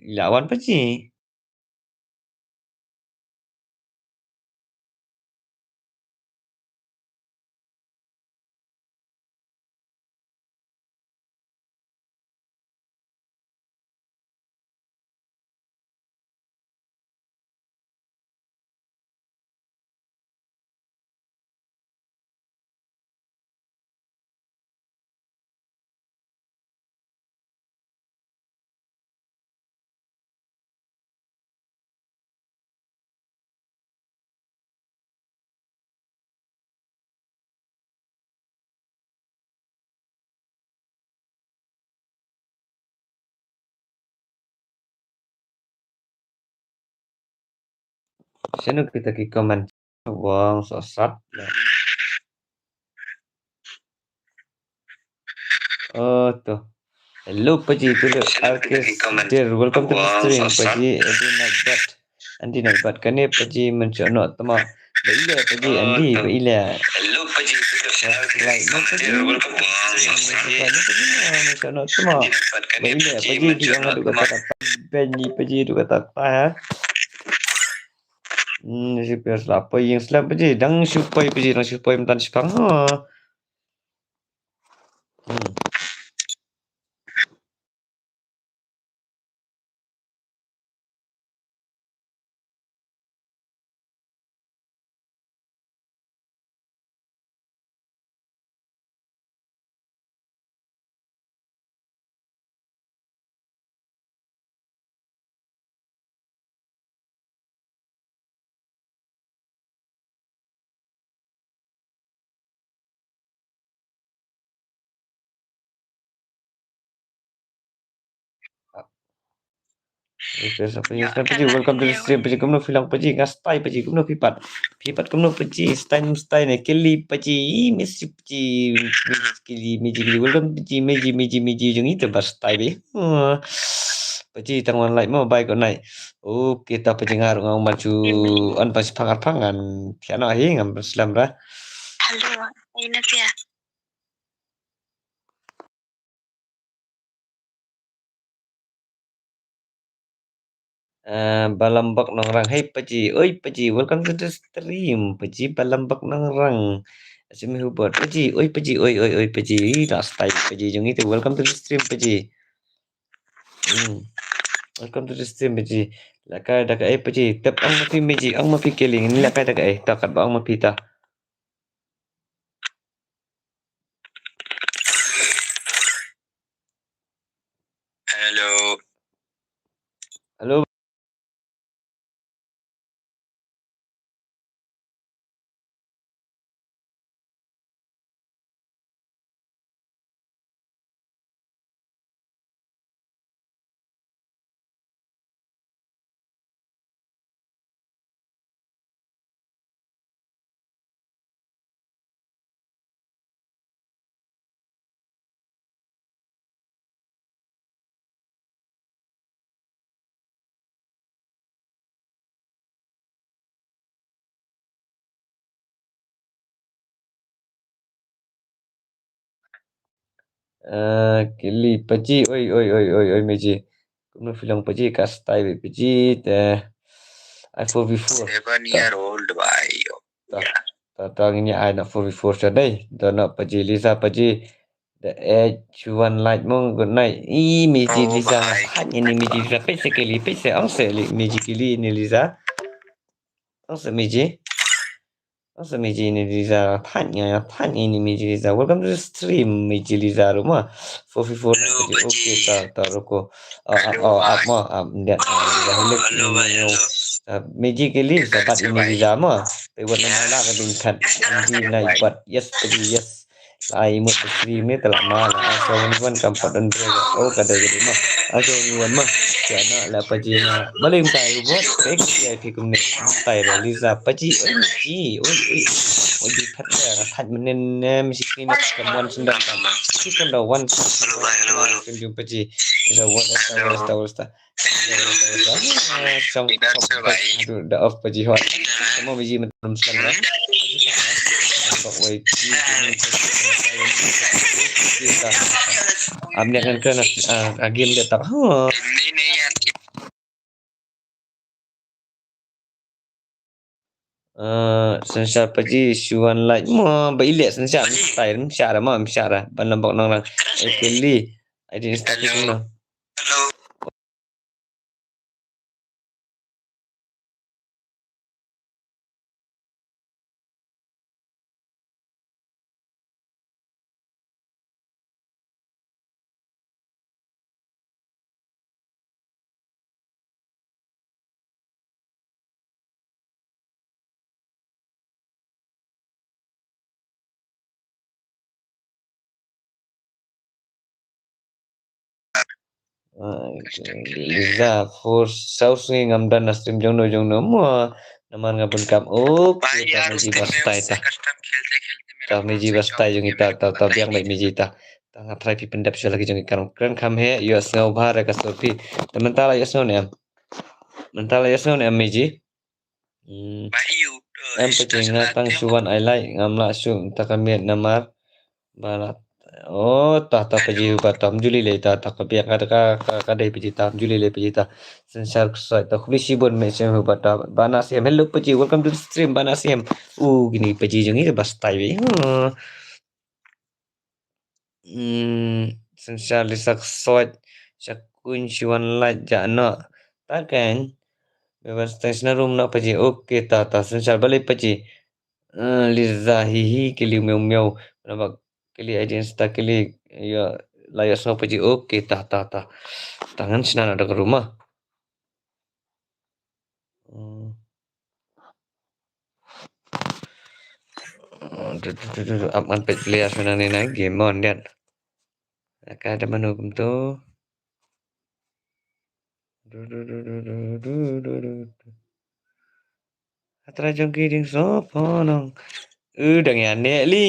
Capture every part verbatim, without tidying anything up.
Ila wan Paji. Shano kita ki comment? Wang sosat. Oh, to. Hello, Paji, to the artist dear. Welcome to the stream, Paji. Adi Nagbat. Andi Nagbat kane Paji mynshuwa noh tma. Ba ila Paji Andi, ba ila. Hello, Paji, to the artist dear. Welcome to the stream, Paji. Mynshuwa noh tma. Ba ila Paji, di ang adu kata kata. Benny Paji adu kata kata, ha. Hmm, si pia slap Paji, ïeng slap Paji, dang shu poi Paji, dang shu poi mynta shipang. Ha. Hmm. Request apa ni? Welcome to the stream, Paji. Kumno phi long, Paji? Nga stay, Paji. Kumno phi pat? Phi pat kumno, Paji? Stay, stay ne. Kelly, Paji. Ih, miss you, Paji. Miss Kelly, Meji, Kelly. Welcome, Paji. Meji, Meji, Meji. Jong ito ba stay, Paji. Hmm. Paji, tang wan like mo, bye, good night. Okay, ta Paji nga ruh nga wan shu, an Paji phangar phangan. Phi ano hi ngam slam ra. Hello, ai na pia. Ah, Balambak Nongrang. Hey, Paji. Oi, Paji. Welcome to the stream. Paji, Balambak Nongrang. Asimi Hubot. Paji. Oi, Paji. Oi, oi, oi, Paji. Last time, Paji. Jong ito. Welcome to the stream, Paji. Hmm. Welcome to the stream, Paji. Lakai da kaei, Paji. Tep ang ma phi Meji. Ang ma phi Kelly. Ni lakai da kaei. Ta kat ba ang ma phi ta. Hello. Hello. Ah, Kelly, Paji, oi, oi, oi, oi, oi, Meji. Kumno phi long Paji, ka stay beit Paji, te. I four v four. Seven year old boy. Ta, ta, ta ngin ïa ai na four v four sha dei. Don na Paji, Lisa, Paji. The H one light mo, good night. Ih, Meji, Lisa, nga thait ïa ini Meji, Lisa, peit se Kelly, peit se, ong se Meji, Kelly, ini Lisa. Ong se Meji. Ong se Meji, ini Lisa, thait ïa, thait ïa ini Meji, Lisa. Welcome to the stream, Meji, Lisa, ruh mo. Four v four, Paji. Okay, ta, ta, ruko. Ah, ah, oh, up mo, up, ndet, ah, Lisa, hello, hello, hello. Ah, Meji, Kelly, Lisa, bat ini Lisa mo. Peit wat na la ka ding khat. Andi nai bat. Yes, Paji, yes. Ai mut ka stream ni te la ma la. Asa wan wan kam pat don dre. Oh, ka dei ka dei ma. Asa wan wan ma. Ka na la Paji na. Balei mynta ai bot. Pek ai phi kumne. Mynta ai la Lisa Paji. Oi Paji. Oi oi. Oi di phat la. Phat menen ne mesti kini mat kam wan sendang kam. Mesti kam da wan. Hello, hello, hello. Sim jumpa Paji. Lisa wan. Lisa wan. Lisa wan. Song. Aduh, da off Paji hot. Kamu biji mentum selam. Am yak ngan kena, ah, game dia tak. Huh. Eh, synshar paji shu wan like mo ba ileh synshar. Paji. Style mynshar mo mynshar. Ban lambok nang lang. Ekeli. Ai di Insta ki no. Hello. Ah, Liza, for saw sngi ngam don na stream jong no jong no mo. Namar nga bun kam. Okay, ta miji ba style ta. Ta miji ba style jong ita, ta, ta biang ba miji ta. Ta nga try phi pyndep sha laki jong i karam kren kham he, ïohsngew bha re ka sur phi. Ta mynta la ïohsngew ne em? Mynta la ïohsngew ne em miji? Hmm. Em paji nga tang shu wan ai like, ngam lah shu ta ka miet namar ba la. Oh, ta, ta paji ba tam juli le ta, ta ka biang ka, ka, ka, ka dei paji tam juli le paji ta. Synshar ksoi ta khubli shibun me shem ba ta, ba na shem. Hello paji, welcome to the stream, ba na shem. U, gini paji jong i ba style. Hmm. Hmm, synshar Lisa ksoi. Sha kuin shu wan like ja no. Ta kan. Beban stay sna room no paji. Okay, ta, ta synshar bali paji. Eh, Liza, hi, hi, kili miau, miau. Nampak kili aja Insta kili. Ya, la ïohsngew paji. Okay, ta, ta, ta. Tangan sna na da ka rumah. Hmm. Du, du, du, du, du. Ap ngan peit player shu nang ni na game on diat. Ka da mano kumto. Du, du, du. Hatra jong ki ding so ponong. U dang ïa ne li.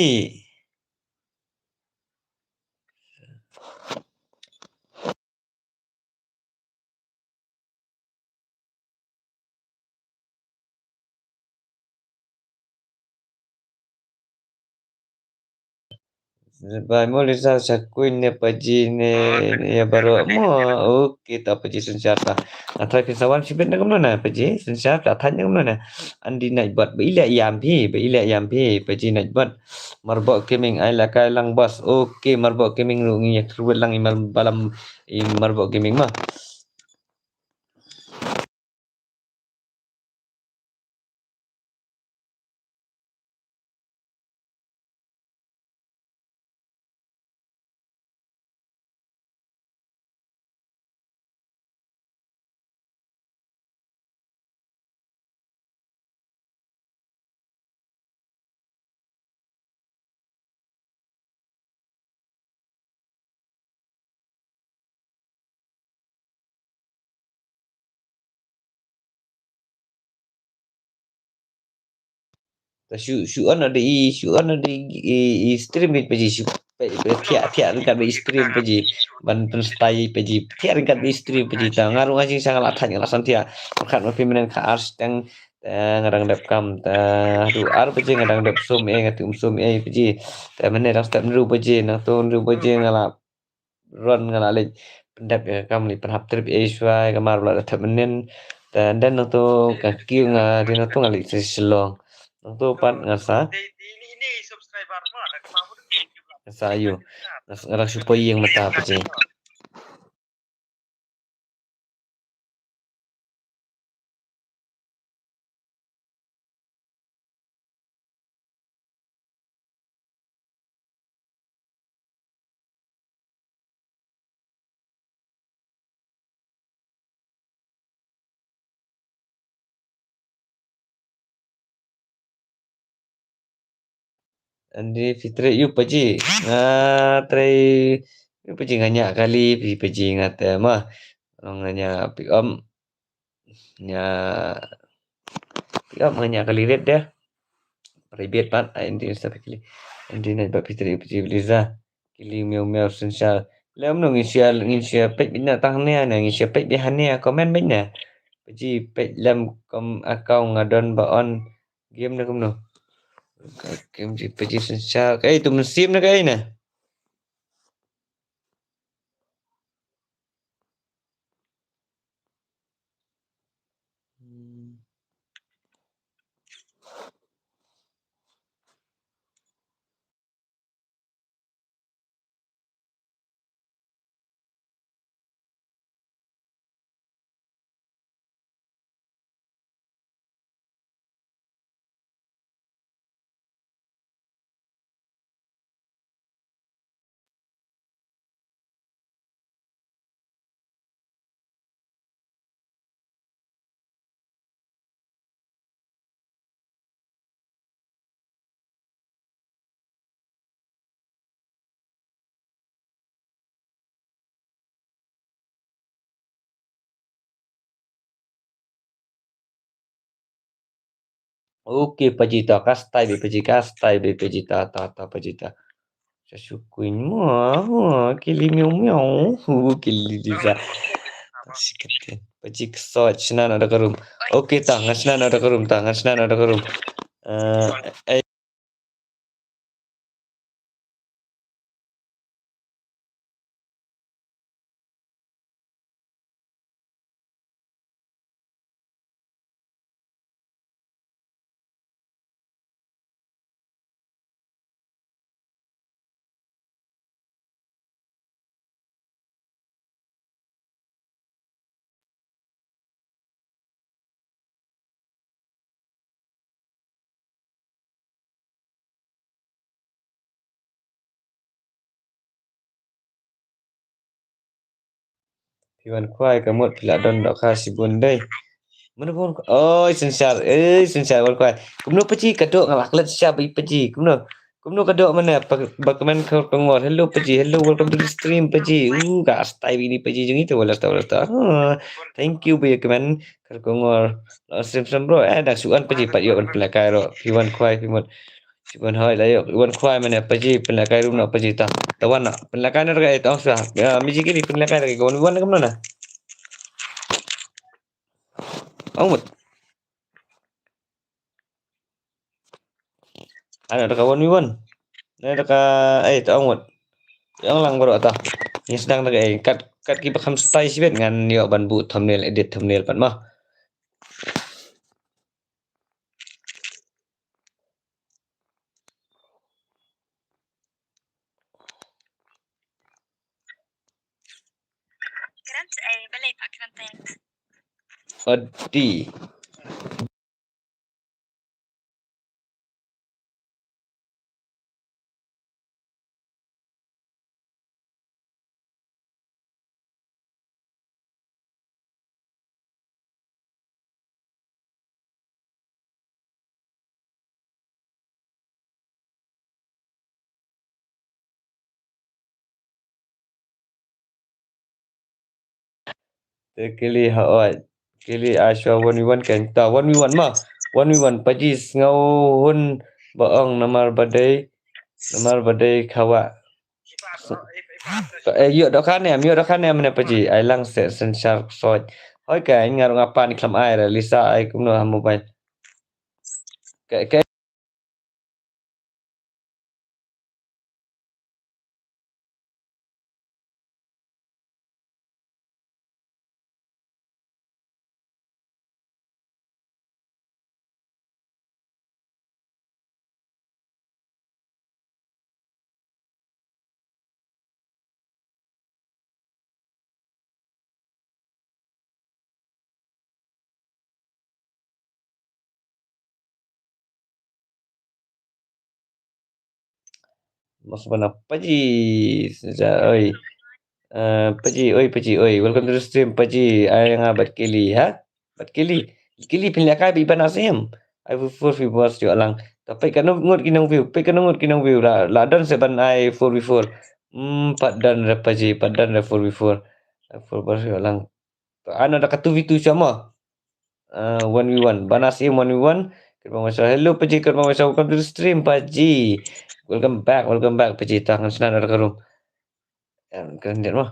Bai mo Lisa sha kuin ne paji ne, ne ïa baroh mo. Okay, ta paji synshar ta. Nga try phin sa wan shibit na kumno na paji synshar ta thait na kumno na. Andi Nightbot ba ileh ïam phi, ba ileh ïam phi paji Nightbot. Marbok Gaming ai la kai lang bos. Okay, Marbok Gaming ruh ngi ïa kyrwit lang i mar balam i Marbok Gaming ma. Ta shu, shu on da i, shu on da i, i, i stream bit paji shu pe, pe, thiah, thiah ryngkat ba i stream paji. Ban pynstyle paji, thiah ryngkat ba i stream paji. Ta nga ruh nga jingshisha nga la thait nga la san thiah. Pyrkhat ma phi mynnin ka ar steng, ta nga dang dep kam, ta haduh ar baje nga dang dep sum ei, nga tum sum ei paji. Ta mynne dang step hynriew baje, nangto hynriew baje nga la run nga la leit pyndep ïa ka kam, leit pynhap trip ei shuwa ïa ka mar ba la dep thep mynnin. Ta, and then nangto ka kiew nga dei nangto nga leit sha Shillong. Nangto pat nga sa, nga sa ïoh. Nga s-, nga dang shu poi ïing mynta paji. Andi Fitri yu paji. Nga trei yu paji nga ñiah kali pi paji nga te ma. Nga ñiah pick up. Ñiah pick up nga ñiah kali ret deh. Private pat ai andi Insta kali. Andi na ba Fitri yu paji Liza. Kili miau miau synshar. Lem no ngin share, ngin share page bina tang ne ne ngin share page bina ne comment bina. Paji page lem kom account nga don ba on game ne kumno. Ka game ji paji synshar. Kai tu mynsiem ne kai ne. Hmm. Okay, Paji ta, ka style Paji, ka style Paji ta, ta, ta, Paji ta. Sa shu kuin mo, mo, kili miau miau, hu, kili di sa. Sikatin. Paji kso, shna na da ka room. Okay ta, nga shna na da ka room ta, nga shna na da ka room. Eh, eh. Phi wan khwai ka mut phi la don dohkha shibun dei. Mano phi wan khwai? Oi, Synshar, oi, Synshar, wan khwai. Kumno Paji, ka doh nga la klet sha ba i Paji. Kumno? Kumno ka doh mane? Ba, ba kmen khor kongor. Hello Paji, hello, welcome to the stream Paji. Uh, ka style bini Paji jong i te, wala sta, wala sta. Ah, thank you ba i kmen khor kongor. La stream sam bro. Eh, dang shu wan Paji pat ïoh ban pynlehkai ruh. Phi wan khwai, phi mut. Phi wan hoi la ïoh. Wan khwai mane Paji, pynlehkai room noh Paji ta. Ta wan noh. Pynlehkai noh ka, eh, ta ong sa. Ya, Mijikili pynlehkai ka, wan, wan kumno na. Ong mut. Ano da ka one v one. Ano da ka, eh, ta ong mut. Ong lang baroh ta. Ngi sdang da ka, eh, kat, kat kiba kham style shibit ngan ïoh ban buh thumbnail, edit thumbnail pat mo. Odi. Te kili ha oi. Kili ai shuwa one v one kan. Ta one v one ma. One v one Paji sngew hun ba ong namar ba dei. Namar ba dei khawa. Eh, ïoh dohkha ne, ïoh dohkha ne mane Paji. Ai lang se Synshar soi. Hoi ka nga ruh nga pan khlem ai ra Lisa ai kumno ha mobile. Ka, ka Mas bana Paji. Sa, oi. Eh, Paji, oi, Paji, oi. Welcome to the stream, Paji. Ai nga bad Kili, ha? Bad Kili. Kili pynlehkai ba i Bana Sim. Ai four v four ïoh lang. Tapi ka ngut ki nong view, pi ka ngut ki nong view la, la don se ban ai four v four. Hmm, pat don re Paji, pat don re four v four. Ai four v four ïoh lang. Ano da ka two v two sama. Uh, one v one. Bana Sim one v one. Kyrpang Maisha. Hello Paji, Kyrpang Maisha. Welcome to the stream Paji. Welcome back, welcome back Paji. Tangan sana ada ka room. Em, kan dia mah.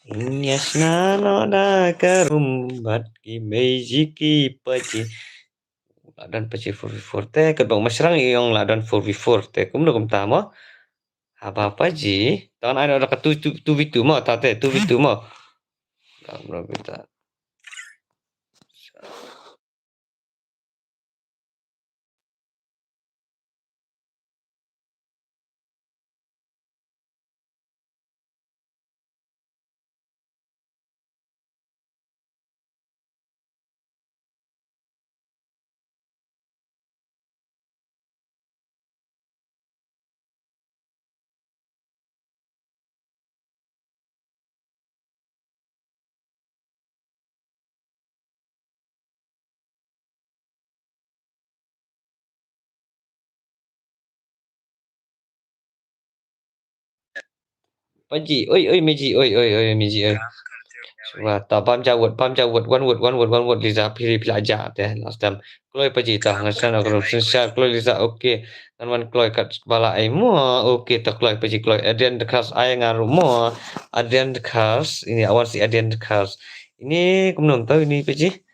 Ngias na no da ka rum bad ki meiji ki pachi. La don pachi four v four te, ka bang masrang i ong la don four v four te, kumno kumta mo? Haba paji. Tang ai no da ka two, two, two v two mo, ta te, two v two mo. Dam no bita. Paji, oi, oi, Miji, oi, oi, oi, Miji, oi. Wah, ta bam ja wut, bam ja wut, one wut, one wut, one wut, Liza, phi, phi la ja te, last time. Kloi paji ta, ngan sna na krum, sna, kloi Liza, okay. Ngan wan kloi kat bala ai mo, okay, ta kloi paji kloi. Adrian the Cars, ai nga ru mo. Adrian the Cars, ini awan si Adrian the Cars. Ini kumno tau ini paji.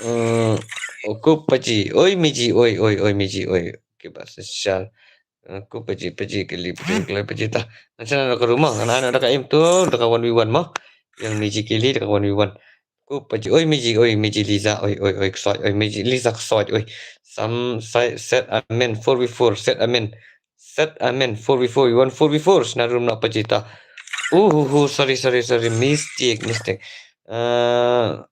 Hmm, oku paji. Oi miji, oi, oi, oi miji, oi. Okay, ba sesal. Oku paji, paji kili, paji kili, paji ta. Ngan sna na ka rumah, ngan ai na da ka im tu, da ka one v one mo. Yang miji kili, da ka one v one. Oku paji, oi miji, oi miji Liza, oi, oi, oi, ksoi, oi miji Liza ksoi, oi. Sam, sai, set, amen, four v four, set, amen. Set, amen, four v four, you want four v four, sna room na paji ta. Uh, uh, uh, sorry, sorry, sorry, mistake, mistake. Uh,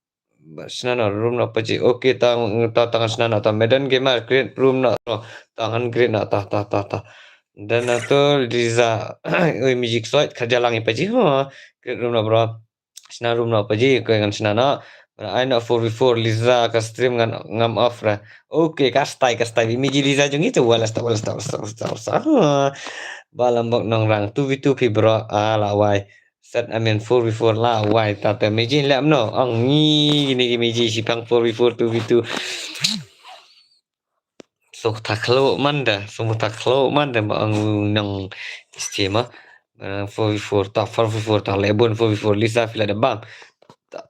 Ba sna na room na paji. Okay, ta, ta, ta ngan sna na ta. Medan Gamer, create room na. Ta ngan create na ta, ta, ta, ta. Dan na tu Liza. Oi, miji ksoi, khaja lang i paji. Ha, create room na bro. Sna room na paji, okay ngan sna na. Ba ai na four v four, Liza ka stream ngan ngam off ra. Okay, ka stai, ka stai. Miji Liza jong i tu, wala sta, wala sta, wala sta, wala sta, wala sta. Ha. Ba lambok nongrang, two v two phi bro. Ah, la wai. Set, amen, four v four la wai ta te miji lem no. Ang ngi gini gi miji shipang four v four, two v two. So ta khlo man da, so ta khlo man da ba ang nang isti ma. Uh, four v four ta, four v four ta, lebon four v four, Lisa phi la da bam. Ta,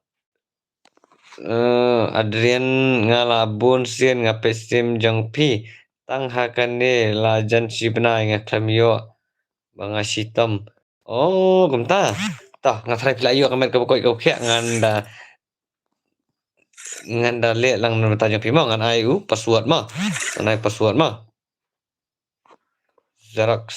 uh, Adrian nga la bun sien nga peit stream jong phi. Tang ha kane la jan shi bnai nga khlem ïoh ba nga shitom. Oh, kumta. Ta, nga tharai phi la ïoh ka met ka ba koit ka ba khiah ngan da, ngan da leh lang na mynta jong phi mo, ngan ai u password mo. Ngan ai password mo. Xerox.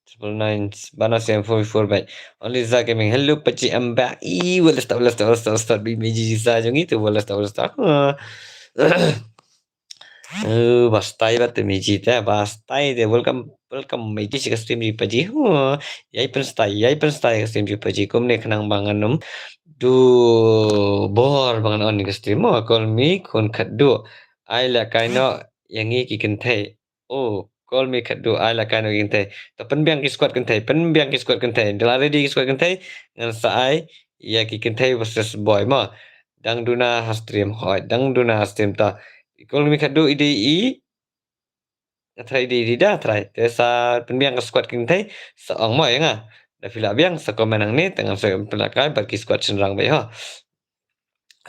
Triple nine, bana sem four four bai. Only Za Gaming. Hello, paji, I'm back. Ih, wala sta, wala sta, wala sta, wala sta, bi miji Za jong i tu, wala sta, wala sta. Ha. Eh, ba stai ba te miji te, ba stai te. Welcome, welcome, miji shi ka stream ji paji. Ha. Yai pen stai, yai pen stai ka stream ji paji. Kumne khnang ba ngan ym du bor ba ngan on ka stream. Mo, call me, khun khatduh. Ai la kai no, ïa ngi ki kynthei. Oh, call me khatduh, ai la kai no ki kynthei. Ta pynbiang ki squad kynthei, pynbiang ki squad kynthei. Da la ready ki squad kynthei, ngan sa ai ïa ki kynthei versus boy mo. Dang duna ha stream, hoi, dang duna ha stream ta. Call me khatduh, i dei i. Nga tharai i dei i, da tharai. Te sa pynbiang ka squad kynthei, sa ong mo ïa nga. Da phi la biang, sa comment hangne, te ngan sa pynlehkai bad ki squad shynrang bad ho.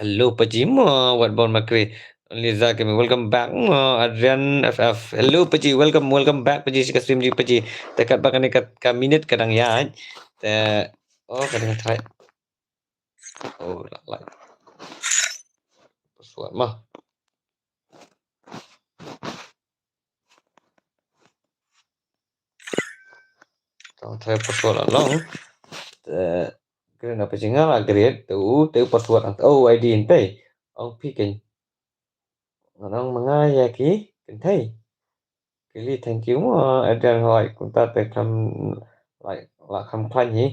Hello, paji mo, wat bon makri. Liza Gaming, welcome back mo, Adrian F F. Hello, paji, welcome, welcome back, paji, shi ka stream ji, paji. Te katba kane ka, ka minute ka dang ïaid. Te, oh, ka dang try. Oh, la, la. Password mo. Tang try password la long. Te, kren apa jinga la create, te u, te u password ang, oh, I D in pay. Ong phi ken. Nang ma nga ïa ki kynthei. Kili, thank you mo Adrian, hoi kumta te kham, like, la kham khlaiñ hi.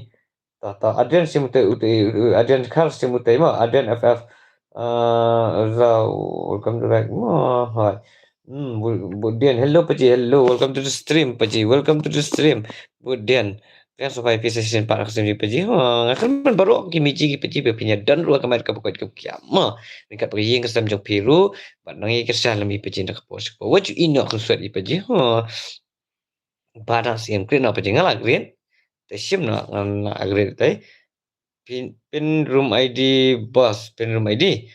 Ta ta Adrian sim te u te, Adrian Khar sim u te mo, Adrian F F. Uh, Rao, welcome to back mo, hoi. Hmm, Bu-, Budian, hello Paji, hello, welcome to the stream Paji, welcome to the stream Budian. Kan sa bai pisa shisien pat ka sim ji Paji. Ha, nga kan ban baroh ki miji ki Paji ba phi ïa don ruh ka mat ka bakot ka kiam. Ma, ni kat ba ïing ka sem jong phi ruh, bad nang ïa ka sha lem i Paji na ka por sha ka por. Wat ju ïeh noh ka sweat i Paji. Ha. Ba dang siem create noh Paji, nga la create. Te shim noh nga la create te. Pin, pin room I D boss, pin room I D.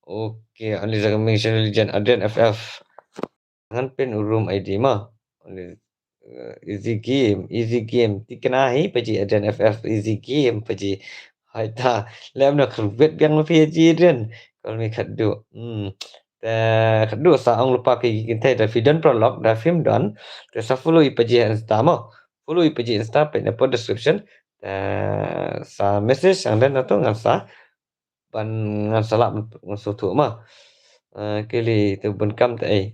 Okay, only the coming channel legend Adrian F F. Ngan pin u room I D ma. Only, uh, easy game, easy game. Tikna hi Paji Adrian F F, easy game Paji. Hai ta, lem na khlwet biang ma phi Paji Adrian. Call me Khaddu. Hmm. Te Khaddu sa ong lypa phi ki kynthei, da phi don paralok, da phim don. Te sa follow i Paji Insta mo. Follow i Paji Insta, pin na pod description. Te sa message ang den na to ngan sa ban ngan sa lah ngan sngewthuh ma. Eh, kili tu bun kam te ei.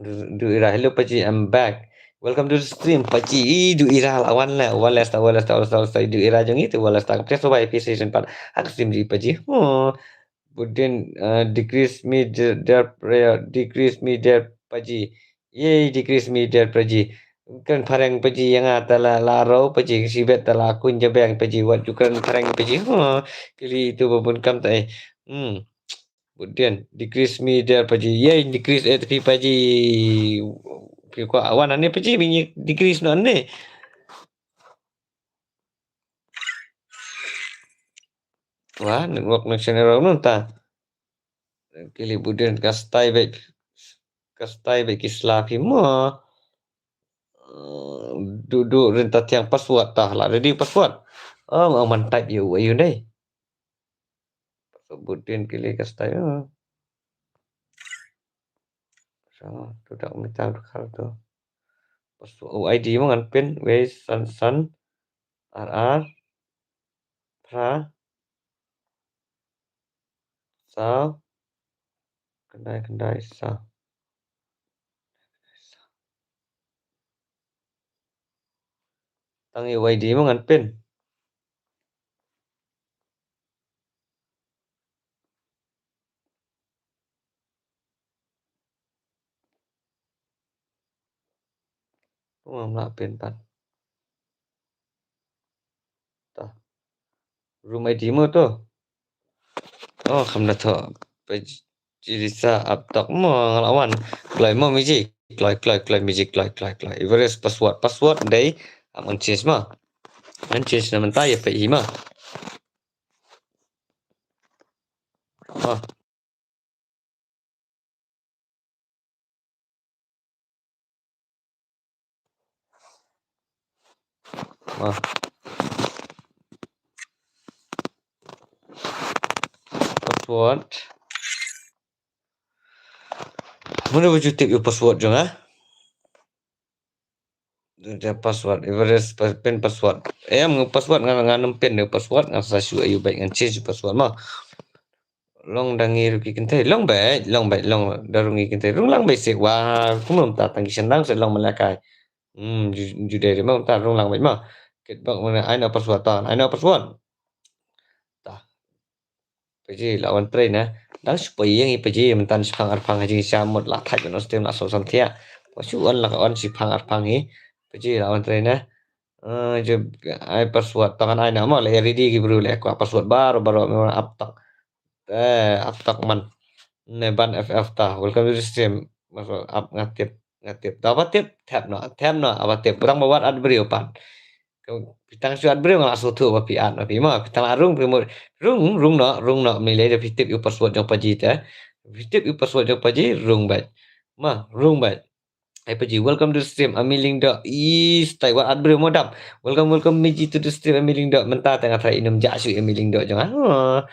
Du, du ira, hello Paji, I'm back. Welcome to the stream Paji. Ih, du ira la wan la, wan la sta, wan la sta, wan la sta, wan la sta, du ira jong i tu wan la sta. Ka pres bai phi session pat. Ak sim ji Paji. Oh. Budin, uh, decrease me dear, dear prayer, decrease me dear Paji. Yei, decrease me dear Paji. Kren phareng Paji ïa nga ta la, la ro Paji, shibet ta la kun jabeng Paji, wat ju kren phareng Paji. Ha, kili tu ba bun kam ta ei. Hmm. Budin, decrease me dear Paji. Yei, decrease eh tapi Paji. Phi kwah wan ane Paji, bini decrease noh ane. Wah, network connection error nun ta. Kili Budin ka style bek, ka style bek ki sla phi mo. Eh, du du rin ta thiang password ta la ready password. Oh, ang man type ïa u ayu dei. Password Budin kili ka style. Oh. So, tu dak mita tu kal tu. Password, oh, I D mo ngan pin, wei san san, ar ar, phra, saw, khyndai khyndai saw. Tang ïa u I D mo ngan pin. Kum ngam lah pin pat. Ta. Room I D mo to. Oh, kham da thoh. Pajirisa aptok mo nga la wan. Kloi mo miji. Kloi, kloi, kloi miji, kloi, kloi, kloi. Everest password, password dei. Am ngan change mo. Ngan change na mynta ïa phi mo. Oh. Wah. Password. Mano ba ju tip ïa u password jong nga? Ïa u password, Everest pa-, pin password. Em, nga password nga, nga ngam pin ïa u password, nga sa shu ïa u bad ngan change ïa u password mo. Long da ngi ruh ki kynthei, long bad, long bad, long da ruh ngi kynthei, rung lang bad sik, wah, kumno mynta tang ki shyndang sik long mala kai. Hmm, ju, ju dei ri mo mynta rung lang bad mo. Kit bak mana, ai na password ta, ai na password. Ta. Paji la wan trei na. Dang shu poi ïing i paji mynta shipang arpang ha jingshisha mut la thait ban on stream la sop sam thiah. Poi shu on la ka on shipang arpang hi. Paji la wan trei na. Eh, ju ai password tang ai na mo la ready ki bru le kwah password baroh baroh me ap tak. Eh, ap tak man. Ne ban F F ta. Welcome to the stream. Masuk ap ngatip, ngatip. Ta ba tip, tap no, tap no, aba tip. Butang ba wat at briew pan. Ka, pitang shu at briew nga la shu thu ba pi at ma pi ma. Pitang la rung pi mo. Rung, rung no, rung no. Mni le da pi tip ïa u password jong paji te. Pi tip ïa u password jong paji, rung bad. Ma, rung bad. Ai paji, welcome to the stream, Ami Lyngdoh. Is, tai wat at briew mo dap. Welcome, welcome, Miji to the stream, Ami Lyngdoh. Mynta te nga try ïa nym ja shu Ami Lyngdoh jong nga. Ha.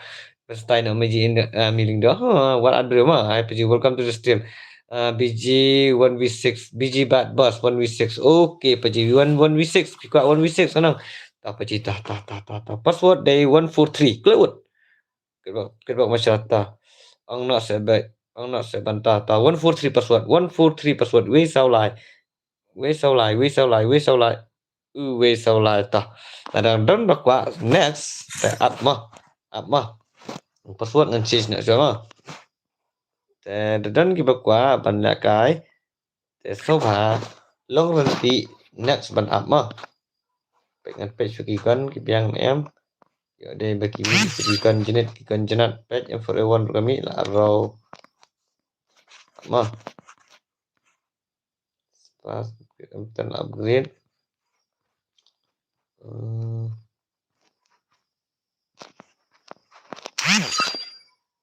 Mynta no Miji in, uh, Ami Lyngdoh. Ha, wat at briew mo. Ai paji, welcome to the stream. Uh, B G one V six, B G Bad Boss one V six. Okay, paji, one, one V six. Ki kwah one V six, anang. Ta paji, ta, ta, ta, ta, ta. Password dei one four three. Clear word. Kit bak, kit bak masyarakat. Ang nak sebab. Ong noh seh ban ta ta. One four three password. One four three password. Wei saw lai. Wei saw lai. Wei saw lai. Wei saw lai. U wei saw lai ta. Lada don ba kwah next. Te ap mo. Ap mo. Password ngan change noh shuwa mo. Te da don kiba kwah ban lehkai. Te sngewbha long ryntih next ban ap mo. Peit ngan peit shuh ki gun ki biang ne em. Ïoh dei ba ki mih ki gun jnit ki gun jnat peit em four A one ruh ka mih la ro. Mo. Spas em ten upgrade. Hmm.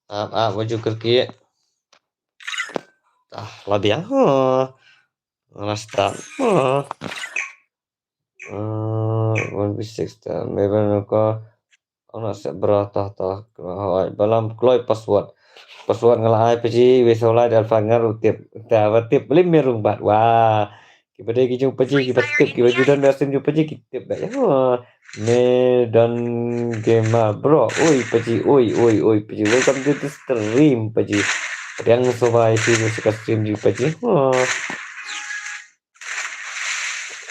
Ap ap baju kerki. Ah, la biang. Ha. Nga la start. Ha. Uh, one B six ta. Maybe ko. Ong noh seh bro ta ta. Hoi, balam kloi password. Password nga la ai paji, wei saw lai da alpha nga ruh tip. Ta ba tip, beli merung bat. Wah. Kiba dei ki jong paji, kiba tip, kiba ju don ba sim jong paji, ki tip ba. Oh. Me don gamer bro. Oi paji, oi, oi, oi paji. Welcome to the stream paji. Riang sobai si ka stream ji paji. Oh.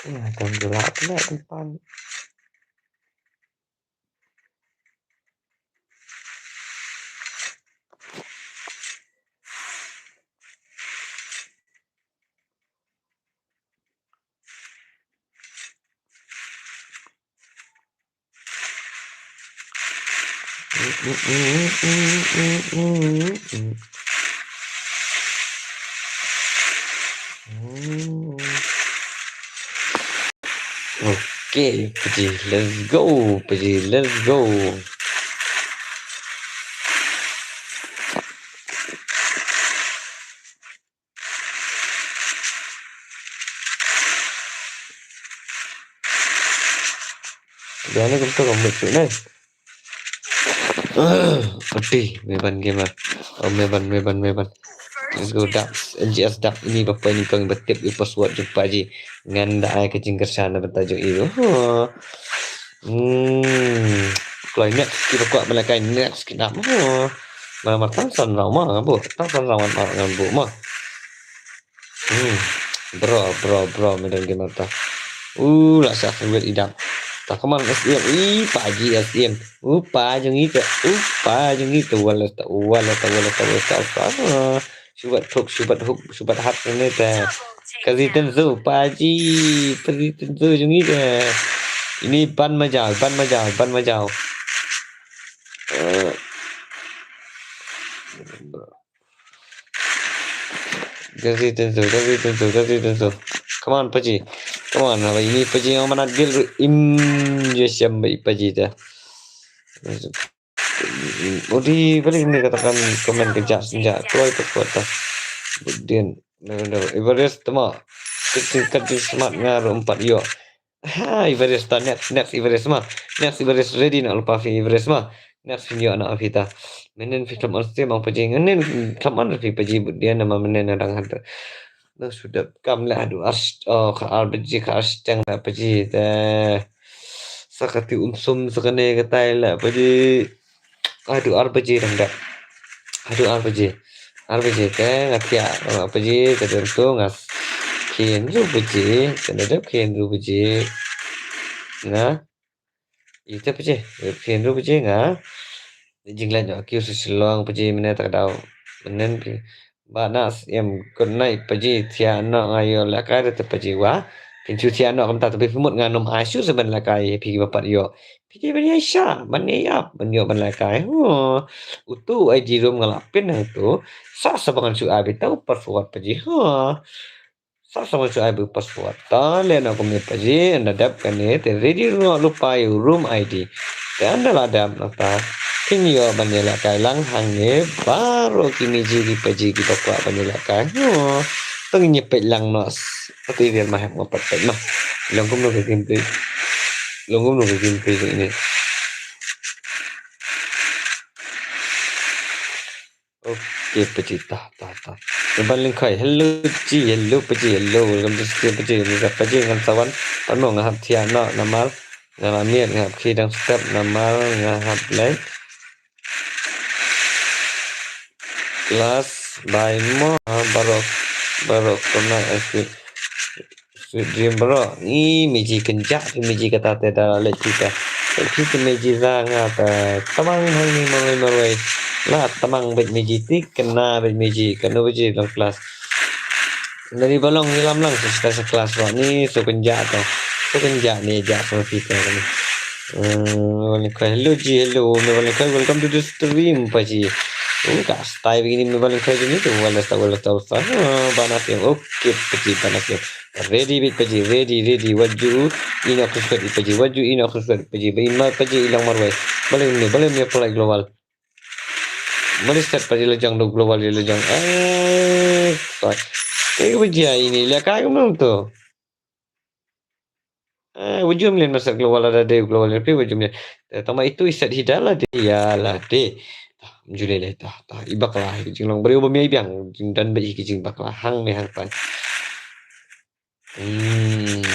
Ya, kan gelap pula depan. Okay, paji, let's go, paji, let's go. Biang ni kumtu ka mut tu nai. Ati, Meban Gamer. Oh, Meban, Meban, Meban. Let's go, Dax. N G S Dax. Ini bapa ini kong batip i password jumpa ji. Ngan da ai ka jingkershan na benta jong i. Oh. Hmm. Kloi next kiba kwah ban lehkai next ki nap. Oh. Mana ma tang san rau ma bu. Tang san rau ngan ngan bu ma. Hmm. Bro, bro, bro, Medan Gamer ta. Uh, la sa wet idap. Ta kaman S M. Ih, paji S M. Uh, pa jong i ta. Uh, pa jong i ta. Wala ta, wala ta, wala ta, wala ta. Shubat hook, shubat hook, shubat hat ni ta. Kazi tenzu, paji, paji tenzu jong i ta. Ini ban majau, ban majau, ban majau. Eh. Gazi tenzu, gazi tenzu, gazi tenzu. Come on, paji. Come on, haba ini paji yang manat gil im je siam ba i paji ta. Odi balik ni katakan komen kejak senjak. Kloi password ta. Budin. Everest tama. Keting kajik semat ngaruh empat yo. Ha, Everest ta, next, next Everest ma. Next Everest ready na lupa fi Everest ma. Next video na fi ta. Menen fi klam on stream ang pajing. Menen klam on fi paji bud dia nama menen na dang hada. Na sudah kam la adu ars, oh, ka ar paji, ka ars teng la paji ta. Sakati umsum sakane katai la paji. Adu ar baje dang da. Adu ar baje. Ar baje te nga thiah ar baje te dang tu nga khin ru baje te na dep khin ru baje. Nga ite baje khin ru baje nga. Jinglan yo kiu su silong baje mene tak dau menen pi. Ba na sim good night paji thiah noh nga yo la kai te paji wa. Pin chu thiah noh kam ta tu bi pimut nga nom ai su se ban la kai pi ba pat yo. Phi dei ban ïaishah, ban ïaïap, ban ïoh ban lehkai. Huh. Utu u I D room nga la pin hangtu. Sa sa ba ngan shu ai beit u password paji. Huh. Sa sa ba ngan shu ai beit u password. Ta leh noh kumne paji, ynda dep kane te ready ruh lypa ïa u room I D. Te ynda la dep nangta phin ïoh ban ïalehkai lang hangne baroh ki miji ki paji kiba kwah ban ïalehkai. Huh. Te ngin ïa peit lang noh. Ati rial ma hep nga pat peit ma. Long kumno ka gameplay. Long kumno ka gameplay jong ine. Okay, paji ta, ta, ta. Ban Lingkhoi. Hello, paji. Hello, paji. Hello. Welcome to stream, paji. Ni sa paji ngan sawan. Pano nga hap thiah noh namar nga la miet, nga hap khie dang step namar nga hap leh. Class Bai mo, ha, baroh, baroh kena, eh, sweet, sweet dream baroh. Ni, Meji kynjah, phi Meji kata te da leh phi ta. Leh phi te Meji za nga ta. Tamang hangne marwei marwei. La tamang bad Meji tik, kena bad Meji, kano Meji long class. Nani ba long ni lam lang sa sa class ba ni, so kynjah ta. So kynjah ni ja sa phi ta ni. Hmm, Melbourne Kai, hello ji, hello, Melbourne Kai, welcome to the stream, Paji. Oh, ka style begini Melbourne Kai ni tu, wala sta, wala sta, sta. Ah, bana siam, okay, Paji, bana siam. Ready bit Paji, ready, ready, waju, ina kusut Paji, waju, ina kusut Paji, ba in ma Paji ilang marwei. Balik ni, balik ni, apply global. Balik start Paji lajang do global lajang. Eh, start. Eh, Paji ini, lihat kai kumno tu. Eh, wujum lin masak global ada de global lin pi wujum lin. Eh, tama itu isat hida la de ya la de. Tah, mjule le tah, tah, ibak la, jinglong beri ubah mi biang, jingdan ba iki jingbak la, hang me hang pan. Hmm.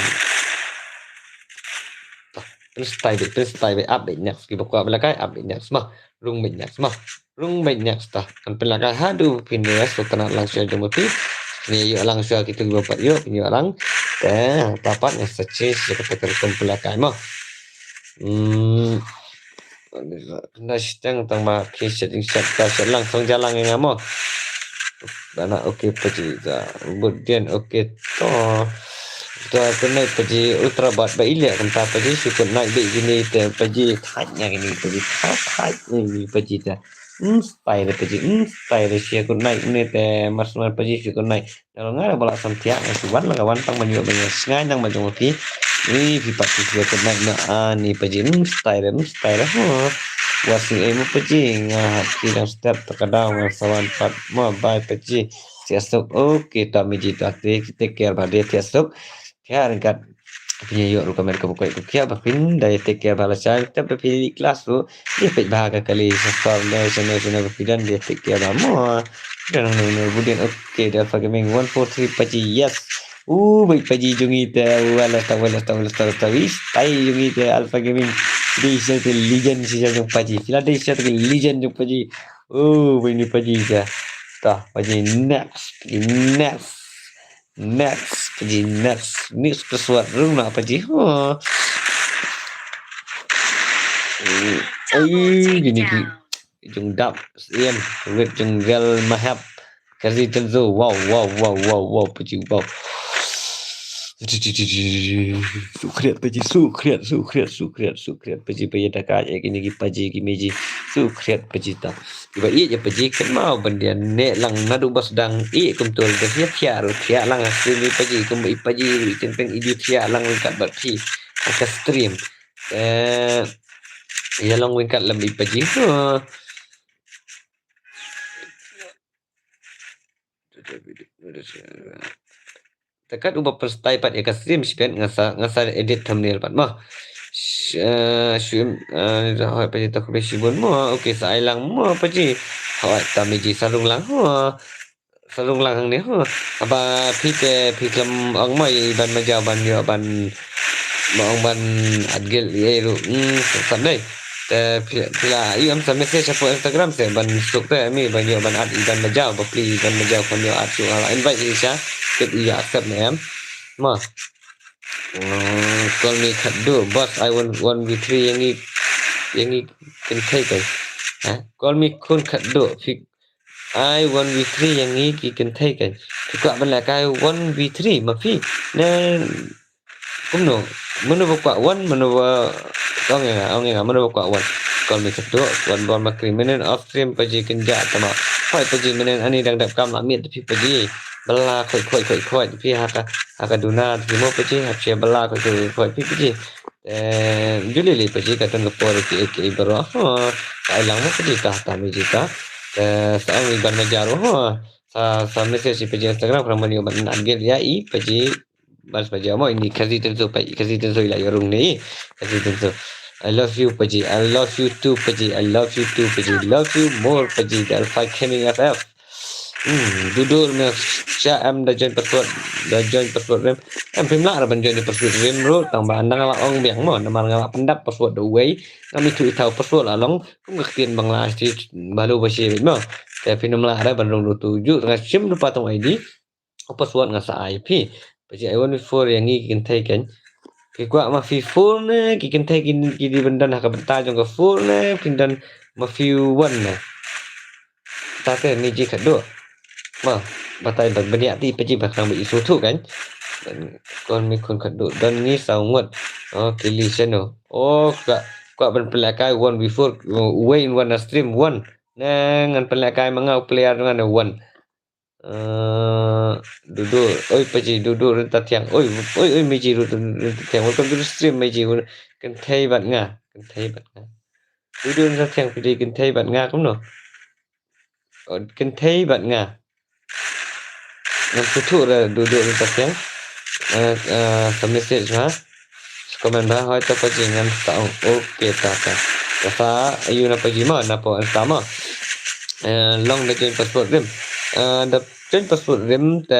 Tah, pyn stai be, pyn stai be, up be next, ki bakwa belakai, up be next, mah, rung be next, mah. Rung beit nyak sta. Kan pynlak ai haduh phin ïa shu tnat lang shuwa jong phi. Phin ïa lang shuwa kitu kiba pat ïoh phin ïa lang. Te hangta pat nga sa change ïa kata ka rukom pynlak ai mo. Hmm. Kynda shiteng tang ba phi shet ïa shet ta shet lang song jalang ïa nga mo. Bana okay Paji ta. Bud dien okay to. Ta kynai Paji ultra bad ba ilek kumta Paji shu kynai beit kini te Paji thait ïa kini Paji thait ïa kini Paji ta. Hmm, stai re Paji, hmm, stai re shu kynai ne te mar sumar Paji shu kynai. Nalor nga re ba la sam thiah nga shu wan la ka wan tang ban ïoh ban ïoh sngai nang ban jong phi. Ni phi pat phi shu kynai na ani Paji, hmm, stai re, hmm, stai re. Huh. Wa sing ei mo Paji nga hap phi dang step ta ka daw nga sa wan pat mo bye Paji. Thiah suk, okay ta Meji ta te take care ba de thiah suk. Thiah ryngkat. Phi ïoh ruh ka met ka bukai ku kiah ba phin da ïa take care ba la shai tep da phi class ruh. Ïa peit ba ka kali sa stor ne shane shane ba phi dang da ïa take care ba mo. Dang nang nang budin okay da Alpha Gaming one four three Paji yes. U bait Paji jong i te wala ta wala ta wala ta wala ta wis tai jong i te Alpha Gaming. Dei sha te legend sha jong Paji. Phi la dei sha te legend jong Paji. U bait ni Paji te. Ta Paji next Paji next. Next, Paji, next. Next password rung na Paji. Huh. Ai, gini ki. Jung dap, sim, wit jung gel mahap. Kazi tenzo, wow, wow, wow, wow, wow, Paji, wow. Sukriat Paji, sukriat, sukriat, sukriat, sukriat Paji, Paji dakat, ya gini ki Paji, ki Meji. Sukriat Paji ta. Iba ïeit ïa Paji kynmaw ban dei ne lang naduh ba sdang ïeit kumto da ïa thiah ruh thiah lang ha stream ïa Paji kumba i Paji ruh i teng teng i ju thiah lang ryngkat bad phi ha ka stream. Eh, ïa long ryngkat lem i Paji. Huh. Te kat uba pynstyle pat ïa ka stream shibit nga sa, nga sa edit thumbnail pat mo. Sh-, eh, shim, eh, hoi Paji ta khublei shibun mo. Okay, sa ai lang mo Paji. Hoi ta Meji sa rung lang ho. Sa rung lang hangne ho. Haba phi te phi khlem ong mo ïa i Ban Majaw ban ïoh ban mo ong ban add guild ïa i ruh. Hmm, sa dei. Te phi, phi la ïoh em sa message hapoh Instagram se ban suk te em i ban ïoh ban add i Ban Majaw ba phi i Ban Majaw kham ïoh add suk ha la invite i sha. Tip i ïa accept ne em. Ma. Hmm, call me Khatduh, boss, I want one v three ïa ngi, ïa ngi kynthei kai. Ha? Call me Khun Khatduh, phi, I one v three ïa ngi ki kynthei kai. Phi kwah ban leh kai one v three ma phi. Ne kumno, mano ba kwah one, mano ba, ong ïa nga, ong ïa nga, mano ba kwah one. Call me Khatduh, one ball ma kri menen off stream Paji kynjah tama. Hoi Paji menen ani dang dap kam la miet phi Paji. Bala khoi khoi khoi khoi phi ha ka, ha ka duna phi mo Paji, ha phi bala khoi khoi khoi phi Paji. Eh, juli li Paji ka tang ka por ki ki baro. Ha, ai lang mo Paji ta ta Meji ta. Eh, sa ong i Ban Majaw ho. Sa, sa message i Paji Instagram kram ban ïoh ban add guild ïa i Paji. Bas Paji mo ini Kazi Tenzo pa, Kazi Tenzo ila yorung ni. Kazi Tenzo. I love you Paji. I love you too Paji. I love you too Paji. Love you more Paji. Dal five Gaming F F. Hmm, dudur me sha em da join password, da join password rim. Em phim lah ra ban join password rim ruh tang ba nang la ong biang mo, namar nga la pyndap password da uwei. Ngam ithuh ithaw password la long. Kum ka ktien Bangla shi balu ba shi mo. Te phin ym lah re ban rung da utu u juh, te nga shim lypa tang u I D. U password nga sa ai phi. Pajih, ai one before ïa ngi ki kynthei kan. Phi kwah ma phi four ne, ki kynthei ki, ki dei ban don ha ka bynta jong ka four ne, phin don ma phi one ne. Ta te Meiji khatduh. Ma, batai ba bniah ti pajih ba khang ba i sngewthuh kan. Don, kon mi khun khatduh. Don ngi saw ngut. Oh, Kili Seno. Oh, ka, kwah ban pynlehkai one before. Oh, uwei in one na stream one. Ne ngan pynlehkai ma nga u player ngan one. Eh, Dudu, oi Paji, Dudu Ryntathiang. Oi, oi, oi Meiji Dudu Ryntathiang. Welcome to the stream Meiji. Kynthei bad nga, kynthei bad nga. Dudu Ryntathiang, phi dei kynthei bad nga kumno? Oh, kynthei bad nga. Ngam sngewthuh re Dudu Ryntathiang. Eh, eh, sa message ma. Comment ba, hoi ta Paji ngan sa ong. Okay, ta, ta. Sa ayu na Paji ma, na po sa ma. Eh, long da join password rim. Eh, da join password rim te,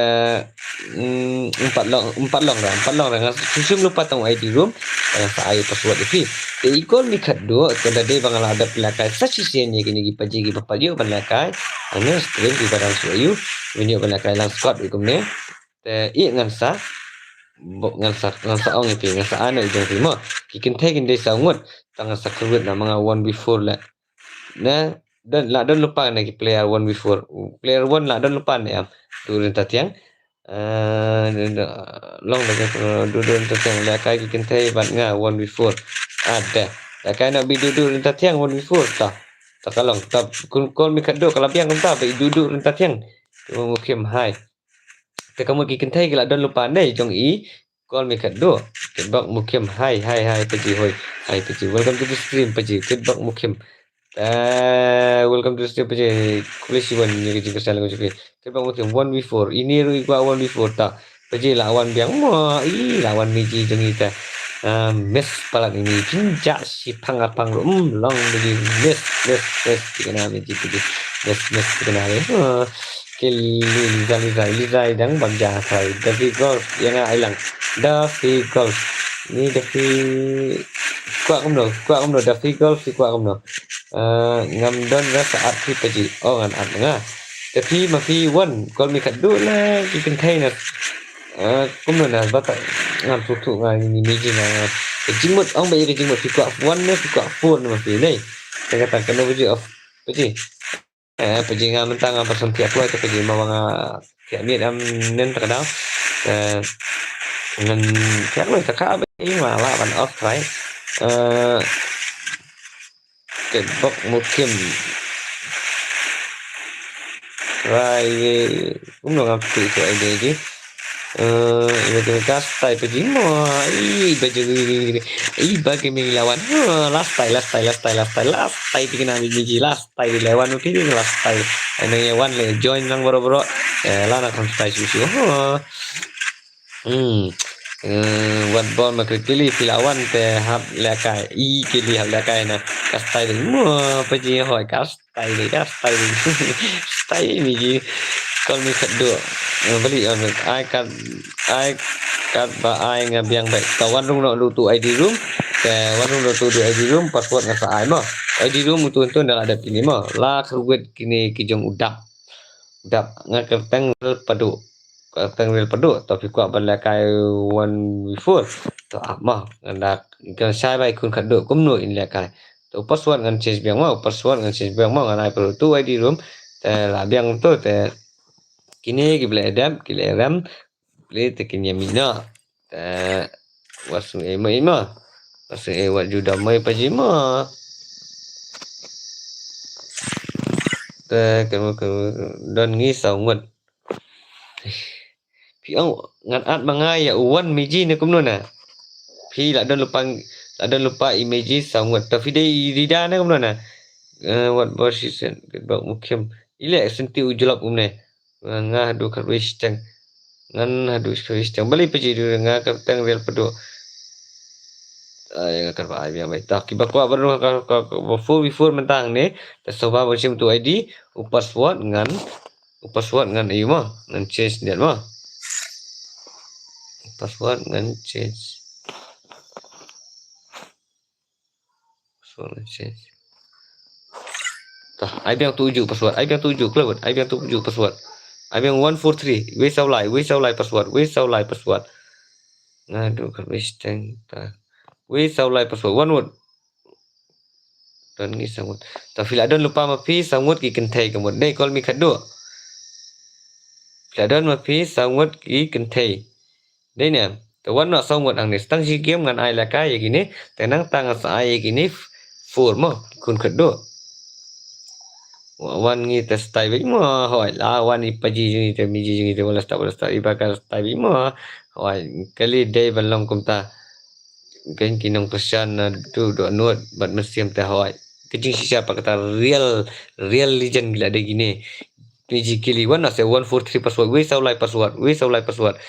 mm, empat long, empat long ra, empat long ra. Ngan shim lypa tang I D room. Ngan sa ai password ïa phi. Te i call mi khatduh, te da dei ba nga la dep lehkai sa shisien ïa kine ki Paji kiba pat ïoh ban lehkai. Hangne stream kiba dang shu ayu. Ban ïoh ban lehkai lang squad ïa kumne. Te i ngan sa, bo-, ngan sa, ngan sa ong ïa phi, ngan sa ai noh ïa jong phi mo. Ki kynthei kin dei saw ngut, tang ngan sa kyrwit na ma nga one before la. Ne, don, la don lypa ne ki player one before. Player one la don lypa ne em. Dudu Ryntathiang. Eh, Dudu, long da Dudu Ryntathiang lehkai ki kynthei bad nga one before. Ada. Lehkai na bi Dudu Ryntathiang one before ta. Ta ka long, ta kun call mi khatduh ka la biang kumta ba i Dudu Ryntathiang. Kynbok Mukhim hai. Te ka mut ki kynthei ki la don lypa ne jong i. Call mi khatduh. Kynbok Mukhim. Hai, hai, hai, Paji, hoi. Hai, Paji. Welcome to the stream, Paji. Kynbok Mukhim. Eh, welcome to the stream, Paji. Khublei shibun ïa ka jingkyrshan ka jong phi. Kynbok Mukhim, one before. Ini ruh i kwah one before ta. Paji la wan biang mo. I la wan Meiji jong i ta. Ah, miss palat ini. Pynjah shi phang apang ruh. Hmm, long Meiji. Miss, miss, miss. Tikna Meiji, Paji. Miss, miss, tikna. Ah. Kili, Lizai, Lizai, Lizai dang bam ja sai. Daffy Golf, ïa nga ai lang. Daffy Golf. Ni Daffy, kwah kumno, kwah kumno, Daffy Golf, kwah kumno. Eh, ngam don re sa add phi Paji. Oh, ngan add nga. Daffy ma phi one, call mi khatduh la, ki kynthei na. Eh, kumno na, ba ta, ngam sngewthuh nga ni Meiji na. Ka jingmut, ong ba ïa ka jingmut phi kwah one ne, phi kwah four ne ma phi ne. Te kata kano Paji of, Paji. Eh, Paji nga mynta nga ba san thiah kloi te Paji ma ba nga thiah miet am nen ta ka daw. Eh, ngan thiah kloi ta ka ba i ma la ban off try. Eh, Kynbok Mukhim. Rai, kumno ngam tu tu ai dei ji. Eh, iba ka stai Paji mo, iba jeri, iba ka ming lawan. Huh, last time, last time, last time, last time, last time, tikna Meiji, last time, lawan, okay, last time. Ane ïa wan le join lang boro boro. Eh, la na kan stai susu. Huh. Hmm. Eh, wat bol ma Kili phi la wan te hap lehkai. I Kili hap lehkai na. Ka stai dei mo, Paji hoi ka stai dei, ka stai dei. Stai Meiji. Call mi khatduh. Eh, bali on ai kat, ai kat ba ai nga biang bad. Ta wan rung noh tu I D room. Te wan rung noh tu I D room, password nga sa ai mo. I D room tu tu da la dep kini mo. La kyrwit kini ki jong u Dap. Dap nga kyrteng Rel Padu. Kyrteng Rel Padu. Ta phi kwah ban lehkai one before. To ap mo. Ngan da kan shai bai khun khatduh kumno in lehkai. To password ngan change biang mo, password ngan change biang mo, ngan ai padu tu I D room. Te la biang to te kine ki blei dep, ki leh rem, blei te kine mina. Te wat sngewei mo, ei mo. Wat sngewei wat ju dom mo Paji mo. Te ka, ka, don ngi saw ngut. Phi ong ngan add ma nga ïa u wan Meiji ne kumno na. Phi la don lypa, la don lypa i Meiji saw ngut. Ta phi dei i Rida ne kumno na. Eh, wat bor shi sen, Kynbok Mukhim. I leh senti u jlop kumne. Nga haduh khatwei shiteng. Ngan haduh khatwei shiteng. Bali Paji du nga kyrteng Rel Padu. Ai, nga kyrpad ai biang bai. Ta kiba kwah ban rung ka, ka, ka, ka, four before mynta hangne. Ta sngewbha ban shim tu I D. U password ngan, u password ngan ayu mo. Ngan change net mo. U password ngan change. Password ngan change. Tah, ai biang tu uju password, ai biang tu uju cloud, ai biang tu uju password. Ai biang one four three, wei saw lai, wei saw lai password, wei saw lai password. Nga du ka wei steng ta. Wei saw lai password, one word. Don ngi saw ngut. Ta phi la don lypa ma phi saw ngut ki kynthei ka mut. Dei call mi khadduh. Phi la don ma phi saw ngut ki kynthei. Dei ne, te wan noh saw ngut hangne, tang shi game ngan ai lehkai ïa kine, te nangta ngan sa ai ïa kine four mo, khun khadduh. Wa-, wan ngi te stai beit mo, hoi, la wan i paji jong ngi te miji jong ngi te wala stai wala stai, i ba ka stai beit mo, hoi, kali dei ban long kumta. Kein ki nongkyrshan naduh dohnud bad mynsiem te hoi. Ka jingshisha pat kata real, real legend ki la dei kine. Miji kili wan na se one four three password, wei saw lai password, wei saw lai password.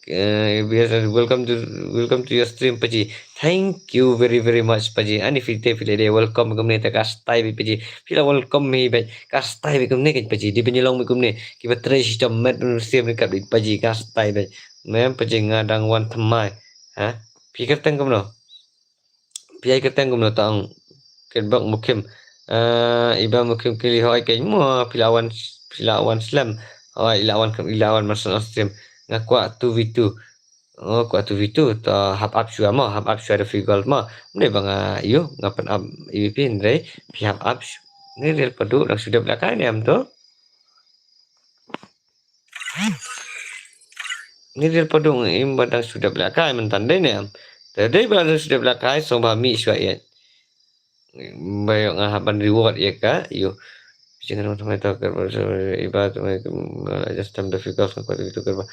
Eh, welcome to, welcome to your stream, paji. Thank you very, very much, paji. Ani phi te phi la dei welcome kumne te ka stai beit paji. Phi la welcome hi beit ka stai beit kumne kein paji. Dei ban ïalong beit kumne. Kiba trei shitom met mynsiem ryngkat beit paji ka stai beit. Mem paji nga dang wan thymmai. Ha? Phi kyrteng kumno? Phi ai kyrteng kumno tang? Kitbok Mukhim. Eh, i ba Mukhim kili hoi kein mo phi la wan, phi la wan slem. Hoi i la wan, i la wan man sdang stream. Nga kwah two v two. Oh, kwah two v two. To hap ap shuwa mo, hap ap shuwa da phi gold mo. Mne ba nga ïoh, nga pyn ap E V P hynrei phi hap ap shu-, ni real padu dang shu dep lehkai ne em to. Ni real padu nga im ba dang shu dep lehkai mynta dei ne em. Te dei ba dang shu dep lehkai sngewbha mih shuwa ïa. Ba ïoh nga hap ban reward ïa ka ïoh. Jing nang thymmai to ka ba iba thymmai ka la just tam da figures na kwat itu ka ba.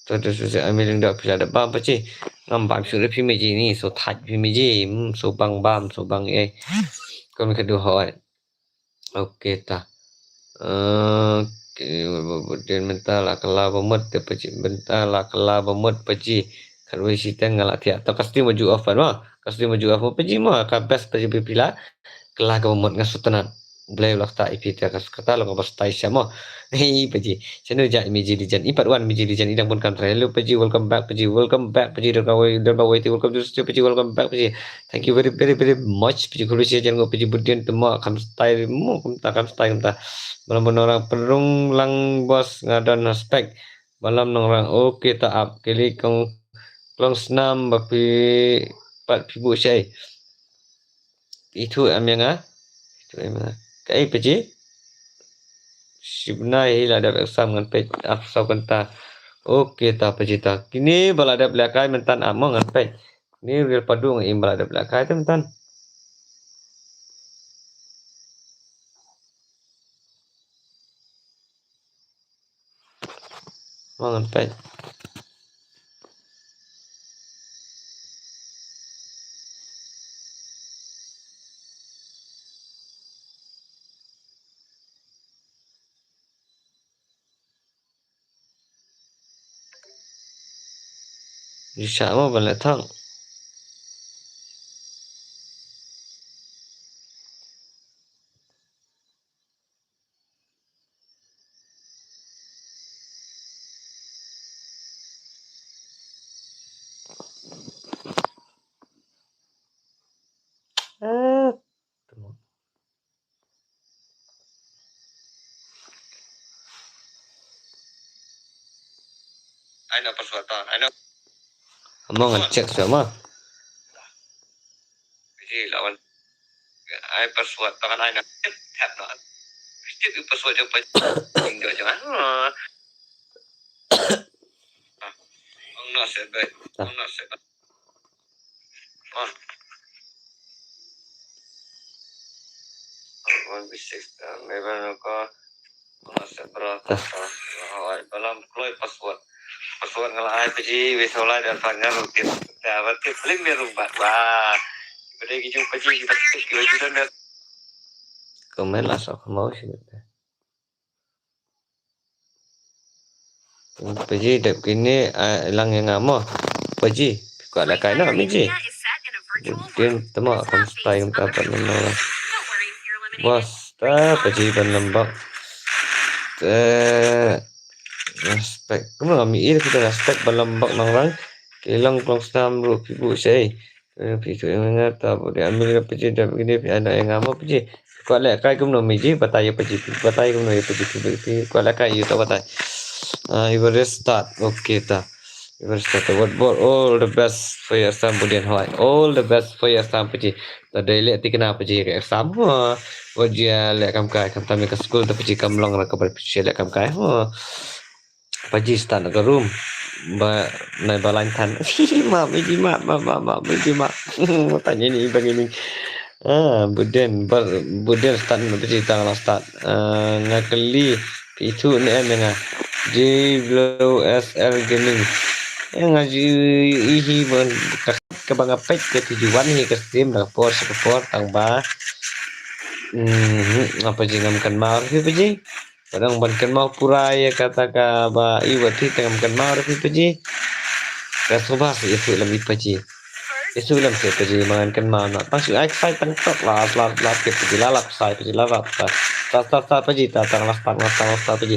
To da su se ami ling da phi la da bam paji. Ngam bam shu da phi miji ni so thait phi miji. Hmm, so bang bam so bang eh. Ko mi ka du hoi. Okay ta. Okay, bud dien mynta la kylla ba mut te paji, mynta la kylla ba mut paji. Khatwei shiteng nga la thiah. To ka stream ba ju off pat mo. Ka stream ba ju off mo paji mo. Ka best paji ba phi la kylla kaba mut nga sngewtynnat. Blei u la kata ïa phi te ka kata long kaba stai sha mo. Hei paji. Shano ja i Miji Lijan, i part one Miji Lijan, i dang bun kam trai. Hello paji, welcome back paji, welcome back paji, don ba wei, don ba wei te, welcome to the stream paji, welcome back paji. Thank you very, very, very much paji, khublei shibun jong paji, bud dien te mo kham stai mo, kumta kham stai kumta. Balam Nongrang, pynrung lang boss, nga don respect. Balam Nongrang, okay ta ap, kylli kong klong snam ba phi pat phi buh shai. Ithuh em ïa nga. Ithuh em ïa nga. Kaei paji? Shibnai hi la dep exam ngan peit ap saw kynta. Okay ta paji ta. Kine ba la dep lehkai mynta ap mo ngan peit. Kine real padu nga im ba la dep lehkai te mynta. Mo ngan peit. Ju shah mo ban leh thang. Eh, Ai na password ta, ai na. Mo ngan check shuwa mo. Ji lawan. Ai password ta kan ai na. Tap na. Tip password jong pa. Jing jong jong. Ah. Ang na se be. Ang na se be. Ah. One B six, ah, maybe no ko. Ano se bro. Ah. Hoi, balam kloi password. Password nga la ai paji, wei saw lai da pa nga rutin. Da ba tip lim me rumbat. Wah. Bade ki jung paji, ki paji, ki paji don me. Comment la sok mau sih. Paji dep kine, ah, lang ïa nga mo. Paji, phi kwah lehkai noh Miji. Bud dien te mo kham stai kumta pat mynno la. Bos ta paji ban lambak. Te respect. Kumno ngam ïohi da phi, te respect ban lambak Nongrang. Ki long klong snam ruh phi buh shai. Eh, phi tu ïa nga ta bud ïa mi la phi ji da phi ne phi ana ïa nga mo phi ji. Kwah lehkai kumno mi ji, batai ïa phi ji, batai kumno ïa phi ji, phi, phi kwah lehkai ïa ta batai. Ah, you will start. Okay ta. You will start. What, what, all the best for your exam, Budian Hawai. All the best for your exam phi ji. Ta dei leh tikna phi ji ka exam. Ha. Wat jia leh kam kai, kam tam ïa ka school ta phi ji kam long ra ka ba phi ji leh kam kai. Ha. Paji stad na ka room. Ba, nai ba lain than. Ma, mi ji ma, ma, ma, ma, mi ji ma. Tanya ni bagi ni. Ah, Buden, ba, Buden stad na paji tang la stad. Ah, nga kali. Pi tu ne em nga. J Blue S L Gaming. Nga ji ihi ban ka, ka bang apek ke tujuan hi ka stream na por sa por tang ba. Hmm, apa ji ngam kan mar hi paji. Kadang ban kynmaw pura ïa kata kaba i wat hi tang kynmaw ruh phi paji. Ka sngewbha sa ïathuh lem i paji. Ïathuh lem sa paji ma ngan kynmaw na. Tang shu ai ksai tang tok la la la ke paji la la ksai paji la la ta. Ta ta ta paji ta tang la ta la ta la ta paji.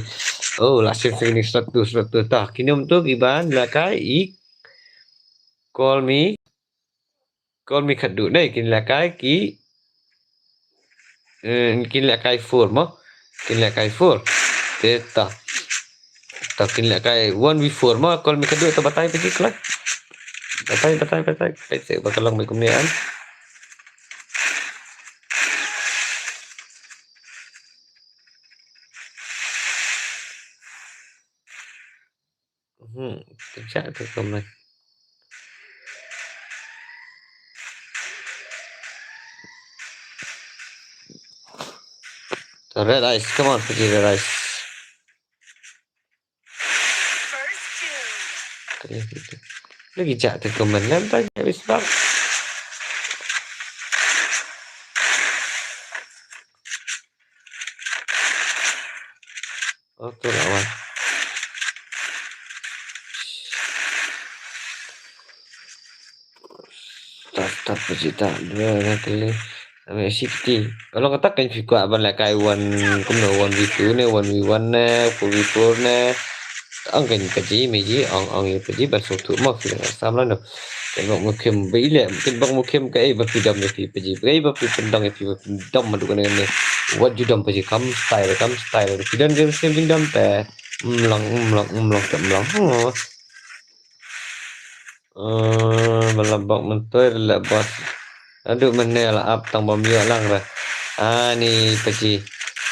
Oh la sim sing ni satu satu ta. Kini um tu kiban la kai i call me. Call me khadduh ne kin lehkai ki, eh, kin lehkai four mo. Kin lehkai four. Te ta. Ta kin lehkai one v four mo, call me khadduh ta batai paji kloi. Batai, batai, batai. Batai te ba ka long me kumne an. Hmm, pejah tu komen. Red Eyes, come on, pergi Red Eyes. Lagi jak tu komen, lem tanya habis bang. Oh, tu lawan. Start, start, pecita. Dua, dua kali. Ambil safety. Kalau kata kan phi kwah ban lehkai one, kumno one v two ne, one v one ne, four v four ne. Ong kan paji, meji, ong, ong ïa paji, ban sngewthuh mo, phi dang sam la no. Kan bok mukhim, ba ileh, kan bok mukhim ka ei, ba phi dom ïa phi paji, ba ei, ba phi pyndong ïa phi, ba phi dom ma duk ne ne. Wat ju dom paji, kam style, kam style. Phi don ke sim phi dom te. Mlong, mlong, mlong, te mlong. Oh. Eh, ba la bok myntoi leh bos. Aduh, mynne la ap tang bym ïoh lang re. Ani paji.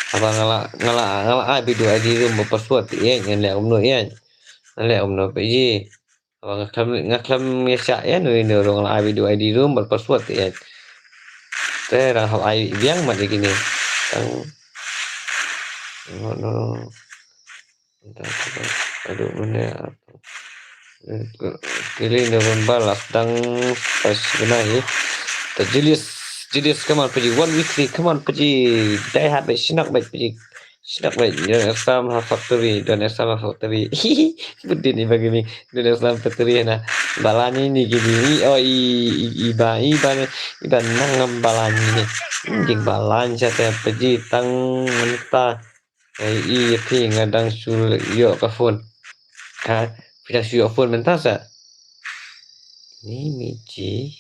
Haba nga la, nga la, nga la ai bad u I D room bad password ïa ngan leh kumno ïa. Ngan leh kumno paji. Haba nga khlem, nga khlem ïa shah ïa nu ïa nu ruh nga la ai bad u I D room bad password ïa. Te rang hap ai biang mat ïa kine. Tang. No, no. Aduh, mana ya? Kili ni pun balas dang pas benahi. Ta Julius, Julius, come on, paji. One v three, come on, paji. Die hard, paji. Shinak, paji, paji. Shinak, paji. Don Esam ha factory, Don Esam ha factory. Budin ni bagi ni. Don Esam factory na. Balani ni gini. Oh, i, i, i ba, i ba, i ba nang balani ni. Jing balani sa te paji tang mentah. Ai, i phi nga dang shu ïoh ka phone. Ha, phi dang shu ïoh phone mynta sa. Ni mi ji.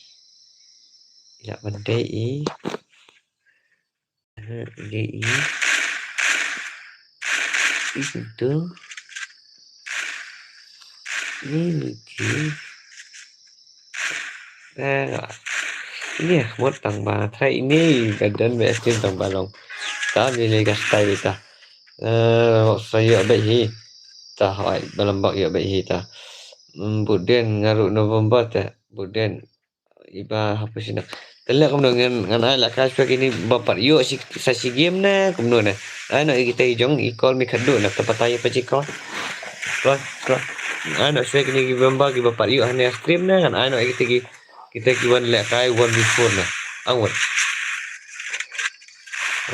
Ila ban dei i. Ha, dei i. Itu. Ni mi ji. Eh, iya, mut tang ba. Try ini ka don ba eskin tang ba long. Ta ni le ka style ta. Eh, sa ïoh bad hi. Ta hoi, ba lambak ïoh bad hi ta. Hmm, bud den ngaru November ta. Bud den. Iba hapus ina. Tele kumno ngan, ngan ai la ka shwa kini ba pat ïoh si, sa si game na, kumno na. Ai no kita i jong, i call mi khadduh na, ta batai pa ji call. Call, call. Ai no shwa kini ki bamba ki ba pat ïoh hane stream na, ngan ai no kita ki Kita ki wan lehkai one v four na. Ang wan.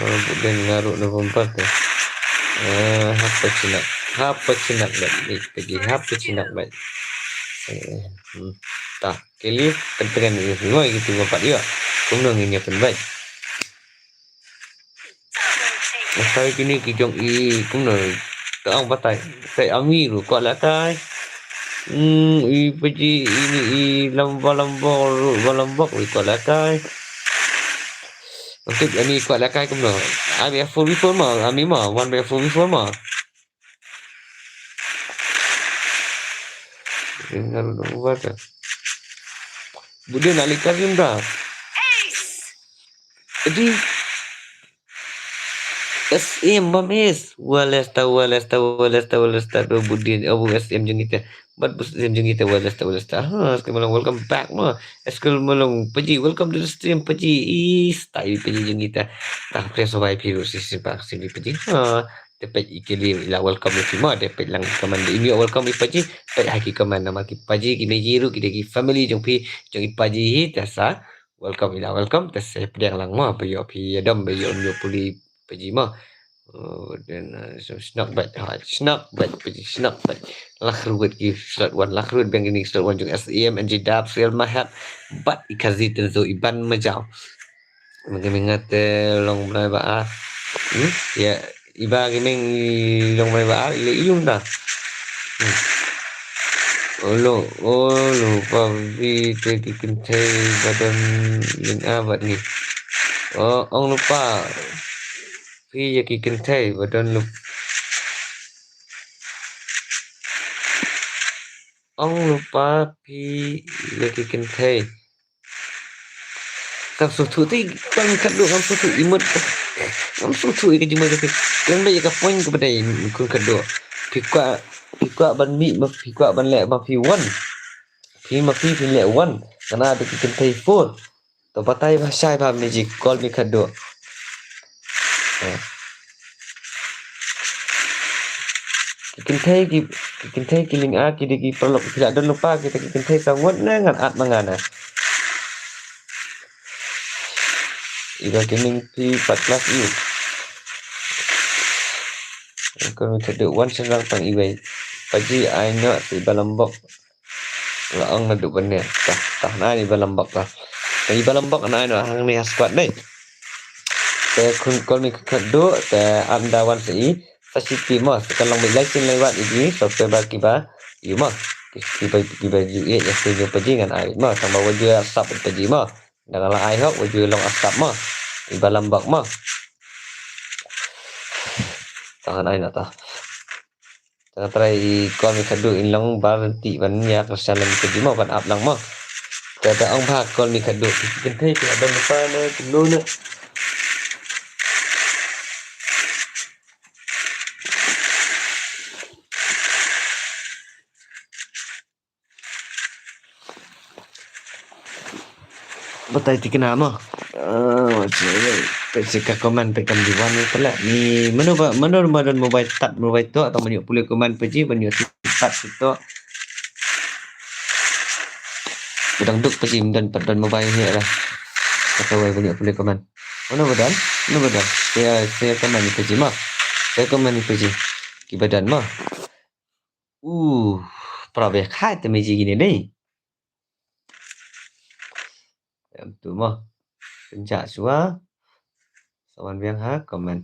Ah, bud den ngaru November te. Ah, hapa chinak. Hapa chinak bet. Ni pagi hapa chinak bet. Eh, hmm. Ta, kili, pentengan ni semua gitu bapak juga. Kumno ngin ya pen bet. Lehkai kini ki jong i kumno. Ta ong batai. Sai ami ru ko lehkai. Hmm, i paji ini i lamba lamba lamba i kwah lakai. Okey, ani kwah lakai kumno. Ami four v four ma, ami ma, one by four v four ma. Dengar dong baca. Budin ali karim dah. Jadi S M bam is. Walesta, walesta, walesta, walesta. Budin, oh, S M jengita. But bus S M jengita, walesta, walesta. Ha, sekali malam welcome back ma. Sekali malam paji, welcome to the stream paji. Is, tai paji jengita. Tak pres wai piru si si bak si paji. Ha, te pej i kili ila welcome i phi ma, te pej lang comment i mi welcome i paji, pej ha ki comment namar ki paji ki meji ruh ki dei ki family jong phi, jong i paji hi, te sa welcome ila welcome, te sa pdiang lang ma, ba ïoh phi ïadom, ba ïoh ïoh puli paji ma. Oh, then, uh, so shnok bad, ha, shnok bad, paji shnok bad. Lah ruwet ki slot one, lah ruwet bang ini slot one jong S M, N J Dab, Real Mahak, bad i kazi tenzo i ban majau. Mungkin ingat eh long bnai ba ah. Hmm? Ya, iba ki meng i long bnai ba ah, ile ium da. Hmm. Olo, olo, pa vi te ki kynthei ba don ling abat ni. Oh, ong lupa. Phi ya ki kynthei ba don lup. Ong lupa phi ya ki kynthei. Ngam sngewthuh te, kol mi khadduh ngam sngewthuh i mut. Ngam sngewthuh i ka jingmut jong phi. Khlem da i ka point ka ba dei, khun khadduh. Phi kwah, phi kwah ban mih ma phi kwah ban leh ma phi wan. Phi ma phi phi leh wan. Ngan ai da ki kynthei four. To batai ba shai ba mi ji kol mi khadduh. Eh. Ki kynthei ki, ki kynthei ki ling a ki dei ki paralok ki la don lypa kita ki kynthei sa ngut ne ngan at ma nga na. Iba ki ning phi pat klas i. Kol mi khadduh wan sendang tang iwei. Paji ai noh si ba lambok. La ong naduh ban ne. Tah, tah na ni ba lambok tah. Na ni ba lambok na ai noh hangne ha squad ne. Te khun kol mi khadduh te ap da wan sa i. Sa shi ti mo, sa ka long ba lai chin lai wat i di, so te ba ki ba ïu mo. Ki, ki ba, ki ba ju i, ya ki ju paji ngan ai mo, tang ba wa ju sap paji mo. Da nga la ai hok, wa ju long asap mo. I ba lambok mo. Tang ngan ai noh tah. Tang trai i kol mi khadduh in long bar ti ban ïa ka salam ka jima ban ap lang mo. Te da ong ba kol mi khadduh ki kynthei ki ban pa na kumno na. Batai tikna mo. Ah, macam ni. Pek sika comment pek kam diwan ni pala. Ni mano ba, mano ba don mobile tat mobile tu atau mano pulih comment paji ban yu tat situ. Pedang duk paji mdan pat don mobile ni lah. Kata wai ban yu pulih comment. Mano ba don? Mano ba don? Saya, saya comment ni paji mo. Saya comment ni paji. Ki ba don mo. Uh, pra beh khai te meji gini dei. Em tu mo. Penjak sua. Sawan biang ha comment.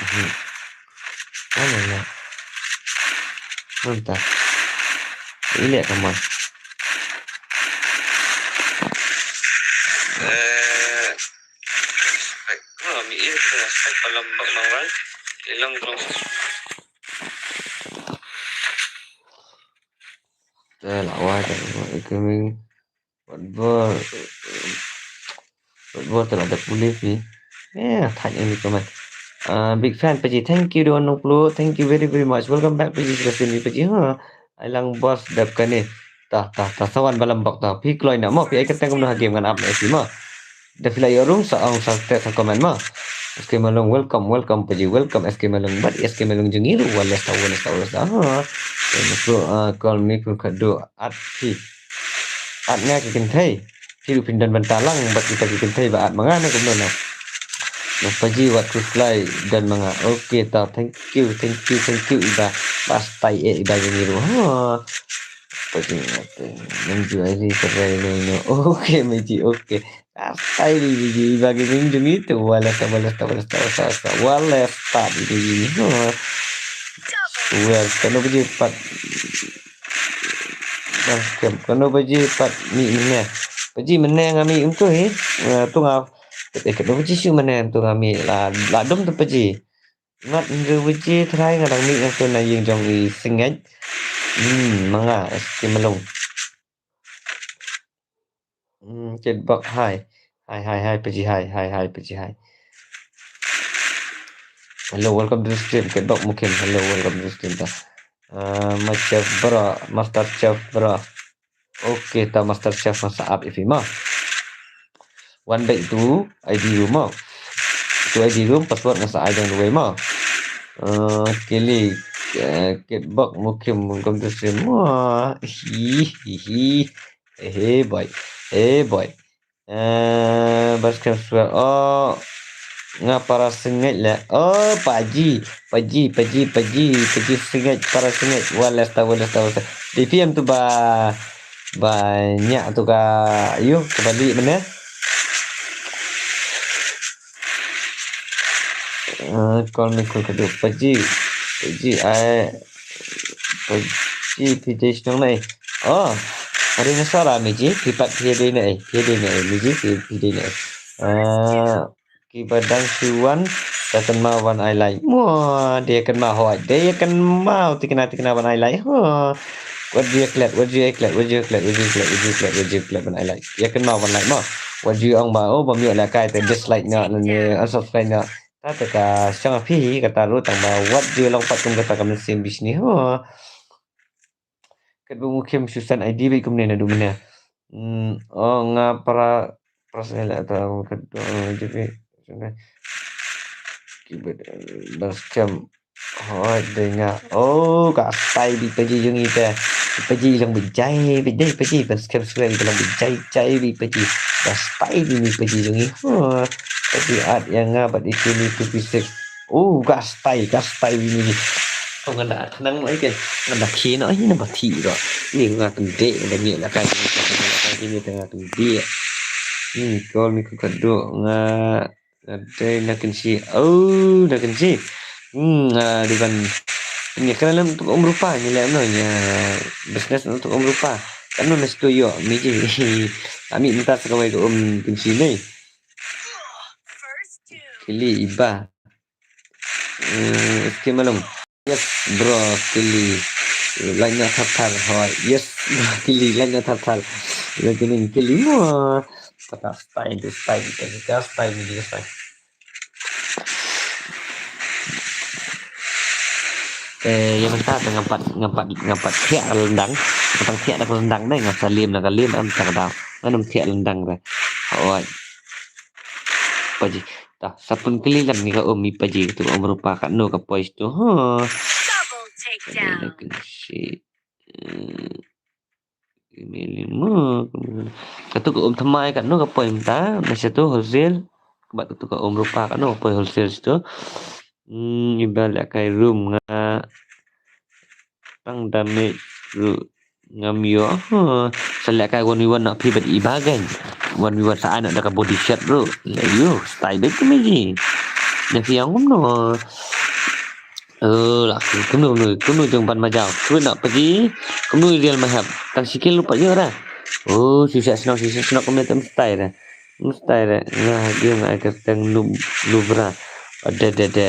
Mhm. Mana ya? Mantap. Ini come on. Eh, respect. Ah, mi iya kita respect dalam bak bang wan. Ilang belum. Te la wai te, coming. Wat bor, wat bor te la da pulih phi. Eh, thait ini comment. Ah, big fan paji. Thank you don nong plu. Thank you very very much. Welcome back paji. Sudah sini paji. Ha. Ai lang boss dap kane. Tah, tah, tah, sawan ba lambok tah. Phi kloi na mo, phi ai kyrteng kumno ha game ngan ap na S C mo. Da phi la ïoh rung sa ong sa te sa comment mo. S K Malung welcome, welcome paji, welcome S K Malung. Bad S K Malung jong ngi ruh, walesta, walesta, walesta. Ha. Te nukru, ah, kol mi khun khadduh at phi. At nga ki kynthei. Phi ruh phin don bynta lang bad kita ki kynthei ba at ma nga ne kumno na. Na paji wat khuslai don ma nga. Okay ta, thank you, thank you, thank you iba. Ba stai eh iba jong ngi ruh. Ha. Paji nga te. Ngam ju ai ri ka rai no no. Okay meji, okay. Ba stai ri ri ri iba ki ning jong ngi te walesta, walesta, walesta, walesta, walesta. Walesta ri ri ri. Ha. Wer, kano baje pat. Bang kem, kano baje pat mih mynne. Baje mynne nga mih kumto hi. Eh, to nga. Eh, kano baje shu mynne to nga mih la, la dum to baje. Ngat hynriew baje trai nga dang mih kumto na ïing jong i Sngeit. Hmm, ma nga, eh, ki malung. Hmm, Kitbok, hi. Hi, hi, hi, Paji, hi, hi, hi, Paji, hi. Hello, welcome to the stream. Kitbok Mukim, hello, welcome to the stream. Ta. Uh, my chef bro, master chef bro. Okay, ta master chef masa up if ma. One back to I D room ma. To I D room, password masa I don't know ma. Uh, Kili, uh, Kitbok Mukim, welcome to the stream. Wah, hi, hi, hi. Eh, hey boy. Eh, boy. Eh, bas kem suar. Oh, nga para Sngeit le. Oh, Paji. Paji, Paji, Paji. Paji Sngeit, para Sngeit. Walesta, walesta, walesta. Di P M tu ba, ba nyak tu ka, yu, ka bali mana? Eh, call me call kadu. Paji. Paji, ai. Paji, Paji, shnong nai. Oh, hari na sara miji, pipat phi dei nai, phi dei nai, miji, phi, phi dei nai. Ah, ki badang shuan, ta kan ma wan ai lai. Mo, dia kan ma hoi, dia kan ma tikna tikna wan ai lai. Ho. Wat dia klet, wat dia klet, wat dia klet, wat dia klet, wat dia klet, wat dia klet wan ai lai. Dia kan ma wan lai mo. Wat dia ong ba, oh, bam yo la kai te dislike na, ne unsubscribe na. Ta te ka shang phi, kata ru tang ba, wat dia long pat kum kata ka mynsiem bishni. Ho. Kat ba mukhim shu send I D bad kumne naduh mynne. Hmm, oh, nga para, para sngewleh ta, kat, oh, J P. Ki bad, bad scam. Hoi, dei nga. Oh, ka stai bi paji jong i te. Paji long bi jai, bi dei paji, bad scam swear bi long bi jai, jai bi paji. Ka stai bi mi paji jong i. Hoi, paji at yang nga, bad itu ni two P six. Oh, ka stai, ka stai bi mi. Kong ngan da khnang noi ke, ngan da khi noi, ngan ba thi ro. Ni nga kan de, ngan da mi la kai, ni tengah kan de. Hmm, call ni ku kadu, nga, nga de na kan si. Oh, na kan si. Hmm, ah, di ban. Ni kan lem tu um rupa, ni lem no, ni business tu um rupa. Kan no na stu yo, mi ji. Ami minta sekawai ke um kan si ni. Kili iba. Eh, skim along. Yes, bro, kili. Lain na thar thar, hoi. Yes, bro, kili, lain na thar thar. Lain kini kili mo. Kata style, style, kata style, ni style. Eh, yang mentah ngam pat, ngam pat, ngam pat thiah lendang. Patang thiah dah lendang deh, ngam salim dah kalim, am tak dah. Ngam thiah lendang deh. Hoi. Paji. Tah, sapun kali lang ni ka um i paji tu um rupa ka no ka poise tu. Ha. Double takedown. Ada kena si. Eh, email mo. Katu ka um thamai ka no ka poise ta. Masa tu wholesale. Bat tu ka um rupa ka no ka poise wholesale tu. Hmm, iba la kai room nga. Tang damage ru. Ngam yo, huh. Sa leh kai one v one na phi bad i bagan. One v one sa ai na da ka body shot ru. Le yo, style bad kami ji. Na phi yang kumno. Oh, la kumno, kumno, kumno jong ban majau. Kumno na paji, kumno real mahap. Tang sikil lupa yo ra. Oh, sisa senok, sisa senok kumno tem style ra. Mesti re, nga game ai kyrteng Nub-, Nubra. Ada, ada, ada.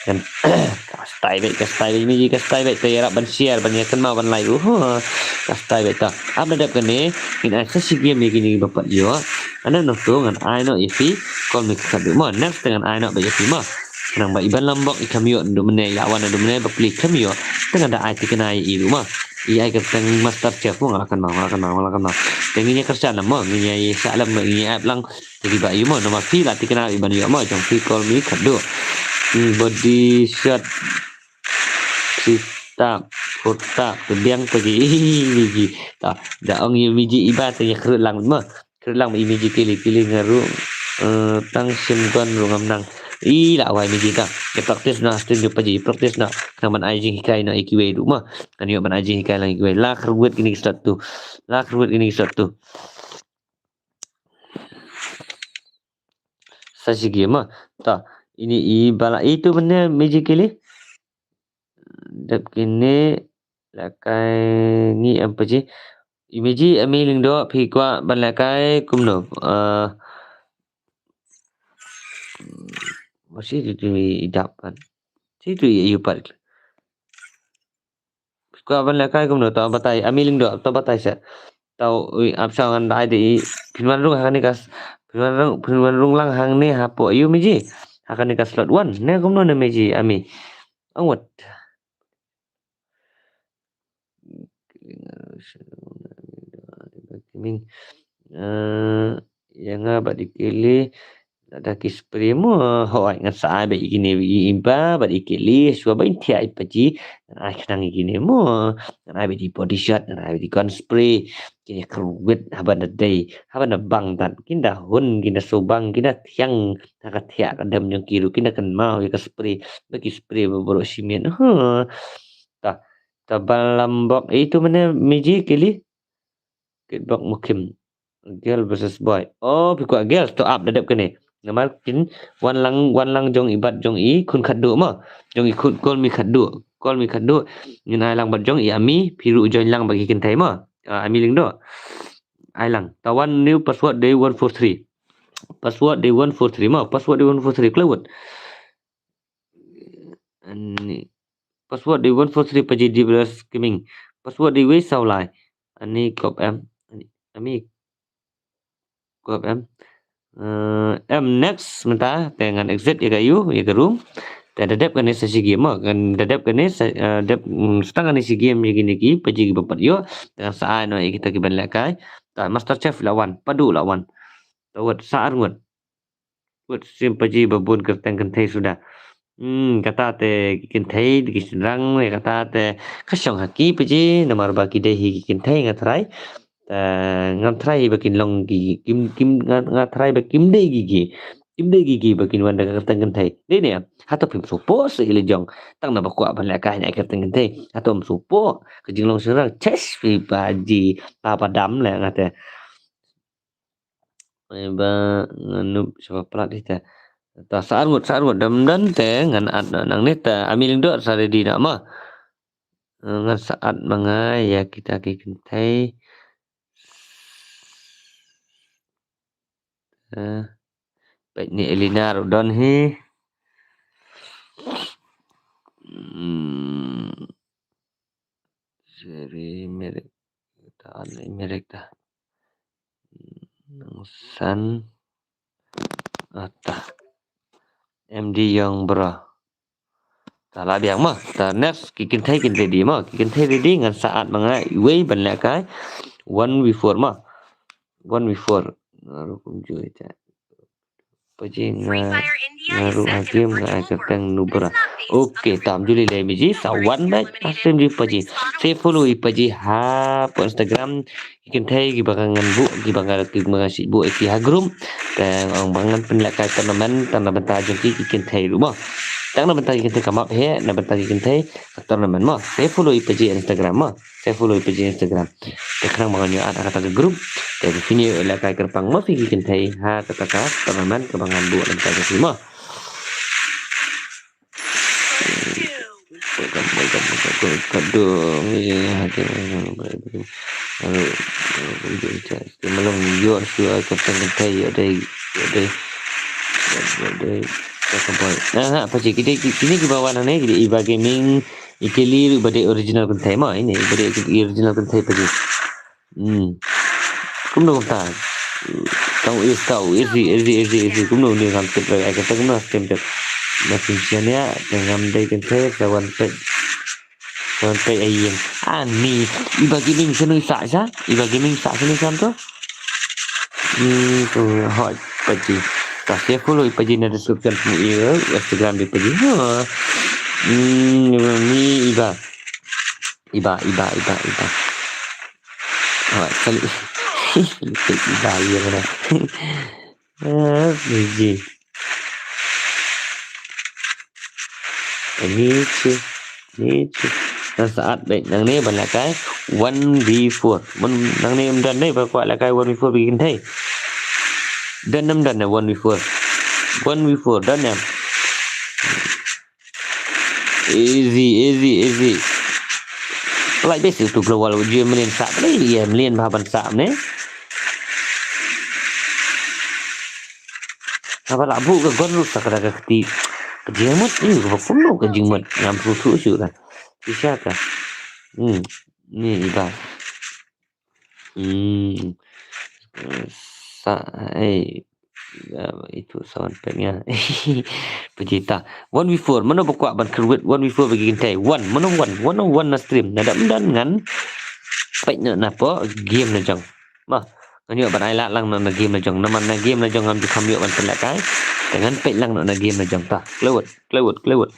Kan, ka style bad, ka style bad, mi ji ka style bad, ka ïarap ban share, ban ïa kynmaw, ban like, uh, ka style bad ta. Ap da dep kane, ngin ai sa shi game ïa kine ba pat ïoh. Ana noh to ngan ai noh ïa phi, call me ka khadduh mo. Next te ngan ai noh ba ïa phi mo. Khnang ba iban lambok i kham ïoh, naduh mynne ïa wan naduh mynne ba pli kham ïoh. Te ngan da ai thikna ïa i ruh mo. I ai kyrteng Master Chef mo, nga la kynmaw, nga la kynmaw, nga la kynmaw. Te ngin ïa kyrshan lang mo, ngin ïa ïa sha lang mo, ngin ïa app lang. Te kiba ïoh mo, namar phi la thikna iban ïoh mo, jong phi call me khadduh. Hmm, body shot. Sita, kota, pdiang pagi. Ih, mi ji. Ta, da ong ïa mi ji iba te ïa khrut lang mo. Khrut lang i mi ji kili, kili nga ruh. Eh, tang shim gon ruh ngam nang. I la wai mi ji ta. Ïa practice na, stin ju paji, practice na. Khnang ban ai jinghikai na ïa kiwei ruh mo. Kan ïoh ban ai jinghikai lang ïa kiwei. La khrut kini ki shot tu. La khrut kini ki shot tu. Sa shi game mo. Ta. Ini i bala itu benda mi ji kili. Dep kine lehkai ngi em paji. Imi ji, Ami Lyngdoh, phi kwah ban lehkai kumno? Ah, masi tu tu i dap kan. Si tu i ayu pat. Phi kwah ban lehkai kumno, to batai, Ami Lyngdoh, to batai sa. To, ui, ap sa ngan dai de i, phin wan rung ha kane ka s-, phin wan rung, phin wan rung lang hangne hapoh ayu Miji. Ha kane ka slot one, ne kumno ne Miji, Ami. Ong wat. Eh, ïa nga bad i Kelly, lada ki spray mo, hooid, ngan sa ai bad i kine i Imba bad i Kelly, shuwa ban thiah i paji, ngan ai khnang i kine mo, ngan ai bad i Body Shot, ngan ai bad i Gun Spray, kine kyrwit haba na dei, haba na bang dan, kin da hun, kin da subang, kin da thiang, ha ka thiah ka dem jong ki ruh, kin da kynmaw ïa ka spray, ba ki spray ba baroh shi miet. Huh. Ta, ta ba lambok, eh, itu mane Miji, Kelly. Kitbok Mukim. Girl versus boy. Oh, phi kwah girl, to ap da dep kane. Namar kin wan lang, wan lang jong i bad jong i khun khatduh mo. Jong i khun, Call Me Khatduh. Call Me Khatduh. Ngin ai lang bad jong i Ami, phi ruh join lang bad ki kynthei mo. Ah, Ami Lyngdoh. Ai lang. Ta wan new password dei one four three. Password dei one four three mo. Password dei one four three. Klewut. Ani. Password dei one four three paji di blas keming. Password dei wei saw lai. Ani kop em. Ani, Ami kop em. Eh, em next mynta te ngan exit ïa ka yu, ïa ka room. Te da dep kane sa shi game mo, ngan da dep kane sa, eh, dep, mm, stang kane shi game ïa kine ki paji ki ba pat ïoh. Te ngan sa ai noh ïa kita ki ban lehkai. Ta Master Chef la wan, Padu la wan. Ta wat sa ar ngut. Wat sim paji ba bun kyrteng kynthei suda. Hmm, kata te ki kynthei, ki shynrang, eh, kata te ka shong ha ki paji, namar ba ki dei hi ki kynthei nga tharai. Eh, ngam tharai ba kin long ki, kim, kim, nga, nga tharai ba kim dei ki ki. Kim dei ki ki ba kin wan da ka kyrteng kynthei. Dei ne, hato phim supo sa ila jong. Tang na ba kwah ban lehkai na kyrteng kynthei. Hato phim supo, ka jinglong shynrang, chesh, phi paji, pa padam le nga te. Ba ngan nup sha ba plat ita. Ta sa ar ngut, sa ar ngut dam dan te ngan add noh nangne ta Ami Lyngdoh sa ready noh ma. Ngan sa add ma nga ïa kita ki kynthei. Eh, peit ni Elina ruh don hi. Hmm. Seri Merek. Ta an Merek ta. Nang san. Ata. M D Young Bro. Ta la biang ma. Ta next ki kynthei kin ready ma. Ki kynthei ready ngan sa add ma nga iwei ban lehkai. One v four ma. One v four. Nga ruh kumjuh ita. Paji nga, nga ruh ha game nga ai kyrteng Nubra. Okay, tam juli lei miji sa wan bad asem ji paji. Sa follow i paji hapoh Instagram. Ki kynthei kiba nga ngan buh, kiba nga, kiba nga shu buh ïa ki ha group. Te ong ba ngan pynlehkai tournament tang na bynta jong ki, ki kynthei ruh mo. Tang na bynta ki kynthei ka map hi, na bynta ki kynthei ka tournament mo. Sa follow i paji Instagram mo. Sa follow i paji Instagram. Te khnang ba ngan ïoh add ha kata ka group. Te phi ïoh lehkai kyrpang ma phi ki kynthei ha kata ka tournament kaba ngan buh na bynta jong phi mo. Welcome, welcome, welcome. Kado, melong ïoh shuwa kyrteng kynthei ïoh dei, ïoh dei, ïoh dei. Welcome boy. Nah, nah, paji kine, kine kiba wan hangne, kine Iba Gaming, i Kelly ruh ba dei original kynthei mo, ine ba dei original kynthei paji. Hmm. Kumno kumta. Tang is tau, is ri, is ri, is ri, is ri. Kumno ni ngam tip rai, ai kata kumno stem tip. Makin sian ïa, te ngam dei kynthei, te wan peit. Wan peit ai ïeng. Ani, Iba Gaming sha nui sa sa? Iba Gaming sa sha nui sa to? Hmm, tu hot paji. Ka share follow i paji na description, i Instagram di paji. Ha. Hmm, ni Iba. Iba, Iba, Iba, Iba. Oh, kali. Iba, iya mana? Ah, Miji. Miji. Miji. Ngan sa add beit nangne ban lehkai one v four. Mun nangne ym don ne ba kwah lehkai one v four ba ki kynthei. Don ne ym don ne one v four. One v four don ne. Easy, easy, easy. Lai bes itu global uji mlien sa, lai ye mlien ba ban sa ne. Haba la bu ka gon ruh sa ka da ka kti. Ka jingmut, yu, ka kumno ka jingmut. Ngam sngewthuh shuh ka. Isha ka. Hmm. Ni iba. Hmm. Sa, eh, ah, itu sound effect nya. Pejita. One v four. Mano ba kwah ban kyrwit one v four bagi kynthei. One. Mano one. One on one na stream. Nada mdan ngan. Peit na napo game na jong. Bah. Ngan ïoh ban ai lad lang na game na jong. Namar na game na jong ngam ju kham ïoh ban pynlehkai. Te ngan peit lang na game na jong ta. Klewut. Klewut. Klewut.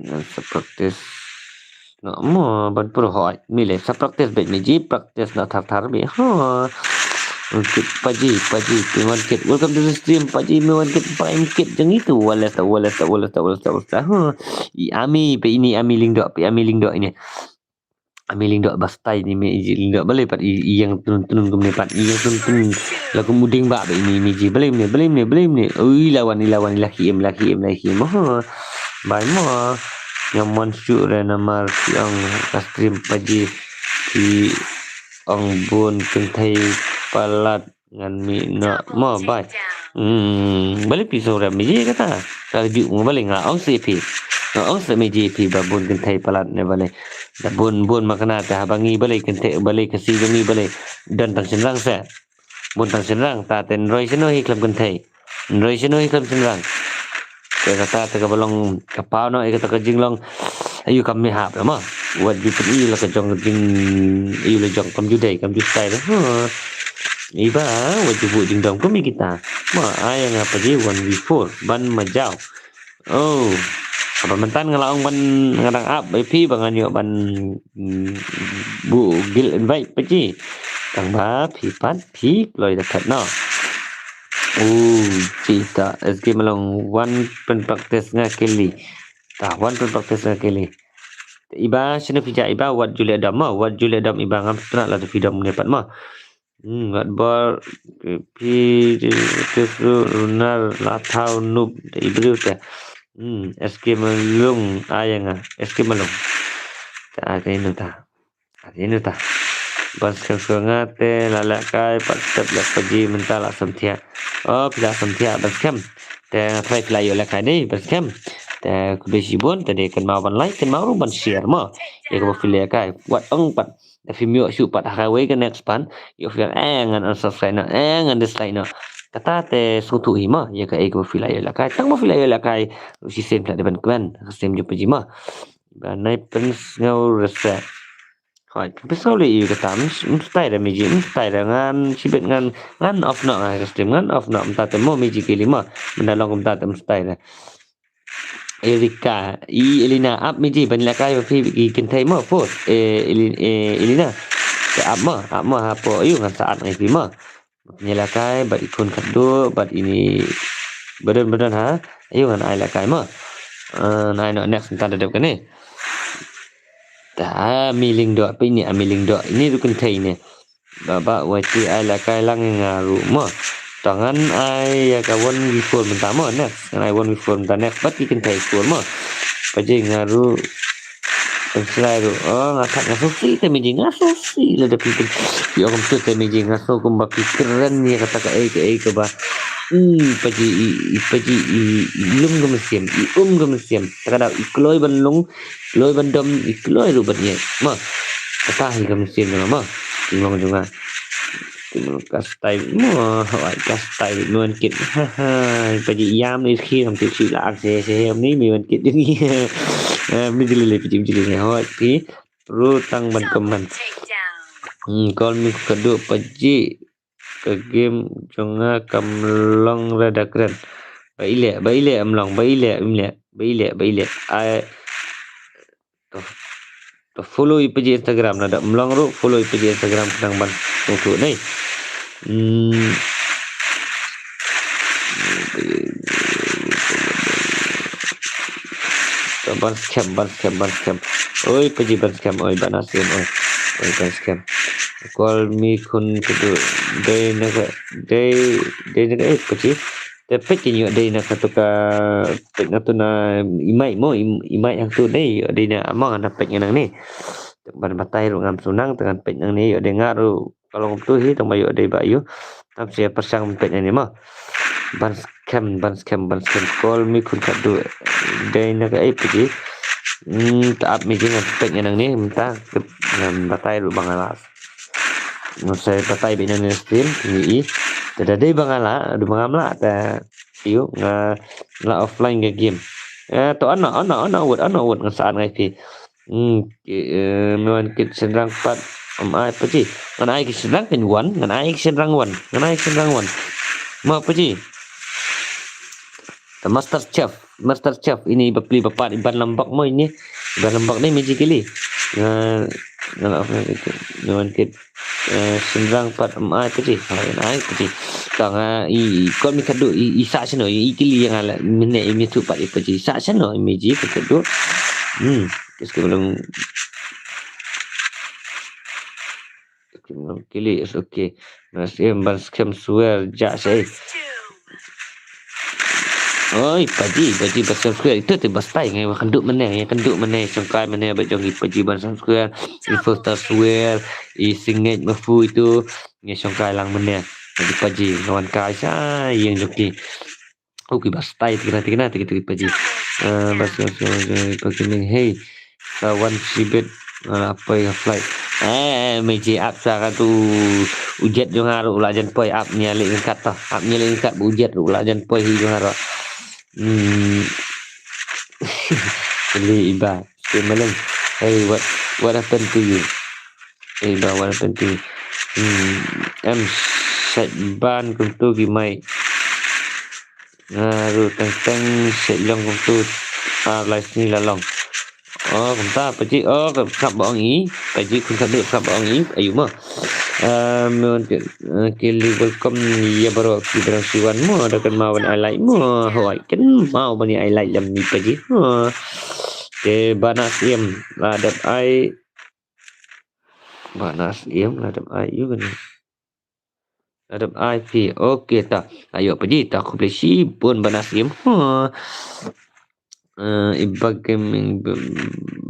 Ngan sa practice. No, mo ban pur hoi. Mi le sa practice bad mi ji practice na thar thar mi. Ha. Kit paji, paji, pi wan kit. Welcome to the stream, paji, mi wan kit, prime kit jeng itu. Wales ta, wales ta, wales ta, wales ta, wales ta. Ha. I ami, pe ini ami lingdok, pe ami lingdok ini. Ami lingdok ba style ni mi ji lingdok balei pat i, i ïeng tun tun kumne pat i ïeng tun tun la kum u ding ba ba ini mi ji balei mne balei mne balei mne. Ui lawan i lawan i la khiem la khiem la khiem. Mo. Bai mo. Ngam wan shu re namar ki ong ka stream paji ki ong bun kynthei palat. Ngan mih noh mo bai. Hmm, balei phi sngewrem mi ji kata. Ka ju mo balei nga ong seh phi. Nga ong seh mi ji phi ba bun kynthei palat ne balei. Da bun bun ma kane te haba ngi balei kynthei balei ka si ngi balei. Don tang shynrang seh. Bun tang shynrang ta te nroi shano hi khlem kynthei. Nroi shano hi khlem shynrang. Te kata te kaba long ka paw noh ïa kata ka jinglong. Ayu kam mih hap ma. Wat ju pyn i la ka jong jing ayu la jong kam ju dei kam ju style. Ha. Iba wat ju bu jingdom kum i kita. Ma ai nga paji one v four ban ma jaw. Oh. Haba mynta nga la ong ban nga dang ap ïa phi ba ngan ïoh ban mm, bu guild invite paji. Tang ba phi pat phi kloi da phet noh. Uh, ji ta S K Malong wan pyn practice nga kili. Ta wan pyn practice nga kili. Iba shano phi ja iba wat ju leh dom ma, wat ju leh dom iba ngam sngewthuh la da phi dom ne pat ma. Hmm, wat bor phi ti su runar la thaw nup da i briew te. Hmm, S K Malung ai nga, S K Malung. Ta ai te inu ta. Ai te inu ta. Ban skhem skhem nga te la lehkai pat step leh paji mynta la samthiah. Oh, phi la samthiah ban skhem. Te nga try phi la ïoh lehkai dei ban skhem. Te khublei shibun te dei kynmaw ban like kynmaw ruh ban share mo. Ïa kaba phi lehkai. Wat ong pat. Da phim ïoh shuh pat ha kawei ka next pat ïoh phi ong eh ngan unsubscribe noh eh ngan dislike noh. Kata te sngewthuh hi mo ïa kaei kaba phi la ïoh lehkai tang ba phi la ïoh lehkai ruh shisien phi la dei ban kmen ha ka snem jong paji mo. Ba nai pynsngew rese. Hoi pynsngew lei ïa kata mstai da miji mstai da ngan shibit ngan ngan off noh ngan ka stream ngan off noh mynta te mo miji kili mo. Mynta long mynta te mstai da. Erika, i Elina, ap miji ban lehkai ba phi ki kynthei mo, pos, eh, Eli-, eh, Elina. Te ap mo, ap mo hapoh, ayu ngan sa at ngai phi mo. Ban lehkai, bad i khun khatduh, bad ini, badon, badon ha, ayu ngan ai lehkai mo. Eh, nai noh next, ntan da dep kane. Ta, mi lingdok, phi ni, a mi lingdok, ini ruh kynthei ne. Ba, ba, wai ti ai lehkai lang ïa nga ruh mo. To ngan ai ïa ka one v four mynta mo, next. Ngan ai one v four mynta next. Bad ki kynthei four mo. Paji nga ruh. Pynslai ruh. Oh, nga thak nga sosi te miji, nga sosi la da phi pyn. Ïoh kumtu te miji, nga so kumba phi kren ïa kata kaei kaei kaba. Hmm, paji i, i paji i, i lung ka mynsiem, i um ka mynsiem. Ta ka dei i kloi ban lung, kloi ban dom, i kloi ruh ban ïeit. Mo. Kata hi ka mynsiem jong nga mo. Ki long jong nga. Ki long ka style mo. Hawai ka style mo wan kit. Ha ha. Paji ïam ni khi ngam tip shu la ak se se hem ni mi wan kit jong ngi. Eh, mi jili le paji mi jili le. Hawai phi. Ru tang ban comment. Hmm, call mi ka duk paji. Ka game jong nga kam long re da kren. Ba ile, ba ile em long, ba ile, im le, ba ile, ba ile. Ai to, to follow i paji Instagram na da em long ruh, follow i paji Instagram khnang ban tu tu nei. Hmm. To ban scam, ban scam, ban scam. Oi, paji ban scam, oi, ban scam, oi. Oi, ban scam. Call me khun khadduh. Dei na ka, dei, dei na ka, eh, Paji. Te peit kein ïoh dei na katu ka, peit na tu na i Mike mo, i, i Mike hangtu dei, ïoh dei na amang na peit ngan nangne. Te ban batai ruh ngam shu nang, te ngan peit nangne ïoh dei nga ruh. Ka long tu hi tang ba ïoh dei ba ïoh. Tam sia pyrshang peit nangne mo. Ban skhem, ban skhem, ban skhem. Call me khun khadduh. Dei na ka, eh, Paji. Hmm, ta ap me jing ngan peit ngan nangne, mynta ngan batai ruh ba nga la. Nga sa batai beit nangne stream, ni i. Te da dei ba nga la, da ba ngam la, te ïoh nga la offline ka game. Eh, to ana, ana, ana wut, ana wut ngan sa an ngai phi. Hmm, ki, eh, me wan kit shynrang pat, ym ai Paji. Ngan ai ki shynrang kein wan, ngan ai ki shynrang wan, ngan ai ki shynrang wan. Mo Paji. The Master Chef, Master Chef, ini bapli bapat iban lambak mo ini. Iban lambak ni Meji kili. Nga, nga la, me wan kit, eh, shynrang pat, ym ai Paji. Ym ai Paji. Ka nga i, i, kon mi khadduh i, i sa shano i, i kili ïa nga la mynne i mi tu pat i Paji. Sa shano i Meji khadduh. Hmm, kis ke belum. Kili is okay. Nas em ban skhem swear ja sei. Oi, Paji, Paji ban skhem swear. Itu tu bastai ngai kanduk mene, ngai kanduk mene, sengkai mene, ba jong i Paji ban skhem swear. I first swear, i singit mafu itu, ngai sengkai lang mene. Paji, Paji, ngawan kai sa, yang joki. Okay, bastai tikna tikna tikna tikna Paji. Ah, bas bas bas bas Paji ning hey. Sa wan sibit. Ah, apa ya flight. Eh, Meji ap sa ka tu ujet jong haru la jan poi ap nya le kat ta. Ap nya le kat bu ujet ru la jan poi hi jong haru. Hmm. Kali iba. Kemaleng. Hey, what what happened to you? Hey, iba, what happened to you? Hmm. Em, set ban kuntu ki mai. Nga ruh teng teng shet long kumtu ar lai sngi la long. Oh, kumta Paji, oh, ka sngap ba ong i. Paji khun khadduh sngap ba ong i. Ayu mo. Em, kili welcome ïa baroh ki brang siwan mo da kan maw ban ai like mo. Hoi, kan maw ban ai like lem ni Paji. Ho. Te Banas Ïem la dep ai. Banas Ïem la dep ai ïu kan. Adam I P. Okay ta. Ayo Paji ta, khublei shibun Banas Ïem. Ha. Eh, iba gaming b-,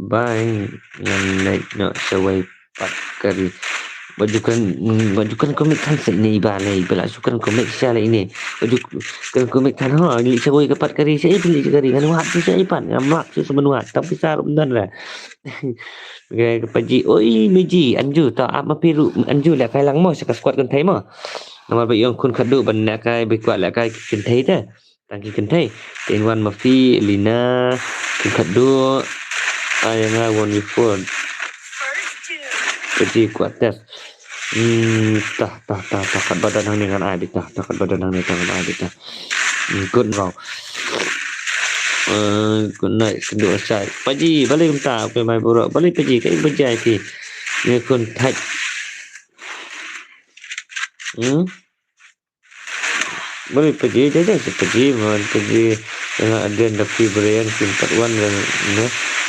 bai ngan naik no sawai pat kari. Wajukan, wajukan komik kan sa ini iba le, iba la sukan komik sa le ini. Wajukan komik kan ha, ini sawai ka pat kari sa, eh, beli kari ngan wat tu sa ipan, ngan mak tu semenwat. Tapi sa rum dan lah. Ga Paji, oi Meji, anju ta ap ma phi ruh, anju lehkai lang mo, sa ka squad kynthei mo. Namar ba ïong khun khadduh ban lehkai, ba kwah lehkai kynthei te. Tang ki kynthei. Te in wan ma phi, Lina, khun khadduh. Ai nga one v four. Paji kwah test. Hmm, tah, tah, tah, tah, kat badan hangne ngan ai bita, tah, kat badan hangne tah, ngan ai bita. Hmm, good now. Eh, good night, sendu asai. Paji, balei kumta, okay, mai buruk. Balei Paji, kai bajai ki. Ni kun thak. Hmm? Balei Paji, jai jai si Paji, man Paji. Tengah Adrian Dapi Brian, kim part one dan, ne.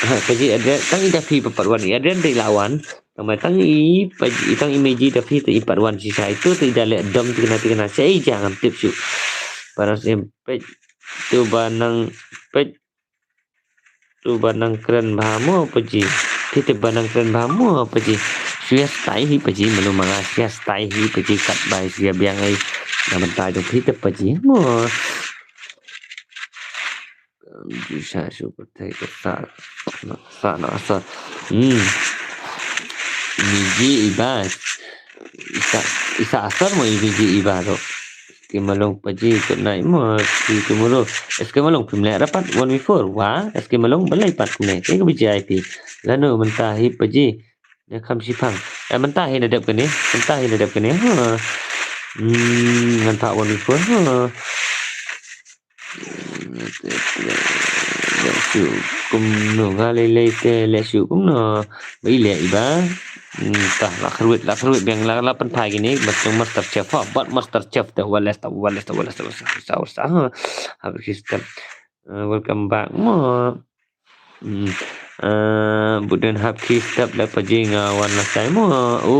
Ha, Paji Adrian, tang i Dapi part one, i Adrian dei lawan. Tang mai tang i, Paji, tang i Meji Dapi te i part one shisha. Itu te i da leh dom tikna tikna. Sa i jang ngam tip shuh. Banas Ïem peit. Tu ba nang peit. Tu ba nang kren bha mo Paji. Phi te ba nang kren bha mo Paji. Shu ïa stai hi Paji, malu manga shu ïa stai hi Paji, kat bai shu ïa biang ai. Na mynta jong phi te Paji mo. Em, ju sa shu pyrthei ka sa, sa na sa. Hmm. Meji iba. Isa, isa asar mo Meji iba tu. Eske Malong Paji, good night mo, see you tomorrow. Eske Malong, phim leh ra pat one v four. Wa, Eske Malong, balei pat kumne. Te ka B J I P. Lano mynta hi Paji. Ïa kham shipang. Eh, mynta hi na dep kane. Mynta hi na dep kane. Ha. Hmm, ngan phah one v four. Ha. Leh shuh kumno nga lei lei te leh shuh kumno. Ba i leh iba. Hmm, ta la kyrwit, la kyrwit biang la, la pynphai kine, bad jong Master Chef, ha, bad Master Chef te, wales ta, wales ta, wales ta, wales ta, wales ta, ha. Happy Christmas. Eh, welcome back mo. Hmm. Eh, bud dang hap ki step leh Paji nga wan lashai mo.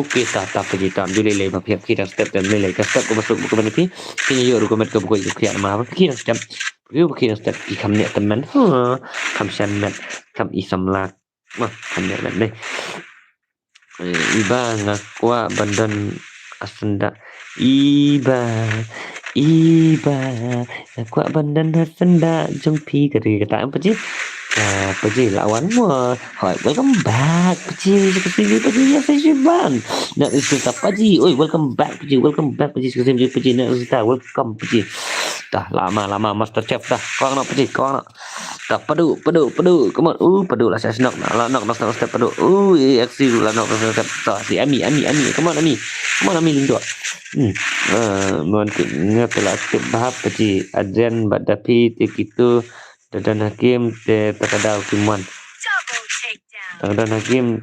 Okay, ta ta Paji ta. Ju lei lei ba phi hap ki dang step te lei lei ka step kaba suk kaba ni phi. Phi ïoh ruh ka met kaba khuid ka khiah namar ba ki dang step. Phi ba ki dang step ki kham ñiah tymmen. Ha, kham shan met, kham i samla. Wah, kham ñiah met dei. Eh, iba nga kwah ban don ha syndah. Iba, iba nga kwah ban don ha syndah jong phi, ka dei kata em Paji. Ka Paji la wan mo. Hoi, welcome back Paji. Ka Paji, Paji, yes, Paji ban. Na, is ta Paji. Oi, welcome back Paji. Welcome back Paji. Ka Paji, Paji, na, is ta welcome Paji. Dah lama lama Master Chef dah. Kong nak Paji, kong nak. Dah padu padu padu. Come on. Uh, padu lah saya senok. Lah nok nok nok step padu. Uh, eh, aksi lah nok nok step. Dah si Ami Ami Ami. Come on Ami. Come on Ami lindok. Hmm. Ah, mon ki ngat la tip bahap Paji. Adrian bad Dapi te kitu. Dadan Hakim te takadau ki mon. Dadan Hakim,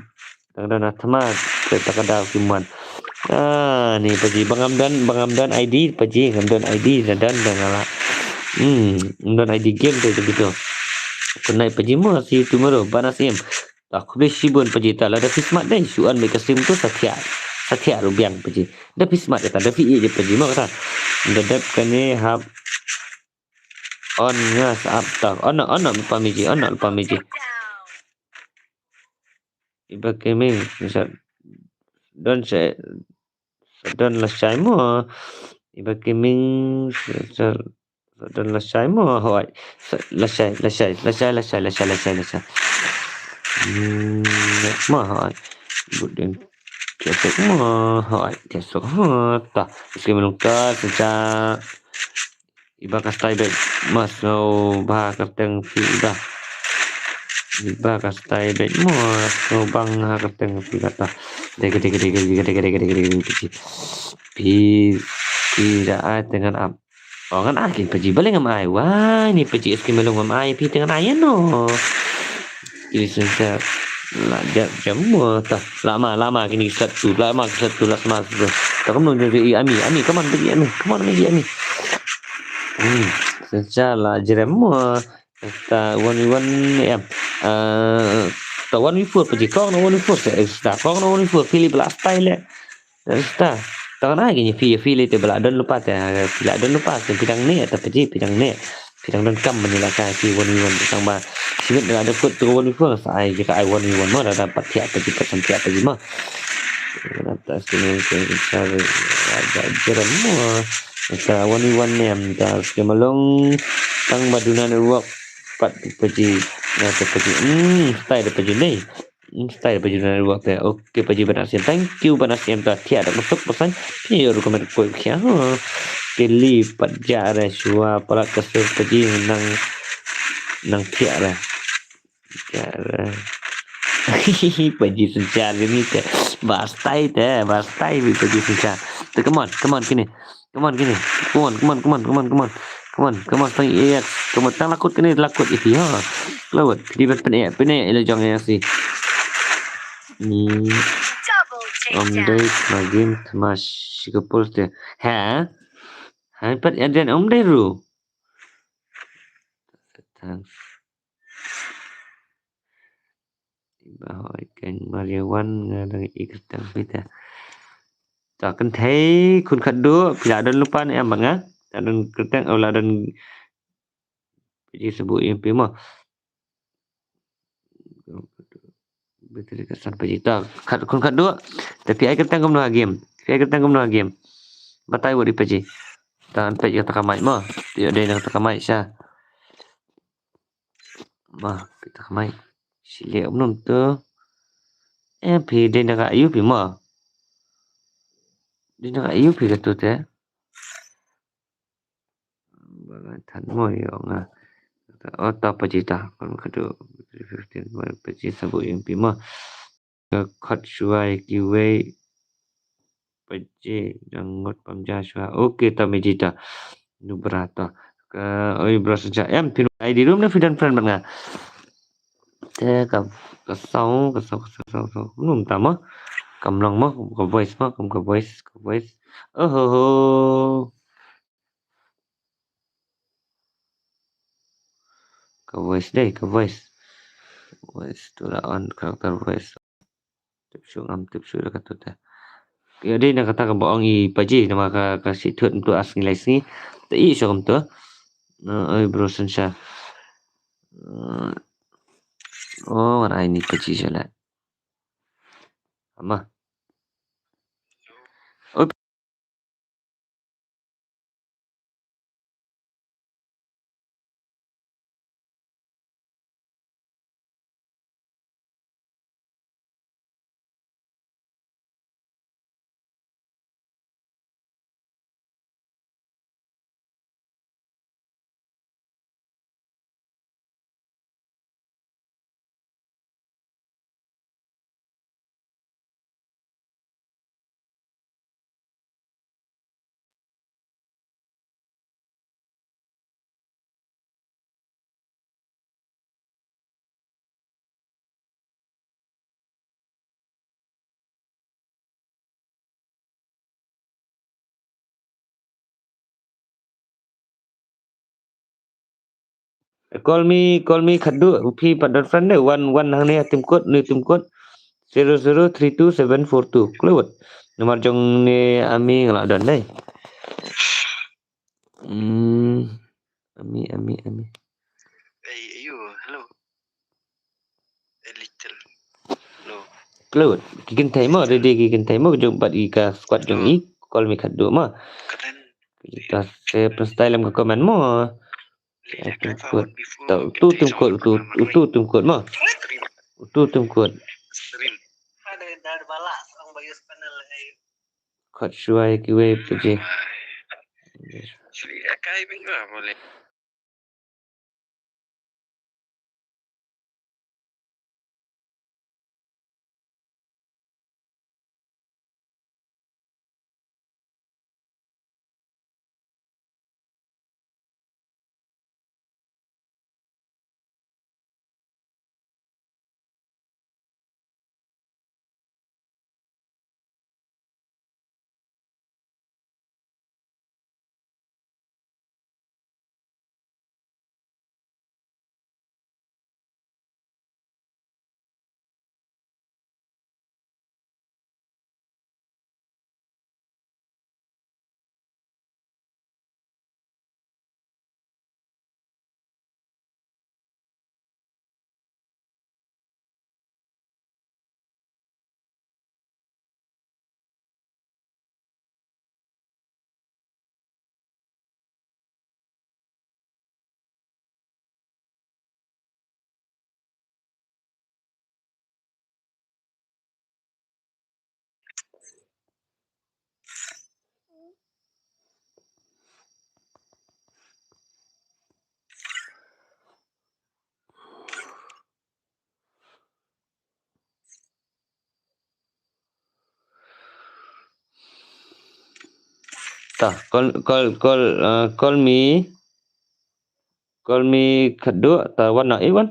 dadan Atma te takadau ki mon. Ah, ni Paji bangam dan bangam dan I D Paji ngam dan I D dadan dan ngala. Hmm, ngam dan I D game te gitu. Kunai Paji mo si tomorrow banas im. Tak khublei shibun Paji ta lada phi smat dei shu an mei ka sim tu satya. Satya rubiang Paji. Da phi smat ta da phi je Paji mo kata. Da dep kane hap on nga sa ap ta. On on on pa miji on on pa miji. Iba keming sa don sa sa don lashai mo. Iba keming sa sa don lashai mo hoi. Sa lashai lashai lashai lashai lashai lashai lashai. Hmm, mo hoi. Budin. Tiasuk mo hoi. Tiasuk ho ta. Iski melungka sejak. Iba ka style bad mas ngau ba ka teng phi iba. Iba ka style bad mas ngau bang ha ka teng phi kata. Dega dega dega dega dega dega dega dega dega dega. Phi phi da ai tengan ap. Oh ngan ai ki Paji bale ngam ai. Wah ni Paji es ki melung ngam ai phi tengan ai no. Ini sensor la jam jam mo ta. Lama lama kini satu lama satu lama satu. Ta kamu jadi Ami Ami come on Paji Ami come on Paji Ami. Hmm, sensor la jerem mo. Ta one v one em. Eh, ta one v four Paji kong na one v four se. Ta kong na one v four pili bela style le. Sta. Ta na gi ni phi phi le te bela don lupa te pila don lupa te pidang ne ta Paji pidang ne. Pidang don kam mani la ka phi one v one tang ba. Sibit da da kut tu one v four sa ai jika ai one v one mo da da pat thiah Paji pat sam thiah Paji mo. Ta sini ke sa da jeram mo. Ta one v one ne am ta sini malong tang ba duna ne wak pat Paji na ta Paji. Hmm, style da Paji ne. Style Paji na ruh te. Okay Paji Banasim. Thank you Banasim ta thiah da masuk pesan. Phi ïoh rukom ko khia. Keli pat ja re shuwa palat kasur Paji nang nang thiah re. Ja re. Paji sencha ni te. Ba style te, ba style Paji sencha. Te come on, come on kini. Come on kini. Come on, come on, come on, come on, come on. Come on, come on, tang iya. Come on, tang lakut kini, lakut iti ha. Lawat, kini ban pene, pene ila jong ya si. Ni. Om dei ma game tma shikapul te. Ha? Ha pat ya den om dei ru. Thanks. Ba hoi keng Maria wan nga dang i kyrteng phi te. Ta kynthei khun khatduh phi la don lypa ne em ba nga. La don kyrteng oh la don phi sabu ïa phi mo. Battery ka san phi ta khat khun khatduh. Te phi ai kyrteng kumno ha game. Phi ai kyrteng kumno ha game. Batai wat ïa phi. Ta an phi ïa ta ka mic mo. Ïa dei na ta ka mic sha. Ma, phi ta ka mic. Sile um num tu. Eh, phi dei na ka ayu phi ma. Dei na ka ayu phi ka tu te. Ba nga than mo ïa nga. O ta Paji ta. Kon ka tu. Fifteen mo Paji sabu ïa phi ma. Ka khot shuwa ïa kiwei. Paji dang ngut pam ja shuwa. Okay ta Miji ta. Nubra ta. Ka oi bro sencha em phin ai di room ne phin don friend bad nga. Te ka ka song ka song ka song ka song. Num ta mo. Kam long mo ka voice mo kam ka voice ka voice. Oh ho ho. Ka voice dei, ka voice. Voice to la on, character voice. Tip shu ngam tip shu da kata te. Ïa dei na kata kaba ong i paji namar ka, ka shu thut mynta ar sngi lai sngi. Te i shu kumta. Na oi bro Sunshine. Oh, ngan ai ni paji sha la. Ama. Oi. Call me, call me khadduh, phi pat don friend ne, wan, wan hangne ha Timkut, ne Timkut, zero zero three two seven four two. Klewet. Namar jong ne Ami nga la don dei. Hmm, Ami, Ami, Ami. Hey, ayo, hello. A little. Hello. Klewet. Ki kynthei mo, ready ki kynthei mo, jong bad i ka squad jong i, call me khadduh mo. Kren. Kita se style em ka comment mo. Ai, Timkut. Tau, utu Timkut, utu, utu Timkut mo. Utu Timkut. Khot shuwa ïa kiwei pat ji. Ta, call, call, call, uh, call me. Call me khadduh, ta wan na i wan.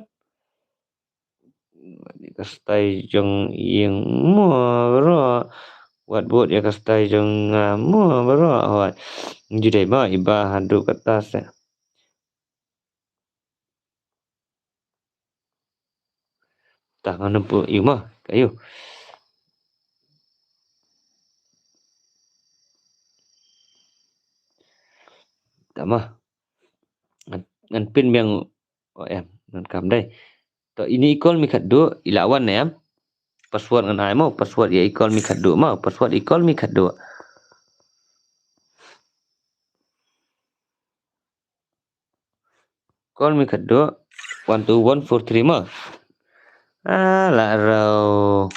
Ka style jong ïing mo bro. Wat bud ïa ka style jong nga mo bro. Hoi. Ju dei mo i ba haduh kata se. Ta ngan pu ïu mo. Ka ïu. Ta mo. Ngan, ngan pin biang. Oh, em, ngan kam dei. To ini i call me khadduh, i la wan em. Password ngan ai mo, password ïa i call me khadduh mo, password i call me khadduh. Call me khadduh, one two one four three mo. Ah, la rau.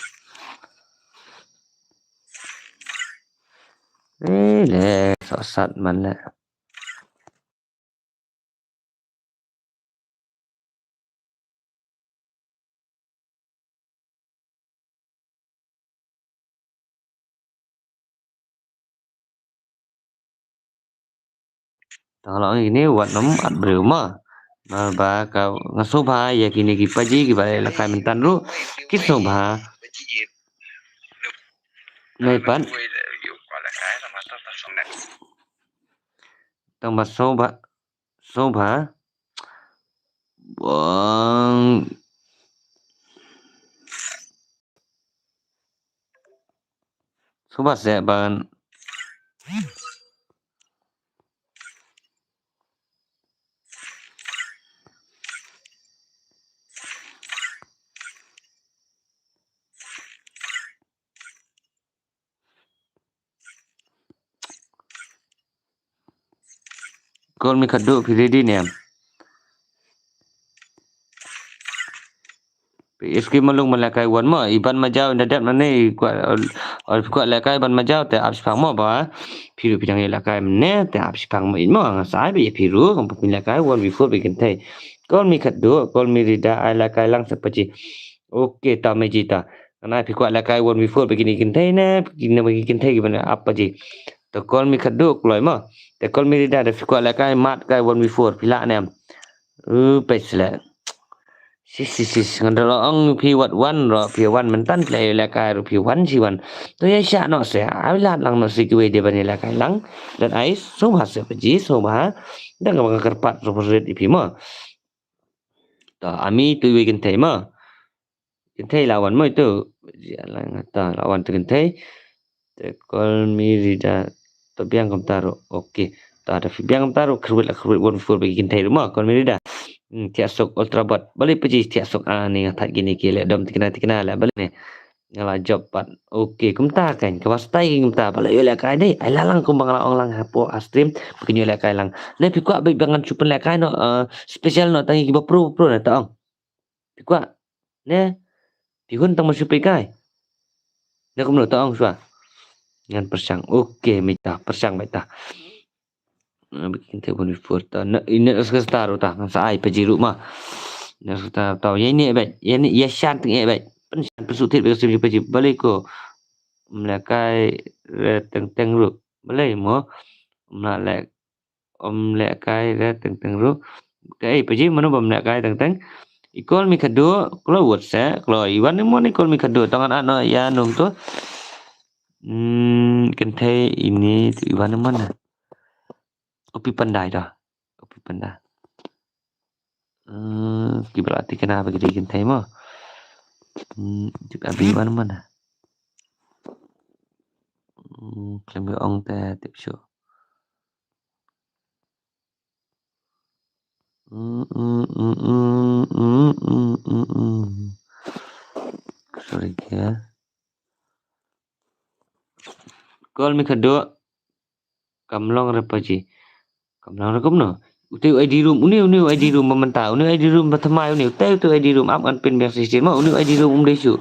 Eh, le, sok sat man le. Tang la ong ïa kine wat nym at briew ma. Namar ba ka nga sngewbha ïa kine ki paji kiba la lehkai mynta ruh ki sngewbha. Nai pat. Tang ba sngewbha, sngewbha. Bang. Sngewbha seh ban Call me khadduh, phi ready ne em? Phi skip malung ban lehkai wan mo, i Ban Majaw in da dep nangne, i kwah, ol, ol phi kwah lehkai Ban Majaw te ap shipang mo ba. Phi ruh phi dang ïalehkai mynne te ap shipang mo, in mo, nga sa ai ba ïa phi ruh, ngam phi lehkai one v four ba ki kynthei. Call me khadduh, call me Rida, ai lehkai lang sa paji. Okay, ta me ji ta. Ngan ai phi kwah lehkai one v four ba kine ki kynthei ne, kine ba ki kynthei ki ban ap paji. Te call me khadduh kloi mo. Te call me Rida da phi kwah lehkai mat kai one v four phi lah ne em. U peit seh leh. Sis sis sis ngan da la ong phi wat wan ruh phi wan mynta phi la ïalehkai ruh phi wan shi wan. To ïa shah noh seh ai lad lang noh seh kiwei de ban ïalehkai lang. Lehkai sngewbha seh paji sngewbha. Dang ba nga kyrpad ruh rit ïa phi mo. To ami tu iwei kynthei mo. Kynthei la wan mo itu. Ïa la nga ta la wan tu kynthei. Te call me Rida. To biang kumta ruh. Okay. Ta da phi biang kumta ruh khyrwit la khyrwit one v four ba ki kynthei ruh mo call me Rida. Hmm, thiah suk ultra bot. Balei paji thiah suk ani nga thait kine ki leh dom tikna tikna leh balei ne. Nga la jop pat. Okay, kumta kan. Kaba stai kumta. Balei ïalehkai dei. Ai la lang kumba nga la ong lang hapoh ha stream. Ba kin ïalehkai lang. Ne phi kwah ba ngan shu pynlehkai noh, eh, special noh tang ïa kiba pro pro ne ta ong. Phi kwah. Ne. Phi hun tang ban shu peit kai. Ne kumno ta ong shuwa. Ngan pyrshang. Okay, mita pyrshang mita. Ba ki kynthei one v four ta. Ne, ne star ruh ta. Ngan sa ai paji ruh ma. Ne star ta. Ïa ne bad. Ïa ne ïa shan teng ïa bad. Pynshan pynsuh thied ba ka sim paji. Balei ko. Ym lehkai re teng teng ruh. Balei mo. Ym lah leh Ym lehkai re teng teng ruh. Kaei paji mano bym lehkai teng teng. I call me khadduh, kloi wut seh, kloi i wan i mon i call me khadduh. Tang ngan add noh ïa num tu. Hmm, kynthei ini tu i wan i mon na. U Pi Pandai dah. U Pi Pandai. Hmm, kiba la tikna ba ki dei kynthei mo. Hmm, tip abi i wan i mon na. Hmm, khlem ong te tip shuh. Sorry kya. Call me khadduh. Kam long re paji. Kam long re kumno. Utai u ID room, uni uni u ID room ba mynta, uni u ID room ba thymmai uni, utai utai u ID room ap ngan pyn biang shisien mo, uni u ID room um dei shuh.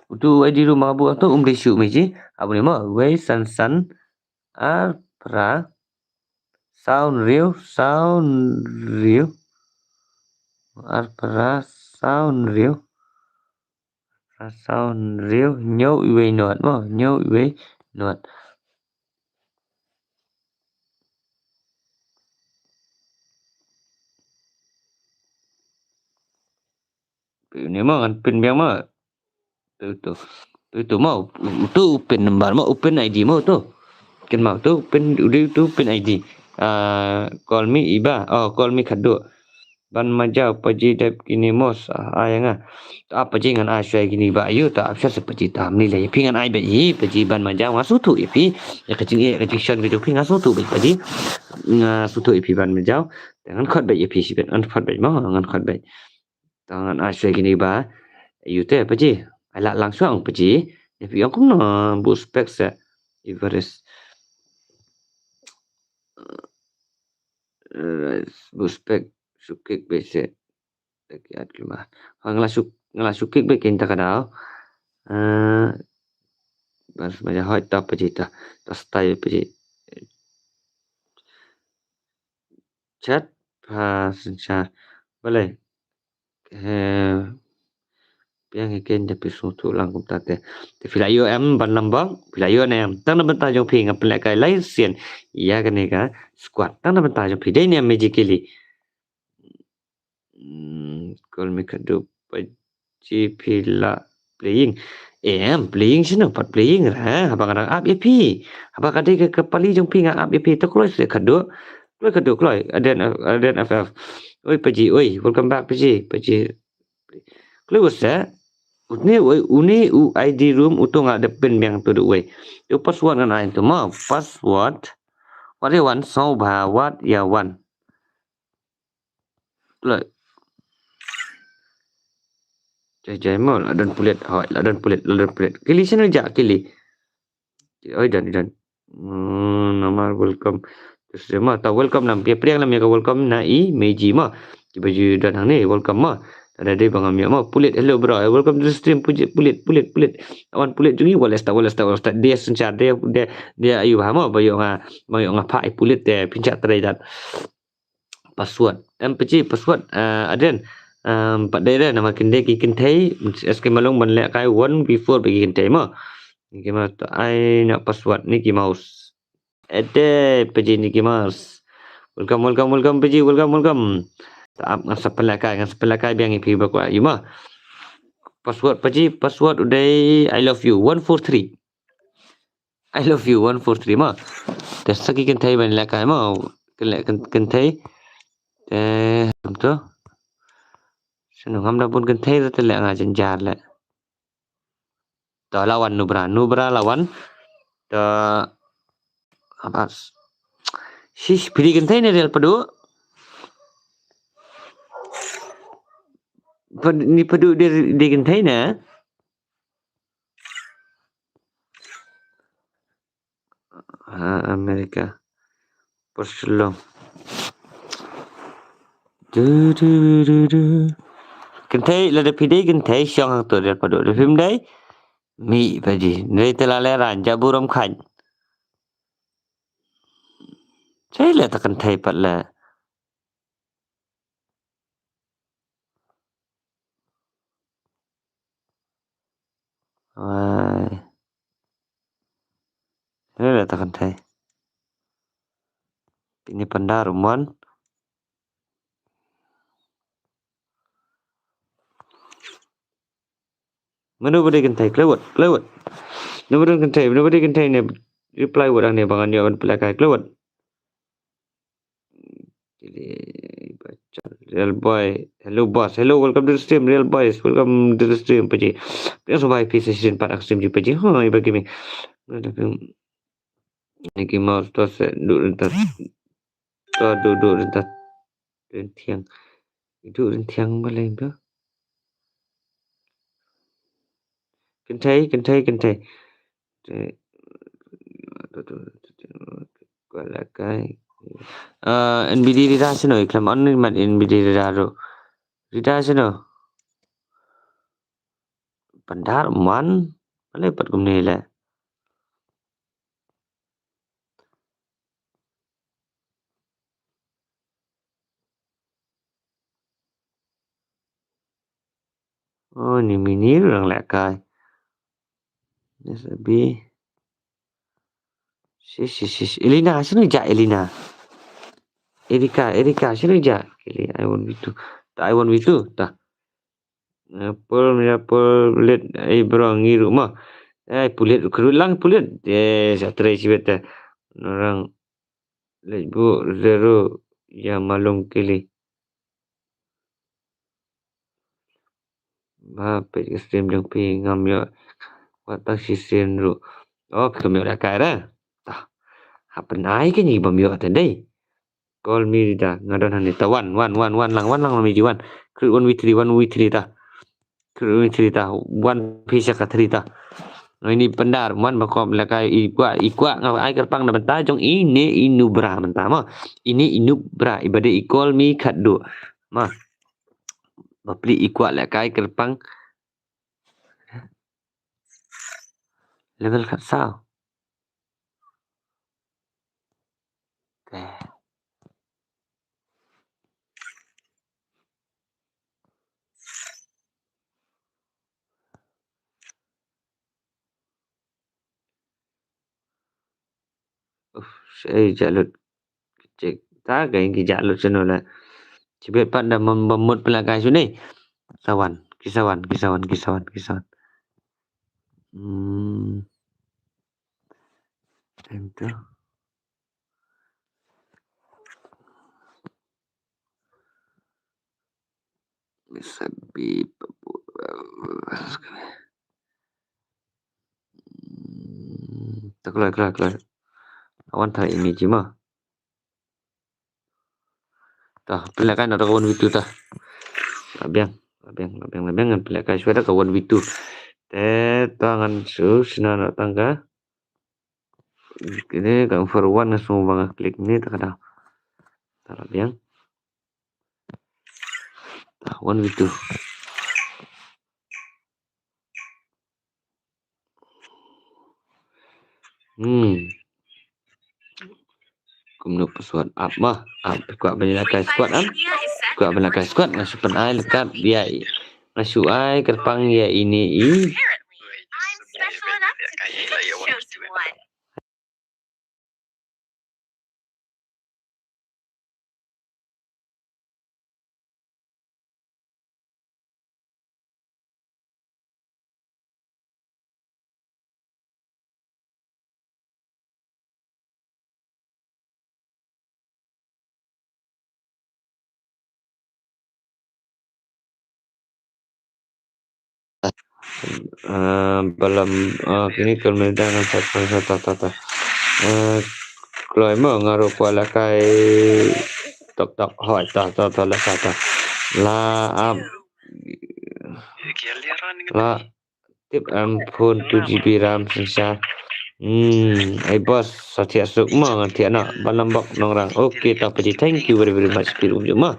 Utai u ID room ba nga buh hangto um dei shuh me ji. Ap uni mo, wei san san. Arphra. Saw hynriew, saw hynriew. Arphra, saw hynriew. Arphra, saw hynriew. Hynñiew, wei nod mo, hynñiew, wei nod. Pyn uni mo ngan pyn biang mo. Tu tu. Tu tu mo. Utu u pyn number mo, u pyn ID mo tu. Ken mo tu pyn, utu u pyn ID. Ah, call me Iba. Oh, call me khadduh. Ban Majaw paji dep kine mo sa ai nga. Ta paji ngan ai shwa kine ba ïa ta ap shwa sa paji ta mni le phi ngan ai ba i paji Ban Majaw nga sngewthuh ïa phi. Ïa ka jingeh ka jingshon ka jong phi nga sngewthuh ba paji. Nga sngewthuh ïa phi Ban Majaw. Te ngan khot ba ïa phi shibit ngan khot ba mo ngan khot ba. Tang ngan ai shwa kine ba. Ïa te paji. Ai la lang shwa ong paji. Ïa phi ong kumno buh spek sa. Ibaris. Buh spek sukik bese. Lagi at lima. Ha nga la suk, nga la sukik bek kin ta ka daw. Eh, bas maja hoi ta paji ta. Ta style paji. Chat pa sencha. Balei. Eh, biang hi ken da phi sngewthuh lang kumta te. Te phi la ïoh em Ban Lambok, phi la ïoh ne em. Tang na bynta jong phi nga pynlehkai lai sien. Ïa kane ka squad. Tang na bynta jong phi dei ne em Magically. Hmm, call me khadduh paji phi la playing. Em, playing shano pat playing ra. Haba nga dang ap ïa phi. Haba ka dei ka, ka pali jong phi nga ap ïa phi. To kloi se khadduh. Kloi khadduh kloi. Aden, Aden F F. Oi paji, oi. Welcome back paji. Paji. Kloi wut se. Une u, une u I D room uto nga da pin biang tu da uwei. U password ngan ai tu mo. Password. Wat ïa wan, sngewbha wat ïa wan. Lah. Jai jai mo, la don pulit. Hoi, la don pulit, la don pulit. Kili sien ja kili. Oi, don, don. Hmm, namar welcome. Terus dia mah, ta welcome nam, pia priang nam ya ka welcome na i meji mah. Kiba ju don hangne, welcome mah. Ada dia bang ambil mah, pulit, hello bro, eh, welcome to the stream, pulit, pulit, pulit, pulit. Awan pulit jungi, wales ta, wales ta, wales ta. Dia senchar, dia, dia, dia ayu bah mah, bayu nga, bayu nga phah i pulit, dia pinchak terai dat. Password. Em, peci password, eh, Adrian. Em, pat dei dei nama kynde ki kynthei, es ki malong ban leh kai one before bagi kynthei mo. Ni ki mouse to ai na password ni ki mouse. Ede peci ni ki mouse. Welcome, welcome, welcome peci, welcome, welcome. Ta ap ngan sa pynleh kai, ngan sa pynleh kai biang i phi ba kwah. Yu ma. Password peci, password u dei I love you one four three. I love you one four three mo. Te sa ki kynthei ban leh kai mo. Kynthei, kynthei. Te, em to. Sino ngam da bun kynthei te leh nga jynjar leh. To lawan Nubra, Nubra lawan. To abas. Shish, phi dei kynthei ne Rial Padu? Pad-, ni Padu dei, dei kynthei ne? Ha, America. Pyrshah long. Du, du, du, du. Kynthei, lada phi dei kynthei, shong hangto Rial Padu. Da phim dei? Mih paji. Nrei te la leh ran, ja burom khan. Chai leh ta kynthei pat leh. Ai. Ini lah ta kynthei. Ini pandar umwan. Mano ba dei kynthei, klewat, klewat. Mano ba dei kynthei, mano ba dei kynthei ne reply wad hangne ba ngan ïoh ban pynlehkai, klewat. Real boy. Hello boss. Hello, welcome to the stream. Real boys, welcome to the stream. Paji. Thanks for buying piece of stream part of stream ji paji. Huh, iba kimi. Ni ki mouse to se du renta. To du du renta. Rentiang. Du rentiang ba leng ba. Kynthei, kynthei, kynthei. Te-, kwah lehkai. Eh, N B D Rida sino, i khlem on ni mat N B D Rida ruh. Rida sino. Pandar man, ale pat kumne le. Oh, ni mini ruh dang lehkai. Yes, abi. Sis, sis, sis. Elina, sino ja Elina? Erika, Erika, sino ja? Kili, I one V two. Ta, I one V two, ta. Apple, mira apple, pulit, ai bro, ngi ruh ma. Ai, pulit, kerut lang, pulit. Eh, sa try sibet ta. Orang, lej bu, zero, ya malum kili. Ba peit ka stream jong phi ngam ïoh. Wat tang shisien ruh. Oh, phi kam ïoh lehkai re. Tah. Hap pynai kane bym ïoh te dei. Call me Rida. Nga don hangne ta wan, wan, wan, wan lang, wan lang, wan me ji wan. Create one V three, one V three ta. Create one V three ta. Wan phi sha ka three ta. Ini pandar, wan ba kop lehkai i kwah, i kwah nga ai kyrpang na bynta jong ine i Nubra mynta ma. Ine i Nubra, i ba dei i Call me Khadduh. Ma. Bapli i kwah lehkai kyrpang. Level khatsaw. Te. Uf, sei jalut. Check. Ta ka ïing ki jalut seno la. Chibet pat da mem-, bamut pela kai suni. Sawan, ki sawan, ki sawan, ki sawan, ki sawan. Hmm. Time tu. Sabi papu. Ta kloi, kloi, kloi. Awan ta ini ji ma. Ta, pynlehkai na ta ka one v two ta. La biang, la biang, la biang, la biang, ngan pynlehkai shwa da ka one v two. Te, ta ngan shu, shna na tang ka. Kine ka for one nga shu ba nga click ni ta ka da. Ta la biang. Ta, one v two. Hmm. Kumno password ap ma? Ap, kwah ban lehkai squad am? Kwah ban lehkai squad, nga shu pyn-ai lehkai ïa i. Nga shu ai kyrpang ïa ine i. Ah, balam, ah, kini kal meda ngan sat sat sat sat sat. Ah, kloi mo nga ruh kwah lehkai tok tok hoi ta ta ta lehkai ta. La ap. La tip am phone two G B RAM shisha. Hmm, ai boss, sa thiah suk mo ngan thiah noh. Balam bok nongrang. Okay, ta paji, thank you very very much phi ruh mo.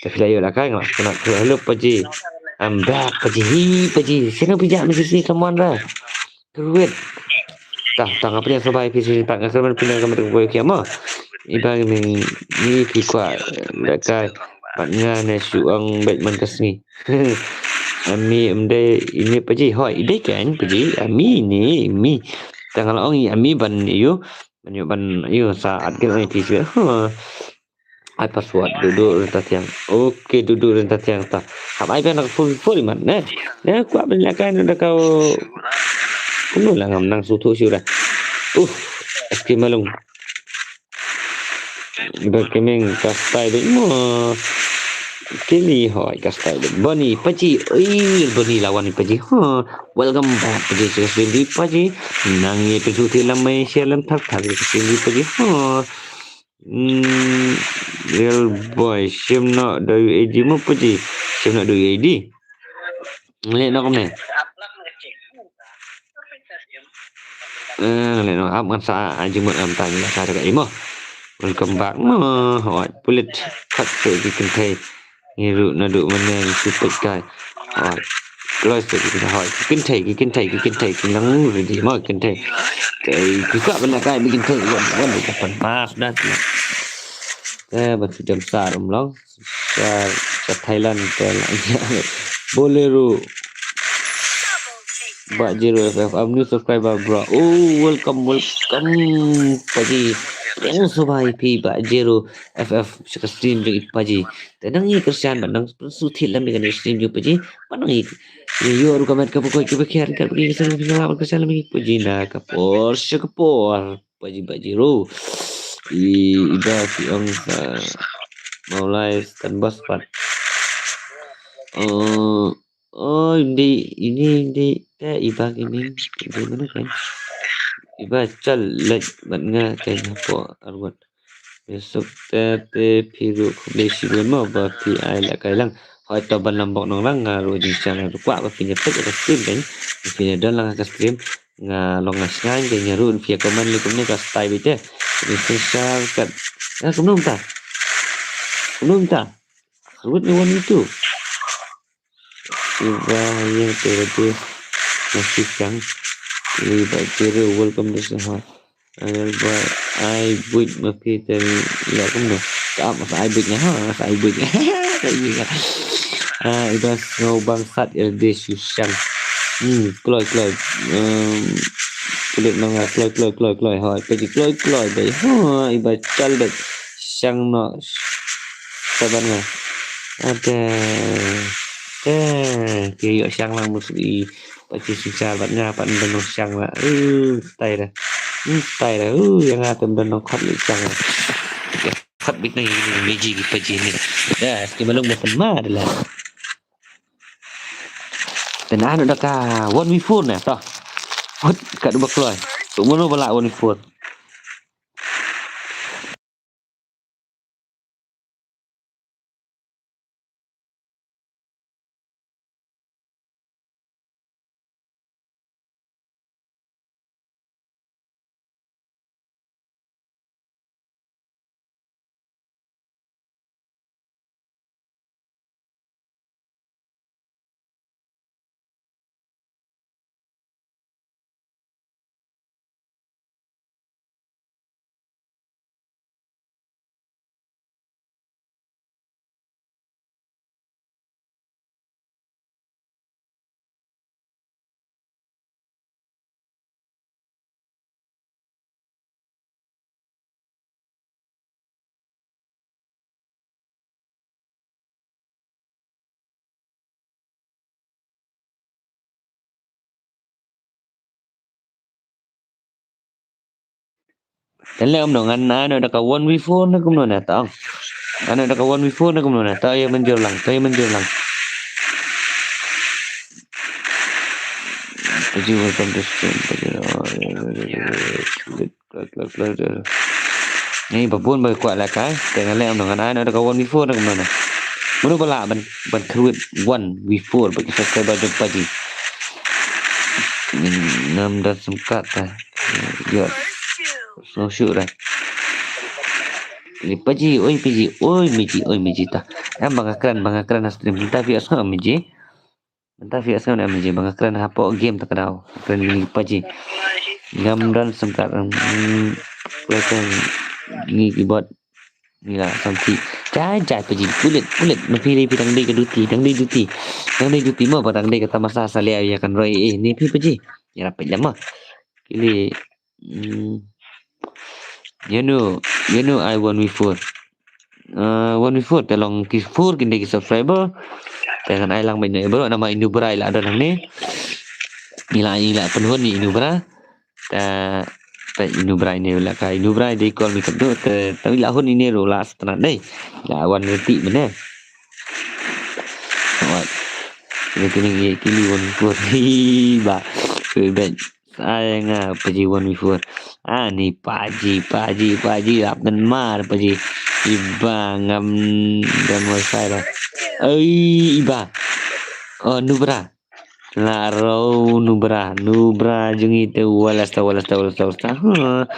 Ta phi la ïoh lehkai nga. Kena kena hello paji. I'm back paji. Hi paji. Sino phi jah mesti sini someone ra. Kruit. Ta ta nga pynïasoh ba phi sini pat nga sini pynïasoh ka mat ka boy kia mo. Iba ngi ngi phi kwah lehkai. Pat nga ne shu ong bad man ka sngi. Ami em dei ini paji hoi i dei kan paji ami ni mi. Ta nga la ong i ami ban ïoh ban ïoh ban ïoh sa at gel ai phi sini. Huh. Ai password dudu renta tiang. Okay, dudu renta tiang ta. Hap ai ban full full man ne. Ne kwah ban lehkai na da kau. Kumno la ngam nang suthu shu da. Uh, eski malung. Ba kemeng ka style dei mo. Kini hoi ka style dei. Boni paji. Oi, boni lawan paji. Ha. Welcome back paji. Sini paji. Nang ye tu suthi lamai share lam thar thar. Sini paji. Ha. Hmm, real boy, shim nok da U A D mo paji. Shim nok da U A D. Ngeliat nok ne. Eh, ngeliat nok ap ngan sa aji mut am tang ya ka imo. Welcome back mo. Hoi, pulit kat se ki kynthei. Ngi ruh naduh mynne ngi shu peit kai. Hoi. Kloi seh ki kynthei, hoi. Ki kynthei, ki kynthei, ki kynthei, ki nang ready mo kynthei. Ki kwah ban kai ki kynthei wan wan ka pan pas dah. Eh, ban shu jam sar um long. Sar ka Thailand ka la. Bolero. Ba Jero F F, I'm new subscriber, bro. Oh, welcome, welcome. Paji. Thanks so bye pi Ba Jero F F sha ka stream jong i paji. Te nang i kyrshan ba nang pynsuthit lam i kane ka stream jong paji. Ba nang i ïoh ruh ka met ka bakoi ka bakhiar ka bakoi ka seng ka seng la kyrshan lam i paji na ka por sha ka por. Paji Ba Jero. I Iba ki ong sa Maulai stan bas pat. Oh, oh, indi ini indi te Iba gaming. Indi mana kan? Iba chal lek bat nga kan hapo arwat. Besok te te phi ruh khublei shibun mo ba phi ai lehkai lang. Hoi to ban lambok nongrang nga ruh jingshang ruh kwah ba phin ïa peit ka stream kan. Phin ïa don lang ka stream. Nga long nga sngain ka nga ruh phi ïa comment leh kumne ka style beit te. Ni share kat. Nga kumno mynta. Kumno mynta. Ruh ni wan itu. Iba yang te te. Masih kang. Iba Jero welcome to the heart. Ai ba ai buit ma phi te ïa kumno. Ka ap sa ai buit nga ha sa ai buit. Ai buit nga. Ah, Iba sngew bang sat ïa de shu shang. Hmm, kloi kloi. Em, kulit nang kloi kloi kloi kloi. Hoi, paji kloi kloi dei. Ha, Iba chal dei. Shang no. Saban nga. Ade. Te, ki ïoh shang lang mus i. Paji shisha bad nga pat ym don nongshang la. Uh, tai da. Hmm, tai da. Uh, ïa nga te ym don nongkhot ïoh shang la. Khot bit na ïa ni meji ki paji ni. Da, ki malung ba pynma da la. Te na no da ka one v four ne to. Hut ka du ba kloi. Tu mono bala one v four. Tele om dong an ano da ka one v four na kumno na tong. Ano da ka one v four na kumno na to ya menjur lang to ya menjur lang. Thank you, welcome to stream. Thank you. Ni ba bun ba kwah la kai. Te nga leh ngan ai na da ka one v four na kumno na. Mano ba lah ban ban kyrwit one v four ba ki subscriber jong Paji. Ngam da sengkat ta. Yo. Snow shoot da. Ni Paji, oi Paji, oi Miji, oi Miji ta. Em ba nga kren, ba nga kren ha stream. Mynta phi ïohsngew Miji. Mynta phi ïohsngew ne em Miji, ba nga kren hapoh game ta ka daw. Kren ngi Paji. Ngam don sengkat, mm, kren ngi keyboard. Ngi la samti. Jai jai Paji, pulit pulit. Ngi phi dei phi dang dei ka duty, dang dei duty. Dang dei duty mo ba dang dei ka tamasa salia ïa kan roi eh ni phi Paji. Ïa rapid lama. Kili. Hmm. Ïa no, ïa no ai one v four. Ah, one v four te long ki four kin dei ki subscriber. Te ngan ai lang bad ïa no bro, nama Inubra i la don hangne. I la, i la pynhun ïa Inubra. Ta, ta Inubra ine la ka Inubra dei call mi kadu te, ta i la hun ine ro la stna dei. La wan reti mene. Wat. Ini kini kili one v four. Hi ba. Bad. Ai nga Paji one v four. Ani Paji, Paji, Paji, ap dan mar Paji. Iba ngam dan wifi dah. Ai iba. Oh Nubra. La ro Nubra, Nubra jong i te walas ta walas ta walas ta walas ta. Ha.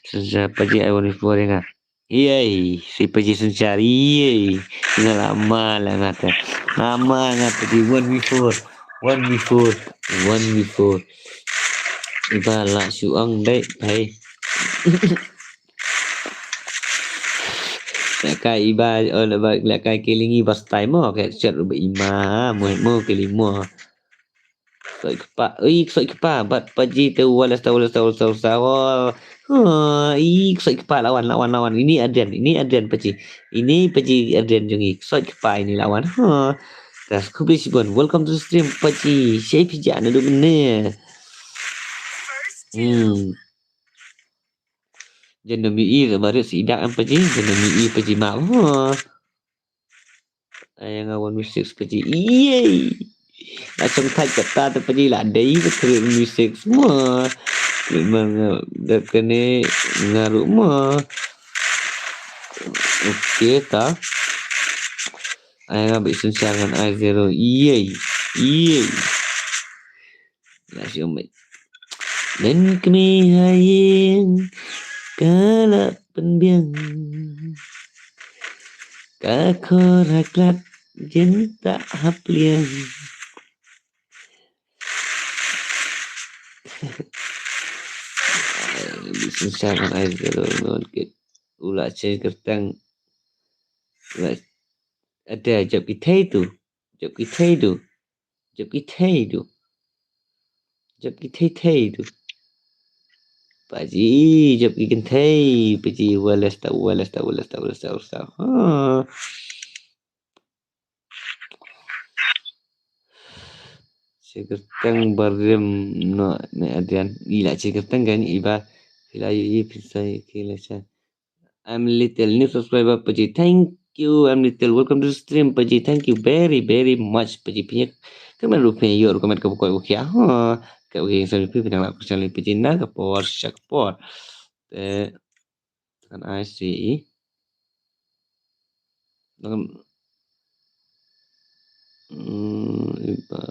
Sa Paji ai one v four nga. Iyei, si Paji Sunshar, iyei. Nga lama la nga te. Lama nga te di one v four. One v four. One v four. Iba la shu ong dei, hai. La kai iba, oh, la ba, la kai kilingi bas tai mo, kai chat ruba ima, mo, mo kili mo. Ksoi kpa, ui ksoi kpa, bat Paji te walas ta walas ta walas ta walas ta. Ha, i ksoi kpa lawan lawan lawan. Ini Adrian, ini Adrian Paji. Ini Paji Adrian jong i ksoi kpa ini lawan. Ha. Tas kubis bon. Welcome to the stream Paji. Shei Paji ana du ne. Hmm. Janam i baru si idak am Paji. Janam i Paji ma. Ha. Ai nga one v six Paji. Iyei. La chong thait kata te Paji la dei ba kri one v six mo. Memang da kane ngaru mo. Okey ta. Ai nga bi Sunshar ngan ai zero. Iyei. Iyei. La shi umit. Len kmie ha ïing ka la pynbiang. Ka khor ha klat jin ta ha pliang. Ai, Sunshar ngan ai zero ngan kit. U la chen kyrteng. U la ada jop ki thei tu. Jop ki thei tu. Jop ki thei tu. Jop ki thei thei tu. Paji, jop ki kynthei, Paji, walas ta, walas ta, walas ta, walas ta, walas ta. Ha. Chikirteng barim no ne Adrian. Ila chikirteng kan iba. Ila i pisai kila cha. I'm little new subscriber Paji. Thank you, I'm Little. Welcome to the stream, Paji. Thank you very, very much, Paji. Phi comment ruh phi ïoh ruh comment kaba koit ba khiah. Ha. Ka wi sa phi phi nang la ku channel Paji na ka por sha ka por. Te kan ai si i. Nang, hmm, iba.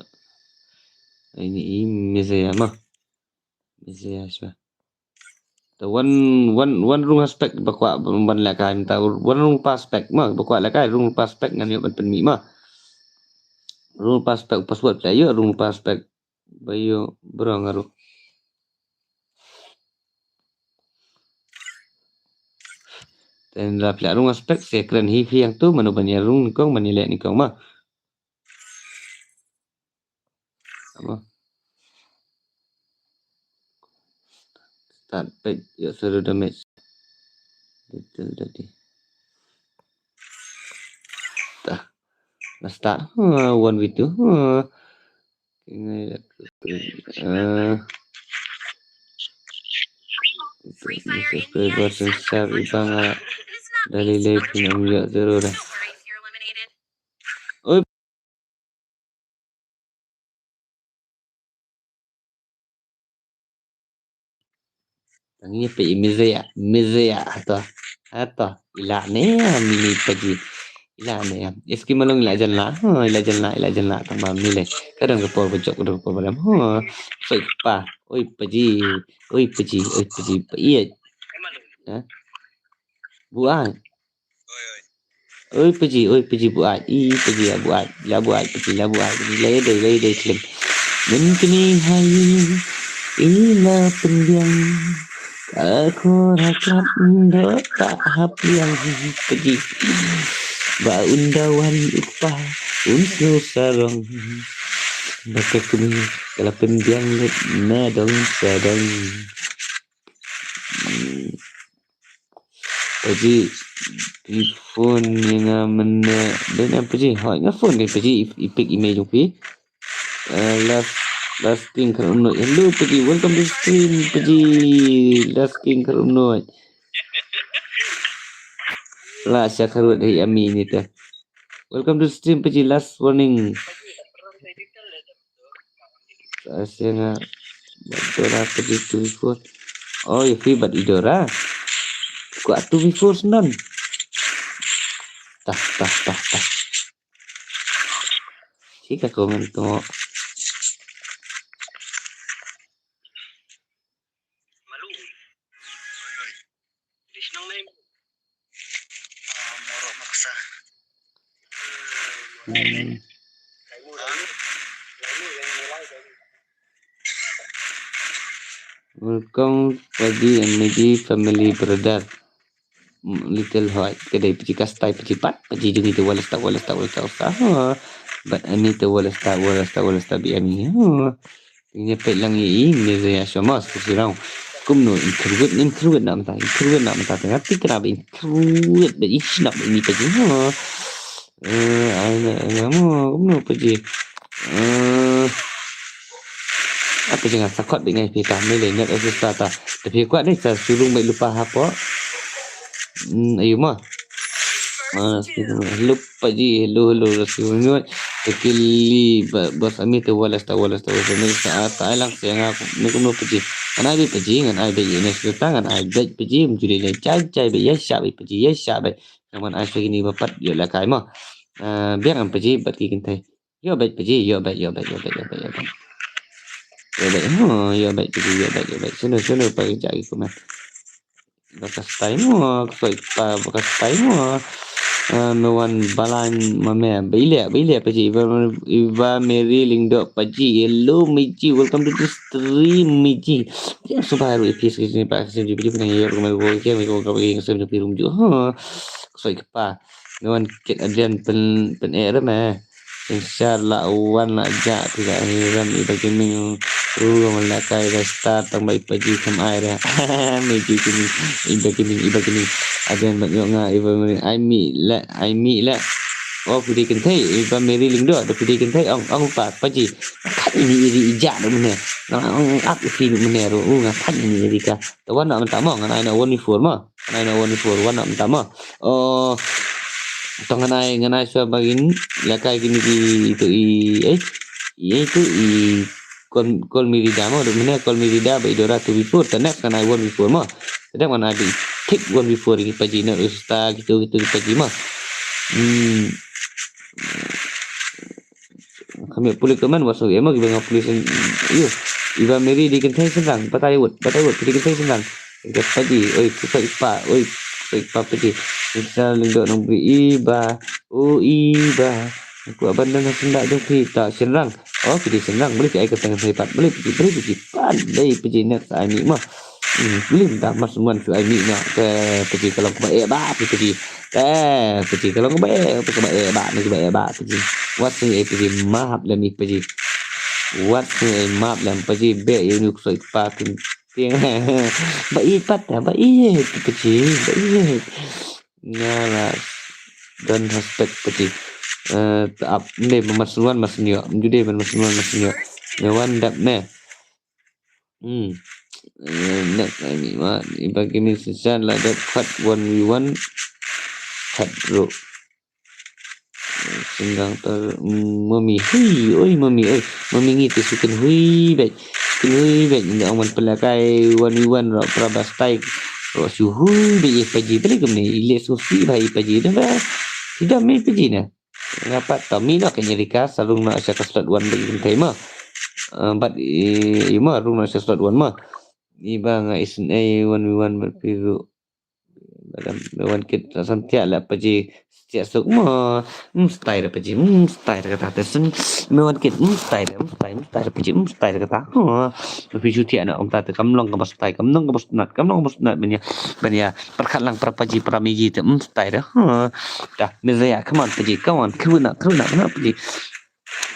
Ini i Mizaya ma. Mizaya sha. Te wan, wan, wan rung aspect ba kwah ban lehkai mynta, wan rung pa aspect ma, ba kwah lehkai rung pa aspect ngan ïoh ban pynmih ma. Rung pa aspect password phi la ïoh, rung pa aspect ba ïoh bro nga ruh. Te lada phi la rung aspect sa kren hi phi hangtu, mano ban ïa rung nyngkong, ban ïa leh nyngkong ma. Apa? Start page, ïoh zero damage. Little tadi. Tah. Lah start. Ha, one v two. Ha. Ini dah. Eh. Subscriber sensor ibang ah. Dari leh pin ïoh zero dah. Oi. Tangi pe i Mizaya, Mizaya hato. Hato. Ila ne, mini Paji. Ila ne. Eski malong ila jan la. Ha, ila jan la, ila jan la. Tang ba mini le. Kadang ka por bajok, kadang ka por balam. Ha. Soi pa. Oi Paji. Oi Paji, oi Paji. Pa iya. Ha? Buat. Oi Paji, oi Paji buat. I Paji la buat. La buat Paji, la buat Paji. La dei, la dei klim. Mynkine ha ïing ila pynbiang. Ka khor ha khlad ndo ta hap liang Paji. Ba un da wan u kpa un sngewsarong. Ba ka kmie ka la pynbiang lut na dong sha dong. Hmm. Paji, phi phone ïa nga mynne. Dei ne Paji, hooid nga phone dei Paji, i, i pick i mei jong phi. Eh, last, last king kharumnoi. Hello Paji, welcome to stream Paji. Last king kharumnoi. La sha kharut hi ami ni te. Welcome to stream Paji, last warning. Sa sha nga. Dora Paji two v four. Oh, ïa phi bad i Dora. Kwah two v four snan. Tah, tah, tah, tah. Sika comment tu. Malu. Di shnong nai. Ah, Morok Maksa. Hmm. Welcome Paji and Miji family brother. Mm, Little Hoi, ka dei Paji ka style Paji pat, Paji jong ngi te wala sta, wala sta, wala sta, wala sta. Ha. But ani te wala sta, wala sta, wala sta bi ami. Ha. Ngi peit lang i, i, ngi zaya shamas, ku sirau. Kumno, in kruet, in kruet na mata, in kruet na mata, tengah ti kena ba in kruet, ba in shnap, ini Paji. Ha. Eh, ai na, ai na mo, kumno Paji. Eh, apa jangan sakot bi ngai pita, mele net asista ta. Tapi kuat deh, sa sulung baik lupa apa. Hmm, ayo mo. Ah, hello Paji, hello, hello, Rasi Unyut. Tekili, ba-, bos ami te wala sta, wala sta, wala sta, sa, sa, lang, sa, nga, ni kumno Paji. Ngan ai beit Paji, ngan ai beit, ini cerita, ngan ai beit Paji, menjuli le, jai, jai, beit, ya, sya, beit, Paji, ya, sya, beit. Ngan ai sya gini, ba pat, ïoh la kai mo. Ah, biang am Paji, bat ki kynthei. Ïoh beit Paji, ïoh beit, ïoh beit, ïoh beit, ïoh beit, ïoh beit. Ïoh beit, hmm, ïoh beit Paji, ïoh beit, ïoh beit. Sino, sino, pa ki jaki kumne. Ba ka style mo, ka soi pa, ba ka style mo. Ah, me wan balang ma me, ba ile, ba ile Paji, iba, iba Mary Lyngdoh Paji, hello Miji, welcome to the stream Miji. Ya, suba ru ipis ke sini pa, ke sini Paji, pina ya, rumah gua, ke, me gua, ke, ke sini Paji rum ju. Ha, ka soi pa. Me wan kit Adrian pen, pen eh ram eh. Insha Allah wan la ja tidak hiram iba gaming. Ru wan la kai da star tang ba i Paji kam ai da. Miji gaming, iba gaming, iba gaming. Adrian ba ïoh nga iba Mary ai mi le, ai mi le. Oh, phi dei kynthei, iba Mary Lyngdoh, da phi dei kynthei, ong, ong pa, Paji. Nga khat ini iri ija da mene. Nga ong ap iri mene ru, nga khat ini iri ka. Te wan na mynta mo, ngan ai na one v four mo. Ngan ai na one v four, wan na mynta mo. Oh. Tang ngan ai, ngan ai shuwa ba ngin lehkai kine ki, itu i, eh, i, itu i Call, Call Me Rida mo, duk mynne Call Me Rida bad i Dora two v four, ta next ngan ai one v four mo. Ta next ngan ai bad i thik one v four ki paji, not u star, kitu, kitu ki paji mo. Hmm. Kami pule komen, wa song emo kiba nga pule syn, iyo. Iba Mary di kynthei Shynrang, batai wut, batai wut, di kynthei Shynrang. Ka paji, oi, ku soi pa, oi, ku soi pa paji. Isa Lyngdoh Nongbri, iba, o iba. Ku abandon ha syndah jong phi ta Shynrang. Oh, phi di Shynrang, balei phi ai kyrteng kynthei pat, balei phi, balei phi pat, dei paji next ai mih mo. Hmm, balei mynta Mas Sumwan shu ai mih noh, te paji ka long kaba eh bah, paji. Te paji ka long kaba eh, kaba eh bah, kaba eh bah, paji. Wat sngew eh paji, map lem ïa paji. Wat sngew eh, map lem paji, beh ïa une u ksoi kpa kin tieng. Ba ïeit pat, ba ïeit paji, ba ïeit. Nga la don respect paji. Eh, ta ap, mdei Mas Sumwan Mas Sumwan, mdei Mas Sumwan Mas Sumwan. Nga wan dap ne. Hmm. Eh, next ai mih ma, iba ki min shisha la dep khat one v one. Khat ruh. Eh, Shynrang ta, mm, mami. Hui, oi mami, oi. Mami ngi te shu kynhui beit. Kynhui beit, ngi ong ban pynlehkai one v one ruh, pra ba stai ruh shu hui beit ïa paji. Balei kumne, i leh sngewsih bha ïa paji, da ba. Sida mih paji na. Nga pat ta mih noh ka Nyirika, sa rung noh sha ka slot one bad i kynthei mo. Eh, bad i, i mo, rung noh sha slot one mo. Iba nga isynei one v one bad phi ruh. Madam, me wan kit sa san thiah la paji, thiah suk mo. Hmm, stai da paji, hmm, stai da kata te syn. Me wan kit, hmm, stai da, hmm, stai, hmm, stai da paji, hmm, stai da kata. Ha. Me phi shu thiah na ong ta te kam long kaba stai, kam long kaba snat, kam long kaba snat ban ïa, ban ïa pyrkhat lang para paji, para miji te, hmm, stai da. Ha. Da, me zaya, come on paji, come on, kyrwit na, kyrwit na, kyrwit na paji.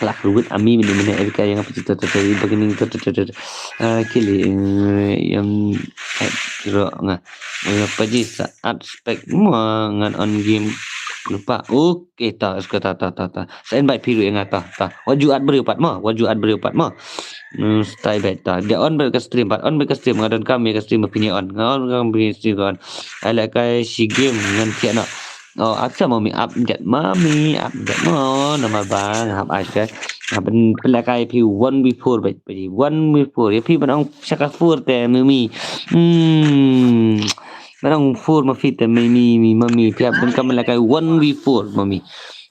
Lah kyrwit ami mini mini Erika ïa nga paji ta ta ta, iba ki ning ta ta ta ta. Ah, kili, eh, ïam, eh, kiro nga. Nga paji sa add spec mo ngan on game lupa. Okay, ta, ska ta, ta, ta, ta. Sa invite phi ruh ïa nga ta, ta. Wat ju add briew pat mo, wat ju add briew pat mo. Hmm, stai beit ta. Dia on beit ka stream pat, on beit ka stream, nga donkam ïa ka stream ba phin ïa on. Nga on, nga on beit stream ka on. Ai lehkai shi game ngan thiah noh. Oh, acha mami update, mami update mo, namar ba nga hap ai ka. Nga pyn, pynlehkai phi one v four beit, beit one v four. Ïa phi ban ong sha ka four te mami. Hmm. Ban ong four ma phi te mami, mi mami. Phi hap ban kam lehkai one v four mami.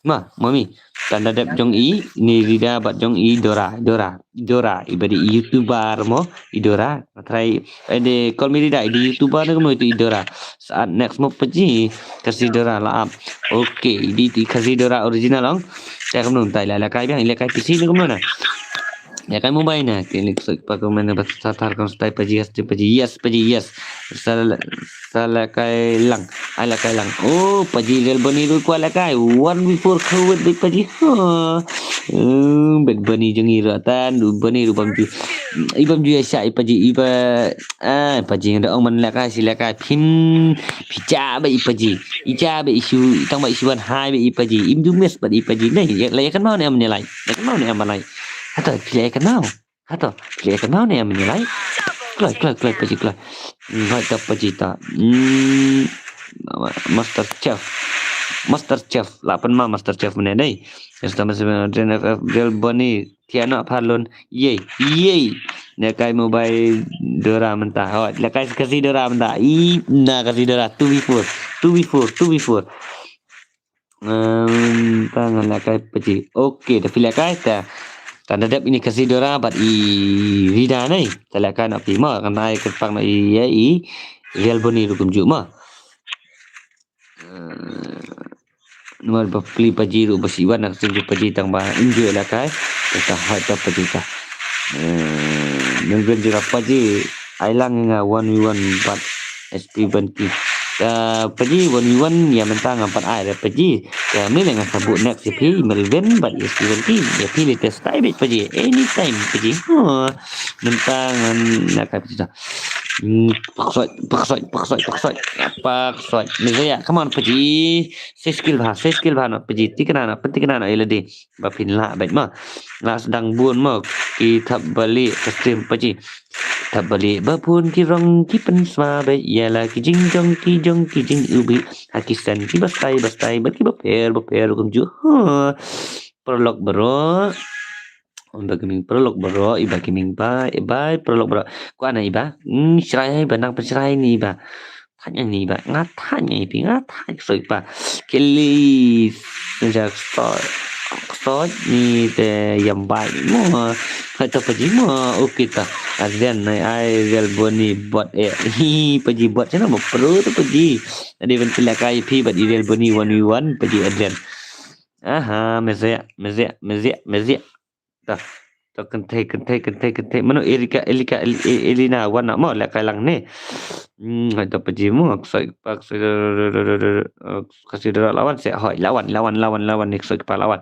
Ma, mami. Tang da dep jong i, ni Rida bad jong i Dora, Dora, Dora. Iba dei YouTuber mo, i Dora. Nga try, eh, dei Call Me Rida, i dei YouTuber ne kumno itu i Dora. Sa add next mo paji, Khasi Dora la ap. Okay, i dei i Khasi Dora original ong. Te kumno mynta i la lehkai biang, i lehkai P C ne kumno na. Lehkai mobile na, kine ki suk pa kumne ba sa thar kon stai paji, yes, paji, yes, paji, yes. Sa, sa lehkai lang, ai lehkai lang. Oh, paji Real Bunny ruh kwah lehkai. One v four kawit beit paji. Ha. Hmm, beit Bunny jong i ruh tan, Bunny ruh bam ju. I bam ju ïa sha i paji, iba Ah, paji nga da ong ban lehkai shi lehkai phin, phi ja ba i paji. I ja ba i shu, tang ba i shu wan hai ba i paji. Im ju miss ba i paji. Nei, la ïa kan mau ne am ne lai. La ïa kan mau ne am lai. Hato, phi la ïa kan mau. Hato, phi la ïa kan mau ne am ne lai. Kloi, kloi, kloi, paji, kloi. Hmm, hoi ta paji ta. Hmm, Master Chef. Master Chef. La pan ma Master Chef mane nei. Customer F F Real Bunny. Thiah noh pharlun. Yei, yei. Lehkai mobile Dora mynta. Hoi, lehkai Khasi Dora mynta. I, na Khasi Dora. Two v four. Two v four. Two v four. Ehm, ta ngan lehkai paji. Okay, ta phi lehkai ta. Tang da dep ini Khasi Dora bad i Rida nei. Ta lehkai na phi mo. Ngan ai kyrpang na i, i Real Bunny ruh kumjuh mo. Eh, namar ba pli paji ruh ba shi wan na ka sing paji tang ba enjoy lehkai. Kata hai ta paji ta. Eh, nang ben jira paji ai lang nga one v one bad S P Banti. Ka paji one v one ïa mynta ngam pat ai re paji. Ka mele nga sabut next ïa phi Melvin bad S P Banti. Ïa phi latest tai bit paji. Anytime paji. Huh. Mynta ngan lehkai paji ta. Hmm, paksoit, paksoit, paksoit, paksoit. Paksoit. Mezaya, come on, Paji. Sei skill bha, sei skill bha noh, Paji. Thikna noh, pynthikna noh ïa lade. Ba phin lah beit mo. Lah sdang bun mo. Ki thap balieh ka stream, Paji. Thap balieh ba bun ki rong ki pynsma beit. Ïa la ki jingjong, ki jong, ki jingïubit. Ha ki stan kiba stai, ba stai. Bad kiba pher, ba pher, kumjuh. Huh. Paralok baroh. Iba ki mih paralok baroh, iba ki mih bye, bye paralok baroh. Kwah na iba? Hmm, shrai ha iba, nang pynshrai na iba. Thait na iba, nga thait na iba, nga thait, ksoit pa. Kili, sejak ksoit, ksoit ni te ïam bait mo. Hata Paji mo, okay ta. Adrian, ai, ai, Real Boni bot eh. Hi, Paji bot, shano mo pro ta Paji. Ade ban pynlehkai phi bad i Real Boni one v one, Paji Adrian. Aha, mezek, mezek, mezek, mezek. Dah. To kynthei, kynthei, kynthei, kynthei. Mano Erika, Elika, El-, E-, Elina, wan na mo lehkai lang ne. Hmm, hai to Paji mo, ksoit pa, ksoit, eh, ksoit da lawan seh, hoi, lawan, lawan, lawan, lawan ne, ksoit pa lawan.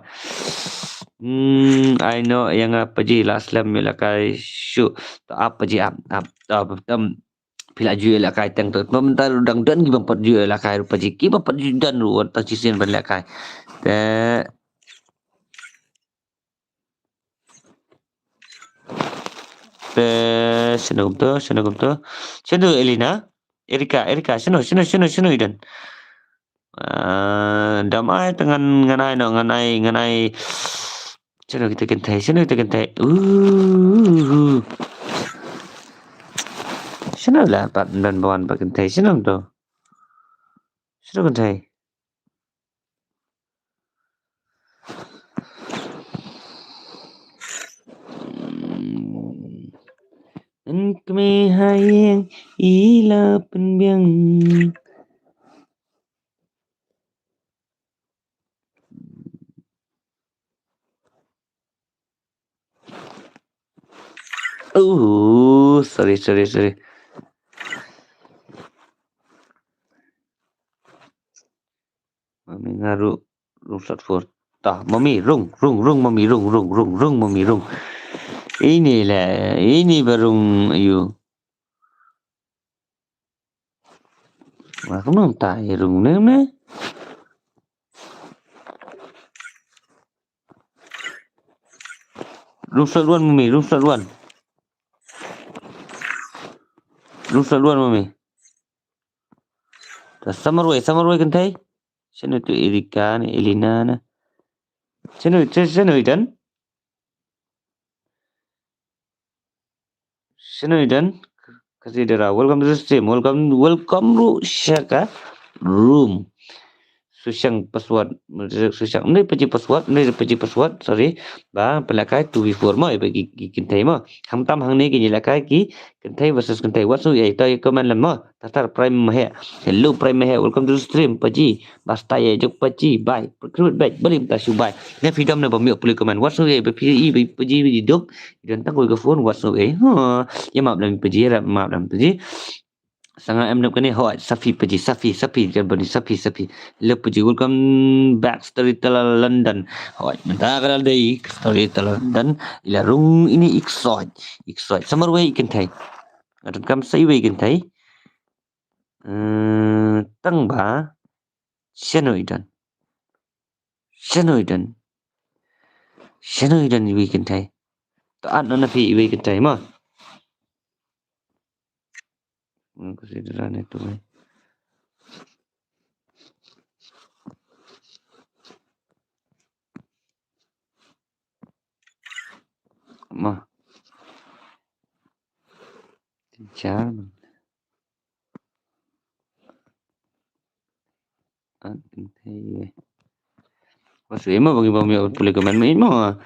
Hmm, ai no, ïa nga Paji la slem ïa lehkai shuh. To ap Paji ap, ap, to ap, tam, phi la ju ïa lehkai teng to. Mynta ruh dang don ki bym pat ju ïa lehkai ruh Paji. Ki bym pat ju don ruh wan tang shisien ban lehkai. Te Te, shano kumto, shano kumto. Shano Elina? Erika, Erika, shano, shano, shano, shano i don? Ah, dam ai te ngan, ngan ai no, ngan ai, ngan ai. Shano kita kynthei, shano kita kynthei. Uh, uh, uh. Shano la pat don ba wan ba kynthei, shano kumto. Shano kynthei. Yn kmie ha ïing i la pynbiang. Oh, sorry, sorry, sorry. Mami nga rung, rung slot four. Tah, mami rung, rung, rung, mami rung, rung, rung, rung, mami rung. Ini le, ini ba rung aïu. Nga kumno ta i rung ne ne. Rung slot one mami, rung slot one. Rung slot one mami. Ta samar wei, samar wei kynthei. Shano tu Erika ne, Elina ne. Shano, shano, shano i don? Shano i don? Kasi dara. Welcome to the stream. Welcome, welcome ruh sha ka room. Sushang password. Sushang. Ym dei Paji password. Ym dei Paji password. Sorry. Ba, pynlehkai two v four mo. Ba ki, ki kynthei mo. Hangtam hangne ki lehkai ki kynthei versus kynthei. Wat sngew ei. To ïa comment lem mo. Tatar Prime Mahek. Hello Prime Mahek. Welcome to the stream. Paji. Basta ïa jok Paji. Bye. Recruit bye. Bali mynta shu bye. Ne freedom ne ba mih pule comment. Wat sngew ei. Ba phi i ba Paji ba ji duk. I don tang kawei ka phone. Wat sngew ei. Huh. Ïa map lem Paji. Ïa map lem Paji. Sanga em nep kane, hoi, Safi Paji, Safi, Safi, Jalbani, Safi, Safi. Hello Paji, welcome back Storyteller London. Hoi, mynta ka dal dei Storyteller London. I la rung ini i ksoit, i ksoit. Samar wei i kynthei. Nga donkam sa iwei i kynthei. Eh, tang ba. Shano i don? Shano i don? Shano i don iwei i kynthei? To at noh na phi iwei i kynthei mo. Hmm, consider ne tu, eh. Mo. Teacher. At kynthei. Wat sngew ei mo ba ngi bym ïoh pule comment mo.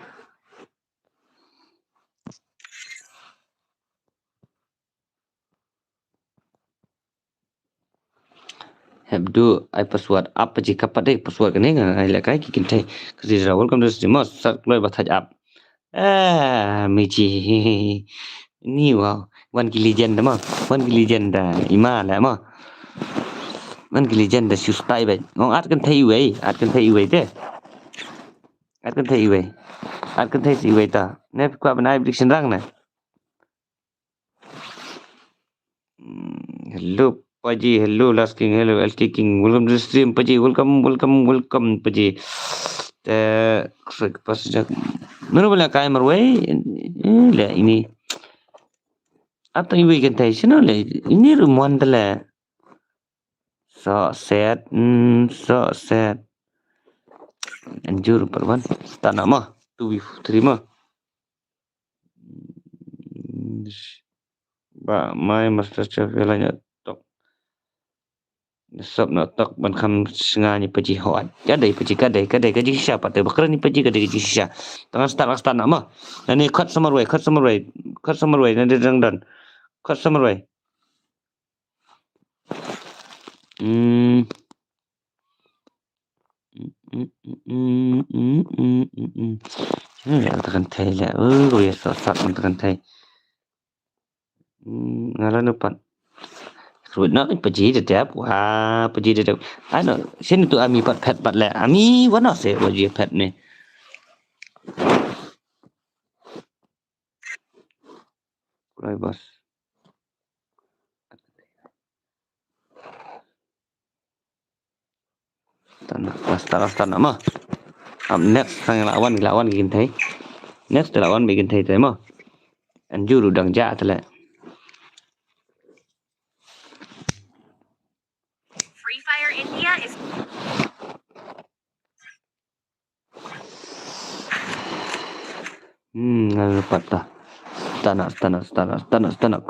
Hep duh ai password, ap Paji, ka pat dei password kane, nga ai lehkai ki kynthei. Ka dei ra, welcome to the stream. Mo, sat kloi ba thait ap. Ah, Michi. Ni wow. Wan ki legend mo. Wan ki legend da. Ima la mo. Wan ki legend da shu stai bad. Ngong at kynthei iwei. At kynthei iwei te. At kynthei iwei. At kynthei iwei ta. Ne kwah ban ai prediction rang ne. Mm, hello, Paji, hello, Last King, hello, L K King, welcome to the stream, Paji, welcome, welcome, welcome, Paji. Te, sek pas jak. Mano bala kai marwei, eh, le ini. Ata iwi kan tai, sino le, ini rumwan tale. So set, mm, so set. Anjur perwan, stana ma, two v three ma. Ba, my master chef, wela nya tok. Sop na tok, ban kham snga ni Paji hot. Ka dei Paji, ka dei, ka dei, ka jingshisha pat, te bakra ni Paji, ka dei, ka jingshisha. Tangan start, start na ma. Nani khot sa marwei, khot sa marwei, khot sa marwei, nani dang don. Khot sa marwei. Hmm. Hmm, ya, tekan thai lah. Oh, ya, sosat tekan thai. Hmm, ngala nu pat. Ruit na, Paji da dep. Wah, Paji da dep. Ano, sini tu ami pat pet pat le. Ami, wana se, Paji pet ni. Kulai bas. Tan, pas taras tan ma. Am next sang lawan, lawan kin thai. Next lawan bikin thai thai ma. Anjur udang ja tele. Free Fire India is Hmm, ngal pat ta. Tanak, tanak, tanak, tanak, tanak.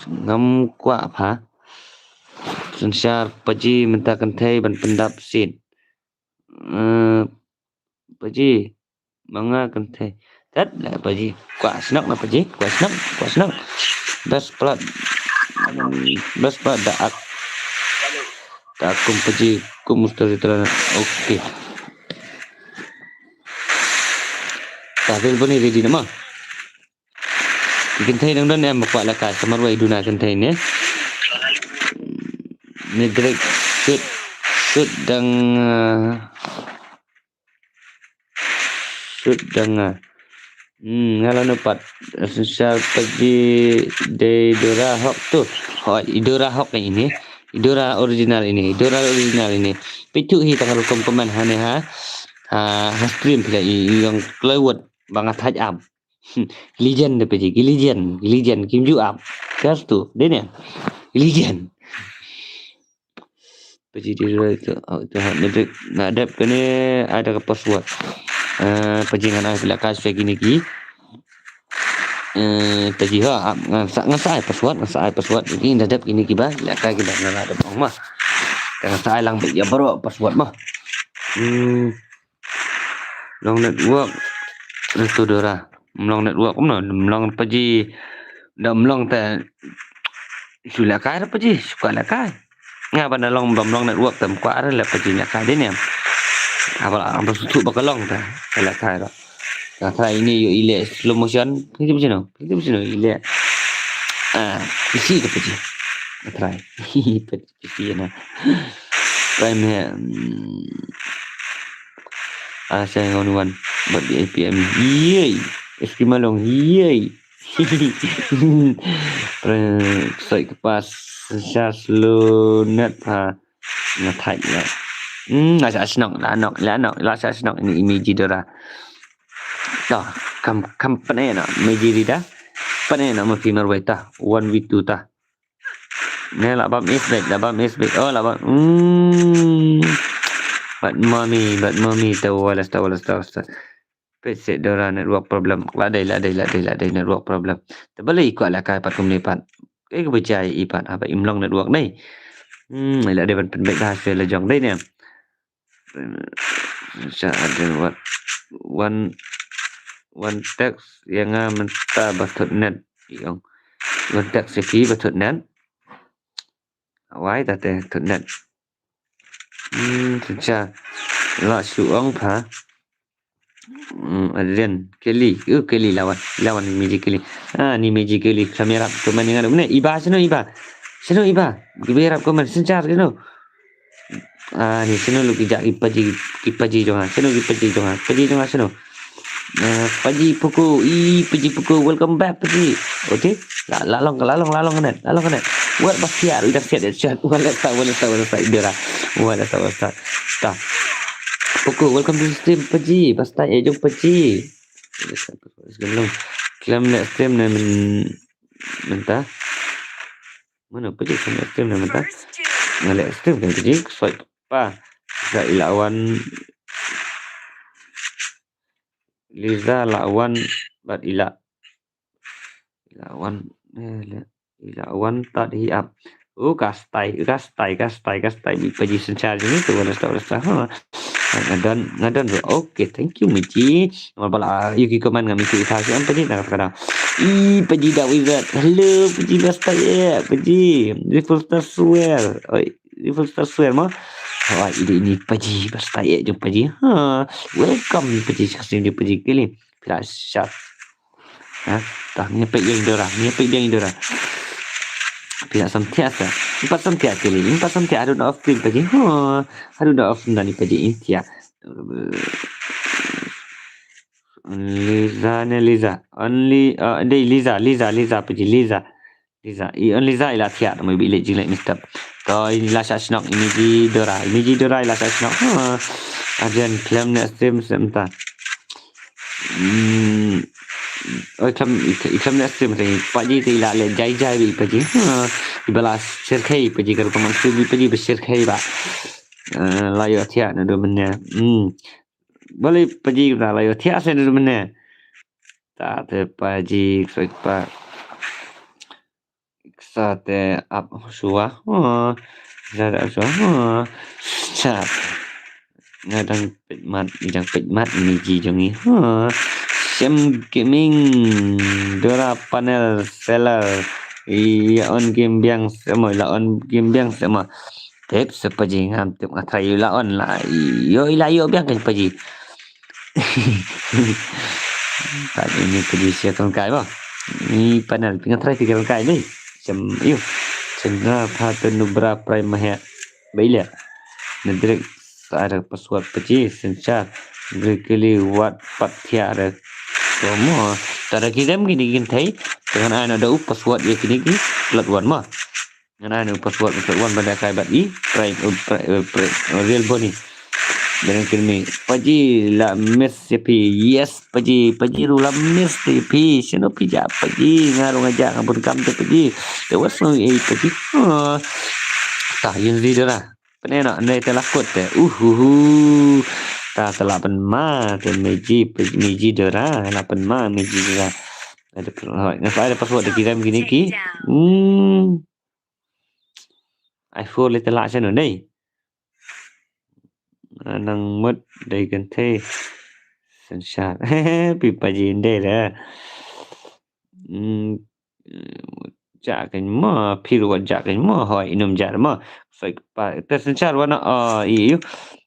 Ngam kwah pha. Synshar Paji mynta kynthei ban pyndap sit. Eh, Paji, ma nga kynthei. Tat la Paji. Kwah shnok na Paji, kwah shnok, kwah shnok. Best plat. Best plat da ak. Da ak kum Paji, kum mustari terana. Okay. Tahbil bani ready nama. Kynthei dang don em, kwah la ka sa marwei duna kynthei ne. Ni direct shoot, shoot dang, uh, shoot dang, uh, hmm, ngala nu pat. Synshar Paji dei Dora Hawk tu. Hoi, i Dora Hawk ini. I Dora original ini, i Dora original ini. Pitu hi tang rukom komen hane ha. Ha, ha stream pila i, i yang Plywood bang athaj am. Legend da Paji, ki legend, ki legend, kim ju ap. Kas tu, dei ne? Legend. Paji di dua itu, oh, itu hak medek. Nak dep kene ada ke password. Eh, Paji ngan ai pila kas pagi ni ki. Eh, Paji ha, ap, ngan sa, ngan sa ai password, ngan sa ai password. Ini dah dep ini ki ba, la ka ki ba ngan ada bang mah. Ngan sa ai lang ya baru password mah. Hmm. Long network. Itu Dora. Mlong network kumno, mlong Paji. Da mlong te. Su la kai da Paji, su ka la kai. Nga ba da long ba mlong network te mkwa re la Paji la kai de ne. Aba, aba su tu ba ka long te. Ka la kai da. Ka try ini yo ile slow motion. Kita macam no. Kita macam no ile. Ah, isi ke Paji. Ka try. Isi na. Prime here. Hmm. Ah, saya ngau nuan buat di A P M. Yey. Eski malong. Yey. Prime soi kepas. Sha slow net ha. Nga thait la. Hmm, la sha shnok, la nok, la nok, la sha shnok ini i Meji Dora. Ta, kam, kam pane na, Meji Rida. Pane na ma fi marwei ta. One v two ta. Ne la bam is bek, la bam is bek. Oh, la bam. Hmm. But mommy, but mommy, ta walas, ta walas, ta walas. Pet se Dora network problem. La dei, la dei, la dei, la dei network problem. Te balei i kwah la kai pat kumne pat. Kai ka bejai i pat haba im long network nei. Hmm, la dei ban pynbeit ha se la jong dei ne. Sa ada wat one, one text yang nga mynta ba thut net. Yong. One text ya ki ba thut net. Wai ta te thut net. Hmm, sa la shu ong pha. Hmm, Adrian, Kelly, uh, Kelly lawan, lawan ni Meji Kelly. Ah, ni Meji Kelly, kami rap komen dengan mana? Iba, sino Iba? Sino Iba? Gibi rap komen, sencar, sino? Ah, ni sino lu kijak ki Paji, ki Paji jonga. Sino ki Paji jonga? Paji jonga sino? Eh, Paji Puku, i Paji Puku, welcome back Paji. Okay, la la long la long la long net, la long net. Wat ba siat, udah siat, siat. Wat la sa, wat la sa, wat la sa, Dora. Wat la sa, wat la sa. Ta. Puku, welcome to the stream Paji. Basta eh jong Paji. Khlem leh stream ne men mynta. Mano Paji khlem leh stream ne mynta? Nga leh stream kan Paji, soi pa. Sa ila wan Liza la wan bat ila. Ila wan eh, ila wan tat hi ap. Oh, kastai, kastai, kastai, kastai. Bi Paji Synshar jong ngi tu, wan sta, wan sta. Ha. Nga don, nga don. Okay, thank you Miji. Mal bala yuki koman ngam isi ita si am Paji na kata. I Paji da wizard. Hello Paji, basta eh Paji. Rifle Star Swear. Oi, Rifle Star Swear mo. Oi, ini ini Paji, basta eh jong Paji. Ha. Welcome Paji, sha sini Paji kili. Pila shat. Ha, tah, ngi peit ïa i Dora, ngi peit ïa i Dora. Pila samthiah sa. Empat samthiah kali, empat samthiah, haduh na off screen Paji. Ha, haduh na off screen ni Paji, eh, thiah. Liza ne Liza. Only, uh, dei Liza, Liza, Liza Paji, Liza. Liza, i on Liza ila thiah, tang ba i leh jingleh mistep. To i la shah shnok, i Miji Dora, i Miji Dora ila shah shnok. Ha. Adrian khlem ne stream mynta. Hmm. Oi khlem, i khlem ne stream mynta. Paji te ila leh jai jai ba i Paji. Ha. I ba la share khai Paji, ka rukom stream i Paji ba share khai ba. Eh, la ïoh thiah naduh mynne. Hmm. Balei Paji ba la ïoh thiah se naduh mynne. Ta te Paji, khlem pa. Sa te ap shuwa. Ha. Sa te ap shuwa. Ha. Sa. Nga dang peit mat, i dang peit mat Miji jong ngi. Ha. Shem Gaming, Dora Panel Seller. Ïa on game biang seh mo, la on game biang seh mo. Tip sa Paji, ngam tip, nga try la on la. Ïoh, i la ïoh biang kan Paji. Pat ini Paji sha kyrngkai ba. Ni Panel, phi nga try phi kyrngkai dei. Shem, ïoh. Chandra Pha Nubra Prime Mahek. Ba ila. Nedrek sa ada password Paji, Synshar. Grekeli wat pat thiah re. Komo. Tada ki dem kini kin thei. Dengan ana da u password ïa kini ki. Plat wan ma. Ngan ai u password, password wan ba da kai bad i Prime, uh, Pri-, uh, Pri-, uh, Real Bonnie. Ba dang kyrmi. Paji la miss ïa phi. Yes Paji, Paji ruh la miss ïa phi. Shano phi jah Paji, nga ruh nga jah, nga bun kam te Paji. Te wat sngew ei Paji. Ah. Tah ïa zi dara. Pyneh noh, ne te la kut te. Uhuhu. Tah te la pynma te Miji, Paji, Miji dara. La pynma Miji dara. Ada password, nga sa ada password da ki rem kini ki. Hmm. Ai four leh te lah shano dei. Nang mut dei kynthei. Synshar. Pi Paji ndei da. Hmm. Jah kan mo, phi ruh jah kan mo, hoi, i nym jah mo. Soi pa, te Synshar wan noh, oh, i, i,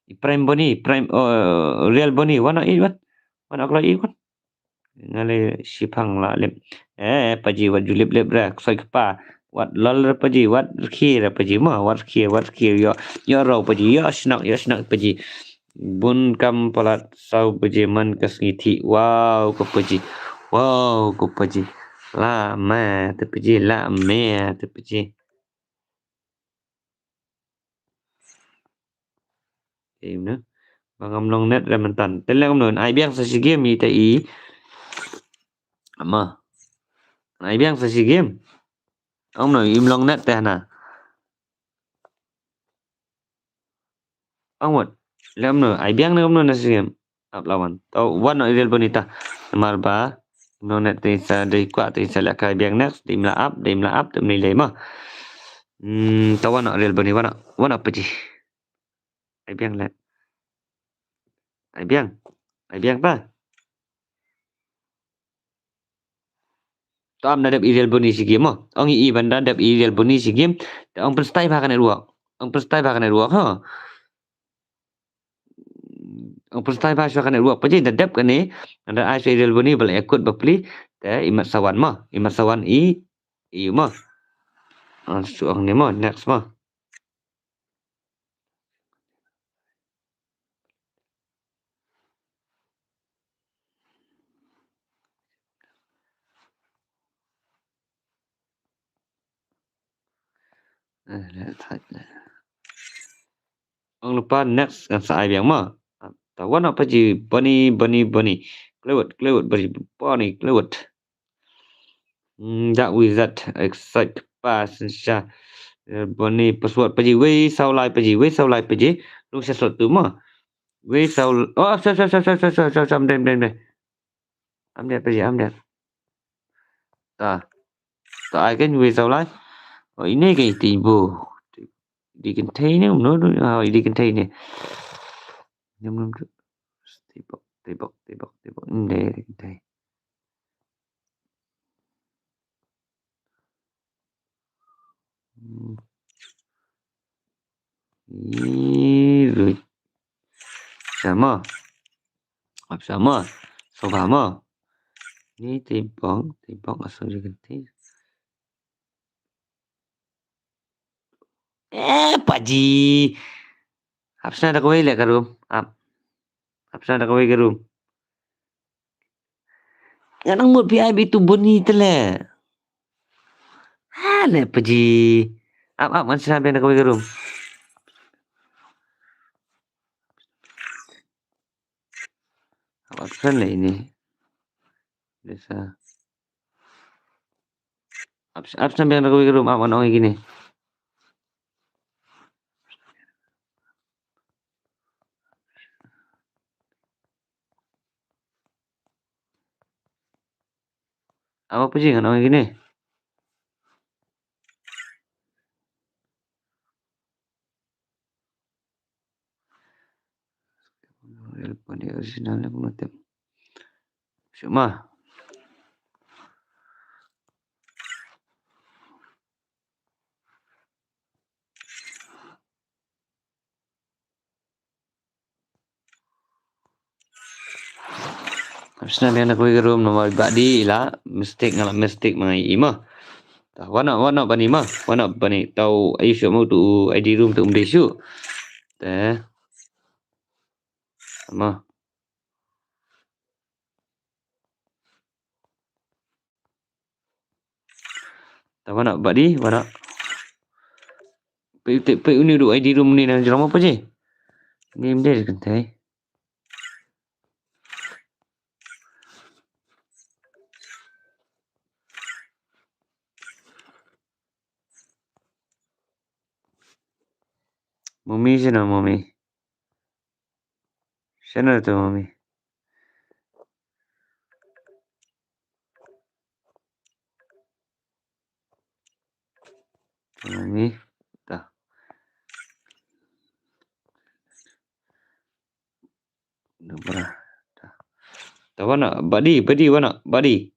i Prime Bonnie, Prime, oh, Real Bonnie, wan noh i, wan. Wan noh kloi i, wan. Nga leh shipang la lip. Eh, Paji wat ju lip lip re, soi kpa. Wat lol re Paji, wat rkhie re Paji, ma, wat rkhie, wat rkhie, ïoh, ïoh raw Paji, ïoh shnok, ïoh shnok Paji. Bun kam palat saw baje man ka sngi thik. Wow, ka Paji. Wow, ka Paji. La me, te Paji, la me, te Paji. Em na. Ba ngam long net re mynta. Te leh kumno, ai biang sa shi game ite i. Ama. Ai biang sa shi game. Kumno, im long net te hana. Ang wat. Leh kumno, ai biang ne kumno na shi game. Ap lawan. Tau wan no i Real Bonnie ta. Namar ba. Kumno net te sa dei kwah te sa leh kai biang next. Dei mla ap, dei mla ap, dei mla lei ma. Hmm, tau wan no Real Bonnie, wan no, wan no Paji. Ai biang leh. Ai biang. Ai biang ta. Tam na dep i Real Bonnie shi game mo. Ong i ban da dep i Real Bonnie shi game. Te ong pynstyle ba ka network. Ong pynstyle ba ka network ha. Ong pynstyle ba shuwa ka network. Paji da dep kane. Nda ai shuwa i Real Bonnie ba la yakut ba pli. Te i mat sawan mo. I mat sawan i. I mo. Ang su ong ni mo. Next mo. Eh, leh thait leh. Ong lypa next ngan sa ai biang mo. Ta wan na paji Bani, Bani, Bani. Klewet, klewet, paji Bani, klewet. Hmm, da wi zat, excite, pass, sha. Eh, Bani, password paji, wei saw lai paji, wei saw lai paji. Lung sha slot tu mo. Wei saw, oh, sa, sa, sa, sa, sa, sa, sa, sa, mdem, mdem, mdem. Am dei paji, am dei. Ta. Ta ai kan wei saw lai. Oh, ine kan iti bo. Di kynthei ne, no, no, ah, di kynthei ne. Nyam, nyam, tu. Tibok, tibok, tibok, tibok. Inde, di kynthei. Hmm. Ih, rui. Sama. Ap sama. Soba ma. Ni tibok, tibok asal juga ti. Eh, paji. Ap sana da kawei leh ka room. Ap. Ap sana da kawei ka room. Nga nang mut P I B tu Bani te leh. Ha, leh paji. Ap, ap, ngan sa biang da kawei ka room. Ap, ap, san leh ini. Biasa. Ap, ap, sa biang da kawei ka room, ap, ngan ong ïa kine. Ap, ap paji, ngan ong ïa kine. Real Bani original ni pun tem. Cuma. Ap sana biang da kawei ka room namar ba dei la mistake, nga la mistake ma nga i ma. Ta wan na, wan na Bani ma, wan na Bani, tau ai shu mo tu I D room tu um dei shu. Te. Ma. Ta wan na Badi, wan na. Pei, pei, pei uni u dei I D room ni na jrong mo paji. Ni mdei kynthei. Mummy sino, Mummy? Sino tu, Mummy? Mummy, ta. Dah berah. Ta. Ta wan na, Badi, Badi, wan na, Badi.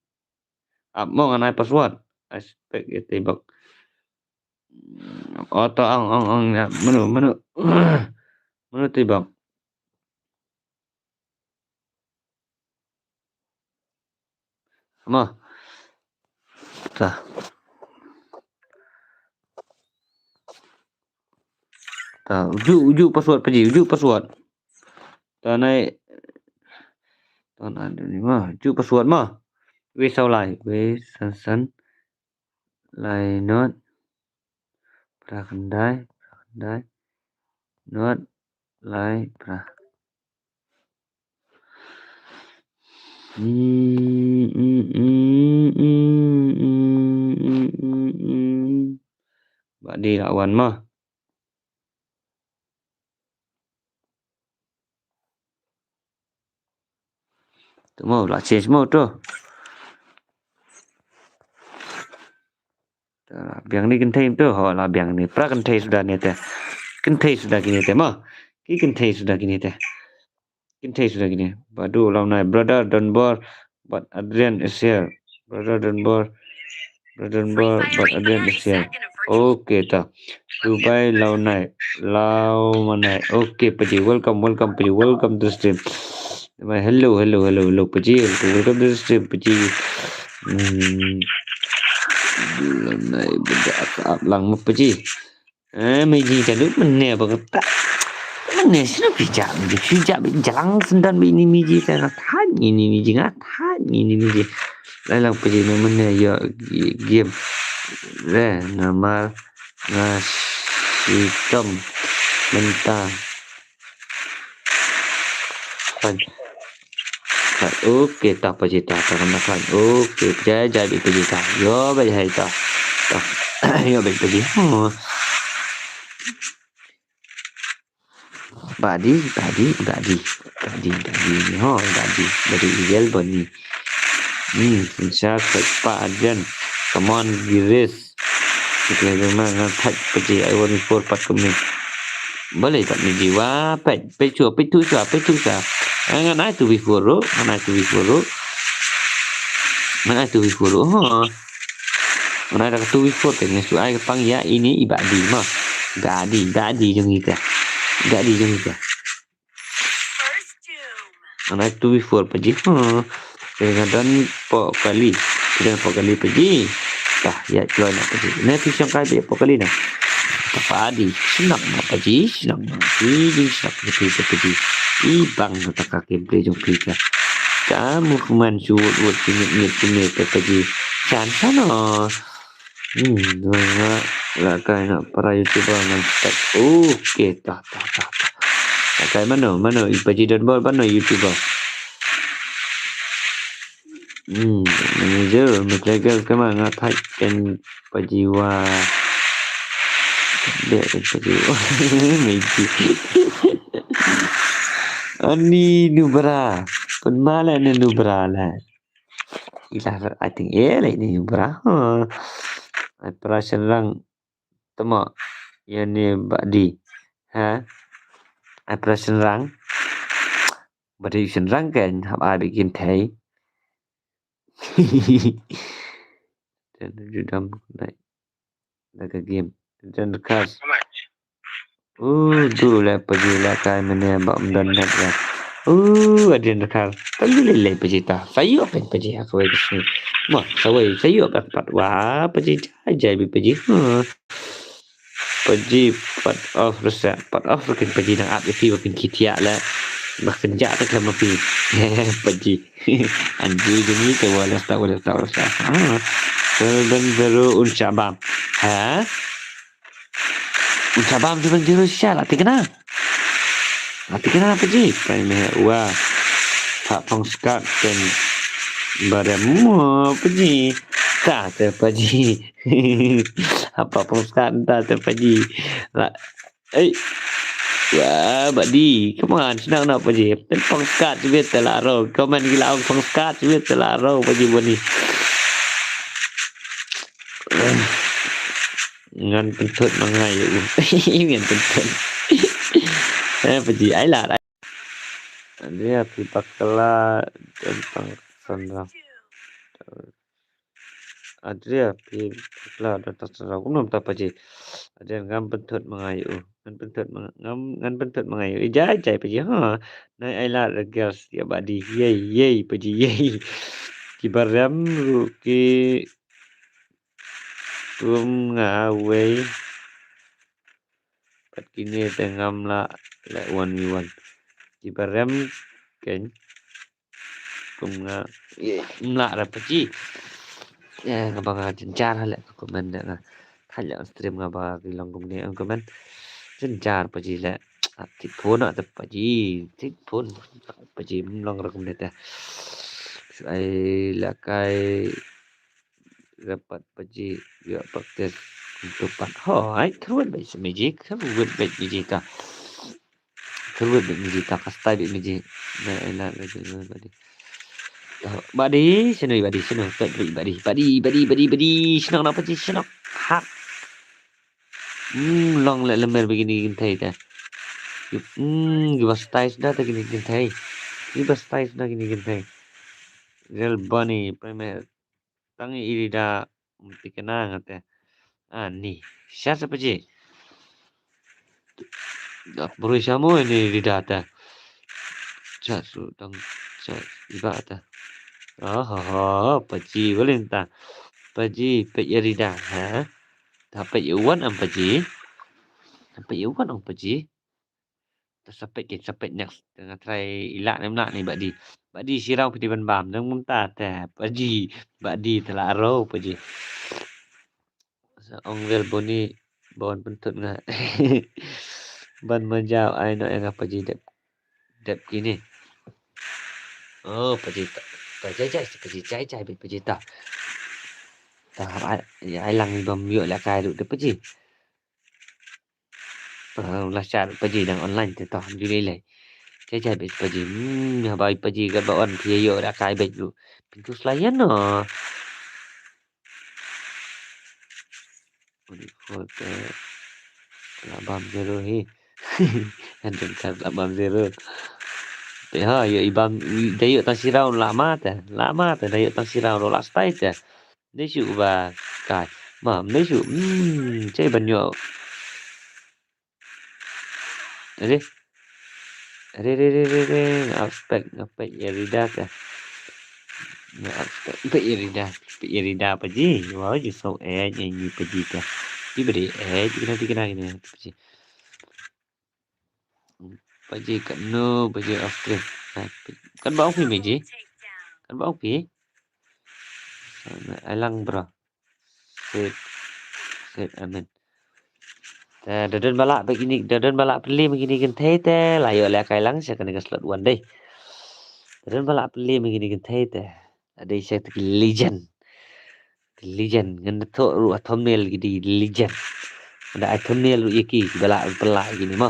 Ap mo ngan ai password. Ai spek ïa tibok. Oh, to ong, ong, ong, ïa. Mano, mano. Mano tibok. Mo. Ta. Ta, uju, uju password paji, uju password. Ta nai. Ta nai ni mo, uju password mo. Wei saw lai, wei san san. Lai not. Phra khyndai, phra khyndai. Not lai phra. Hmm, hmm, hmm. Badi la wan mo. Tu mo, la change mo tu. Tu la biang ni kynthei tu, ho la biang ni. Phra kynthei suda ni te. Kynthei suda kine te mo. Ki kynthei suda kine te. Kynthei suda kine. Badu Launai, brother Donbor, but Adrian is here. Brother Donbor, brother Donbor, but Adrian is here. Okay, ta. Dubai Launai, Launai. Okay, paji, welcome, welcome, paji, welcome to the stream. Hello, hello, hello, hello, paji, welcome to the stream, paji. Hmm. Launai, benda ap lang mo paji. Eh, miji ta lut mynne ba kata. Mynne sino phi jah miji, phi jah bi jalang sendon bi ini miji ta, nga thait ini miji, nga thait ini miji. Lai lang paji mynne ïa game. Re namar Nga shitom mynta. Khlaiñ. Khlaiñ. Okay, ta Paji ta, ta khlaiñ. Okay, jai jai beit Paji ta. Ïoh beit hai ta. Ta. Ïoh beit Paji. Hmm. Badi, badi, badi. Badi, badi. Ho, badi. Badi ijel bani. Hmm, insha Allah pa ajan. Come on, Girish. Kita memang ngan thait Paji, I want four pat kumne. Balei pat Paji wa, peit, peit shuwa, peit tu shuwa, peit tu shuwa. Eh, ngan ai tu before ro, ngan ai tu before ro. Ngan ai tu before ro. Ha. Ngan ai da ka tu before te, ngan shu ai ka pang ïa ine i badi ma. Badi, badi jong ita. Badi jong ita. Ngan ai tu before Paji. Hmm. Te nga don poh kali. Don poh kali Paji. Tah, ïa kloi na Paji. Na tu shong kai poh kali na. Tah Paji. Shnong na Paji. Shnong na Paji. Shnong na Paji. Paji. I bang na ta ka gameplay jong Paji ka. Ka movement shoot, shoot, ngit, ngit, ngit, Paji. Chan, chan, oh. Hmm, nga la kai na para YouTuber ngan start. Okay, ta, ta, ta, ta. La kai mano, mano, i Paji don bor, mano YouTuber. Hmm, manager, manager kama nga thait ken Paji wa. Be ken Paji wa. Meji. Ani nubra. Pun mala ni nubra la. Ila, I think, eh, lai ni bra. Ha. Ai pra shynrang. Tama. Ïa ni badi. Ha. Ai pra shynrang. Badi shynrang kan hap ai bikin thai. Dan judam nai. Da ka game. Dan khas. Uh, du la Paji la kai mane ba um don net la. Uh, adin khar. Tali le le Paji ta. Sayu pen Paji ha kawai ka sngi. Ma, kawai sayu pen pat wa Paji jai jai bi Paji. Hmm. Paji pat off rasa. Pat off rukin Paji nang ap iti rukin kitia la. Ba kenja ta kama pi. Paji. Anju jeni ta wala sta wala sta wala sta. Ha. Seven zero un shabam. Ha. Uta bam tu ban jiru sha la tikna. La tikna Paji. Pai me wa. Pha phong skat ken. Barem mo Paji. Ta te Paji. Apa phong skat ta te Paji. La. Ei. Wa badi. Come on, shnong na Paji. Pen phong skat sibit te la ro. Come on, gila phong skat sibit te la ro Paji boni. Ngan pynthut ma nga ïa u. Ngan pynthut. Eh, Paji ai lad. Adria phi bakla don tang sanrang. Adria phi bakla don tang sanrang. Kumno mynta Paji. Adria ngan pynthut ma nga ïa u. Ngan pynthut ma nga, ngan, ngan pynthut ma nga ïa u. Ijai, ijai Paji. Ha. Nai ai lad regal sia badi. Yei, yei, Paji, yei. Ki barem ruh ki Kum nga wei. Pat kine te ngam lah leh one v one. Ki barem ken. Kum nga. Ye, mlah ra Paji. Ye, nga ba nga jynjar leh ka comment leh nga. Thaj leh stream nga ba ki long kumne comment. Jynjar Paji leh. Ah, thik phone ah te Paji. Thik phone. Paji mlong ra kumne te. Shu ai leh kai. Rapat Paji ïa practice untuk pat. Ho, ai, kyrwet bad Paji, kyrwet bad Paji ka. Kyrwet bad Paji ka, ka style bad Paji. Na, na, na, na, na, badi. Badi, shnong badi, shnong, badi, badi, badi, badi, badi, shnong na Paji, shnong. Hak. Hmm, long leh lemer begini gintai ta. Hmm, giba style da ta gini gintai. Giba style da gini gintai. Real Bunny, primary. Tang i rida, um, tikna nga te. Ani, sha sa Paji. Dak bru sha mo ini rida ta. Sha su tang, sha iba ta. Oh, ho, ho, Paji, walin ta. Paji, peit ïa rida, ha? Ta peit ïa wan am Paji. Ta peit ïa wan am Paji. Ta sa peit ki, sa peit next. Te nga try ila ne mla ni badi. Badi shirau piti ban bam. Nang mynta te Paji. Badi te la ro Paji. Sa ong Real Bunny. Ba wan pyntut nga. Ban manja ai noh ïa nga Paji dep. Dep kine. Oh, Paji ta. Ta jai jai, Paji jai jai, Paji ta. Ta ai, ai lang bym ïoh lehkai ruh de Paji. Ah, la shah Paji dang online te to, ju lei lei. Jai jai beit Paji. Hmm, haba Paji katba wan phi ïoh lehkai beit ruh. Pyntu sla ïa no. One four te la bam zero hi. Kan kan la bam zero. Te ha, ïoh i bam, da ïoh tang shi round la ma te. La ma te, da ïoh tang shi round la stai te. Dei shu ba kai. Ma, dei shu. Hmm, cei ban ïoh. Ready? Ready, ready, ready. Nga expect, nga expect ïa Rida te. Nga expect, expect ïa Rida. Expect ïa Rida Paji. Wow, ji so eh, nyi Paji te. Ji beri eh, ji kena, ji kena, kena, Paji. Paji kat no, Paji off stream. Kat ba off phi Paji. Kat ba off phi. Ai lang bro. Sip. Sip, amen. Te da don ba lah ba kine, da don ba lah pynliem kine kynthei te la ïoh lehkai lang sha kane ka slot one dei. Da don ba lah pynliem kine kynthei te. Dei sha ki legend. Ki legend. Ngan da thoh ruh ha thumbnail ki dei legend. Ngan da ai thumbnail ruh ïa ki, ki ba lah pynlah ïa kine mo.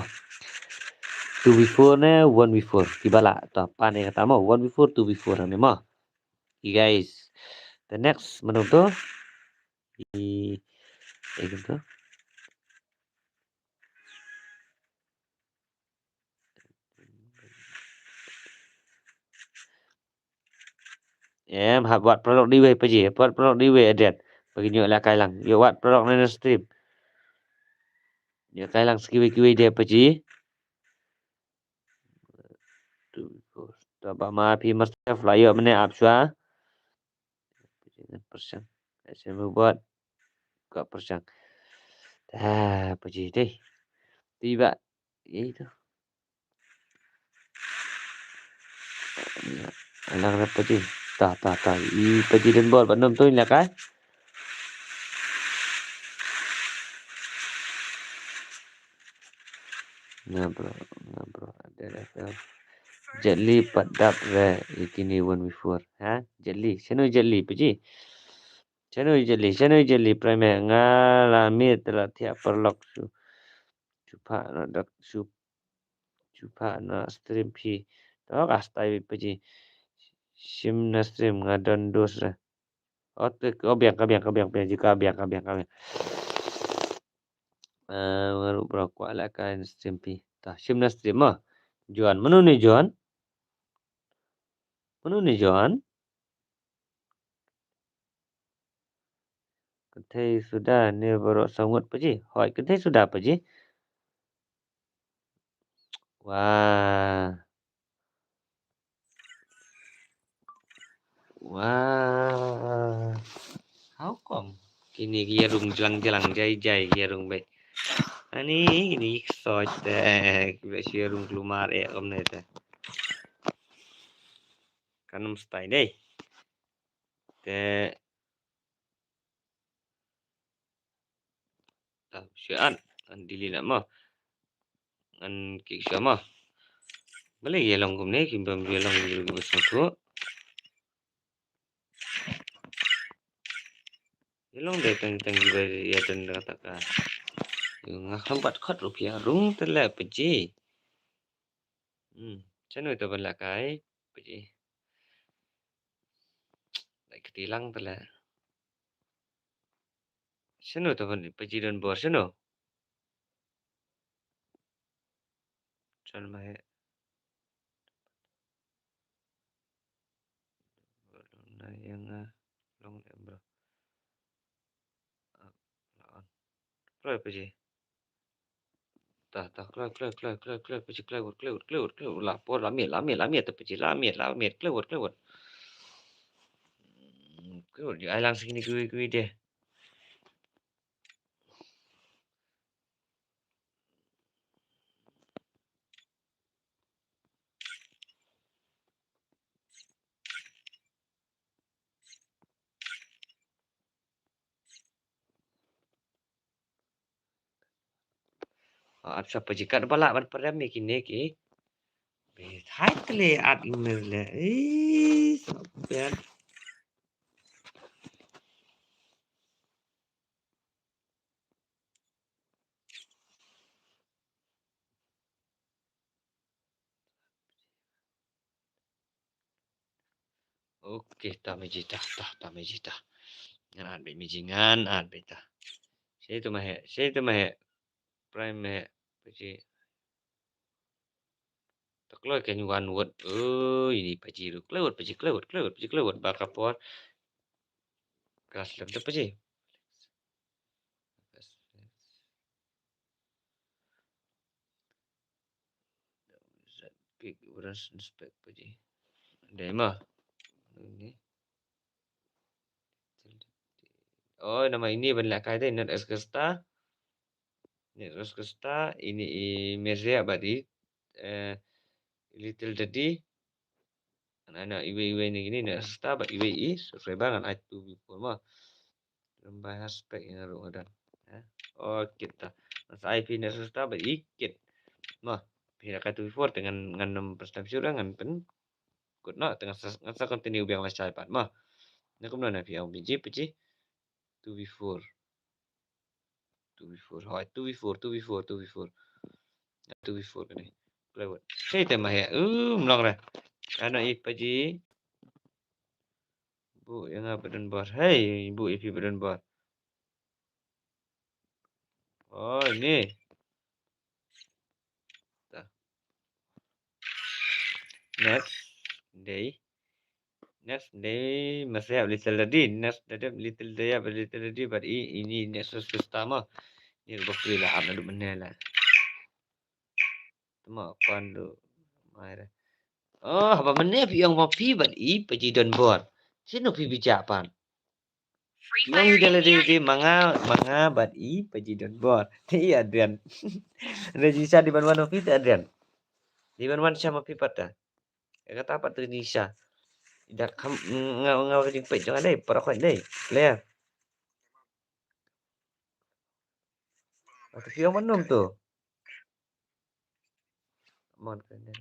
Two v four ne one v four. Ki ba lah to pan ïa kata mo. One v four, two v four ne mo. You guys. The next mano to? I, eh, gitu. Em, hap wad paralok dei wei Paji, hap wad paralok dei wei adet. Ba kin ïoh lehkai lang. Ïoh wad paralok na stream. Ïoh lehkai lang sa kiwei kiwei de Paji. To ba ma phi mar sef la ïoh mane ap shuwa. Pyrshang. Ai shu bot. Ka pyrshang. Ah, Paji dei. Ti ba. Ïa itu. Alang na Paji. Ta, ta, ta. I Paji don bor ba nom tu lehkai. Nga bro, nga bro. Ada, ada. Jet Li pat dap re ïa kine one v four. Ha? Jet Li. Shano Jet Li Paji? Shano Jet Li? Shano Jet Li? Prime nga la miet la thiah paralok shu. Shu pha na dak shu. Shu pha na stream phi. To ka stai Paji. Shim na stream nga don dos re. Oh, te, oh, biang, ka biang, ka biang, biang, ji ka biang, ka biang, ka biang. Eh, baru bro kwah lah ka stream phi. Ta, shim na stream mo. Johan, mano ne Johan? Mano ne Johan? Kynthei suda ne baroh saw ngut Paji. Hooid, kynthei suda Paji. Wah. Wah. How come? Kine ki ïa rung jlang jlang jai jai ki ïa rung beit. Ani kine ki ksoi te ki beit shu ïa rung klumar eh kumne te. Kan ym stai dei. Te Shu an, an delete na mo. An kick shu mo. Balei ïa long kumne, ki bym ïa long kumne, ki bym sngewthuh. Ïa long dei tang tang ki ba ïa don da kata ka. Nga kham pat khot ruh phi ïa rung te leh Paji. Hmm, shano ito ban lehkai Paji. Lai kti lang te leh. Shano to ban Paji don bor shano? Jan ma he. Na yang long em bro. La on. Kloi Paji. Ta, ta, kloi, kloi, kloi, kloi, kloi, Paji, kloi, wot, kloi, wot, kloi, wot, kloi, wot, la por, la miet, la miet, la miet, ta Paji, la miet, la miet, kloi, wot, kloi, wot. Hmm, kloi, wot, ai lang sini kui, kui de. At sa paji kat ba lah ban pyrem ïa kine ki. Bit hai kle at email le. Ih, sopian. Okay, ta miji ta, ta, ta miji ta. Ngan at bit miji ngan at bit ta. Shi tu mahe, shi tu mahe. Prime mahe. Paji. Ta kloi kan one word. Oh, ini paji ru. Kloi word, paji, kloi word, kloi word, paji, kloi word. Baka por. Kas lem ta paji. Big Brother Respect paji. Dei ma. Ini. Oh, nama ini ban lehkai dei, Net Extra. Net Extra, ini i Merzia bad i, eh, Little Daddy. Ngan ai noh iwei iwei ne kine, Net Extra bad iwei i subscriber ngan ai two before ma. Lem bai ha spec ïa nga ruh nga don. Eh, oh, kit ta. Ngan sa ai phi Net Extra bad i kit. Ma, phi lehkai two before te ngan, ngan nym pynslem shuh ngan pynkut noh te ngan sa, ngan sa continue biang lashai pat ma. Na kumno na phi ong paji, paji. Two before. Two before. Hoi, two before, two before, two before. Two before kane. Plywood. Sei te mahe. Um, long re. Ano i paji. Bu ïa nga ba don bor. Hei, bu ïa phi ba don bor. Oh, ini. Ta. Next day. Next day, masih ap Little Daddy. Next day, Little Daddy, ap Little Daddy, bad i, ini next Christmas ma. Ini bakri lah, ap nadu menela. Tama pandu. Mai re. Oh, haba mane phi ong ma phi bad i paji don bor. Sino phi bijak pan. Phi ong i da la dei dei ma nga, ma nga bad i paji don bor. Te i Adrian. Register di ban wan ma phi te Adrian. Di ban wan sha ma phi pat ta. Kata pat tu register. Ida kham nga nga ka jingpeit jong dei, para khoi dei. Player. Atu phi ong ma num tu. Mon kan dei.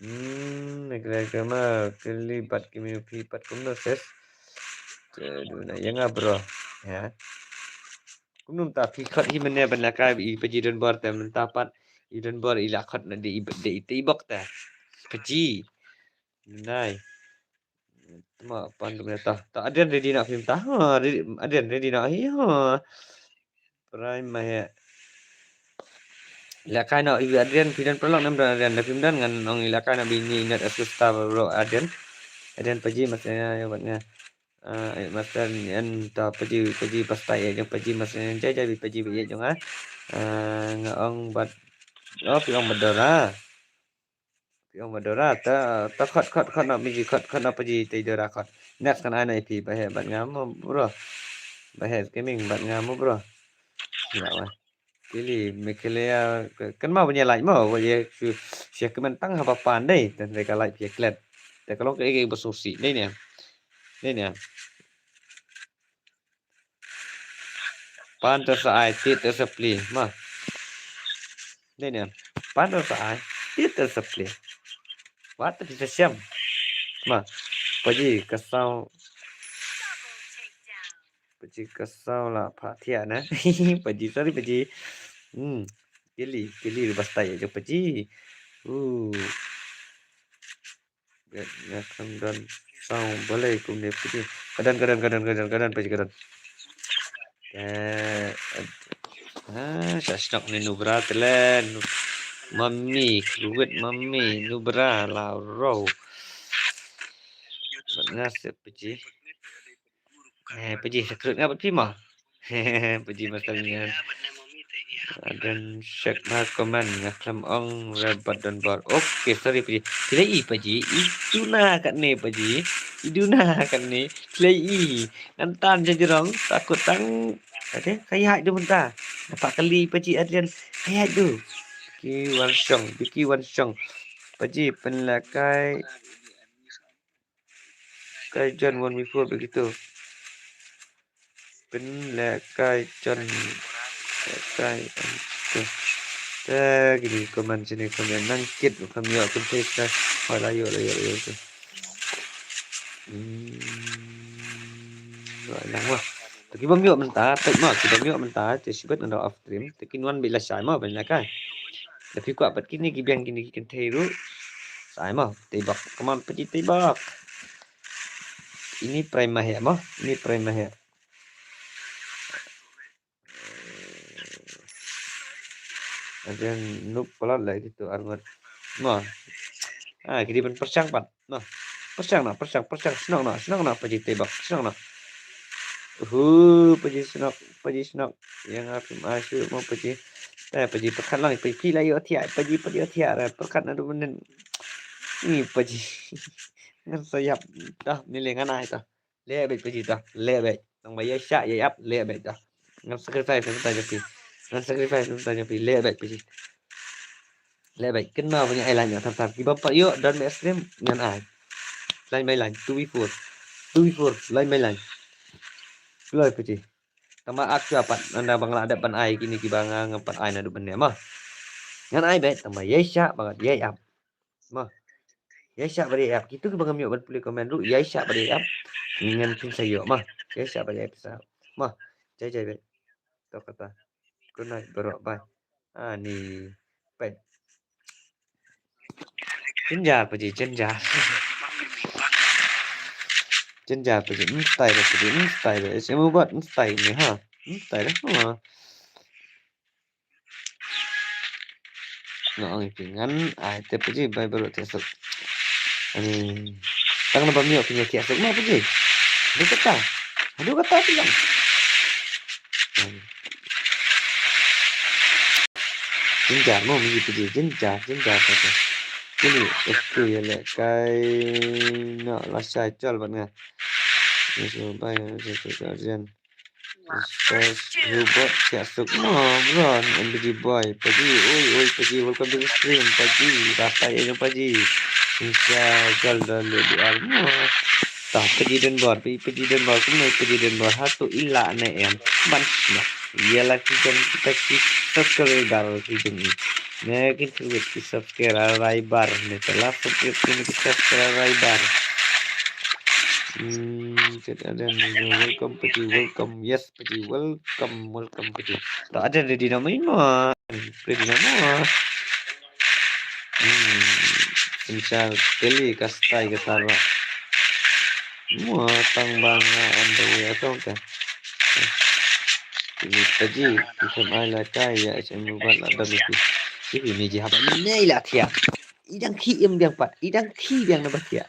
Hmm, ek lagi ma kali bat kimi phi pat kumno ses. Keduna yang abro. Ya. Kumno ta phi khot hi mane ban laka i paji don bor te mynta pat i don bor i la khot na de i de i te i bok ta. Paji. Nai. Ma pan tu ta. Ta Adrian ready na phim ta. Ha, ready, Adrian ready na hi ha. Prime ma he. Lehkai na i Adrian phi don paralok nam don Adrian da phim don ngan ong i lehkai na bini inat asus ta bro Adrian. Adrian paji mas ya ya bat nga. Ah, eh, master ni an ta paji paji pastai ya jong paji mas ya jai jai paji ya jong ah. Ah, nga ong bat. Oh, phi ong bat dora. Phi ong ba dora ta ta khot khot khot na miji khot khot na paji te dora khot. Next kan ai na i phi ba he bat nga mo bro. Ba he gaming bat nga mo bro. Ila wa. Kili Meghalaya, ka, kan ma banya lai mo, wa ye shu, shu kmen tang haba pan dei, tan dei ka lai pia klet. Te ka long ka ege ba sngewsih dei ne. Dei ne. Pan te sa ai, tit te sa pli, ma. Dei ne. Pan te sa ai, tit te sa pli. Wat te pisa siam. Ma. Paji ka saw. Paji ka saw la pha thiah na. Paji, sorry Paji. Hmm. Kili, kili basta ya jo Paji. Uh. Nga khlem don saw balei kumne Paji. Ka don, ka don, ka don, ka don, ka don Paji ka don. Eh, ah, sa shnok ne Nubra telen. Mami, kruwet mami, Nubra la ro. Nga se Paji. Eh, Paji, sa kruwet nga bad phi mo. Paji, master ngan. Aden check ma comment nga khlem ong re bad don bor. Okay, sorry Paji. Phi la i Paji, i duna katne Paji. I duna katne. Phi la i. Ngan tan ja jirong, takut tang. Ade, ka ïaid du mynta. Nampak kali Paji Adrian. Ka ïaid du. Ki wan shong, ki wan shong. Paji, pynlehkai. Kai John one before begitu. Pynlehkai John. Kai. Te kini comment sini comment nang kit kami ya kun te ka. Hoi la yo la yo la yo tu. Hmm. Nang wah. Te ki bym ïoh mynta, peit mo, ki bym ïoh mynta, te shibit ngan da off stream, te kin wan beit lashai mo, ban lashai. Da phi kwah pat kine ki biang kine ki kynthei ruh. Sai mo, tei bok, come on, Paji tei bok. Ini prai ma heh mo, ini prai ma heh. Aden nup palat lagi tu arngot. Mo. Ah, ki dei ban pyrshang pat. Noh. Pyrshang noh, pyrshang, pyrshang, shnong noh, shnong noh, Paji tei bok, shnong noh. Uhu, Paji shnok, Paji shnok. Ïa nga phim ai shuh mo Paji. Te Paji pyrkhat lang, Paji phi la ïoh thiah, Paji pat ïoh thiah, re pyrkhat naduh mynnin. Ni Paji. Ngan sa ïap, dah, ni le ngan ai dah. Leh beit Paji dah, leh beit. Tang ba ïa shah ïa ïap, leh beit dah. Ngan sacrifice na bynta jong phi. Ngan sacrifice na bynta jong phi, leh beit Paji. Leh beit, kynmaw ba ngi ai line ïa tam tam. Ki bym pat ïoh don me stream ngan ai. Line by line, two v four. Two v four, line by line. Kloi Paji. Tang ba ak shuwa pat, nanda ba nga la dep ban ai kine kiba nga ngam pat ai naduh mynne mo. Ngan ai beit, tang ba ïa shah ba ngan ïa ïap. Mo. Ïa shah ba ïa ïap. Kitu kiba ngam ïoh ban pule comment ruh, ïa shah ba ïa ïap. Ngan pynsa ïoh mo. Ïa shah ba ïa ïap sa. Mo. Jai jai beit. To kata. Good night baroh, bye. Ani. Peit. Jynjar Paji, jynjar. Jynjar Paji, mstai da Paji, mstai da. Is emu bat mstai ni ha. Mstai da. Ha. Nga ong ïa phi ngan ai te Paji bai baroh thiah suk. Ani tang na bym ïoh phi ïa thiah suk mo Paji. Haduh katta. Haduh katta phi long. Jynjar mo mi Paji, jynjar, jynjar Paji. Kini ektu ïa lehkai noh lashai chol bad nga. Ni shu bai, ni shu bai. Robot siah suk mo bro, M B D boy, Paji, oi, oi, Paji, welcome to the stream, Paji, rasta ïa jong Paji. Insha jal da le di ar mo. Ta Paji Denbor, Paji, Paji Denbor, kumne Paji Denbor, ha tu ila ne em. Ban sna. Ïa la ki jong kita ki subscriber ki jong i. Ne kin ki wit ki subscriber ne ta la subscribe ki subscriber. Hmm, chat ada ni, welcome Paji, welcome. Yes Paji, welcome, welcome Paji. Ta ada ready nama imo. Ready nama. Hmm. Insha kali ka style ka tara. Mo tang bang on the way atong ka. Ini Paji, ikham ai la kai ya, ikham mubat la dam iki. Ibi meji haba ni nei la thiah. Idang khi im biang pat, idang khi biang na ba thiah.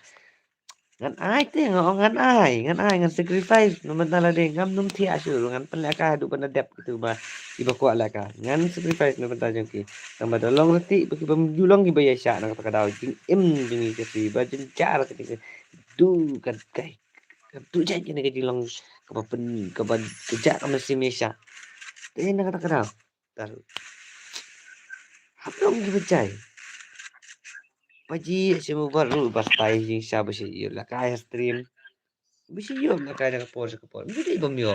Ngan ai te, nga ong ngan ai, ngan ai, ngan sacrifice. Namar na la dei ngam num thiah shuh, ngan pynlehkai haduh ban da dep kitu ba iba kwah lehkai. Ngan sacrifice namar ta jong ki. Tang ba da long rati ba ki bym ju long kiba ïa shah na kata ka daw jingim jong ngi ka shu ba jynjar ka jingim. Du ka kai. Ka du jait kane ka jinglong kaba pyn, kaba kajak ka mynsiem ïa shah. Te na kata kata. Tar. Hap long ki bajai. Paji sha mo baru ba stai jing sha ba shi yu la kai stream. Ba shi yu la kai da ka por sha ka por. Ba dei bam yu.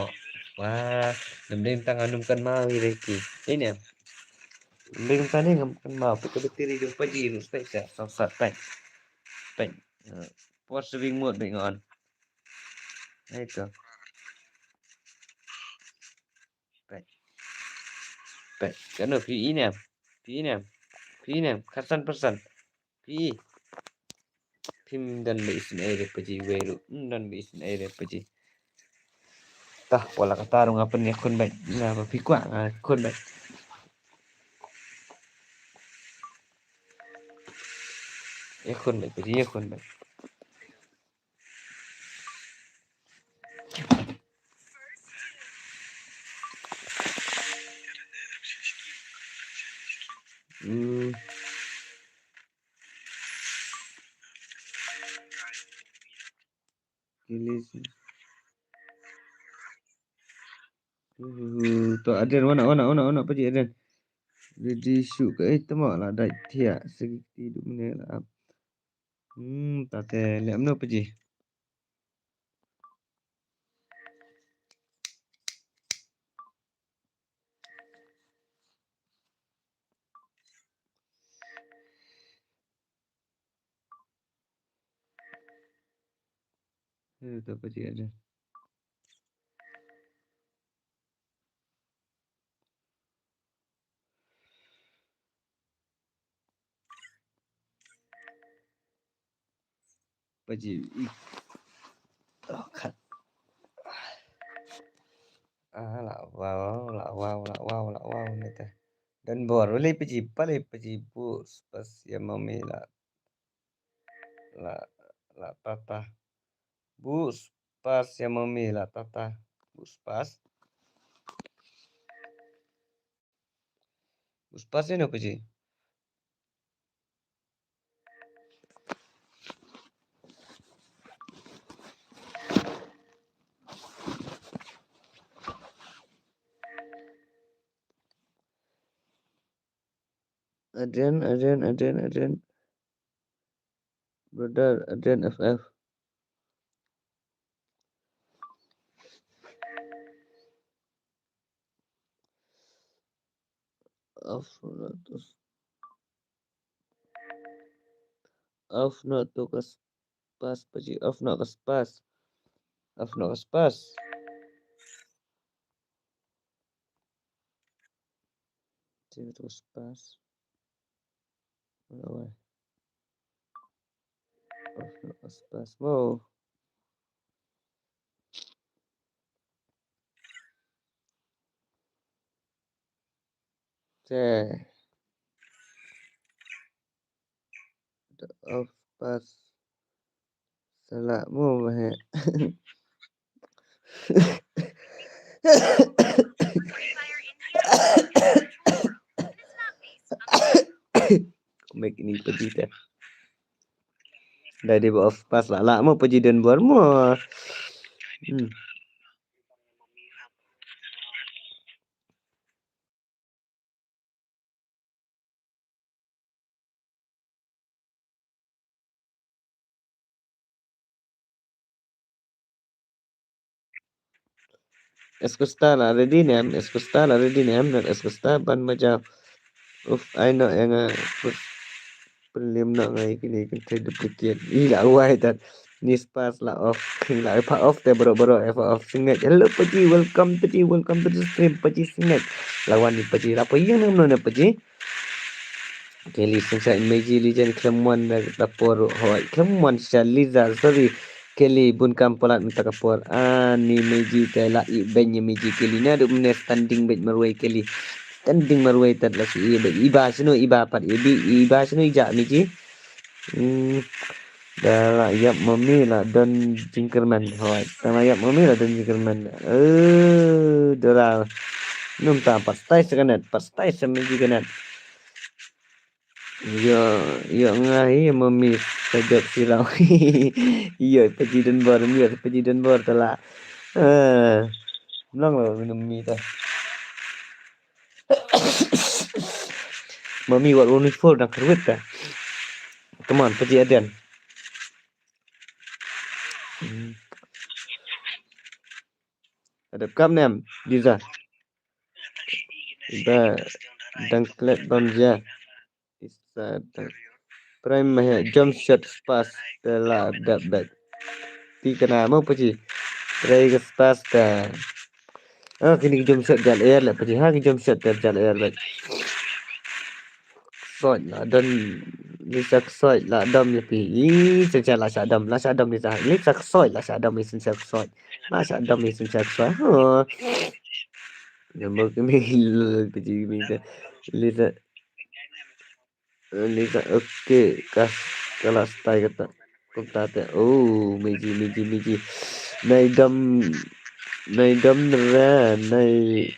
Wah, nam dei tang anum kan ma wi reki. Ini. Nam dei tang ni ngam kan ma. Pika bateri jong paji ru stai sha. Sa sa tai. Tai. Por sha wing mut bai ngon. Hai to. Peit. Peit. Kano phi i ne? Phi i ne? Phi i ne? Khatsan persen. Phi i. Phim don ba isin ai re paji wei ruh. Phim don ba isin ai re paji. Tah, wala kata ruh nga pyn ïakhun beit. Nga ba phi kwah nga khun beit. Ïakhun beit paji, ïakhun beit. Hmm. Kilis. Hmm, to Adrian, wana, wana, wana, wana, paji Adrian. Ready shoot ka, eh, tama la dai thiah, segi ti du mene la ap. Hmm, ta te lem no paji. Eh, ta paji ada. Paji. Oh, kat. Ah, la wow, la wow, la wow, la wow, ni te. Dan bor, wali paji, pali paji, bu spas ïa mami la. La, la tata. Bu spas ïa mami la tata. Bu spas. Bu spas ïa no paji. Adrian, Adrian, Adrian, Adrian. Brother Adrian F F. Off not to, off not to kas-, pas paji, off not kas pas. Off not kas pas. Sini terus pas. Wala wai. Pas, pas, pas. Wow. Te. Of pas. Salah mo ba he. Mek ini paji te. Dei ba of pas la la mo paji don bor mo. Hmm. Eskusta la ready ne em, eskusta la ready ne em, eskusta ban maja. Uf, ai no ïa nga put pynliem no nga ïa kine kin trade duplicate. I la wai tat. Ni spas la off. I la pa off te bro bro, pa off singnet. Hello paji, welcome paji, welcome to the stream paji singnet. Lawan ni paji la pa ïa nang no ne paji. Kelly sing sa in meji lijen khlem wan da por hoi. Khlem wan sha Liza, sorry. Kelly bun kam palat mynta ka por. Ani meji te la i ben ïa meji Kelly na du mne standing bet marwei Kelly. Standing marwei tat la si i bet iba sino iba pat ibi iba sino ija meji. Hmm. Da la ïap mami la don jingkyrmen hoi. Tang la ïap mami la don jingkyrmen. Eh, da la num ta pat stai sa kanet, pat stai sa meji kanet. Ïa, ïa nga hi mami sajok sirau. Ïa paji don bor, ïa paji don bor tala. Eh, mlong lo minum mi ta. Mami wat one four dang kyrwit ta. Come on, Paji Aden. Hmm. Adep kam nem, Liza. Ba dang klet bam ja. Isa dang. Prime mah jump shot spas te la dap bet. Ti kana mo Paji. Trai ka spas ta. Ah, kini ki jump shot jal air la Paji. Ha ki jump shot jal air bet. Soi la don Lisa soi la dam ya pi. Ih, sen la sa dam, la sa dam Lisa. Lisa soi la sa dam, sen soi. La sa dam, sen soi. Ha. Yang mau kami Paji kami Lisa. Lisa, okay, kas, kala stai kata. Kumta te. Oh, Meji, Meji, Meji. Nai dam, nai dam ra, nai.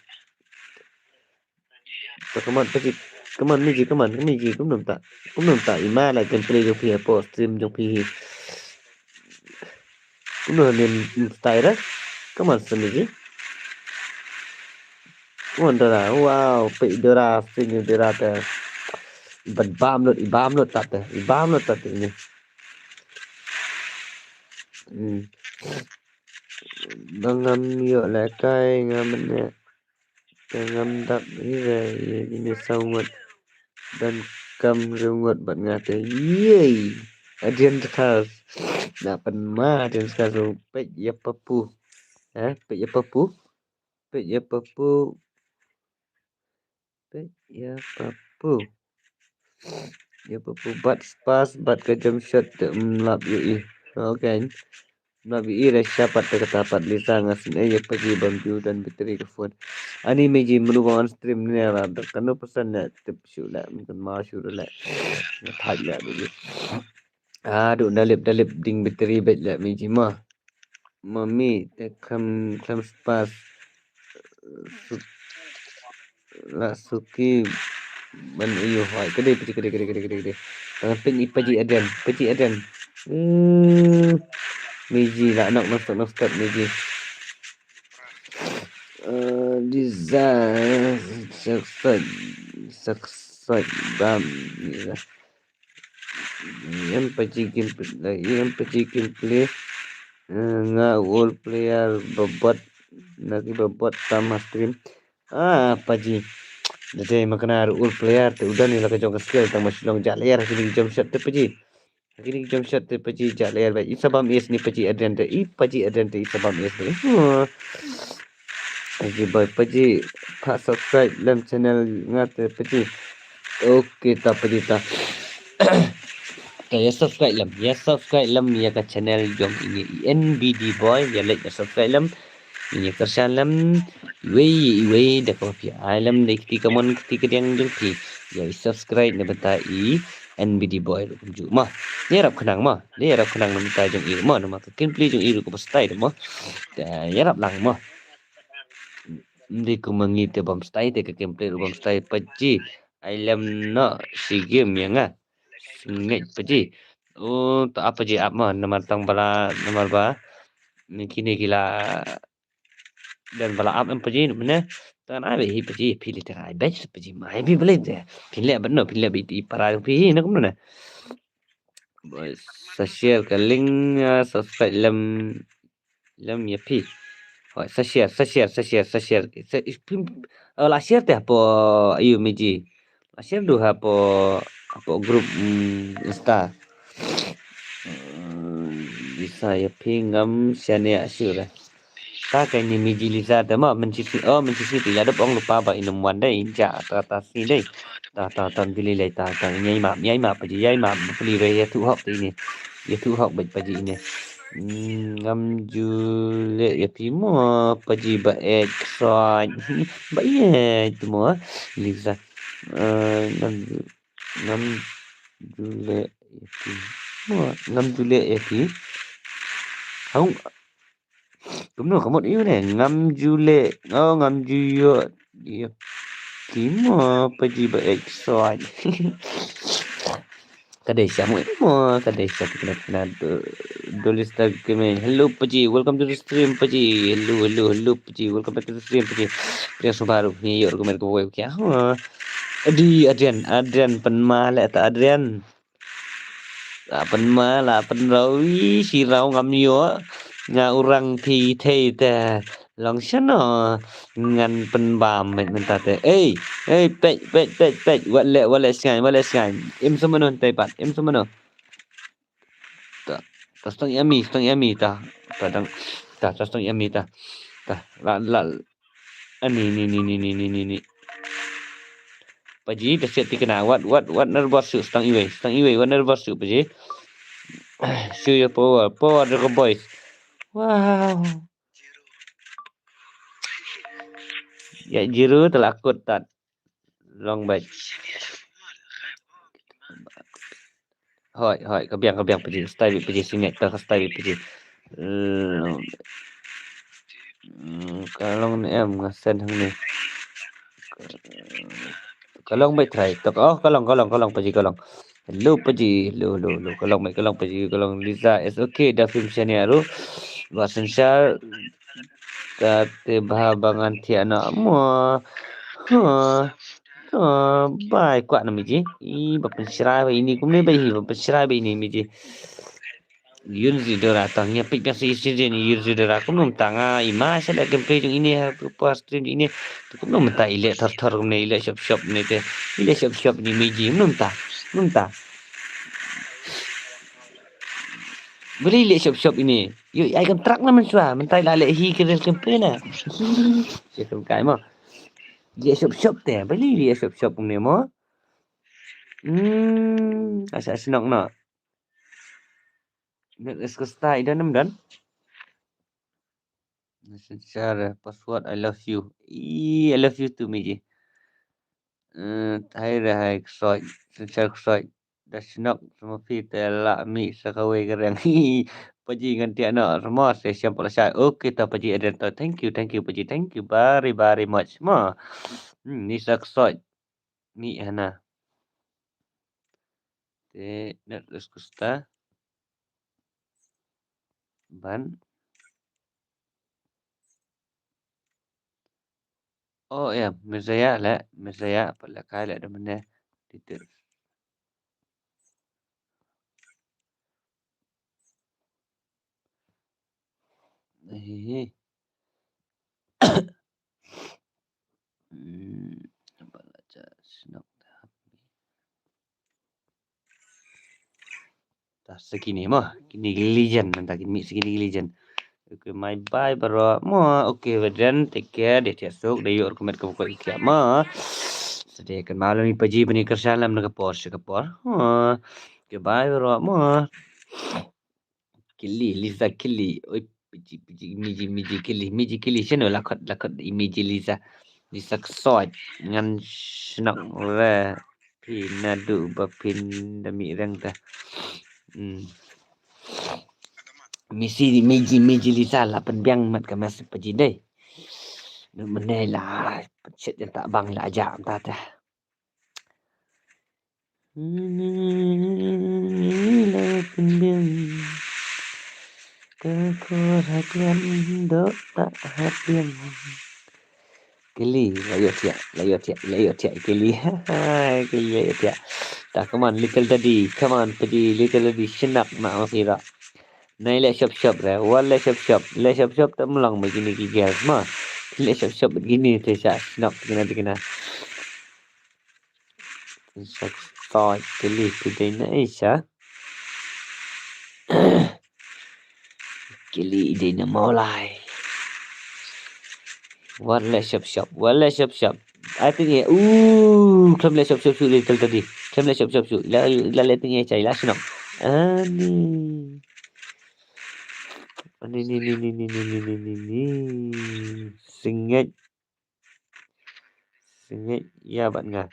Ta kaman, Paji, kaman, Meji, kaman, Meji, kum nam ta. Kum nam ta, ima la gameplay jong phi, po stream jong phi. Kumno ne style ra. Come on, Sanji. Come on, Dora. Wow, pe Dora, sini Dora te. Iban bam lut, ibam lut tat te. Ibam lut tat te ini. Hmm. Bang ngam yo le kai ngam ne. Te ngam dap ri re, ye ini saw ngut. Dan kam ri ngut bat nga te. Yey. Adrian Tekas. Na pan ma Adrian Tekas pej ya papu. Eh, pej ya papu. Pej ya papu. Pej ya papu. Ya papu bat spas bat ka jump shot te mlap yu i. Okay. Mlap yu i re shapat te kata pat Lisa nga sngewthuh ya Paji bam ju dan battery ka phone. Ani Meji mulu bang on stream ne ra da kano persen ne tip shu le mungkin ma shu le. Nga thaj le Meji. Aduh, dalip, dalip ding battery bet le Meji ma. Mami te kham, kham spas. Suk-, la suki ban iyo hoi. Kede, kede, kede, kede, kede, kede, kede. Tangan pin i Paji Aden, Paji Aden. Hmm. Meji la nok, nok, nok, nok, Meji. Eh, Liza saksat, saksat bam. Liza. Em Paji gameplay, em Paji gameplay. Eh, nga all player babot, na ki babot tam ha stream. Ah, Paji. Dei ma kane all player te u don ïa la ka jong ka skill tang ma shu long jat lyer ha kine ki jump shot te Paji. Ha kine ki jump shot te Paji jat lyer ba. I sa bam ace ne Paji Adrian te. I Paji Adrian te i sa bam ace ne. Hmm. Paji boy, Paji, pat subscribe lem channel nga te Paji. Okay ta Paji ta. Ta ïa subscribe lem, ïa subscribe lem ïa ka channel jong i ne i N B D boy, ïa like ïa subscribe lem. Ïa kyrshan lem iwei iwei da kaba phi ai lem da kti kamon kti kadiang jong phi. Ïa subscribe na bynta i N B D boy ruh kumjuh mo. Ïarap khnang mo. Ïarap khnang na bynta jong i mo, namar ka gameplay jong i ruh kaba style mo. Ïarap lang mo. Ym dei kum ma ngi te bam style te ka gameplay ruh bam style Paji. Ai lem noh shi game ïa nga. Sngewbha Paji. Oh, ta ap Paji ap mo namar tang ba la namar ba. Ni kine ki la dan ba la ap em Paji ne. Tang ai ba hi Paji phi le tang ai ba Paji mai phi bele te. Phi le ban no phi le ba i para phi hi na kumno na. Boy, sa share ka link, ah, subscribe lem lem ïa phi. Hoi, sa share, sa share, sa share, sa share. Sa, phi, eh, la share te hapoh ayu Meji. La share du hapoh, hapoh group, mm, Insta. Mm, bisa ïa phi ngam share ne ashu re. Ta ka ni Meji Lisa te ma Manchester, oh, Manchester City la dep ong lupa ba inem wan dei ja ta ta si dei. Ta ta ta dili lei ta ta nyai map, nyai map Paji, nyai map pli re ïa tu hok te ini. Ïa tu hok bad Paji ini. Hmm, ngam ju leh ïa phi mo Paji ba eh ksoi. Ba eh tu mo Lisa. Eh, ngam ju, ngam ju leh ïa phi mo, ngam ju leh ïa phi. Hau kumno ka mut ïa u ne ngam ju leh, oh, ngam ju ïoh ïa phi mo Paji ba eh ksoi. Ka dei sha mo, mo, ka dei sha tikna tikna do, Dolly Star Gaming. Hello Paji, welcome to the stream Paji. Hello, hello, hello Paji, welcome back to the stream Paji. Pdiang sngewbha ruh phi ïoh ruh kumne ka wei kya. Ha. Adi Adrian, Adrian pynma leh ta Adrian. La pynma, la pynraw, wi shi raw ngam ïoh. Nga u rang phi thei te. Long shano ngan pynbam met mynta te. Ei, ei, peit, peit, peit, peit. Wat leh, wat leh sngain, wat leh sngain. Im sumano te pat, im sumano. Ta, ta stang yami, stang yami ta. Ta dang, ta, ta stang yami ta. Ta, la, la. Ani, ni, ni, ni, ni, ni, ni, ni. Paji, ta siat tikna. Wat, wat, wat nervous shu, stang iwei, stang iwei, wat nervous shu, Paji. Show your power, power the boys. Wow. Ya, Jiru telah kut tat. Long bait. Hoi, hoi, ka biang, ka biang Paji, style bit Paji, singek ta ka style bit Paji. Hmm, ka long ne em, nga send hangne. Ka long bait try. Tok, oh, ka long, ka long, ka long Paji, ka long. Hello Paji, hello, hello, hello. Ka long bait, ka long Paji, ka long Lisa. It's okay, da film shania ru. Ba sensar. Ka te bha ba ngan thiah na mo. Ha. Ha. Bai kwah na miji. I ba pynshrai ba ini kumne ba hi ba pynshrai ba ini miji. Yun zi dora tang nya pik biang si si ni yun zi dora kumno tang a ima sha da gameplay jong ini ha pa stream jong ini. Kumno mynta ile thor thor kumne ile shop shop ne te. Ile shop shop ni miji mynta. Mynta. Beli ile shop shop ini. Yo ai kontrak na mynshwa mynta ile le hi ke rel gameplay na. Shop kai mo. Ile shop shop te beli ile shop shop kumne mo. Hmm, asa asa nok no. Net es kosta idan nem dan. Share password I love you. I love you too miji. Eh, hai re hai ksoi, share ksoi. Da shnok sama phi te la mi sa kawei ka reng. Paji ngan tiak no, sama se siam pala shai. Okay ta Paji Adrian ta. Thank you, thank you Paji. Thank you very, very much. Ma. Hmm, ni sa ksoi. Ni hana. Te net es kosta. Ban. Oh ya, Messiah le, Messiah pat le kai le da mene. Details. Hehe. Hmm, apa lah cak senang dah. Ta sakini mo, kini ki legend, mynta kini sakini ki legend. Okay, my bye bro. Mo, okay, Vedran, take care, dei thiah suk, dei ïoh rukom ka bukoi kiak mo. Sede kan malam ni Paji bani kersa lam na ka por, sha ka por. Mo. Okay, bye bro, mo. Kili, Lisa Kili. Oi, Piji, Piji, Miji, Miji Kili, Miji Kili. Shano lakot, lakot i Miji Lisa. Lisa Ksoi. Ngan shnok re. Phi naduh ba phin da mih reng ta. Hmm. Misi, Miji, Miji Lisa la pynbiang mat ka message Paji dei. Nu menai la. Pynshit jan ta bang la aja ta ta. Ni la pynbiang. Ka khor hap biang, dok tak hap biang. Kili, la ïoh thiah, la ïoh thiah, la ïoh thiah, Kili. Kili la ïoh thiah. Ta, come on, little daddy, come on, Paji, little daddy, shnok na ong sira. Nai le shop shop re, wal le shop shop, le shop shop ta mlong ma kini ki girls ma. Le shop shop kini te sha shnok tikna tikna. Sa start kili ki dei na isa. Kili dei na Mawlai. Wat le shop shop, wat le shop shop. I think eh, ooh, khlem le shop shop shu le tel tadi. Khlem le shop shop shu. La la le ting eh chai la shnok. Ani. Ani ni ni ni ni ni ni ni ni ni. Singek. Sngewbha ïa bad nga.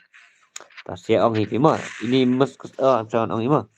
Ta sia ong hi phi mo. Ini mes kus, oh, sa ong hi mo.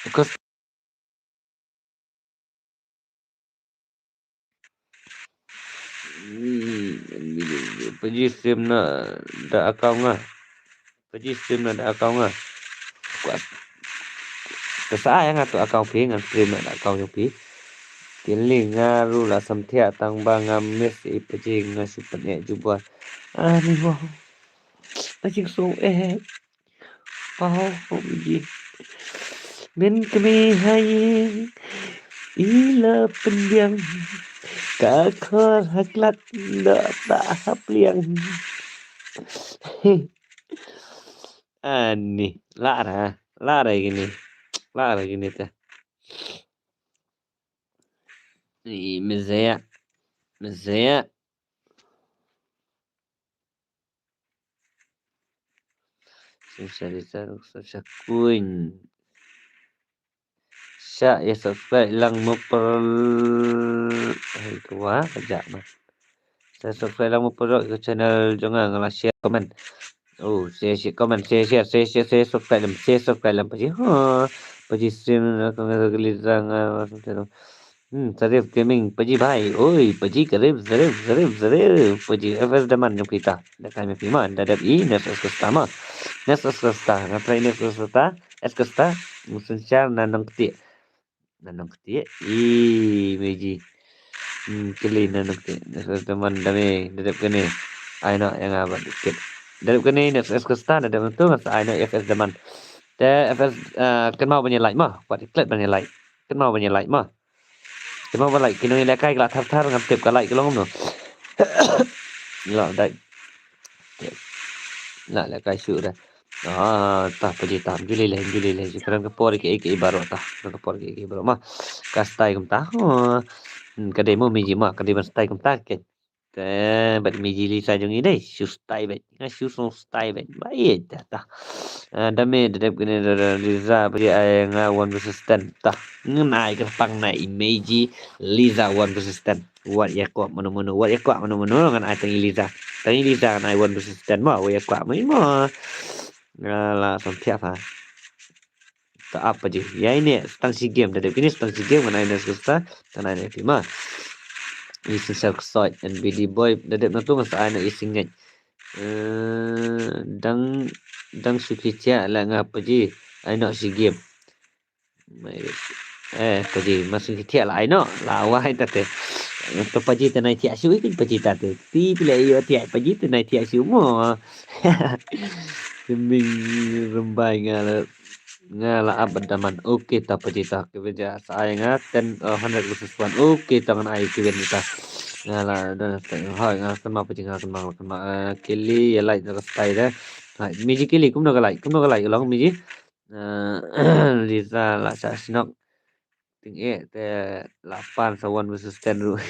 Because Hmm, Paji stream na da account nga. Paji stream na da account nga. Kuat. Te sa ai nga to account phi, ngan stream na da account jong phi. Kine nga ruh la samthiah tang ba nga miss i Paji, nga shu pyneh jubor. Ani wow. Paji shu eh. Paw, Paji. Mynta kane ha ïing i la pynbiang, ka khor ha klat da ta ha pliang. Ani, la ra, la ra kine. La ra kine te. Ni mezea, mezea. Shisha, shisha, shisha, kuin. Sha, ïa subscribe lang mo por. Hai, ka wa, ka jak ma. Sa subscribe lang mo por, ka channel jong nga, nga la share comment. Oh, share, share, comment, share, share, share, share, share, subscribe lang, share, subscribe lang, Paji. Ha, Paji stream, ka nga ka li rang, ah, Hmm, Sarif Gaming, Paji bhai. Oi, Paji Karif, Sarif, Sarif, Sarif. Paji F S Daman jong kita. Da kai me pima, da dep i, next Eskesta ma. Next Eskesta, nga try next Eskesta. Eskesta, musun shar na nong kti. Na nong kti, i, meji. Hmm, kili na nong kti. Next Eskesta man da me, da dep kane. Ai no, yang abad dikit. Da dep kane, next Eskesta, da dep tu, ngas ai no F S Daman. Te F S, uh, kan mau banyak like ma, buat klet banyak like. Kan mau banyak like ma. Te mo ba like, ki nongïalehkai ki la thar thar, ngam tip ka like ka long kumno. La dai. La lehkai shuh da. Ah, ta Paji ta, ju lei lei, ju lei lei. Ju kren ka por kiei kiei baroh ta. Kren ka por kiei kiei baroh ma. Ka style kumta. Oh. Hmm, ka dei mo meji ma, ka dei ban style kumta ke. Te bad meji Lisa jong ngi dei, shu style bad. Nga shu song style bad. Ba ïeit ta ta. Ah, da me da dep kane da, da Lisa, Paji ai nga one versus ten. Ta. Ngan ai kyrpang na i meji Lisa one versus ten. Wat ïa kwah mano mano, wat ïa kwah mano mano, ngan ai tang i Lisa. Tang i Lisa ngan ai one versus ten mo, wat ïa kwah mo mo. Nga la samthiah pha. Ta ap Paji. Ïa ine, stang shi game, da dep kine stang shi game, ngan ai na Eskesta, ngan ai na phi ma. I Sinsar Ksoi, N B D Boy, da dep na tu ngan sa ai na i Singeng. Eh, dang, dang shu ki thiah la nga Paji, ai na shi game. Eh, Paji, ma shu ki thiah la ai no, la wai ta te. To Paji te nai thiah shu, i Paji ta te. Ti pile ïa thiah, Paji te nai thiah shu mo. Keming rembai nga la Nga la ap bad daman. Okay ta Paji ta. Ki win ja sa ai nga ten, uh, hundred versus one. Okay ta ngan ai ki win ta. Nga la don ta hoi nga kan ma Paji nga kan ma kan ma, uh, kili ïa like na ka style da. Hai, meji kili kumno ka like. Kumno ka like long meji. Uh, Lisa la sa snok. Ting eh te la pan sa one versus ten ruh.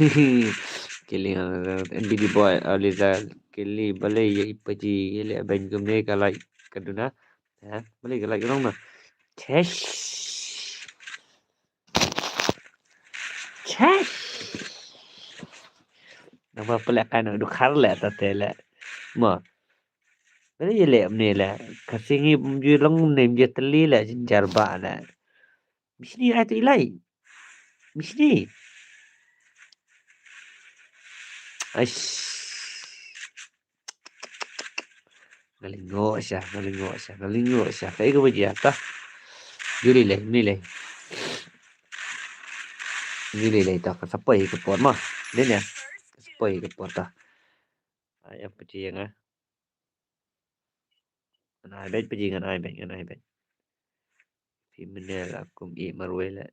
Kili nga N B D Boy, uh, Lisa kili balei ïa i Paji ïa le ben kumne ka like ka duna. Ha, balei ka like ka long na. Chesh. Chesh. Naba pele kan du khar le ta te le. Mo. Balei ïa le mne le. Ka singi bum ju long ne ju teli le jinjar ba le. Mishni ai tu ilai. Mishni. Aish. Nga lyngngoh sha, nga lyngngoh sha, nga lyngngoh sha. Kaei kaba jia ta. Ju lei lei, ni lei. Ju lei lei ta, ka sa poi ka por ma. Dei ne? Ka sa poi ka por ta. Ai, ap ka jia nga. Ngan ai beit Paji, ngan ai beit, ngan ai beit. Phi mynne la kum i marwei la.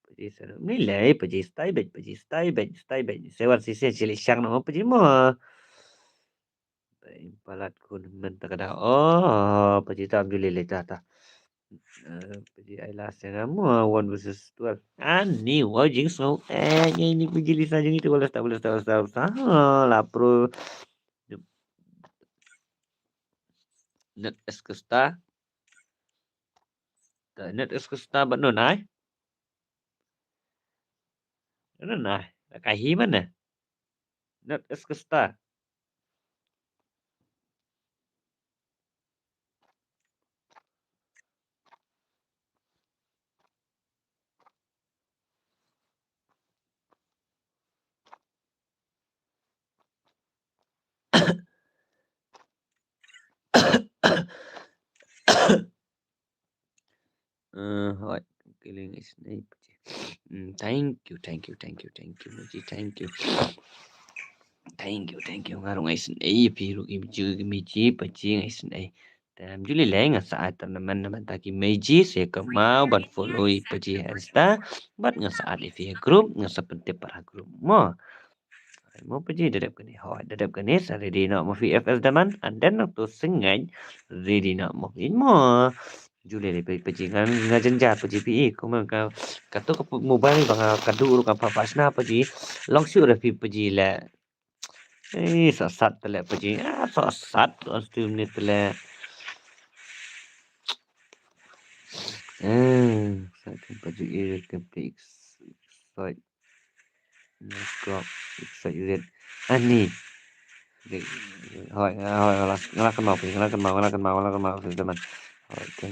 Paji sa. Ni lei, Paji stay beit, Paji stay beit, stay beit. Sewan sisen chili shang na Paji mo. Palat kun mynta ka da. Oh, Paji tam ju lei lei ta ta. Eh, Paji ai la seng mo one versus twelve. Ani, wow, jingsngew. Eh, ini Paji Lisa jing itu wala sta, wala sta, wala sta, wala sta. Ha, la pro. Net Eskesta. Ta net Eskesta bad nun ai. Nun ai. Ka hi mana? Net Eskesta. Eh, hooid, kylli nga isynei. Mm, thank you, thank you, thank you, thank you, Meji, thank you. Thank you, thank you. Nga ruh nga isynei, phi ruh i Meji, Meji, Paji, nga isynei. Te ym ju lei lei, nga sa ai tournament na bynta ki Meji, sa kynmaw ban follow i Paji ha Insta, bad nga sa add ïa phi ha group, nga sa pyntip pat ha group mo. Mo Paji, da dep kane, hooid, da dep kane sa ready noh mo phi F S Daman, and then to sngewbha ready noh mo phi mo. Ju lei lei Paji, nga, nga jynjar Paji phi, kumne ka, kato ka mobile ba nga kadu ruh kam pat shna Paji, long shuh re phi Paji leh. Eh, sat sat te leh Paji, ah, sat sat, on stream ne te leh. Eh, sat kan Paji, eh, kan fix, sat. Clock, excited. Ani. Hooid, hooid, nga la, nga la kynmaw, nga la kynmaw, nga la kynmaw, nga la kynmaw, F S Daman. Hooid, kan,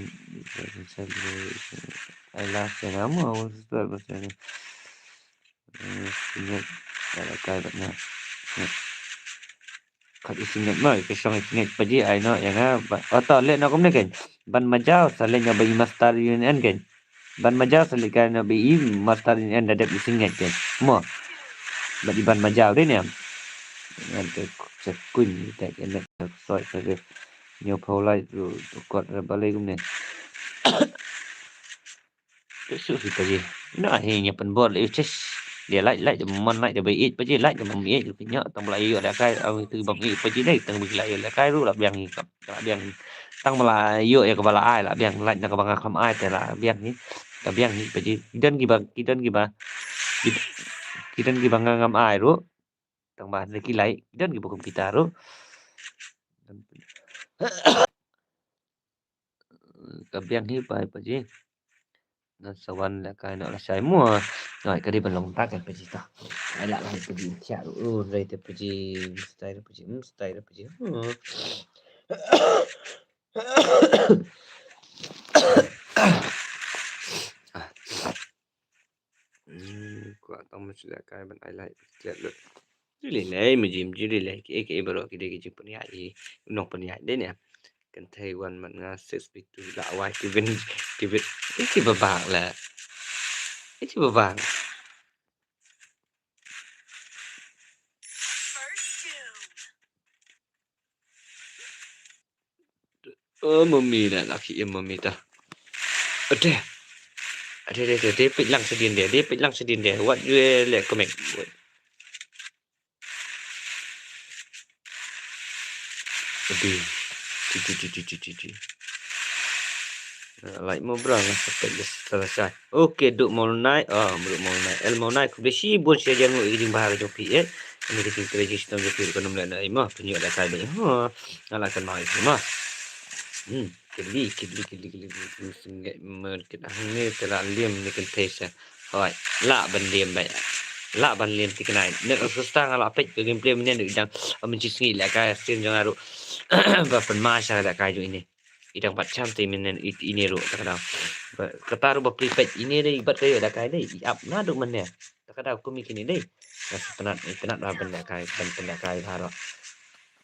I love you, I'm always there, but then, eh, sngewbha, la kai bad nga. Kat i sngewbha mo, i ka shong i sngewbha Paji, ai noh ïa nga, ba, oh, to, leh noh kumne kan. Ban majaw, sa leh noh ba i Master Union kan. Ban majaw sa leh kai noh ba i Master Union da dep i sngewbha kan. Mo. Bad i ban majaw dei ne. Ngan te sa kuñ te ke ne soi sa ke. Ñiew phaw lai tu, tu kot re balei kumne. Te shu hi Paji. Na hi ña pynbor le u chesh. Dia like, like, de mon like, de ba ïeit Paji, like, de bym ïeit, lu ki ña tang ba la ïoh lehkai, au tu bym ïeit Paji dei, tang ba la ïoh lehkai ruh la biang hi kap. La biang. Tang ba la ïoh ïa kaba la ai, la biang, like na kaba nga kham ai te la biang hi. Ka biang hi Paji. Ki don kiba, ki don kiba. Ki, ki don kiba nga ngam ai ruh. Tang ba na ki like, ki don kiba kum kita ruh. Ka biang hi Paji. Ngan sa wan lehkai noh lashai mo. Noi, ka dei ban long tak kan Paji ta. Ai la lai Paji thiah ruh, oh, rai te Paji, mesti re Paji, mesti re Paji. Hmm. Ah. Hmm, kwah tang mesti lehkai ban ai lai, klet lut. Ju lei lei, Meji, ju lei lei, kiei kiei baroh ki dei ki jingpynïaid hi, u nongpynïaid dei ne. Kynthei wan mat nga six feet two la wai ki bin, ki bin, eh, ki babang la. Eh, ki babang. Oh, mummy na, laki im mummy ta. Ade. Ade, ade, ade, ade, peit lang sha dien de, ade, peit lang sha dien de. What you, eh, like comment. What? Ade. Ti, ti, ti. Like mo bra, nga sa peit de sa sa. Okay, Duk Maulnai. Oh, Duk Maulnai. El Maulnai, khublei shibun shi hajar nguh ïa ka jingbha ka jong phi, eh. Kane ka jingtrei jingshitom jong phi ruh kan ym leh na ei mo. Pynïoh da kai bad, ha. Nga la kynmaw ïa phi mo. Hmm, kidli, kidli, kidli, kidli, kidli, sngewbha mer kit hangne te la liam ne kynthei sa. Hooid, lah ban liam bad. Lah ban liam tikna. Net Rockstar nga la peit ka gameplay mynne dang, ah, mynshisngi lehkai stream jong nga ruh. Ba pynmai sha lehkai jong ine. I dang bat sham te mynne i, ine ruh ta ka daw. Ba, kata ruh ba plie peit ine dei, i bat ka ïoh lehkai dei, i ap naduh mynne. Ta ka daw kum i kine dei. Nga sa tnat, i tnat ba ban lehkai, ban pynlehkai baroh.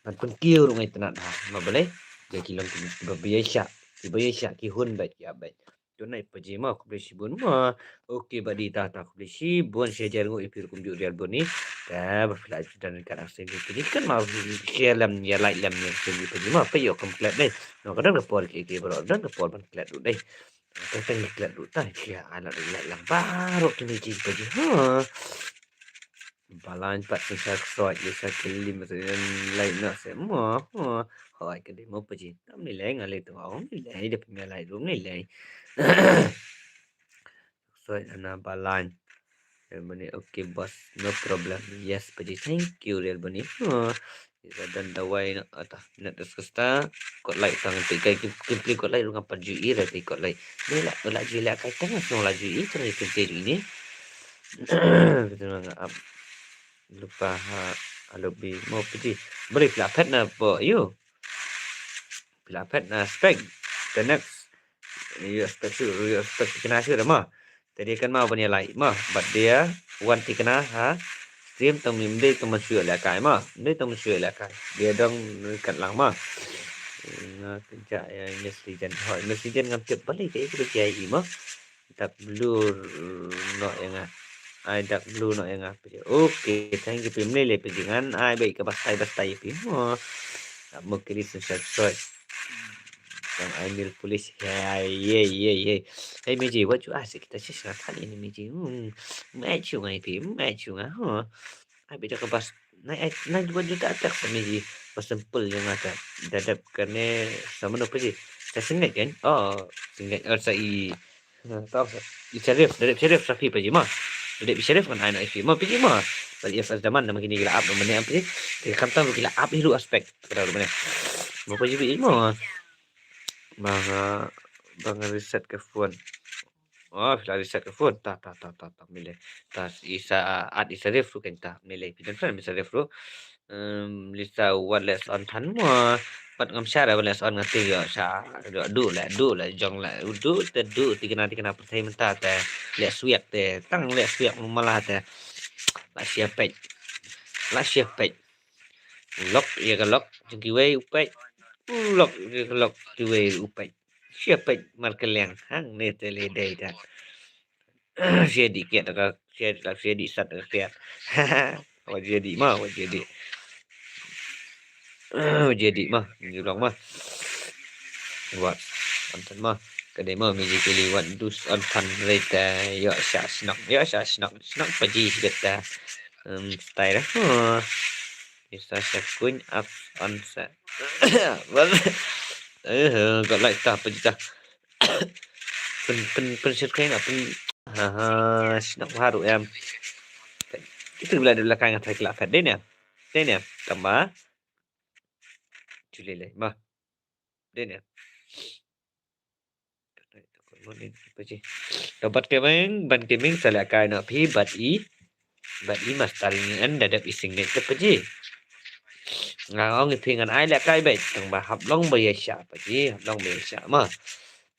Ban pynkiew ruh nga i tnat ba. Ma balei? Ïa ki long ki, kiba ïaishah, kiba ïaishah, ki hun bad ki ap bad. Tonight Paji mo, khublei shibun mo. Okay, bad ita ta khublei shibun, shi hajar nguh ïa phi ruh kumjuh Rial Boni. Ta ba phi la ju don ryngkat ha sien Paji, kan ma share lem, ïa like lem ïa sien Paji mo. Peit ïoh kum klet dei. Nang ka don ka por ki, ki baroh don ka por ban klet ruh dei. Teng teng ïa klet ruh ta, ïa ai la ruh like lang baroh kine ki Paji. Ha. Ba lain pat sa sa ksoi, ïa sa kylli ma sa ïa lai na sa mo, mo. Hooid, ka dei mo Paji. Tam ni lei nga lei tu, oh, ni lei da pynmih lai rum ni lei. Ksoi na ba lain. Real Boni, okay boss, no problem. Yes Paji, thank you Real Boni. Oh, ïa ka don dawai na ata. Net Rockstar, kot like tang te kai kim, kim plie kot like ruh ngam pat ju i re te kot like. Ni la, la ju i lehkai tang, song la ju i tang ïa kynthei ruh ine. Betul nga ap. Lupa ha, alo bi mo Paji. Beri phi la phet na po ïoh. Phi la phet na spek. The next. Ïoh spek shu, ïoh spek tikna shu da mo. Te dei kan mo ban ïa like mo. Bad dei wan tikna ha. stream tang ym dei tang ban shu ïoh lehkai ma. Ym dei tang ban shu ïoh lehkai. Bia dang ryngkat lang ma. Nga kynjah ïa Miss Legend. Hooid, Miss Legend ngam tip balei kaei kaba jia ïa i ma. Dak blue noh ïa nga. Ai dak blue noh ïa nga. Okay, thank you phi. Ym lei lei phi, ngan ai beit kaba stai ba stai ïa phi. Mo. Mo kili sen sat soi. Tang ai nail polish. Hey, hey, hey, hey. Hey Meji, what you ask? Kita shisha tani ni Meji. Hmm. Mai chu ngai phi, mai chu nga. Huh. Ai beit kaba s-, nai ai nai dua juta tak sa Meji. Ba simple ïa nga ta. Da dep kane sa mano phi. Sa singlet kan? Oh, singlet, oh, sa i. Tau sa. I Sharif, da dep Sharif sa phi phi ma. Da dep i Sharif kan ai na i phi ma phi ma. Bad i Fas Daman nama kini ki la ap nama ne am phi. Ki khamtam ki la ap hi ruh aspek. Kata ruh mane. Mo phi phi ma. Ba nga, ba nga reset ka phone. Oh, phi la reset ka phone. Ta, ta, ta, ta, ta, mile. Ta, i sa, at i Sharif ruh kan ta. Mile, phi don friend i Sharif ruh. Em, Lisa, wat leh sa on than mo. Pat ngam share, wat leh sa on nga te ïoh sha. Duh, duh leh, duh leh, jong leh. Duh, te duh, tikna, tikna, pyrthei mynta te. Leh swiak te. Tang leh swiak mala te. La shia peit. La shia peit. Lok, ïa ka lok. Jong kiwei u peit. Lok, ïa ka lok. Kiwei u peit. Shia peit, mar ka liang. Hangne te leh dei da. Shia di kiat ka, shia, shia di sat ka kiat. Wat shia di ma, wat shia di. Wat shia di ma, ngi long ma. Wat, antan ma. Ka dei ma, Meji kili wat dus antan rei ta, ïoh sha shnok, ïoh sha shnok, shnok pa ji beta. Em, style. Huh. Isa sha kuin ap on sa. Wat. Eh, got like ta pa ji ta. Pyn, pyn, pyn shit kain, pyn. Ha, ha, shnok baru em. Itu bila dula kain ngatai kelak kat. Dei ne? Dei ne? Tamba. Juli leh. Bah. Dei ne? Good morning, pa ji. To bad kemeng, ban kemeng sa lehkai noh phi, bad i, bad i mastering en da dep i singlet te pa ji. Nga ong i phi ngan ai lehkai beit, tang ba hap long ba ïa sha pa ji, hap long ba ïa sha ma.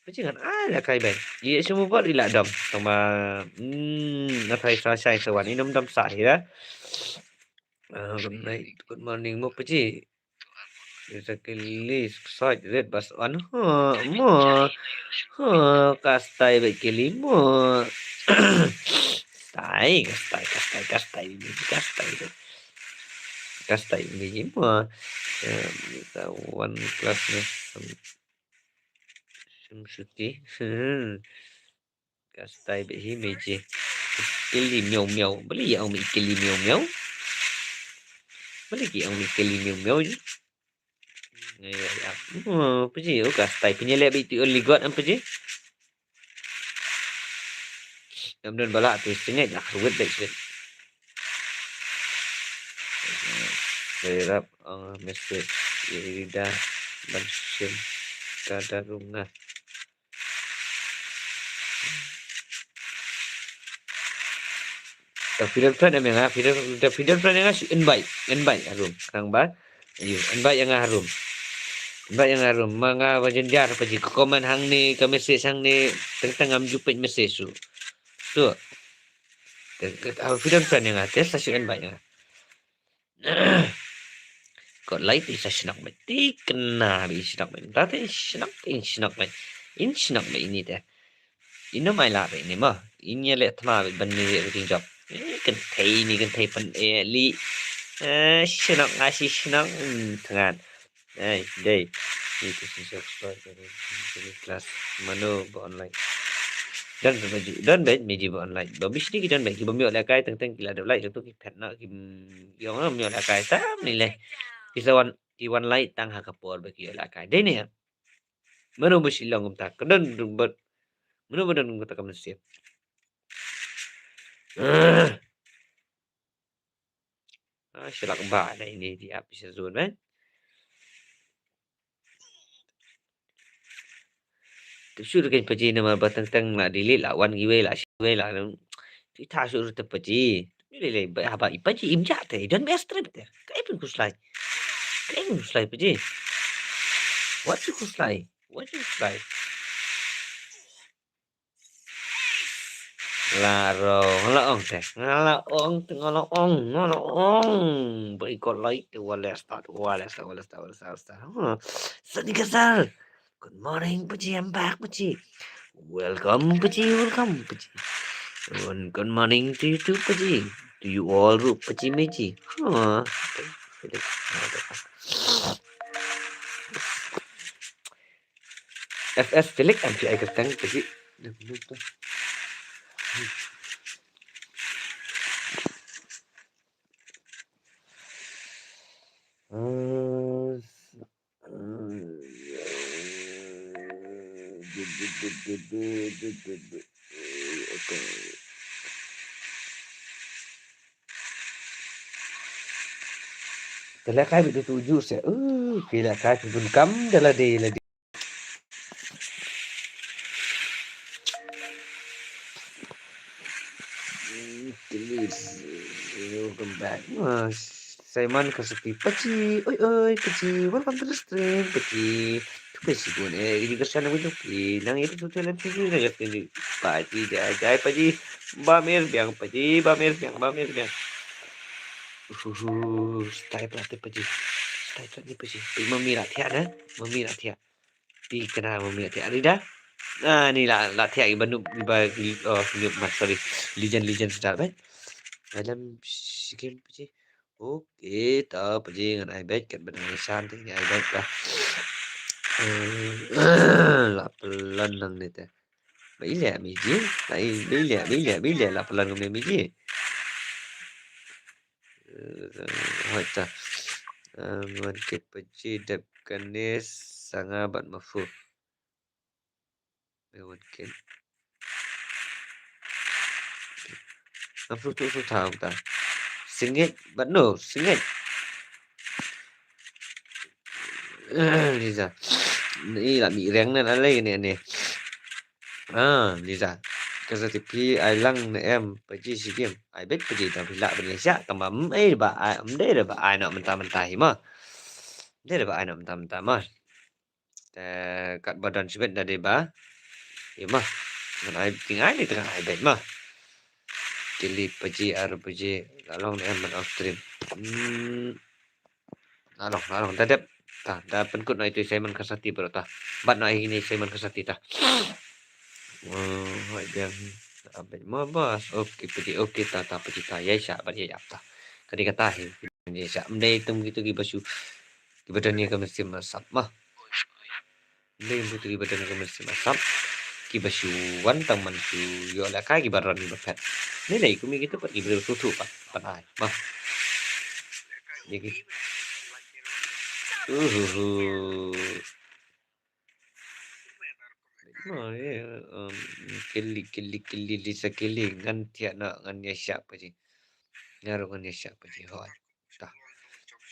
Pa ji ngan ai lehkai beit. Ïa shu mo bad i la dom, tang ba, hmm, nga thai sa shai sa wan, i num dom sa hi da. Ah, good night, good morning mo pa ji. Exactly, side red bas on. Ha, mo. Ha, ka style bad kili mo. Style, ka style, ka style, ka style, ka style. Ka style ni mo. Um, the one class ni. Sum, sum suti. Hmm. Ka style bad hi Meji. Kili miau miau. Balei ong mi kili miau miau? Balei ki ong mi kili miau miau ji? Ngai ya. Oh, pa ji, oh, ka style phi ïa leh bad tu ligot am pa ji? Am don bala tu singit lah ruwet bad singit. Saya rap, uh, message. Ida ban sim kada runga. Da phi don friend em ïa nga, phi don, da phi don friend ïa nga, shu invite, invite harum. Kang ba, ayu, invite ïa nga harum. Invite ïa nga harum. Ma nga ba jynjar pa ji ka comment hangne, ka message hangne, teng teng ngam ju peit message tu. Tu. Te, te, ah, phi don friend ïa nga, te sa shu invite ïa nga. Kot lai te sa shnok bad te kena bad shnok bad. Ta te shnok te shnok bad. In shnok bad ini te. Ino mai la bad ini mo. In ïa leh thma bad ban ni bad jop. Eh, kynthei ni kynthei pan eh li. Eh, shnok nga shi shnok. Hmm, thngan. Ai, dei. Ni tu shisha kelas mano ba online. Don ba ji, don ba Meji ba online. Ba bishni ki don ba ki ba miok lehkai teng teng ki la dep like tu ki phet na ki yong na miok lehkai tam ni leh. Ki sa wan, ki wan like tang ha ka por ba ki ïoh lehkai. Dei ne. Mano ba shi long kumta. Ka don ba, mano ba don kumta ka mynsiem. Ah, shalak ba na ini di app isa zone, eh. Tu shu kan pa ji namar ba teng teng la delete la wan giwei la shi giwei la. Tu ta shu tu pa ji. Ni le le ba haba i pa ji im ja te don best trip te. Ka ipin kuslai. Ka ipin kuslai pa ji. What you kuslai? What you kuslai? La ro, nga la ong te. Nga la ong te, nga la ong, nga la ong. Ba i kot lai te, wa le start, wa le start, wa le start, wa le start, wa le start. Huh. Sani kasar. Good morning, Paji. I'm back, Paji. Welcome, Paji. Welcome, Paji. And good morning to you too, Paji. To you all, Rup, Paji, Meji. Huh. F S Felix, am pi ai kyrteng Paji. Te lehkai bad utu u juice eh. Uh, ki lehkai ki bun kam da lade lade. Mm, please, welcome back. Ah, Simon Kasati, Paji, oi oi, Paji, welcome to the stream, Paji. Tu Paji bun eh, ini kesan aku tu Paji. Nang itu tu jalan tu tu nang itu Paji, jai jai Paji. Ba mer biang Paji, ba mer biang, ba mer biang. Uhuhu, style plat Paji. Style plat ni Paji. Pi mami la thiah na, mami la thiah. Pi kena mami la thiah Rida. Ah, ni la la thiah iba nup iba oh nup mas sorry. Legend legend style eh. Dalam sikim Paji. Okay, ta Paji ngan ai bek kat benang nisan ti ngan ai bek ta. Eh, la pelan lang ni te. Ba ileh Meji. Ba ileh, ba ileh, ba ileh la pelan ngam Meji. Eh, hoi ta. Eh, ngan kit Paji dep kane sanga bad mafu. Mewan ken. Am su tu su tau ta. Singit, but no, singit. Liza. Ni la mi reng nan alai ni ni. Ah, Liza. Ka sa ti pi ai lang ne em, Paji si game. Ai bet Paji ta pi la Malaysia ka mam ai ba ai am dei ba ai nak mentah-mentah hi ma. Dei ba ai nak mentah-mentah ma. Te kat ba don shibit da dei ba. Ïa ma. Ngan ai king ai ni tengah ai beit ma. Kili Paji ar Paji la long ne em man off stream. Hmm. La long, la long da dep. Ta da pynkut na itu Simon Kasati bro ta. Bat na ini Simon Kasati ta. Oh, hai biang. Abet ma bas. Okey Paji, okey ta ta Paji ta. Ïa sha bat ïa ap ta. Kadi kata hi. Ïa sha mdei tum gitu ki basu. Ki badan ïa ka mynsiem asap ma. Mdei tum gitu ki badan ïa ka mynsiem asap. Ki basu wan tang man su ïoh la kai ki baron ki bapet. Ni dei kumi gitu pat ki briew tu tu pat pat ai ma. Ïa ki. Uhuhu. Ma ïa um, kili kili kili Lisa kili ngan thiah na ngan ïa shah Paji. Nga ruh ngan ïa shah Paji hoi. Ta.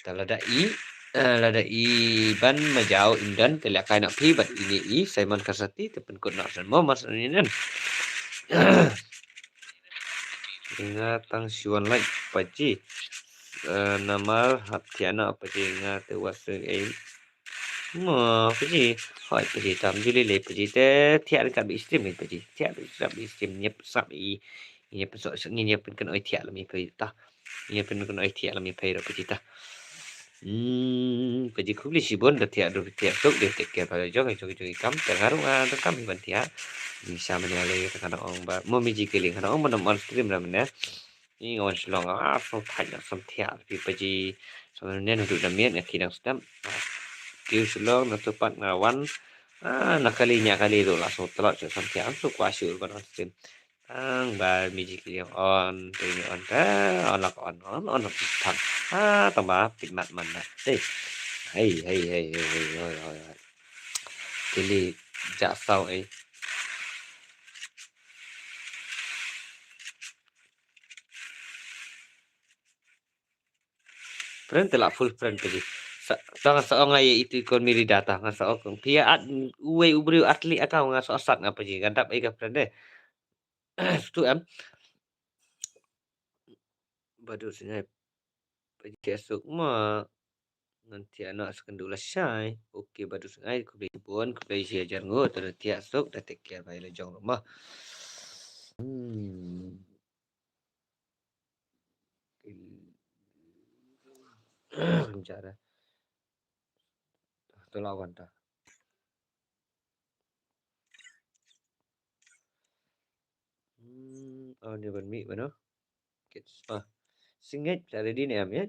Ta lada i, eh, lada i ban ma jaw im don te lehkai na phi bad ine i Simon Kasati te pynkut na san mo mas ine nen. Nga tang shuan like Paji. Eh, namar hap thiah na Paji nga te wat seng ei. Mo, Paji. Hoi, Paji tam ju lei lei Paji te thiah ryngkat bad i stream Paji. Thiah ryngkat bad i stream nyep sap i. Nyep sok ngin nyep kan oi thiah lam i Paji ta. Ngin pyn kan oi thiah lam i Paji ro Paji ta. Hmm, Paji khublei shibun da thiah ru thiah suk de take care ba jong jong jong i kam te nga ruh nga da kam hi ban thiah. Ni sa mane ale ta kan ong ba mo mi ji kili kan ong ba nam on stream ra mane. Ni nga wan Shillong, ah, sngewthait nga sngewthiah phi Paji. Sngewthiah naduh da miet nga khie dang step. Kiew Shillong na tu pat nga wan. Ah, na kali nya kali ruh la sngewtlot sngewthiah. Am sngewkwah shuh ban on stream. Tang ba mi ji ki on, te ni on, te on la on, on, on la on. Ah, tang ba pit mat man na. Hei. Hei, hei, hei, hei, hei, hei, hei, hei. Kili jak saw ei. Friend te la full friend Paji. Sa, sa nga sa ong ai itu ikon miri data nga sa ong phi at uwei u briew atli aka nga sa sat nga Paji nga dap ai ka friend de. Stu em. Badu singai. Paji thiah suk ma. Ngan thiah na second dula shai. Okay badu singai khublei bun khublei shi hajar ngut da thiah suk da take care bye la jong rumah. Hmm. Jara. To la wan ta. Hmm, oh, ni ban mih mano? Kids. Ah. Singait la ready ne em ya?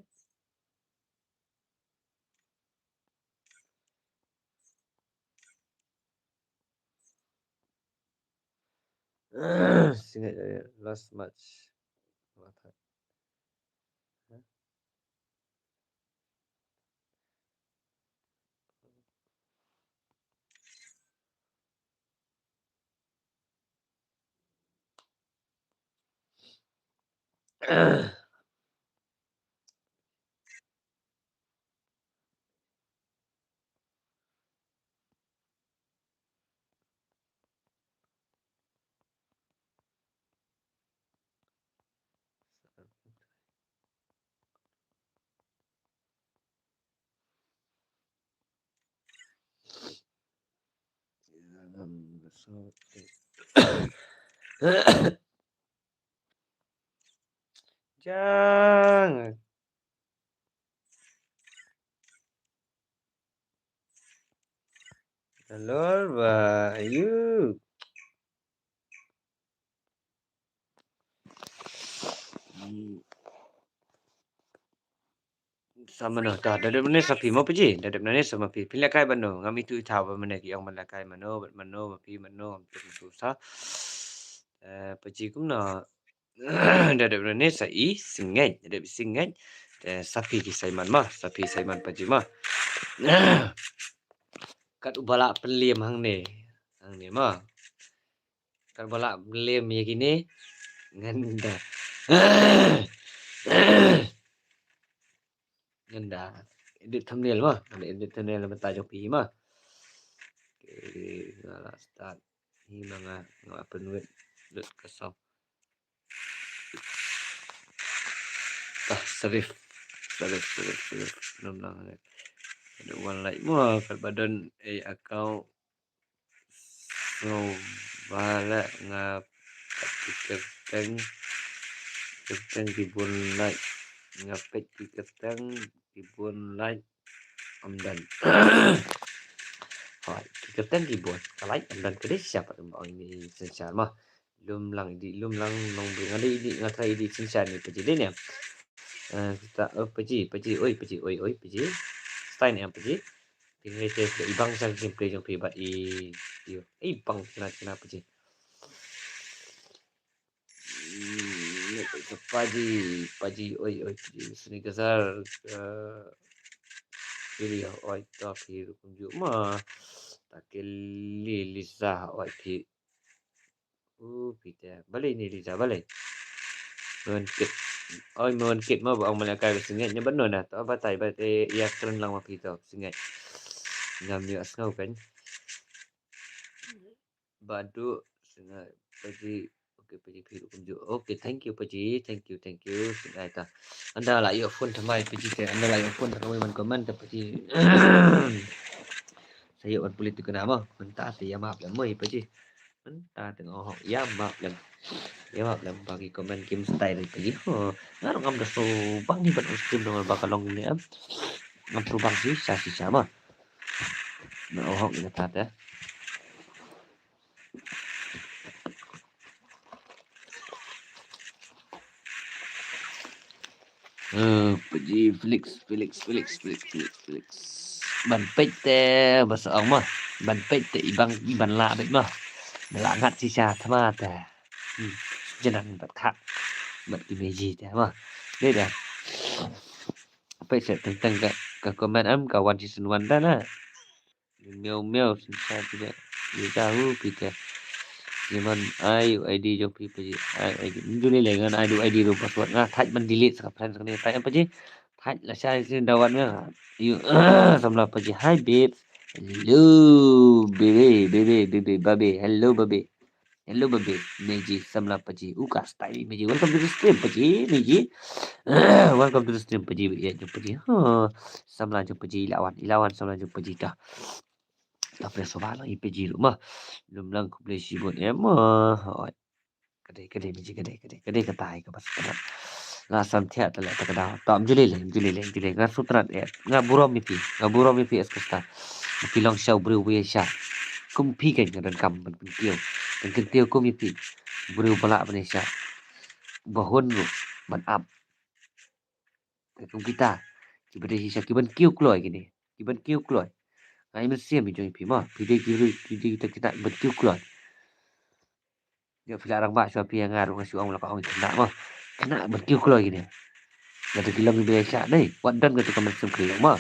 Singait, eh, last match. What happened? Huh? Jang. Hello, ba ayu. Sa mano ta, da dep ne sa phi mo phi ji, da dep ne sa ma phi, phi lehkai ban no, ngam ithuh ithaw ba mane ki ong ban lehkai mano, bad mano, ma phi mano, ngam ithuh ithaw sa. Eh, phi ji kumno, da dep ne sa i, singait, da dep singait, eh, sa phi ki Simon ma, sa phi Simon phi ji ma. Kat u ba la pynliem hangne, hangne ma. Kat ba la lem ïa kine. Ngan da. Ngan da edit thumbnail ma. Ngan da edit thumbnail mynta jong phi ma. Okay, nga la start. Ni ma nga, nga open wait. Lut ka song. Ah, Sarif. Sarif, Sarif, Sarif. Num lang. Ada one like mo, kat ba don ei account. So, ba la nga pat ki kyrteng, kyrteng ki bun like. Nga peit ki kyrteng ki bun like. Ym don. Hooid, ki kyrteng ki bun. Ka like ym don, ka dei shisha pat, ym ong ine i synshar ma. Lum lang idi, lum lang nongbri, nga dei idi, nga tharai idi synshar ne phi ji dei ne. Eh, kita, oh, phi ji, phi ji, oi, phi ji, oi, oi, phi ji. Style ne em phi ji. Phi ngai te i bang sa gameplay jong phi bad i, i, i bang kena, kena phi ji. Hmm, phi ji, phi ji, oi, oi, phi ji. Sini kasar, eh, phi ji, oi, ta phi ruh kumjuh ma. Ta kylli Lisa, oi, phi. Uh, phi te. Balei ni Lisa, balei? Mon kit. Oi, mon kit ma ba ong ma lehkai ba singait, ïa ban no na. To batai, batai ïa kren lang ma phi to singait. Ngam ïoh sngew kan. Badu singait. Phi ji. Okay, phi ji phi ruh kumjuh. Okay, thank you phi ji. Thank you, thank you. Singait ta. Ynda la ïoh phone thymmai phi ji te. Ynda la ïoh phone thymmai ban comment te phi ji. Sa ïoh ban pule tu kena ma. Mynta te ïa map lem mo phi ji. Mynta te nga hok ïa map lem. Ïa map lem ba ki comment kim style phi ji. Ho. Nga ruh ngam da sngewbang hi ban on stream dong ba ka long ne em. Ngam pyrshang shisha shisha ma. Nga hok ïa kata te. Eh, phi ji Felix, Felix, Felix, Felix, Felix, Felix. Ban peit te ba sa ong ma. Ban peit te i bang, i ban lah beit ma. Ba lah ngat shisha thma te. Hmm. Janan bad khat. Bad ki meji te ma. Dei da. Peit sa teng teng ka, ka comment em ka one season one da na. Miau miau, shisha phi de. Phi tahu phi te. Jeman ai u I D jong phi phi ji. Ai u I D. Mynjur lei lei ngan ai u I D ruh password nga thait ban delete sa ka friends kane thait em phi ji. Thait lashai sien dawan nga. Yu samla phi ji. Hi babes. Hello baby, baby, baby, baby. Hello baby. Hello baby, Meji samla paji. Uka style Meji. Welcome to the stream paji, Meji. Welcome to the stream paji, ïa jong paji. Ha, samla jong paji, i la wan, i la wan samla jong paji ta. Ta press ba la i paji ruh ma. Lum lang khublei shibun em ma. Hoi. Ka dei, ka dei, ka dei, ka dei, ka dei kata hi kaba sngewtynnat. Nga sam thiah te leh ta ka daw. To, ym ju lei lei, ym ju lei lei, ym ju lei. Nga sngewtynnat eh. Nga burom ïa phi. Nga burom ïa phi, Eskasta. Phi long sha u briew ba ïaishah. Kum phi kein nga donkam ban kyntiew. Ban kyntiew kum ïa phi. Briew ba lah ban ïaishah. Ba hun ruh ban ap. Te kum kita, kiba dei shisha, kiban kiew kloi kine. Kiban kiew kloi. Nga ai mynsiem ïa jong phi mo. Phi dei ki, phi dei kita, kita ban kiew kloi. Ïoh phi la rangbah shuwa phi ïa nga ruh nga shu ong la ka ong khynnah mo. Khynnah ban kiew kloi kine. Lada ki long kiba ïaishah dei. Wat don kata ka mynsiem khyllew mo.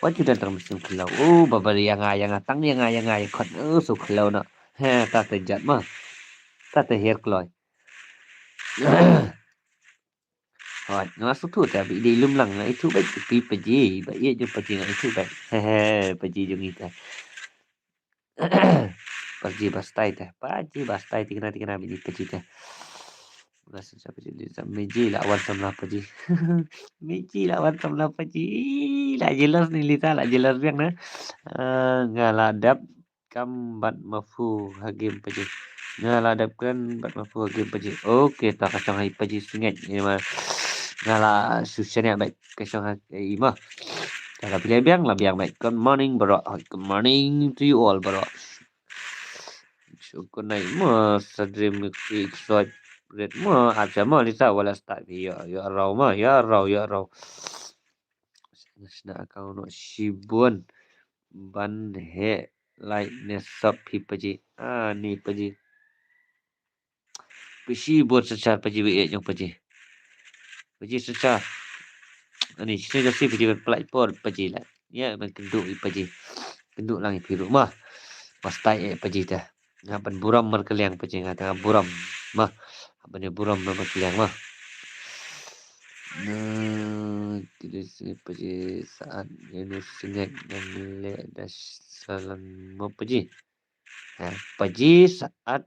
Wat ju don kata ka mynsiem khyllew. Oh, ba ba ïa nga, ïa nga, tang ïa nga, ïa nga, ïa khot. Oh, so khyllew noh. He, ta te jat mo. Ta te her kloi. Hooid, nga sngewthuh te ba i dei lum lang, nga ithuh beit ïa phi Paji, ba ïeit jong Paji nga ithuh beit. Hehe, Paji jong ngi te. Paji ba stai te, Paji ba stai, tikna tikna beit ïa Paji te. Nga sngewthuh Paji dei sa Meji la wan samla Paji. Meji la wan samla Paji. La jealous ni Lisa, la jealous biang na. Ah, nga la dep kam bad ma phu ha game Paji. Nga la dep kren bad ma phu ha game Paji. Okay, ta ka shong ha i Paji Sngeit. Ïa ma nga la shu shaniah beit ka shong ha i ma. Ta la phi la biang, la biang beit. Good morning, bro. Good morning to you all, bro. Shu kunai ma sa dream ki excited ma. Acha ma Lisa wala start ïa, ïa raw ma, ïa raw, ïa raw. Shna account noh shibun ban heh like ne sub hi Paji. Ani Paji. Phi shibun synshar Paji, ba ïeit jong Paji. Paji synshar. Ani shna jong si Paji ban pynlait por Paji la. Ïa ban kynduh ïa Paji. Kynduh lang ïa phi ruh ma. Ba stai eh Paji te. Nga ban burom markylliang Paji, nga te nga burom. Ma. Ban ïa burom markylliang ma. Na, kidis Paji Saat ïa u Sngeit ngan leh da Salan mo Paji. Ha, Paji Saat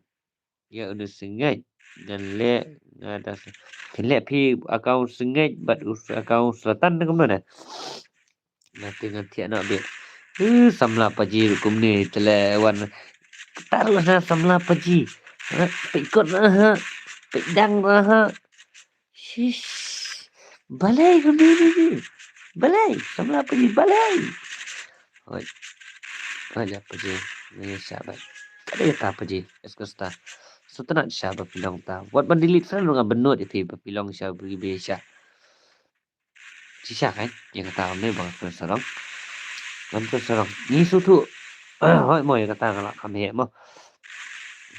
ïa u Sngeit ngan leh nga da sa-, phin leh phi account Sngeit bad u account Selatan da kumno da. Nga te ngan thiah noh beit. Eh, samla Paji ruh kumne te leh wan. Kata ruh na samla Paji. Ha, peit kot na ha. Peit dang na ha. Shish. Balei kumne ne ne. Balei samla Paji balei. Hooid. Hooid ïa Paji. Ngi ïa shah bad. Ka dei kata Paji. Eskasta. Sngewtynnat sha ba phi long ta. Wat ban delete friend ruh nga bynnud ïa phi ba phi long sha ba phi ïa shah. Shisha kein, ïa kata kam dei ba nga kren sarong. Ngam kren sarong. Ngi sngewthuh. Hooid mo, ïa kata nga lah kham heh mo.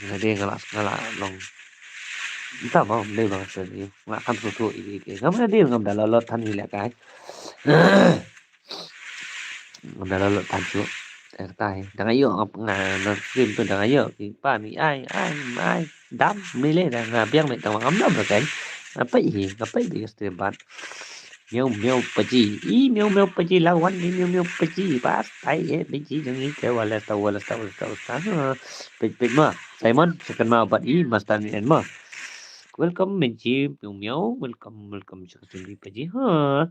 Nga dei nga lah, nga lah long. Mynta mo, ym dei ba nga kren ïa. Nga lah kham sngewthuh ïa, ïa, ïa. Ngam dei, ngam da la lot than ïa leh kai. Ngam da la lot than shuh. Ïa kata hi. Da nga ïoh nga, nga stream tu da nga ïoh. Ki pa mi ai, ai, ai. Dam, mi leh da nga biang beit tang ngam dam ruh kein. Nga peit hi, nga peit beit ka stream pat. Miau miau Paji. I miau miau Paji lawan i miau miau Paji. Pas tai eh Paji jong i te wala ta wala ta wala ta wala ta. Ha. Peit peit ma. Simon second ma bad i Master ni en ma. Welcome Menji miau miau. Welcome welcome sha ka stream Paji. Ha.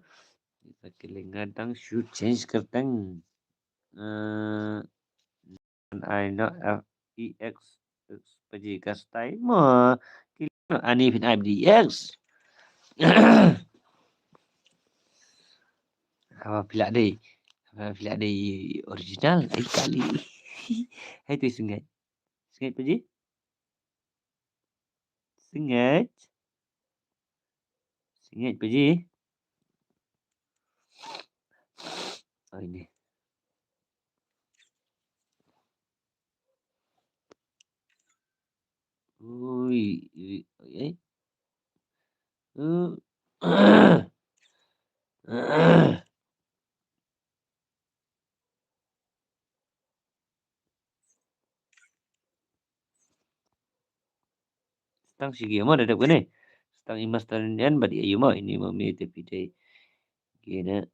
Kita ki leh nga dang shu change kyrteng. Eh, Ai no, eh, E X, X Paji ka style mo. Ki no ani phin ai D X. Haba phi lah dei, haba phi lah dei original, ai kali. Hai tu Sngeit. Sngeit Paji. Sngeit. Sngeit Paji. Oh, ini. Ui, ui, ui, eh. Eh. Tang shi gi mo da dep kane. Tang i Master Indian bad i ayu mo ini mo mi te pidai. Gina.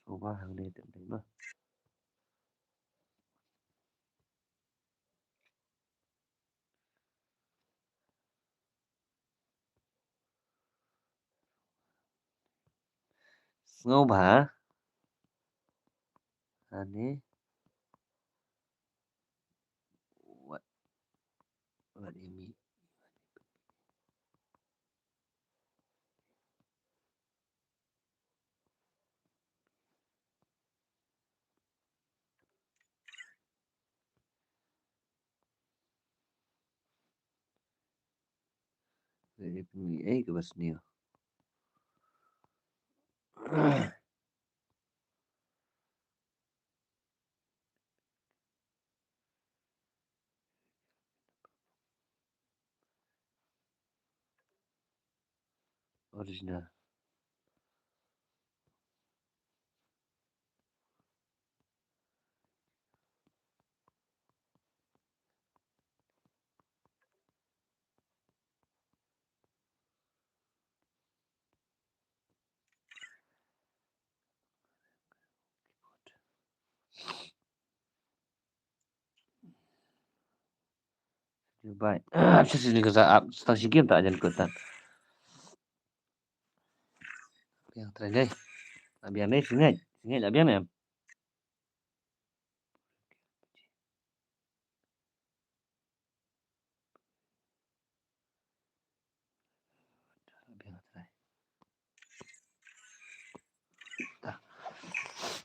Suba hangne te dei mo. Ngo ba. Ani. What? What do you mean? Ai ka bas ni. Original. Bye. Ah, shisha ni ka sa ap stang shi game ta jan kutan. Biang trai dai. Biang dai singit. Singit biang em.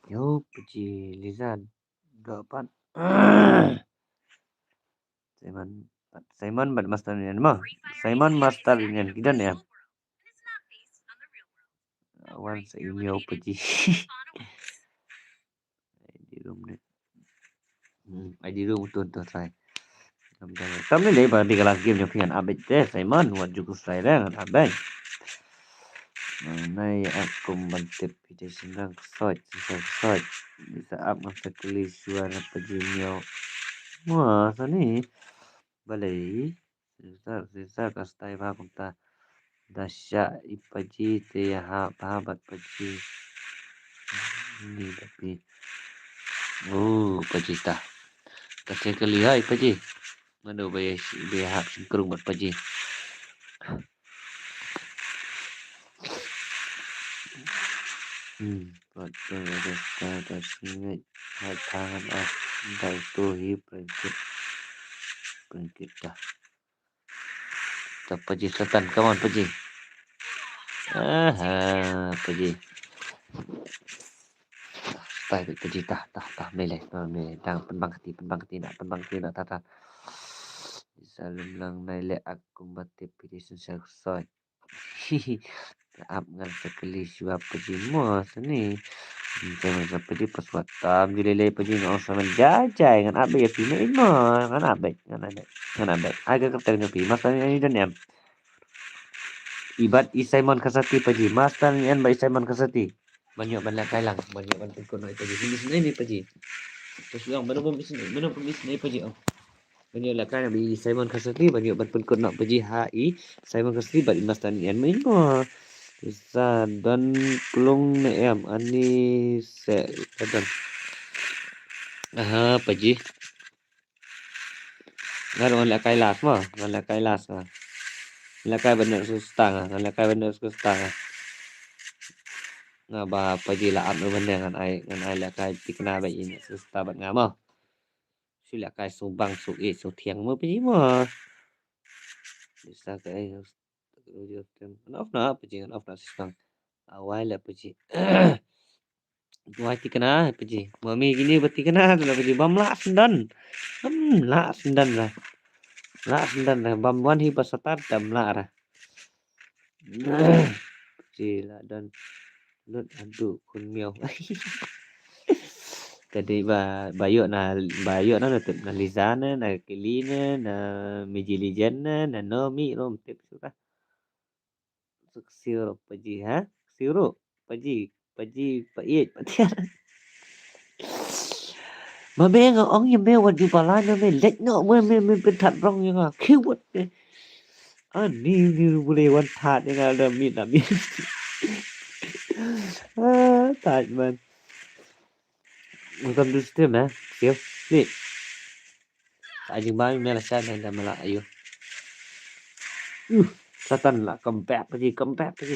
Yo, peci Lizard. Dua pat. Simon, Simon bad Master Nyan ma. Simon Master Nyan kita ni ya. Wan sa email peci. Di room ni. Hmm, ai di room tu tu try. Tam ni dei ba di kelas game jong phi ngan update te Simon, wat ju ku sai deh ngan update. Nai aku ban tip ite sendang kesoj, sisa kesoj. Bisa ap ngan sekali suara pejinyo. Wah, sani. Balei. Sisa, sisa ka stai ba kumta. Da sha i paji te ha ba bat paji. Ni da pi. Oh, paji ta. Ka se ka liha i paji. Mano ba ya, ba ya hap singkrung bat paji. Hmm, bat paji ta ta singai. Hat tangan ah. Dau tu hi pengkit. Pengkit ta. Ta paji setan, come on paji. Aha, paji. Tah, paji tah, tah, tah, mele, mele, tang penbang kati, penbang kati nak, penbang kati nak, tah, tah. Salum lang nai le aku mati piti sen sel soi. Ap ngan sekali shuwa paji mo sini. Ngan sa paji paswat tam ji lele paji ngan sa ngan jajai ngan ap ya pina imo ngan ap ngan ap ngan ap. Ai ka kerteng nyopi mas tani ani dan em. Ibat i Simon Kasati paji mas tani en ba i Simon Kasati. Ban ïoh ban lehkai lang ban ïoh ban pynkut noh ïa paji. Sini sini ni paji. Terus bilang mano pun sini mano pun sini paji. Oh. Ban ïoh lehkai na ba i Simon Kasati ban ïoh ban pynkut noh paji ha i Simon Kasati bad i Master Nyan ma in mo. Sa don klung ne em ani se ka don. Aha paji. Ngan wan lehkai las mo ngan lehkai las mo. Lehkai ban ïoh sustang ngan lehkai ban ïoh sustang. Nga ba paji la ap no ban ngan ai ngan ai lehkai tikna ba i sustang bad nga mo. Shu lehkai shu bang shu ïeit shu thiang mo paji mo. Bisa ka ai ngan off na paji ngan off na shu bang. Awai la paji. Wai tikna paji. Mami gini ba tikna tu la paji bam la sendan. Hmm la sendan la. La sendan la bam wan hi ba satar dam la ra. Paji la don. Lut adu kun miau. Tadi ba bayu na bayu na na tip na Liza na na Kili na na Miji Lijen na na Nomi rom tip suka. Suk siru paji ha siru paji paji pait patiar. Ma me nga ong ïa me wat ju balai ma me leit noh me me me pyntat rong ïa nga kiwat me. Ani ni bule wan tat ïa nga da mit da mit. Ah tat man. Welcome to stream eh. Siu. Ni. Sa jingba me la sha me da me la ayu. Uh, Satan la come back paji come back paji.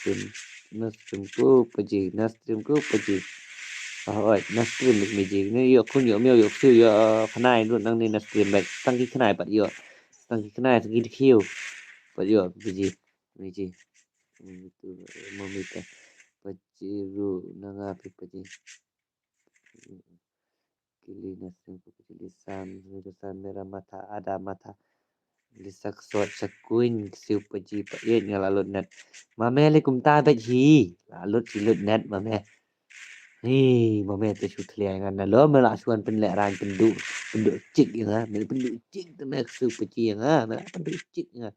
stream, na stream ko paji, na stream ko paji. Ah, oi, na stream bad meji. Ne ïoh khun ïoh miaw ïoh ksiew ïoh khnai lut nangne na stream bad. Tang ki khnai pat ïoh. Tang ki khnai tang ki dkhiew pat ïoh paji. Meji. Mami tu, mami tu. Paji ruh na nga phi paji. Kili na sing ku kili sam, kili sam mera matha, ada matha. Lisa ksot shakuin, ksiu paji pa iet nga la lut net. Mame le kumta bad hi. La lut hi lut net mame. Hi, mame te shu thlia nga na lo me la shuan pynleh ran pyndu, pyndu chik ïa nga, me pyndu chik te me ksiu paji ïa nga, me la pyndu chik ïa nga.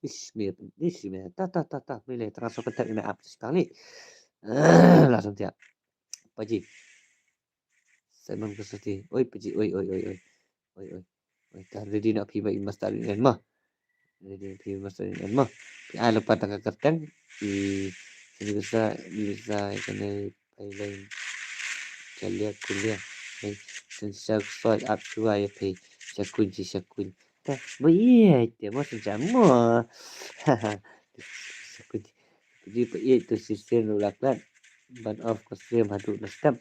Ish, me, ish, me, ta, ta, ta, ta, me le transfer kontak ïa nga ap sekali. La sam tiap. Paji. Simon Kusati. Oi, paji. Oi, oi, oi, oi. Oi, oi. Oi, ta ready na phi ba i master in en ma. Ready na phi master in en ma. Phi ai lepas tang ka kerteng. I sini kusa, i kusa, i kane pai lain. Chalia kulia. Pai sen sa soi ap sua ya pai. Syakun si syakun. Ta, ba iya, ite mo sen sa mo. Syakun. Paji pa iet tu shisien ruh la klet. Ban off ka stream haduh na step.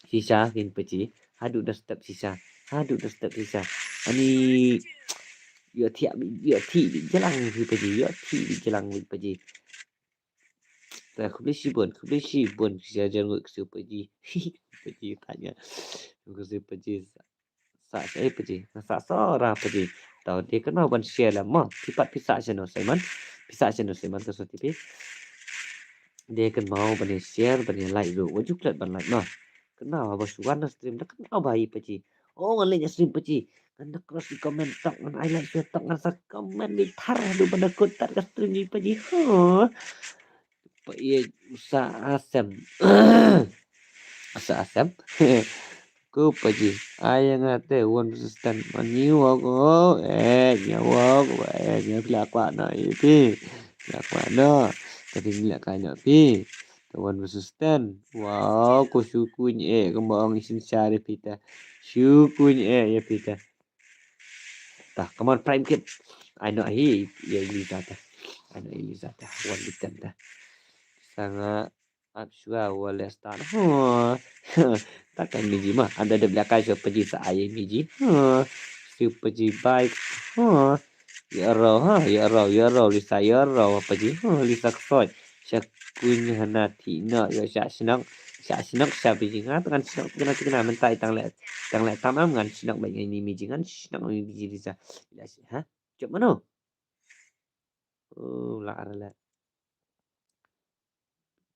Shisha kin paji. Haduh na step shisha. Haduh na step shisha. Ani ïoh thiah bi, ïoh thiah bi jalang hi paji. Ïoh thiah bi jalang hi paji. Ta khublei shibun, khublei shibun shisha jan ngut ksiu paji. Paji tanya. Ksiu paji. Sa sa eh paji. Nga sa sa ra paji. Tau de kan mau ban share la mo. Phi pat phi sa channel Simon. Phi sa channel Simon ka sa tipi. De kan mau ban share ban like ruh. Wajuklet ban like mo. Kan mau ba shuan na stream da kan mau ba i paji. Oh ngan leh stream paji. Ngan da cross i comment tok ngan ai like share tok ngan sa comment di thar du ban da kut tar ka stream di paji. Huh. Pa iet usa asem. Usa asem. Ku paji. Ai nga te one resistance. Man you walk. Oh, eh, nya walk. Eh, nya pila kwa na ipi. Pila kwa na. Tapi ni la kanya pi. Te one resistance. Wow, ku syukuin eh kembang isin syari pita. Syukuin eh ya pita. Ta, come on, Prime Kid. Ai noh hi, ya Eliza ta. Ai noh Eliza ta. Wan bitan ta. Sanga ap shua wale start. Huh. Ta kan miji ma. Ada de belakang shua paji sa ai miji. Huh. Siu paji bike. Huh. Ya ro, ha, ya ro, ya ro, Lisa, ya ro, paji. Huh, Lisa ksoi. Sha kuin hana ti no, ya sha shnok. Sha shnok, sha paji. Nga tangan shnok, tangan, tangan, mentai tang le. Tang le tamam ngan shnok ba ngan ni miji ngan shnok ni miji Lisa. Ila shi, ha? Jop mano? Oh, la ara la.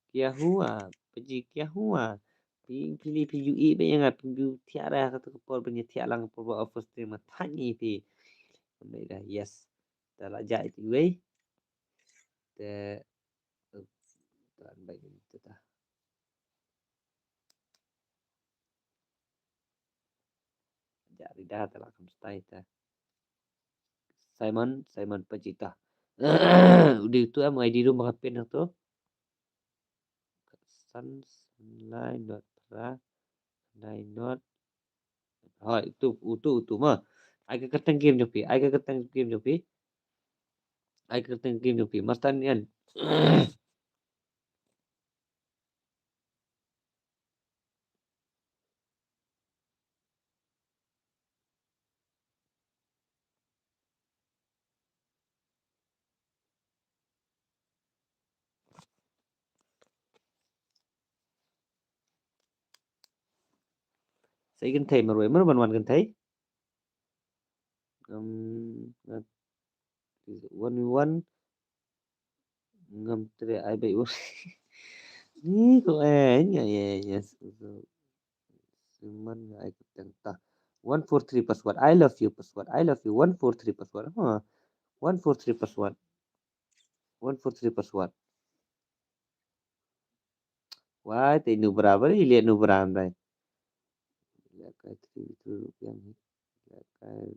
Kia hua, paji kia hua. Pi pili pi ju i ba yang pi ju thiara ka tu por ba nya thiara lang por ba office te ma thani pi. Yes. Ta la jai ti wei. Te Oops, ta an bai ni ta ta. Ja rida ta la kam stai ta. Simon, Simon paji ta. U dei utu em, I D room ba nga pin hangto. San, san lai not phra, lai not. Hooid, utu, utu, utu ma. Ai ka kyrteng game jong phi, ai ka kyrteng game jong phi. Ai ka kyrteng game jong phi. Master Nyan. Sa i kynthei marwei, mano ban wan kynthei? Um, one v one. Ngam trei ai beit. Ni ko eh, nya, nya, nya. Suman nga ai kyrteng ta. One four three password. I love you password. I love you. One four three password. Ha. One four three password. One four three password. Wai, te nu bra bari, liat nu bra ndai. Liat kai three tu rupiah ni. Liat kai,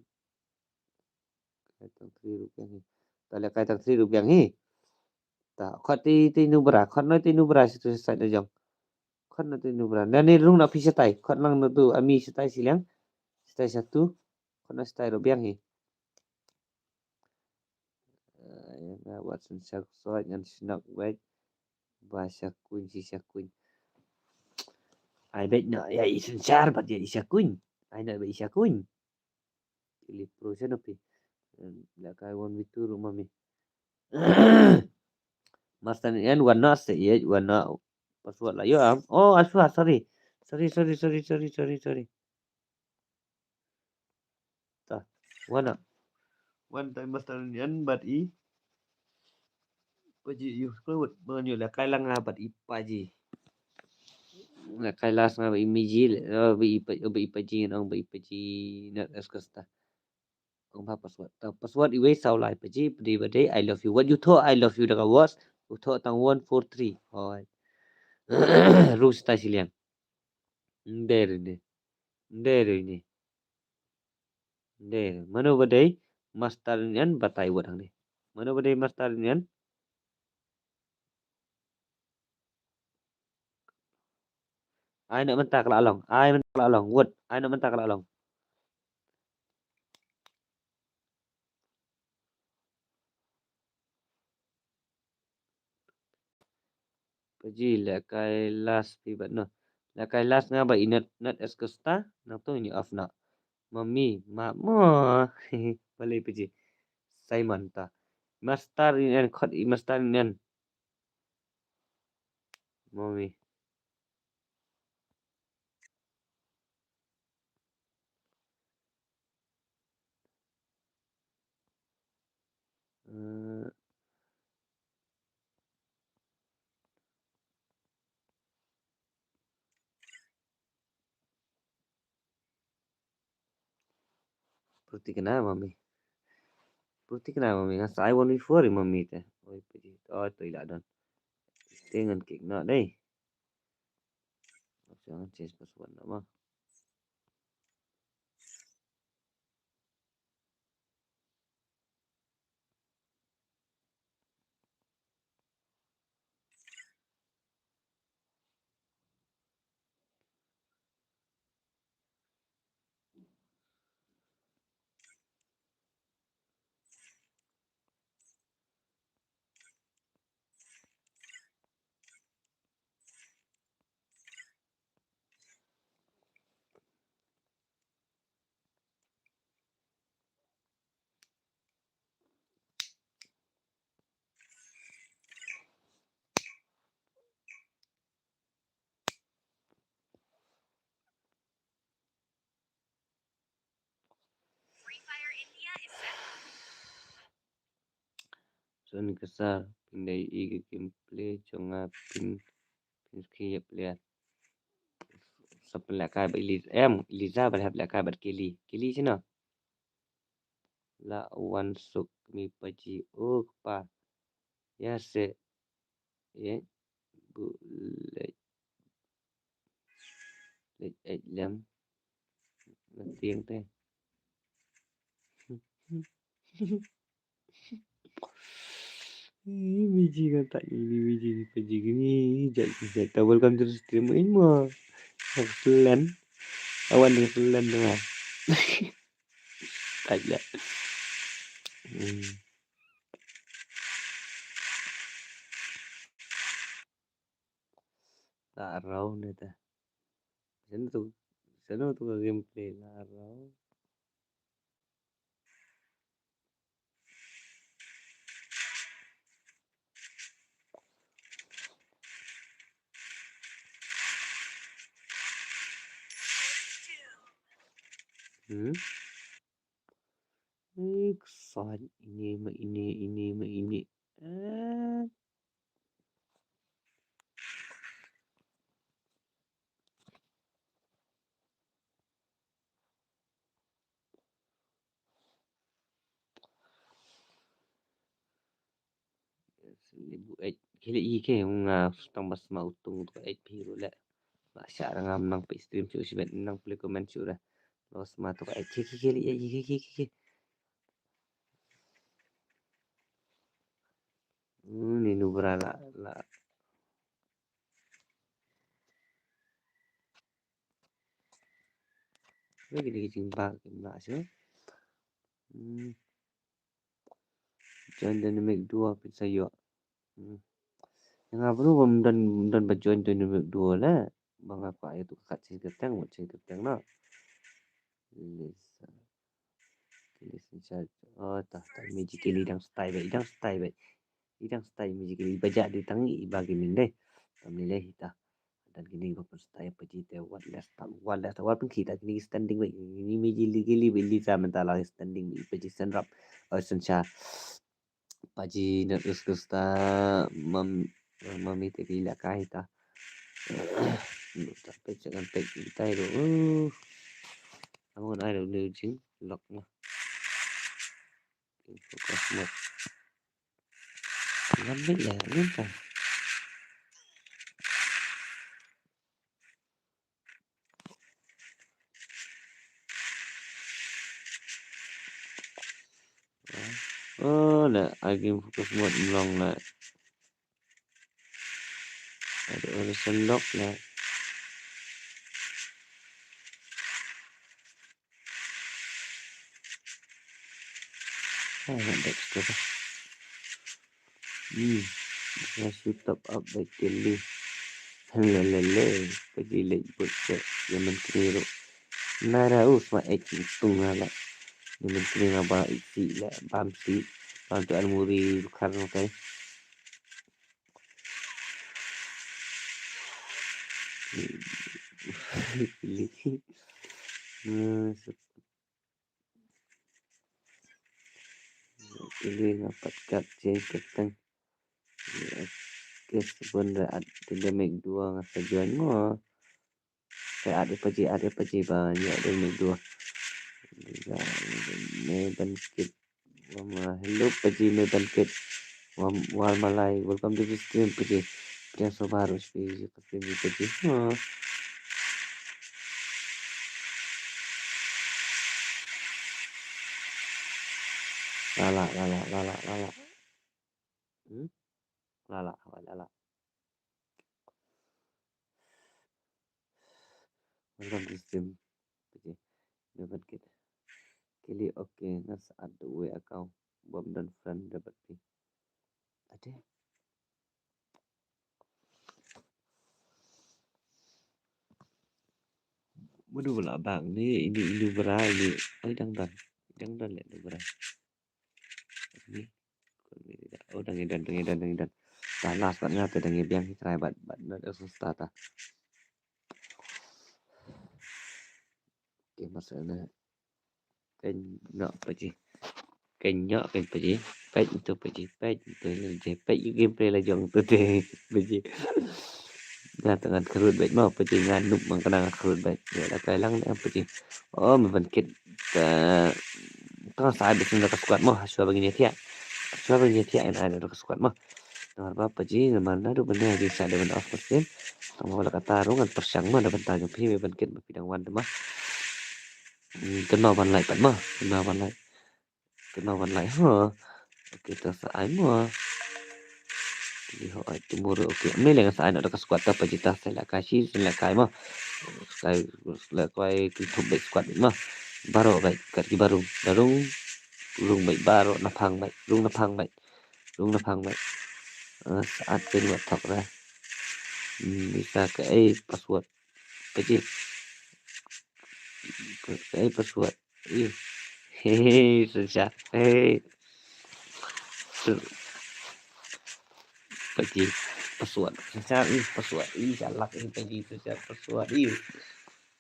kai tang three rupiah ni. Ta liat kai tang three rupiah ni. Ta, khot ti, ti nu bra, khot noi ti nu bra situ side na jong. Khot noi ti nu bra. Dan ni rung na phi shatai, khot lang na tu, ami shatai siliang. Shatai satu, khot na shatai rupiah ni. Eh, ïa nga wat synshar soi ngan shnok beit. Ba sha kuñ shi sha kuñ. Ai beit na ïa i synshar bad ïa i sha kuñ. Ai na beit i sha kuñ. Ili pro sha na pi. Em, la kai one v two room ami. Master Nyan, wan na se ye, wan na password la yo am. Oh, Aswa, sorry. Sorry, sorry, sorry, sorry, sorry, sorry. Ta, wan na. Wan tai Master Nyan bad i. Paji yu klewet ban yu la kai lang nga bad i paji. La kai las nga bad i miji, eh, bad i pa-, bad i paji ngan ong bad i paji na es kasta. Ong ba password. Ta password iwei saw lai paji, pdi ba dei I love you. Wat yu thoh I love you da ka was, u thoh tang one four three. Hoi. Rus ta siliang. Nder ni. Nder ni. Nder. Mano ba dei Master Nyan batai wat hangne. Mano ba dei Master Nyan? Ai na mynta ka la long. Ai mynta ka la long. Wat. Ai na mynta ka la long. Paji la kai las pi bat no. La kai las nga ba i not, not es kasta. Nang tu ni off na. Mami, ma, mo. Balik paji. Simon ta. Master Nyan, khot i Master Nyan. Mami. Eh, Prutikna mami. Prutikna mami. Nga sai one before mami te. Oi, pedi. Oh, to ila don. Te ngan kik na dei. Jangan change password nama. Son ka sar, phin dei i ka gameplay jong nga phin, phin suki ïa player. Sa pynlehkai bad Eliza, em, Eliza ba hap lehkai bad Kelly. Kelly shano? La wan suk mi paji, oh, kpa. Ïa se. Ïa bu leit, leit eit lem. Matiang te. Ini biji kata ini biji pajigini jat jat ta welcome to the stream ini mo. Selen. Awan ni selen dengar. Aja. Hmm. Tak rau ni ta. Seno tu, seno tu ka gameplay la rau. Hmm? Ih, kesan ini ma ini, ini ma ini. Eh. Libu eh kili i ke nga tang bas ma utung tu eh piru le. Ba sha ngam nang pe stream shu shibet nang pele comment shu re. Los ma tu eh kili kili eh kili kili. Hmm, ni nubra la la. Lagi lagi jing ba kim la shu. Hmm. Join dynamic duo pin sa yo. Hmm. Nga bru bam don don ba join dynamic duo la. Ba nga kwah ïa tu kat sha kyrteng wat sha kyrteng na. Lisa. Lisa. Oh ta ta mi ji kili dang stay ba dang stay ba. I dang stay mi ji kili ba ja di tang i ba ki min deh. Tam ni leh ita. Dan kini ba pun stay pa ji te wat leh ta wat leh ta wat pun kita kini standing ba ini mi ji li kili ba li sa menta la standing ba pa ji sen rap. Oh sen sha. Pa ji na us us ta mam mami te kili la kai ta. Ta pe jangan pe kita itu. Uh. Amun ai lo jing lock na. Focus mode. Ngam bit ya, ngam ta. Oh, na, ai game focus mode mlong na. Ada urusan lock na. Ah, nak back tu dah. Hmm. Dah su top up back kali. Lelele. Pagi lek buat ke. Zaman kini tu. Nara us ma ek tung lah. Zaman kini ngaba isi lah. Bam si. Bam tu almuri bukan makai. Kali. Nah, kali nga pat kat je kyrteng. Kes bun da at dynamic duo nga sa join mo. Sa at pa ji at pa ji ba ni at dynamic duo. Me ban kit. Wam hello pa ji me ban kit. Wam war malai welcome to the stream pa ji. Pdiang sobar us pi ji pa ji pa ji. Lala lala lala lala. Hmm? Lala lala. Welcome to stream. Okay. Dapat kita. Kili okay nga sa add the way account. Bom dan friend dapat pi. Ada. Madu bela bang ni ini ini bera ini. Oi dang dan. Dang dan le bera. Ni. Oh dang dan dang dan dang dan. Dah last bat nga te dang biang hi try bat bat na susah ta. Okay masa na. Kan nak apa je? Kan nak kan apa je? Pet itu apa je? Pet itu ni je. Pet you gameplay lah jong tu deh. Apa je? Nga tengah kerut bet mau apa je? Nga nup mang kena kerut bet. Ya lah kai lang apa je? Oh me ban kit. Tengah sa habis ni ka squad mo. Sua bagi ni tiak. Sua bagi ni tiak yang ada ka squad mo. Namar ba pa ji namar na du bane ji sa de ban off machine. Tang ba la kata ru ngan pyrshang ma da bynta jong phi me ban kit ba phi dang wan de ma. Kynmaw ban like pat ma. Kynmaw ban like. Kynmaw ban like ha. Okay ta sa ai ma. Phi ho ai tu mur, okay. Mne le nga sa ai noh da ka squad ta pa jita, sa lehkai shi, sa lehkai mo. Sa lehkai, sa lehkai kynthup bad squad mo. Baroh bad, kat ki ba rung, da rung, rung bad baroh, naphang bad, rung naphang bad, rung naphang bad. Ah, sa at ka ni wat thok ra. Hmm, bisa ka ai password. Pajih. Ka ai password. Ih. Hehe, susah. Hei. Su-, pajih. Password. Susah, ih, password. Ih, salah, ih, pajih, susah, password, ih.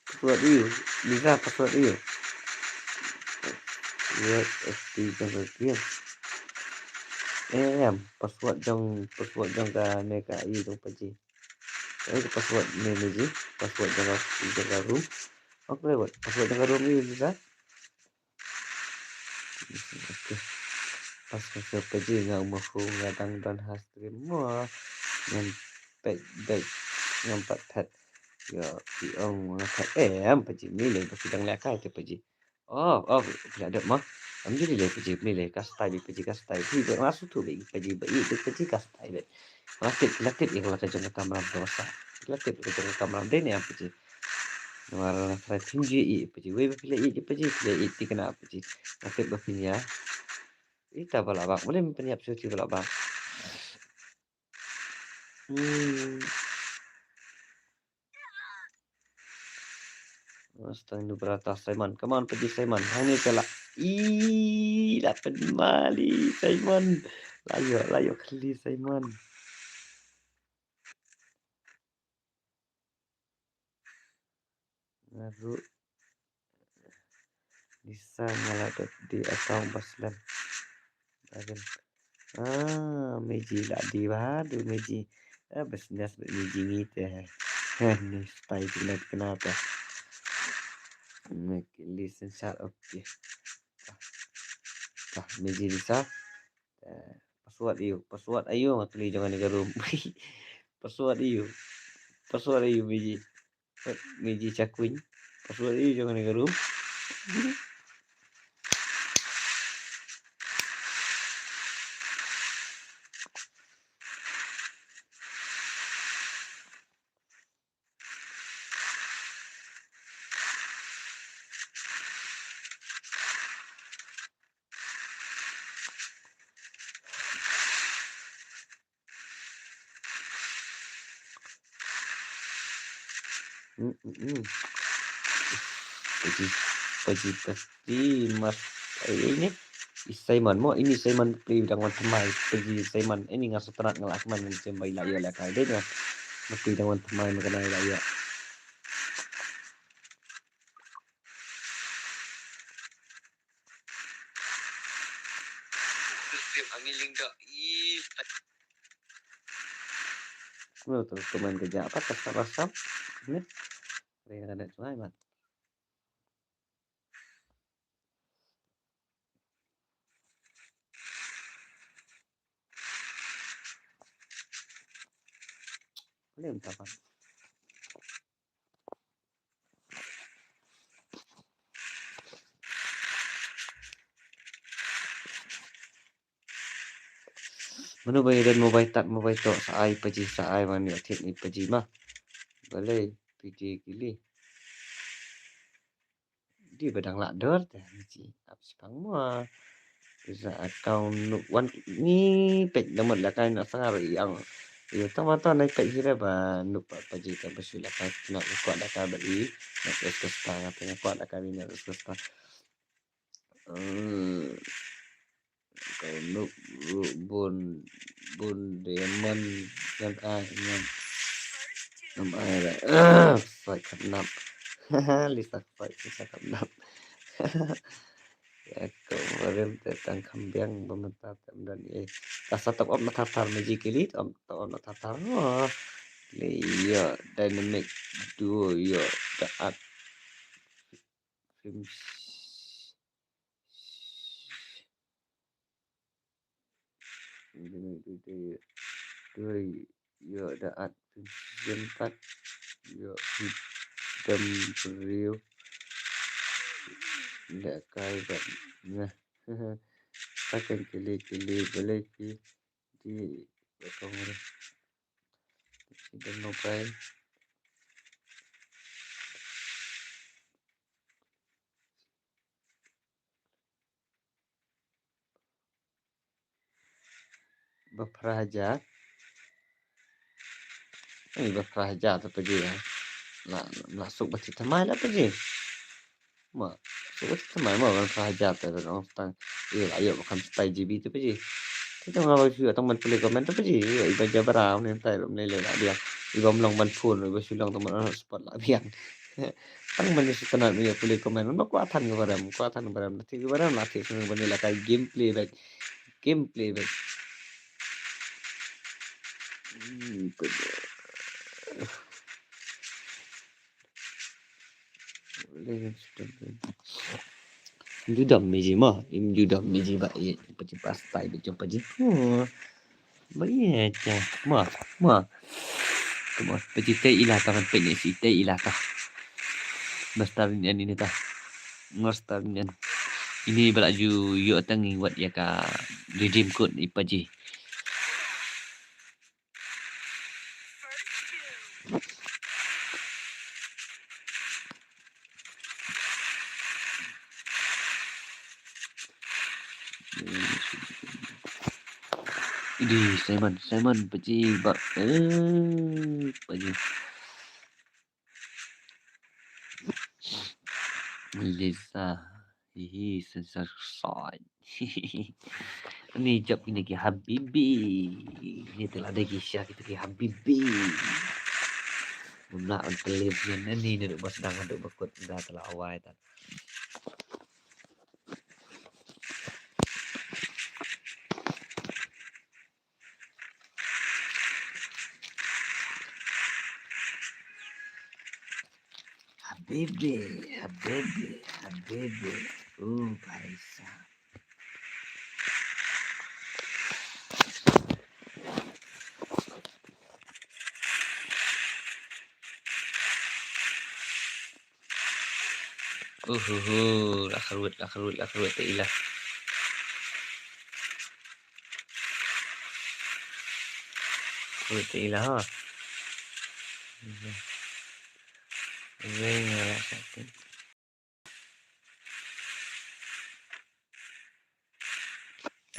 Password, ih. Bisa password, ih. Password, S T, password, ih. Em, password jong, password jong kane ka, ih, jong pajih. Ai, password ni, ni ji. Password jong ka, jong ka room. Okay, what? Password jong ka room ni, bisa? Okay. Pas ka, ka pajih nga u ma khu nga dang don ha stream mo. Ngam pet, pet, ngam pat pet. Yo, ki ong nga pet. Eh, em pajih ni le, pajih dang lehkai te pajih. Oh, oh, phi la dep mo. Am ju lei pajih, lei ka style pajih ka style. Phi ba nga sngewthuh ba pajih ba i pajih ka style. Ki la tip, ki la tip ïa ka jong ka kamram to sa. Ki la tip ka jong ka kamram dei ne em pajih. Namar nga try pynjah ïa pajih. Wei ba phi la ïa pajih, phi la ïa tikna pajih. Nga tip ba phin ïa. Ita ba la bak, mane pynïap shuh ti ba la bak. Hmm. Astang nu brata Simon. Come on, pajih Simon. Hangne ka la. Ih, la pynmali Simon. La ïoh, la ïoh khlieh Simon. Nga ruh. Lisa nga la dep die account ba slem. Again. Ah, Meji la die ba, du Meji. Ah, bas nias ba Meji ngi te. Heh, ni style kena kena te. Mek Lisa shut up je. Ah, Meji Lisa. Eh, password aïu, password aïu nga kylli jong kane ka room. Password aïu. Password aïu Meji. Meji Chakwin. Password aïu jong kane ka room. Hmm, hmm, hmm. Pajih, pajih pasti mas, eh, ini. Ih, Simon mo, ini Simon pli dang wan thymmai, pajih Simon. Ini nga sngewtynnat nga la kmen, shem ba i la ïoh lehkai dei nga. Pli dang wan thymmai ma kane i la ïoh. Lo tu komen ka ja pat ka sap sap. Ni. Re na ka net sungai mat. Boleh minta apa? Mano ba ïadon mobile tad mobile tok sa ai paji sa ai wan ïa thied ni paji ma. Balei phi die kili. Di ba dang lah dor te ji ap sipang mo. Pisa account nuk wan ni pek namot la kai na sangar yang. Ïa tama ta nai pek hira ba nuk pa paji ka ba shu la kai na kwah da ka ba i na kes kesta nga tengah kwah da ka ni na kes kesta. Hmm. Kau nuk ruh bun bun diamond ngan ai ngan. Nam ai ra. Fight kat nap. Lisa fight lisa kat nap. Ya kau barim te tang khambiang ba mynta te mdan eh. Ka sa top up na thar thar magically top up na thar thar. Oh. Leo dynamic duo yo da at. Film. Dynamic duo yo da at film pat yo hidam review. Da kai bat na. Akan kili kili balai ki di Welcome. Don't know, guys. Ba phra hajar. Ai, ba phra hajar ta paji, eh. La, la suk ba thit thymmai la paji. Ma, suk ba thit thymmai ma, ban phra hajar ta, ban ong tang. Ïa, la ïoh ba khamshatai G B ta paji. Te tang ba shu tang ban pule comment ta paji. Ïa, iba jabra, ne tai rum ne le la biang. Iba mlong ban phone, iba shu long tang ban hotspot la biang. Tang ban ïa shu tang ban ïa pule comment. Ba kwah than ka barem, kwah than ka barem. Te ka barem la te shu ban ïa la ka gameplay bad. Gameplay bad. Hmm, Ju dom miji ma, im ju dom miji ba i paji pastai ba jong paji. Hmm. Ba iya ja ma ma. Kuma paji te ila ta kan pek ne si te ila ta. Master ni ani ta. Master ni. Ini bala ju yo tang i wat ya ka redeem code i paji. Di Simon, Simon paji ba eh paji. Lisa, hihi, sensor side. Ni jap kini ki habibi. Ni telah ada ki sya kita ki habibi. Mula on telip ni ni ni bas dang ada bakut dah telah awai tak. Habibi, habibi, habibi. Oh, paisa. Uhuhu, la kharwit, la kharwit, la kharwit te ila. Kharwit te ila ha. Weng la sakit.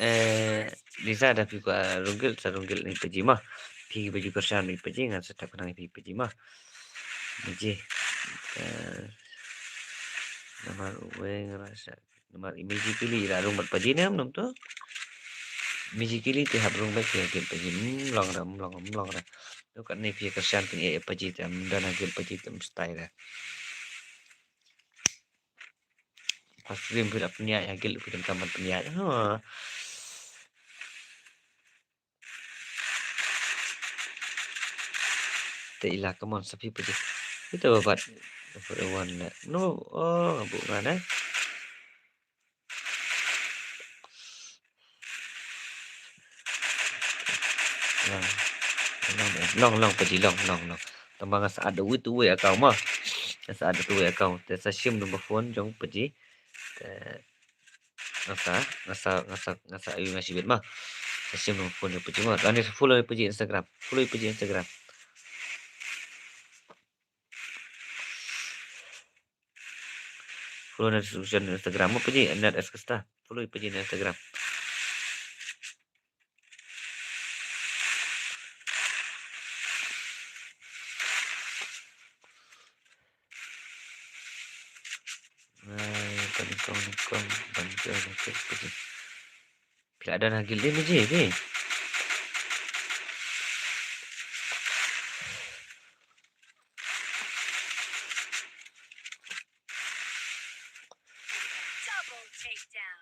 Eh, Lisa da phi kwah rung guild sa rung guild ni paji ma. Phi ba ju kyrshan ni paji ngan sa tap khnang phi paji ma. Paji. Eh, namar uwei ngrasa namar i magically i la rung bad paji ne em num tu. Magically te hap rung bad ki ha guild paji. Hmm, long ra, hmm, long, hmm, long ra. Tu kat ni phi kyrshan phi eh paji te em don ha guild paji te em style ra. Pas stream phi la pynïaid ha guild phi donkam ban pynïaid. Ha. Te ila, come on, sa phi paji. Ita ba bat. Dapat wan na. No, oh, bu ngan eh. Long, long, long, long, paji, long, long, long. Tang ba nga sa add wei tu wei account ma. Nga sa add tu wei account. Te sa shim number phone jong paji. Te nga sa, nga sa, nga sa, nga sa ayu nga shibit ma. Sa shim number phone jong paji ma. Lane sa follow paji Instagram. Follow paji Instagram. Follow na description Instagram mo paji, Nat Eskesta. Follow paji na Instagram. Ai, paji kong kong, paji kong kong, paji. Phi la don ha guild de paji, phi. Double takedown.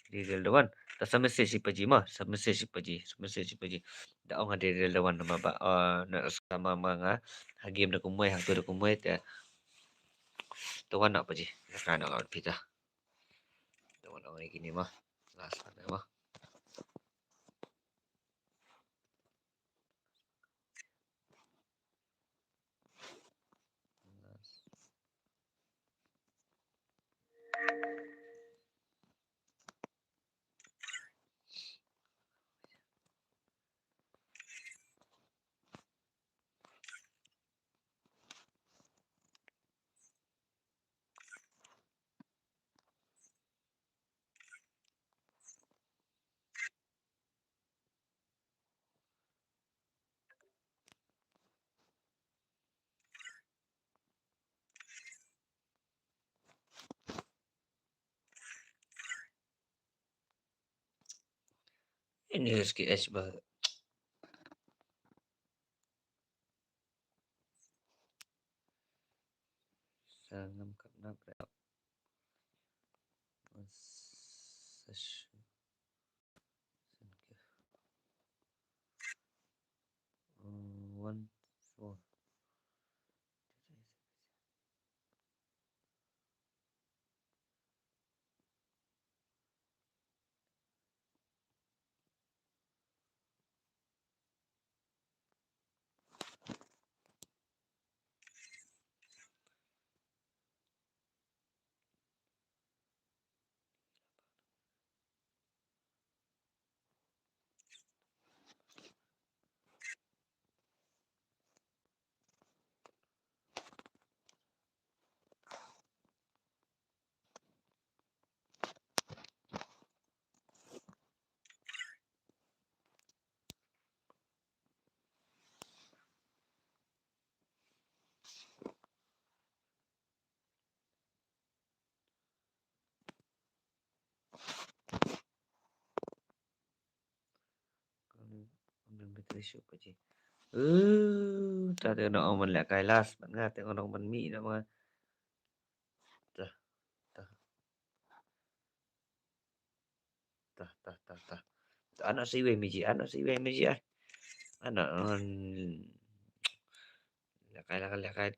Di rel da wan. Ta sa message i paji ma, sa message i paji, sa message i paji. Da ong ha di rel da wan ma ba, ah, na sa ma ma nga. Ha game da kumwei, ha tu da kumwei te. Ta wan na paji. Na sa na wan phi ta. Ta wan ong ni kini ma. Last na ma. Ini S K S ba. Sangam kap nak rep. Session. Uh, one four. Ym dei battery shuh pa ji. Uh, ta te no man leh kai las man nga te no man mi no man. Ta, ta. Ta, ta, ta, ta. Ano si wei mi ji, ano si wei mi ji ai. Ano, um, leh kai, leh kai, leh kai.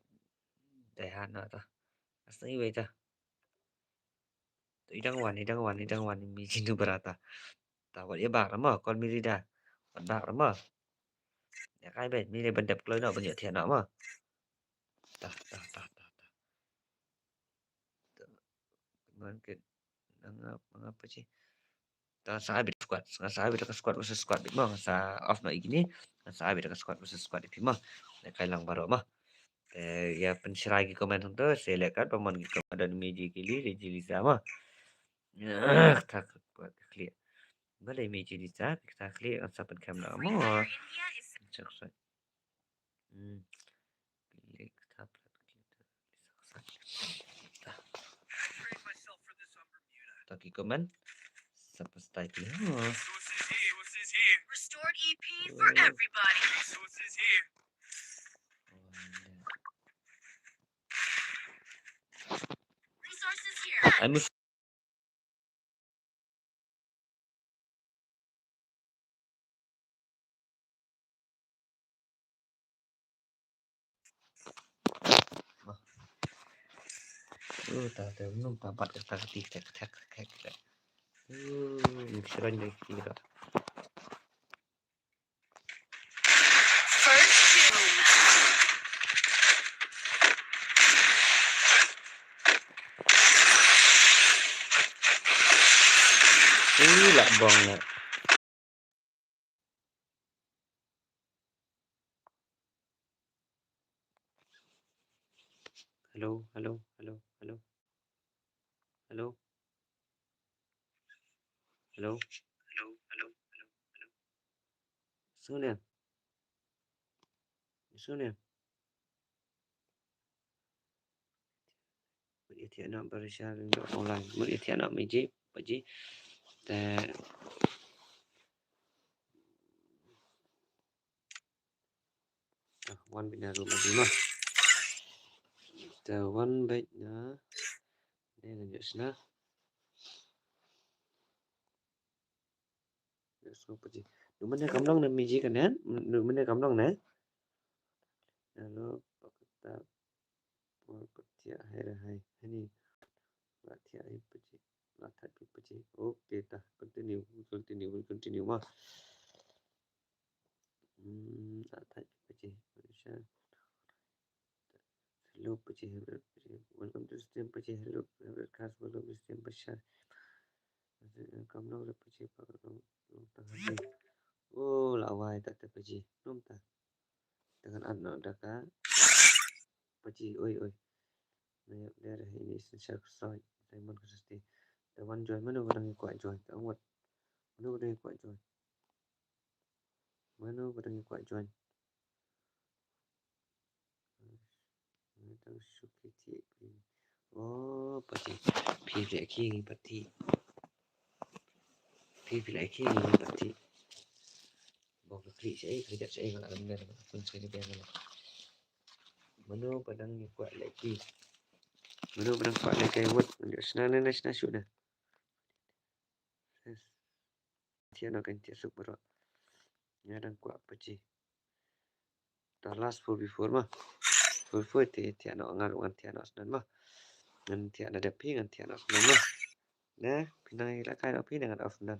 Dei ha no ta. Asi wei ta. To i dang wan, i dang wan, i dang wan, mi jinu barata. Ta wat ïa bak rama, kon mi rida. Wat bak rama. Ïa kai bet, mi le ban dep kloi no, ban ïa thiah no ma. Ta, ta, ta, ta, ta. Ta. Man ke, nanga, nanga pa ji. Ta sa bit squad, nga sa bit ka squad versus squad bit ma, nga sa off no i kini, nga sa bit ka squad versus squad bit ma. Ïa kai lang baroh ma. Te ïa pynshrai ki comment hangto, se leh kat ba mon ki comment don mi ji ki li, li ji li sa ma. Ktah ka khlieh. Balei mi ji li sa, ktah khlieh, ngan sa pynkhem na mo. Check sa. Hmm. Klik ktah plat, klik ktah. Ta ki comment. Sa pynshai ki. Ha. Restored E P for everybody. Resources here. I'm a Uh, ta, ta, num, ta, bat, ta, ta, ti, tek, tek, tek, tek. Uh, ni srong dei ki ra. First kill. Uh, lah bong lah. Hello, hello, hello, hello. Hello. Hello, hello, hello, hello, hello. Sonia. Sonia. Mut ïa thiah noh ba Risha ring dok online. Mut ïa thiah noh miji, baji. Te, ah, wan bit na room baji ma. Te wan bit na. Dei na jot sna. Let's go, paji. Number ne kam long ne miji kan ne? Number ne kam long ne? Hello, pakta por pathiah hai ra hai. Hani. Pathiah hai paji. Pathiah hai paji. Okay, ta. Continue, continue, continue ma. Hmm, pathiah hai paji. Hello, paji, hello, paji. Welcome to stream, paji. Hello, hello, guys. Welcome to stream, paji. Kam long re paji, pa kam long tang ha. Oh, la wai ta te paji. Nom ta. Tangan an no da ka. Paji, oi, oi. Na yap der ini sensor soi. Simon Kristi. Te wan join, mano ba dang ïa kwah join. Te wan. Mano ba dang ïa kwah join. Mano ba dang ïa kwah join. Mano dang shu ki ti. Oh, paji. Phi leh ki ngi pati. Phi, phi leh ki ngi pati. Bok ka klik shaei, ka jat shaei, nga la lam ner, nga la pun shaei, biang nga la. Mano ba dang ïa kwah lehkai? Mano ba dang kwah lehkai wut? Ngan ïoh shna ne, na shna shuh ne. Thiah noh, kan thiah suk baroh. Nga dang kwah PUBG. Ta last four v four ma. Four v four te thiah noh, nga ruh ngan thiah noh shen ma. Ngan thiah na dep phi, ngan thiah noh shen ma. Ne, phi nang ïalehkai noh phi, ne ngan off shen.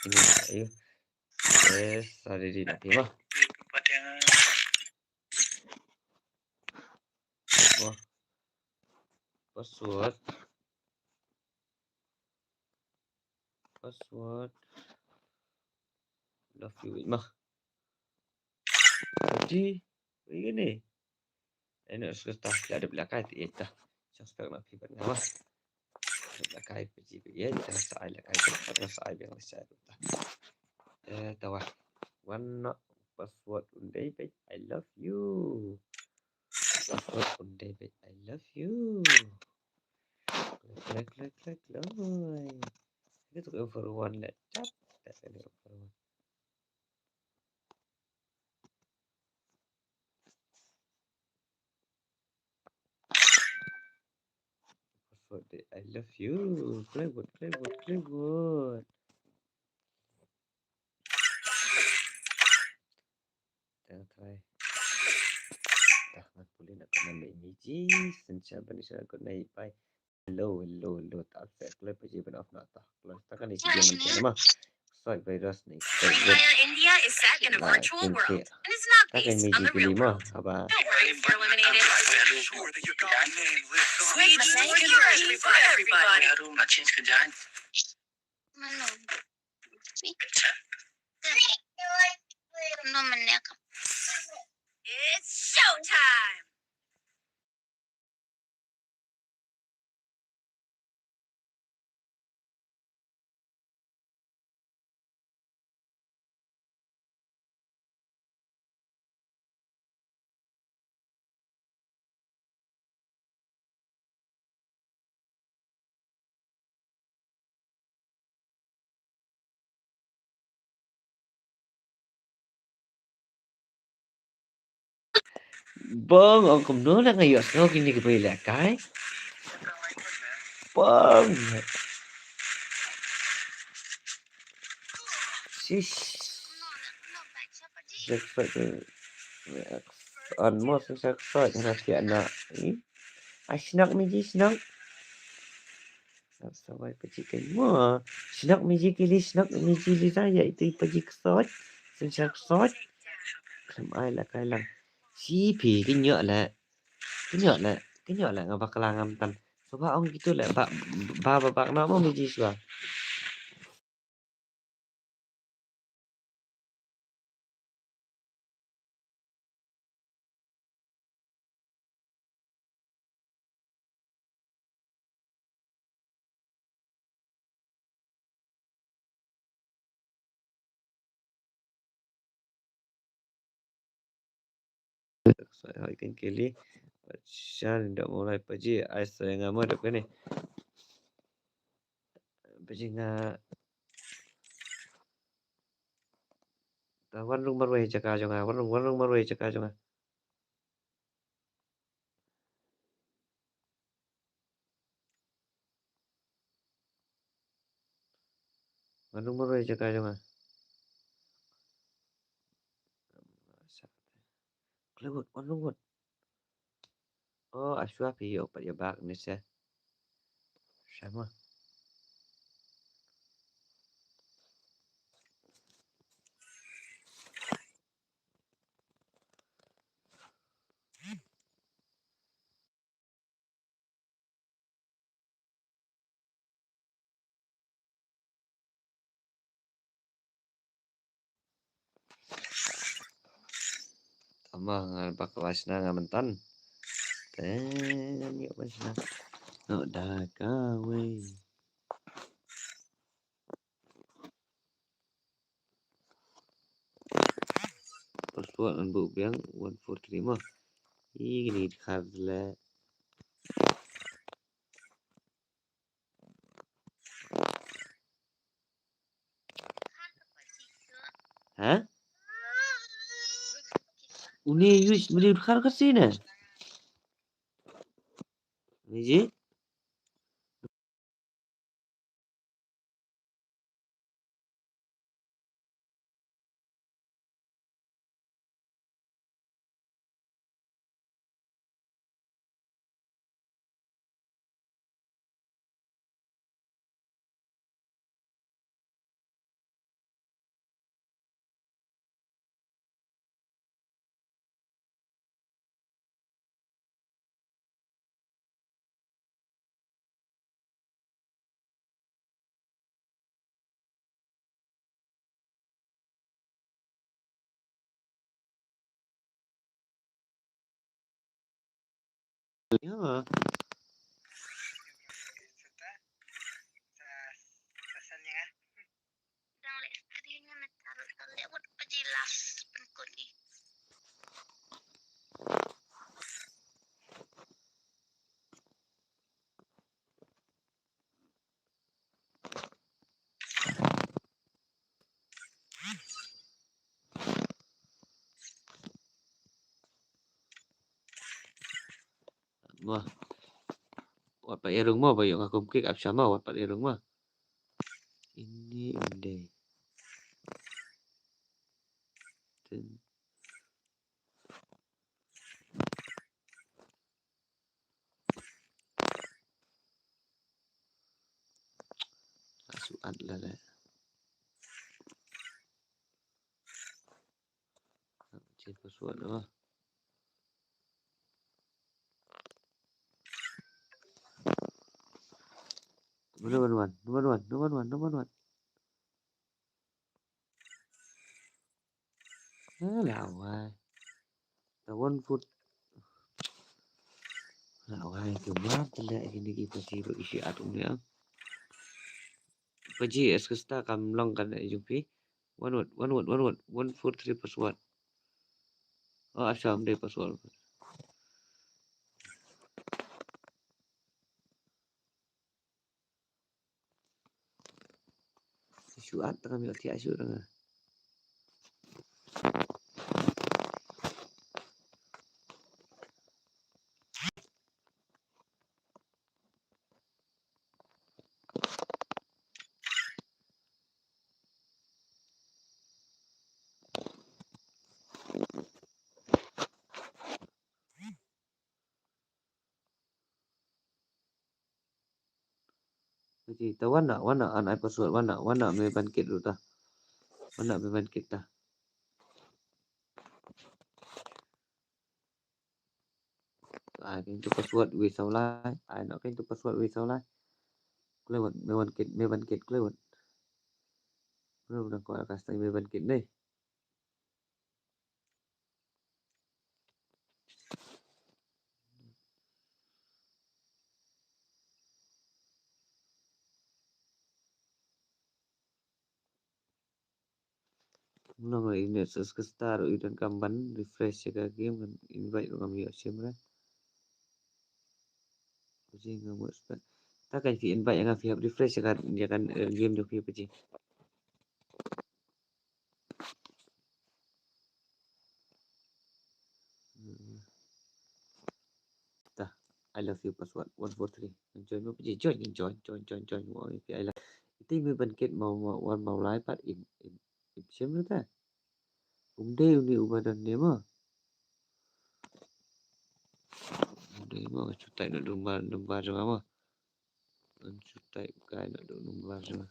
Ini ayo. Yes, ada di nanti mah. Wah. Password. Password. Love you mah. Jadi, begini. Eno, shu ta la dep lehkai te ïeit ta. Shong spek ma phi bad nga ma. Dep lehkai phi, phi ïeit ta, sa ai lehkai ta, sa ai biang lehkai ta. Eh, tawa. Wan noh, password un dei beit I love you. Password un dei beit I love you. Kloi, kloi, kloi, kloi. Kita tu over one lah. Chat. Tak ada over one. Password dei I love you. Plywood, plywood, plywood. Tang try. Tah, ngan pule na kmen ba imi ji. Synshar ban ïa shna good night, bye. Hello, hello, hello. Ta se kloi PUBG ban off na ta. Kloi ta kan ïa shi game man ma. Site virus ni. Free Fire India is set in a virtual world and is not based on the real world. Haba. Don't worry if you're eliminated. Switch to Free Fire, everybody. It's showtime. Bong, ong kumno la nga ïohsngew kine kiba ïalehkai. Bong. Shish. Jackpot. An mo sing sa kso na tiak na. Ai shnok mi ji shnok. Sawai paji kai mo. Shnok mi ji kili shnok mi ji li sa ya itu paji ksot. Sensor ksot. Khlem ai la kai lang. Si phi ki nyok la. Ki nyok la. Ki nyok la nga bakla ngam tan. Soba ong gitu la ba ba ba ba na mo mi ji swa. Sa hoi kin kili. Shan da mulai paji ai sa nga mo da kene. Paji nga. Ta wan rung marwei jaka jong nga, wan rung, wan rung marwei jaka jong nga. Wan rung marwei jaka jong nga. Klewut, wan rung wut. Oh, aswa phi ïoh pat ïa bak ni se. Sama. Tama nga bak ka shna nga myntan. Te ngan ïoh ban shna. Nok da kawei. Password ngan buh biang one four three mo. Ih, kini khar le. Ha? Uni use mili khar ka sine. Ni ji? Ïa. Dang leh screen ngan taruh, dang leh wad paji last pynkut ni. Wah. Wat pat ïa rung mo, ba ïoh nga kum kik ap shama, wat pat ïa rung mo. Ini undai. Ten. Suat la le. Change password oh. Number one, number one, number one, number one. Eh, la wai. Ta one foot. La wai, tu ma, tu le, ini ki pasi, bagi si atum ni, ah. Paji, es kasta kam long kan, eh, jong phi. One word, one word, one word. One four three password. Oh, asam dei password. Shu at tang mi ati ashu tang. Wan na, wan na, an ai password, wan na, wan na me ban kit ruh ta. Wan na me ban kit ta. Ai keiñ tu password wi saw lai. Ai noh keiñ tu password wi saw lai. Klewat, me wan kit, me ban kit klewat. Ruh dang ko ka stang me ban kit ne. Nong ïa ine sa ka star u don kam ban refresh ïa ka game kan invite ruh ngam ïoh shim re. Phi ngam expect. Ta kan phi invite ïa nga phi hap refresh ïa ka, ïa ka, eh, game jong phi phi. Ta, I love you password one four three. Join mo phi, join, join, join, join, join. Mo phi, I love. Ite me ban kit mo, mo, wan mo lai pat im, im, im shim re ta. Um dei uni uba don ne mo. Um dei mo, chutai no dumbar, dumbar jong mo. An chutai kai no dumbar jong.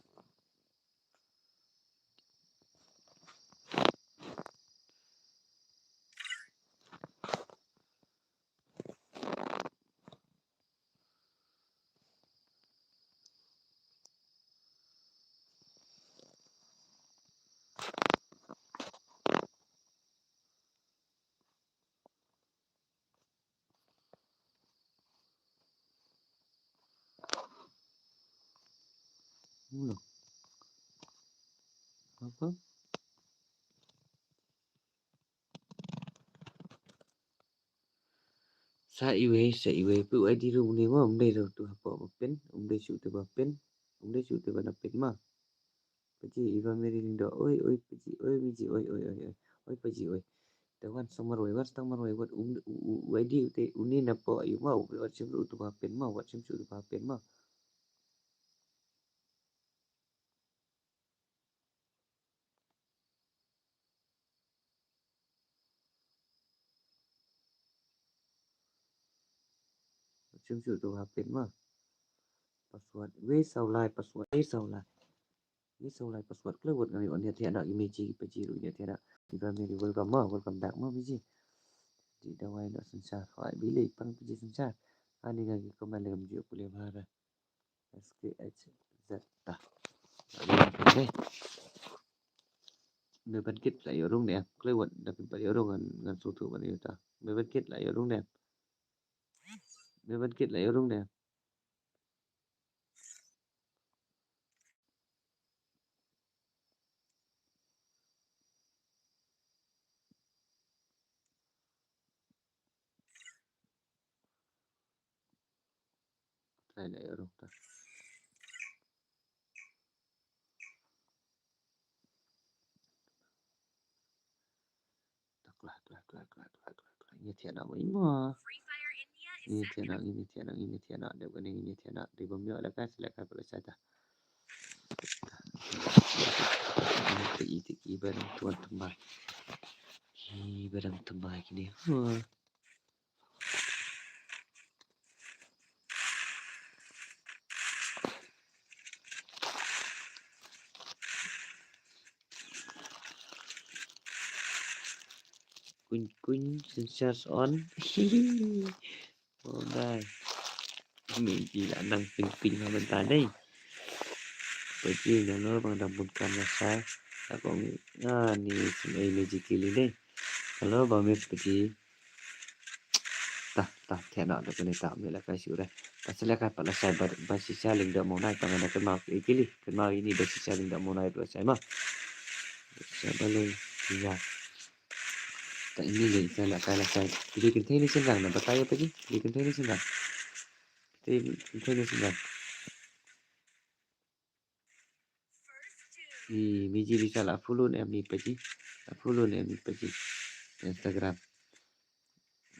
Hello. Apa? Sa iwei, sa iwei, phi u I D ruh une mo, um dei ruh tu hapoh ba pin, um dei shu te ba pin, um dei shu te ba na pin mo. Paji, Eva Mary Lyngdoh, oi, oi, paji, oi, miji, oi, oi, oi, oi, oi, paji, oi. Te wan sa marwei, wan sa tang marwei, wat um, u, u, u I D u te, une na poh aïu mo, wat shim ruh tu ba pin mo, wat shim shu tu ba pin mo. Shim shu tu ba pin mo. Password, wei saw lai, password, wei saw lai. Wei saw lai password, khlem wat ngan ïoh ne thiah na email ji, paji ruh ne thiah na. Eva Mary, welcome mo, welcome back mo, miji. Ji dawai na synshar, hoi, bile, pang paji synshar. Ani nga ki comment lem ji pule bhara. S K H Z ta. Me ban kit la ïoh rung ne. Khlem wat da phin pat ïoh rung ngan, ngan sngewthuh ban ïoh ta. Me ban kit la ïoh rung ne. Me ban kit la ïoh rung ne. Try la ïoh rung ta. Kla, kla, kla. Ngi thiah na mo imo. Ngi thiah na, ngi thiah na, ngi thiah na. Dep kane ngi thiah na. Dei bym ïoh la ka, sa la ka pala sa ta. Te i te ki barang tuan tembai. Ki barang tembai kini. Huh. Kuñ kuñ, synshar on. Oh, dai. Miji la nang ping ping ha mynta dei. Paji nalor ba nga dang bun kam lashai. Ako ngi, ah, ni sum ei miji kili dei. Nalor ba mih paji. Ta, ta, thiah noh da kane ta, mih la kai shu re. Ta sa lehkai pat lashai ba, Bashisha Lyngdoh Mawnai, tang da kynmaw ïa kili, kynmaw ïa ini Bashisha Lyngdoh Mawnai ruh lashai mo. Bashisha Lyngdoh Mawnai. Ta ini lehkai lashai. Phi dei kynthei ne shynrang na, batai ïa paji. Phi dei kynthei ne shynrang. Phi dei kynthei ne shynrang. I miji Lisa la follow ne em i paji. La follow ne em i paji. Instagram.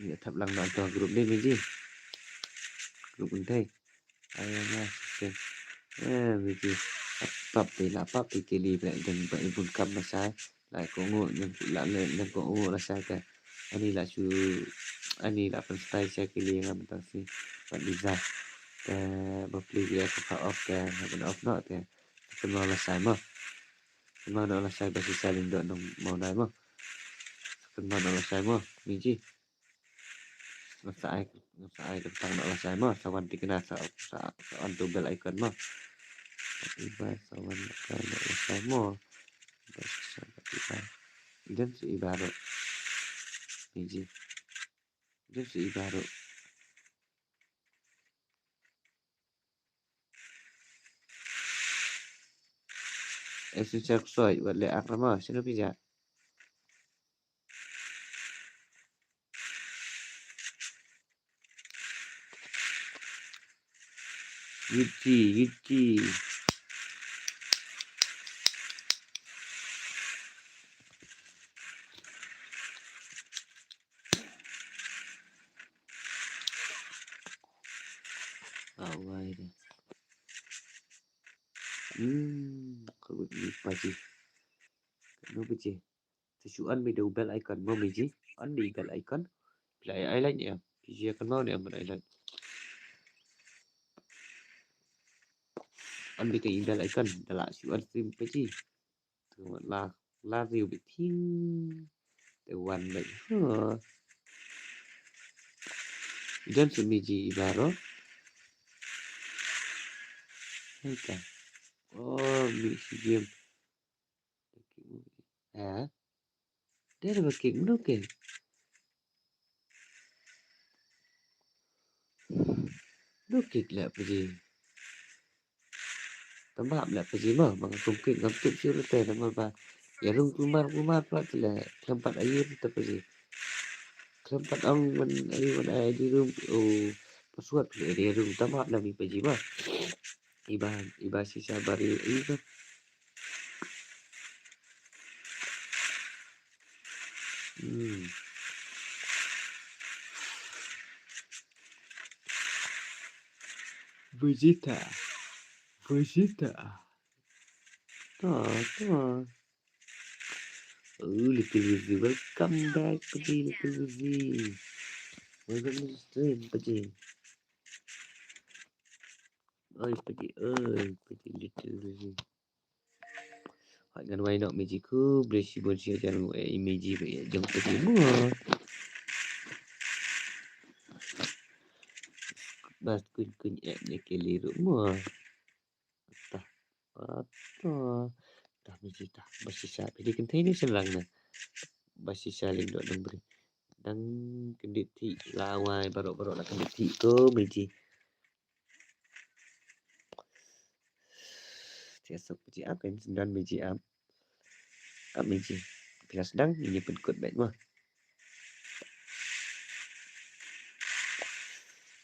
Ïa thap lang na to group ne miji. Group kynthei. Ai nga shisha. Eh, miji. Pap te la pap te kili ba dang ba i bun kam lashai. La kohnguh, la, la, la kohnguh lashai te. Ani la shu, ani la pynshai sha kili nga mynta shi. Pat Lisa. Te ba pli kili ka off te, nga ban off noh te. Kynmaw lashai mo. Kynmaw noh lashai Bashisha Lyngdoh Mawnai mo. Kynmaw noh lashai mo. Miji. Nga sa ai, nga sa ai kyrteng noh lashai mo. Sa wan tikna sa, sa, sa on to bell icon mo. Iba sa wan tikna noh lashai mo. Iba sa, iba. Idan sa iba ruh. Miji. Idan sa iba ruh. Eh, synshar ksoi, wat leh ak rama, shano phi jah? Yuji, Yuji. Awai deh. Hmm, ka wit ni paji. Kano paji? Te shu on beit da u bell icon mo Meiji. On beit bell icon. Phi la ai light ne em? Phi ïa kynmaw ne em ban ai light? On beit ka bell icon. Da la shu on stream paji. Te la la riew beit ting. Te wan beit. Huh. Jan su Meiji baroh. Hai ka. Oh, mi si game. Ha? Dei ba kick, mano kick? Mano kick leh paji? Tang ba leh paji mo, ba nga kum kick ngam tip shuh te namar ba ïa rung kulmar kulmar pla te leh khlem pat ïa te paji. Khlem pat ong ban ïa ban ai di rung, oh, password leh di rung tang ba leh mi paji mo. Iba, iba shisha bari iba. Hmm. Vegeta. Vegeta. Ta, ta. Oh, Little Wizzy, welcome back, Little Wizzy. Welcome to the stream, Paji. Oi, Paji, oi, Paji, Little Wizzy. Hot ngan wai nok Meiji ku, bless you bon shi jan ngu e Meiji ba ya jong Paji mo. Bas kun kun e ne ke liru mo. Tah. Tah. Tah Meiji tah. Basisa. Phi dei kynthei ne shynrang ne? Basisa lyngdoh dang bri. Dang kyndit thik la wai baroh baroh la kyndit thik ko Meiji. Te suk Meiji ap kan sendon Meiji ap. Ap Meiji. Phi la sdang ini pynkut bad mo.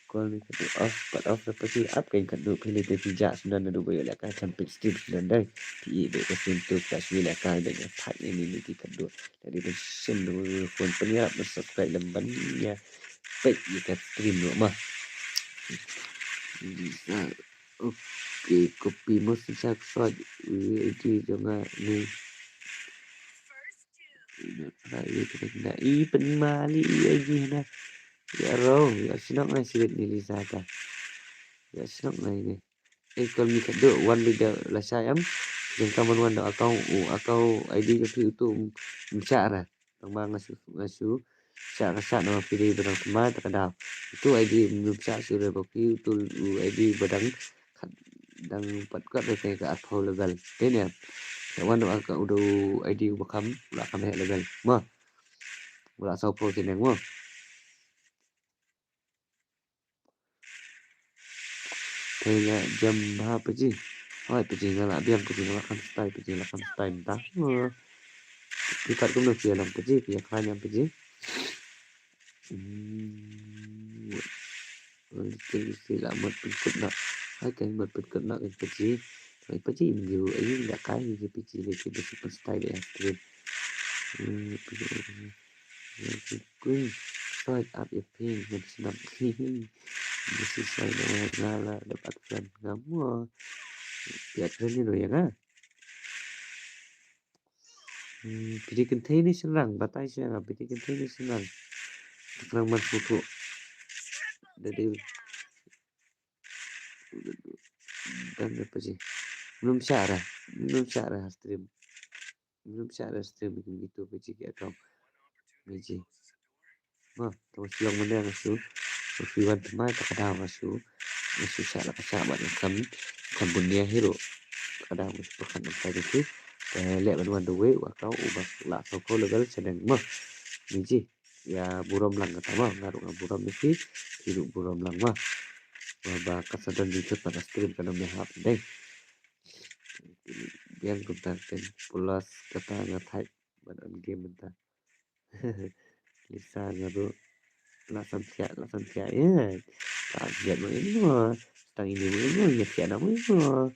Call me khadduh off, pat off da Paji ap kan khadduh phi lei te phi jah sdang naduh ba ïoh lehkai kan pynstream sdang dei. Phi ïoh bad ka sim tu ka shu lehkai bad nga thait ïa ni ni ki khadduh. Lada dei ban sim da phone pynïarap ban subscribe lem ban ïa peit ïa ka stream ruh ma. Lisa. Okay, copy mo shisha ka sot. Ui, iti jong nga ni. Ina try ïa kata kina. I pynmali ïa iji hana. Ïa ro, ïa shnong ngai silit ni Lisa ta. Ïa shnong ngai ni. Eh, call me khadduh, wan beit da lashai em. Jong ka man wan da account, u account I D jong phi utu, um, um shah ra. Tang ba nga shu, nga shu shah ka shah namar phi dei ba dang thymmai ta ka daw. Utu I D um shah shuh re ba phi utu u I D ba dang khat dang pat kot re te ka arphew level. Te ne. Ka wan da ka udu I D uba kham, u la kham heh level. Mo. U la sawphew shaneng mo. Te nga jem ha Paji. Hoi Paji nga la biang Paji nga la kham stai Paji la kham stai mynta. Phi pat kumno phi ïa long Paji phi ïa khlaiñ ïa Paji. Hmm. Little Wizzy la mut pynkut noh. Hai kan mut pynkut noh kan Paji. Hai Paji im ju ai ïa kai ïa Paji lei ki ba shu pyn stai da ïa stream. Hmm. Ïa ki kwin soi ap ïa phi ngan sdang. Ïa ki soi da nga la da pat friend nga mo. Ïa friend ni no ïa nga. Hmm, phi dei kynthei ne shynrang, batai sha nga, phi dei kynthei ne shynrang. Tang man sngewthuh. Da dei. Dan da Paji. Mlum shah ra, mlum shah ra stream. Mlum shah ra stream kum kitu Paji ki account. Paji. Mo, tang shu long mynne nga shu, nga shu wan thymmai ta ka daw nga shu, nga shu shah la ka shah bad nga khlem, khlem bun nia hi ruh. Ta ka daw nga shu pyrkhat nangta jong phi. Te leh ban wan da uwei u account uba la sawphew level shaneng mo. Ni ji, ïa burom lang kata mo, nga ruh nga burom ïa phi, phi ruh burom lang mo. Ba, ba ka sudden jingkut pat ka stream kan ym ïahap dei. Biang kumta ten pulos kata nga thait ban on game mynta. Lisa nga ruh la samsiah, la samsiah ïa. Ka biang mo ïa mo. tang ini mo, imo ïa thiah na mo, imo.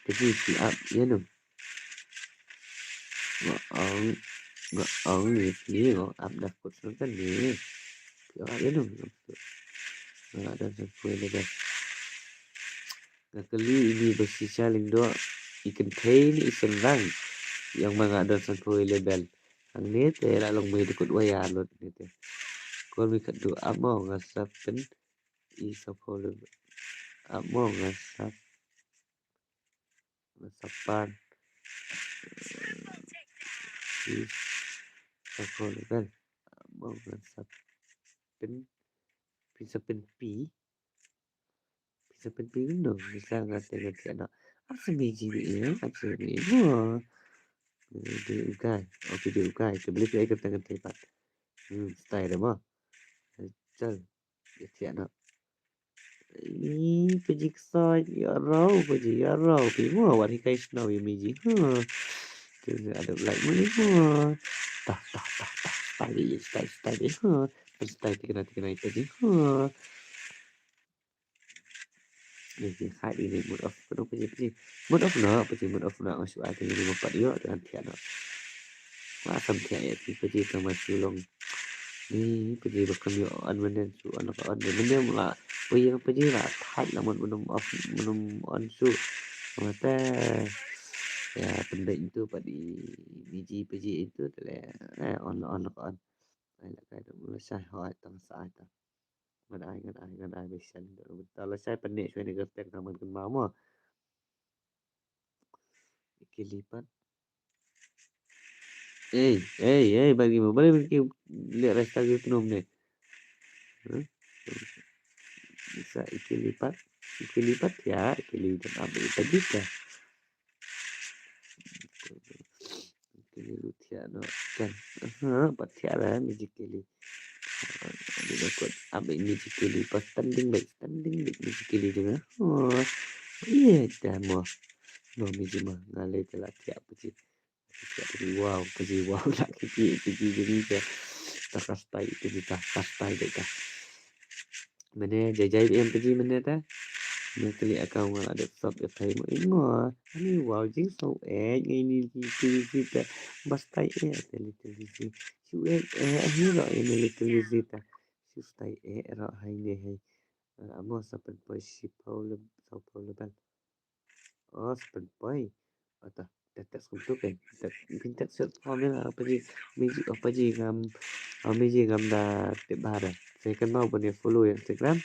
Phi shi ap ïa no. Nga ong, nga ong ïa phi, nga ap da kut sngewthuh ne. Phi ap ïa no. Nga don san phew level. Nga kylli imi ba shisha lyngdoh, i kynthei ne i shynrang. Ïa nga nga don san phew level. Hangne te la long mei da kut waya lut ne te. Kol mi khatduh ap mo nga sa pyn i san phew level. Ap mo nga sa, nga sa pan i san phew level. Ap mo nga sa pyn, pyn sa pyn pi. Pisa pynpei kumno, pisa nga te nga te na. Asa mi ji ni ina, asa mi mo. Di ukai, o phi di ukai, te beli phi ai kata kata pat. Hmm, style mo. Chal, ya tiada. Ih, piji ksai, ya rau, piji ya rau, piji mo, wan hikai snow ya miji. Huh. Tu ada like mo ni mo. Tah, tah, tah, tah, style, style, style, huh. Style tikna tikna piji, huh. Ni ki hai ini mode off kano piji piji. Mode off na piji mode off na nga shu ai ini mo pat ïoh dengan thiah na. Wa sam thiah ïa piji piji tang ma shu long. Ni piji ba kam ïoh on mane shu on ka on mane la. Piji piji la thait la mode mode off mode on shu. Mate ya pendek itu padi piji piji itu tele eh on on on. Ai la kai dong la sai hoi tang sai tang. Ngan ai, ngan ai, ngan ai, bishar ni dong. Bentar la sai panik shwa ni kyrteng ka man kynmaw mo. Iki lipat. Ei, ei, ei, bagi mo. Bagi, bagi lihat resta gitu nom ni. Huh? Bisa iki lipat. Iki lipat ya, iki lipat apa itu bisa. Kini lu thiah noh kan. Ha, pat thiah lah musically. Di dakot ambil musically pas standing baik, standing baik musically juga. Oh, iya dah mo. Mo miji mo ngalai telah thiah puji. Thiah puji wow, puji wow lah kiki kiki jadi dah. Takas tai itu dah, takas tai dah. Mane jai jai em piji mane ta. Mane kali akau nga la dep sop ya thai mo imo. Ani wow jing so eh ngai ni ki ki ta. Bas tai eh te li te li si. Su eh eh ani ro ini li te li si ta. Su tai eh ro hai ne hai. Amo sa pen poi si pau le pau le bal. Oh, sa pen poi. Ata, tek tek skum tu kan. Tek bin tek set pau mila apa ji miji apa ji ngam apa ji ngam da te bara. Saya kenal punya follow yang Instagram.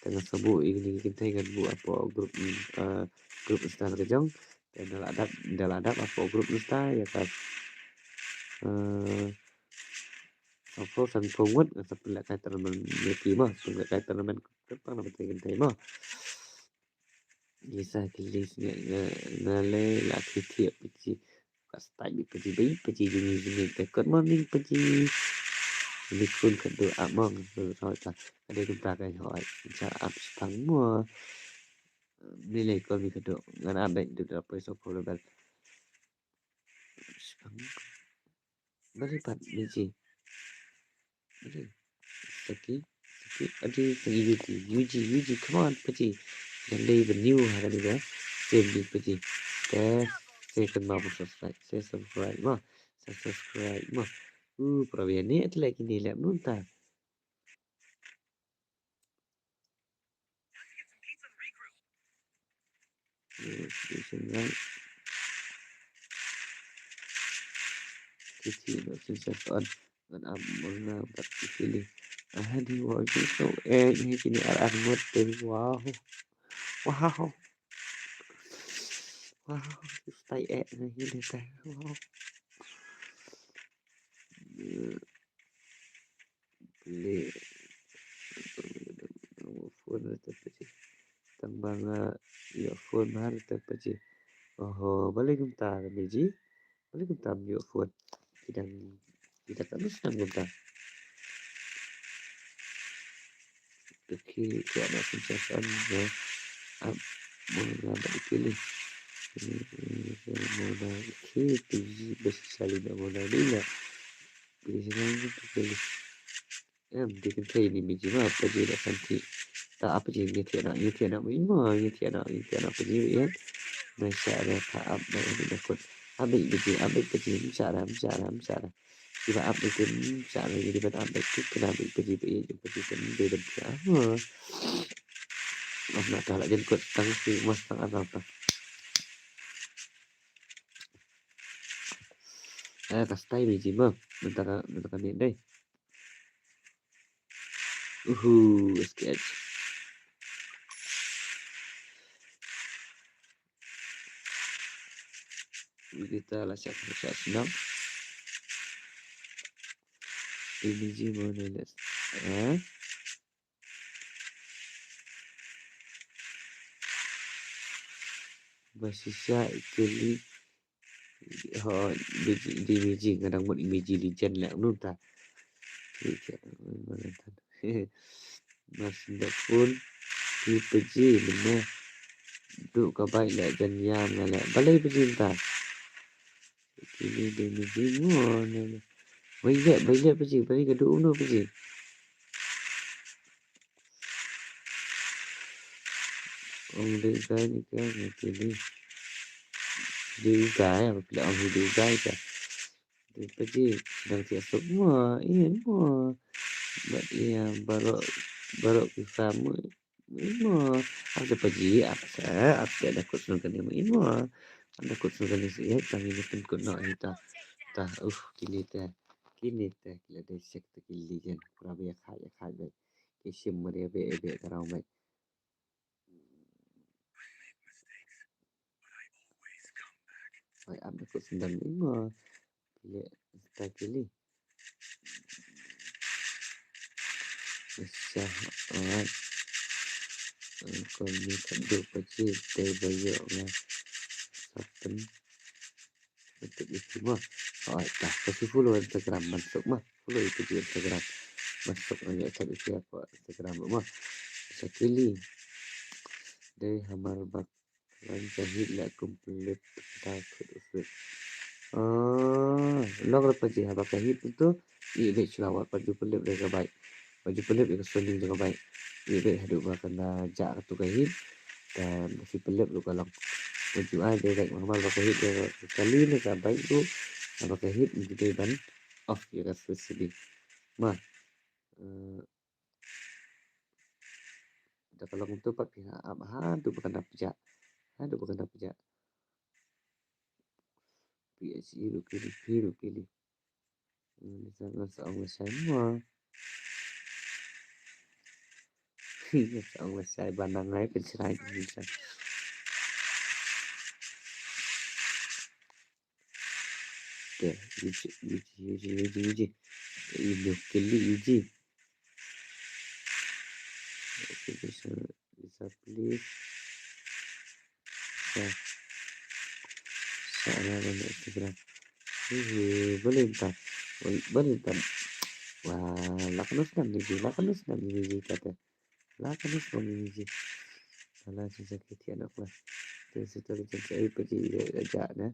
Tengah sebut ini kita ingat bu apa grup eh grup Insta ke jong. Dan dalam adab dalam adab apa grup Insta ya kan. Eh, apa sang pungut atau pelak kata teman mati mah, pelak kata teman tentang nama tengah tengah mah. Isa kilis nga nga le la khiti piji. Ka style piji bai piji juni juni te. Good morning piji. Ni kun ka do among so so ta. Ada kumta ka hoi. Sa ap spang mo. Ni le ko mi ka do ngan ap bai do da poi so ko le bal. Spang. Bali pat ni ji. Bali. Saki, saki, adi saki Yuji, Yuji, Yuji, come on, pati. Yang dei ben new ha kani ba. Same ni pati. Te, se kan ma subscribe, se subscribe ma, se subscribe ma. Uh, para bian ni atlek ini lep nunta. Yes, this is right. Kiti no sensor on. Ngan am mona bat kili. Ah, di wow jing so eh ni kini ar ar ngot te wow. Wow. Wow, stay eh ni kini te. Wow. Pili. Phone rata paji. Tang ba nga ïoh phone ba rata paji. Oho, bali kumta ka miji. Bali kumta ïoh phone. Kidang kidang ka nus nang kumta. Kiki kya na sensation na. Ap mo na ba kili. Mo na kiki besi sali na mo na dina. Besi sali na kili. Em, dei kynthei ne Miji ma, Paji da kynthei. Ta ap Paji, ngi thiah noh, ngi thiah noh, Miji ma, ngi thiah noh, ngi thiah noh, Paji ba ïeit. Nai shah re, ta ap, nai ap, nai kut. Ap beit Paji, ap beit Paji, ym shah re, ym shah re, ym shah re. Kiba ap beit te, ym shah re, kiba ap beit te, kane beit Paji ba ïeit, Paji te, dei ban thiah. Ap na ta la jan kut tang si, mas tang ar ta. Eh, ka style Miji ma, mynta ka, mynta ka ne dei. Uhu, S K H. Kita la siap, siap senam. Ini ji mana, eh? Ba shisha actually, ho, Miji, dei Miji, nga dang mut Miji Legend leh, num ta. Mas da phone, ki Paji, mynne. Duh ka bike leh, jan ïam leh, leh. Balei Paji mynta? Kini dei Miji mo, ne, ne. Bai leh, bai leh Paji, bai ka duh umno Paji. Ong dei u guy ne ka, nga kylli. Dei u guy, apa phi la ong hi dei u guy ka. Dei Paji, dang thiah suk mo, ïa mo. Bad ïa baroh, baroh ki farm mo, ïa mo. Ap da Paji, ap sa, ap sa da kut sngewkane mo, ïa mo. Ap da kut sngewkane sa ïa, tang ïa pyn kut noh ïa ta. Ta, uh, kine te, kine te, ki la dei sek te ki Legend. Kura ba ïa kha, ïa kha beit. Ki shim mar ïa beh, ïa beh ka raw beit. Ai, ap da kut sngewdang ni mo. Pile ta kili. Sa, ai. Kon ni ka duh Paji, dei ba ïoh nga. Sapen. Untuk iti mo. Oh, ta, kasi follow Instagram, masuk mo. Follow iti di Instagram. Masuk nga ïa chat iti apa Instagram mo. Sa kili. Dei hamar bak wan ka hit la kum pelip ta khut usut. Ah, long ra Paji haba ka hit tu. I bek shlawat Paji pelip dei ka bai. Bad ju pynlip ïa ka swimming jong ka bike. Ïa bad haduh ba kan da jah katu ka heat. Te phi pynlip ruh ka long. Bad ju ai direct normal ba ka heat ka kali ne ka bike ruh. Ba ka heat ngi dei ban off ïa ka switch sidi. Ma. Eh, da ka long tu pat phi ap haduh ba kan da pjah. Haduh ba kan da pjah. Phi ïa shi ruh phi ruh phi ruh phi ruh. Hmm, sa nga sa ong lashai mo. Nga sa ong lashai ba nang ngai pynshrai pynshrai. Te, yuji, yuji, yuji, yuji, yuji. Ino kili yuji. Okay, this, uh, this, uh, please. Sa, sa, ala, ala, Instagram. Eh, balei mynta. Bal-, balei mynta. Wah, la kano snem ni ji, la kano snem ni ji kata. La kano snem ni ji. Ala, sa, sa, kiti anak lah. Te, sa, sa, sa, sa, eh, Paji, eh, aja, na.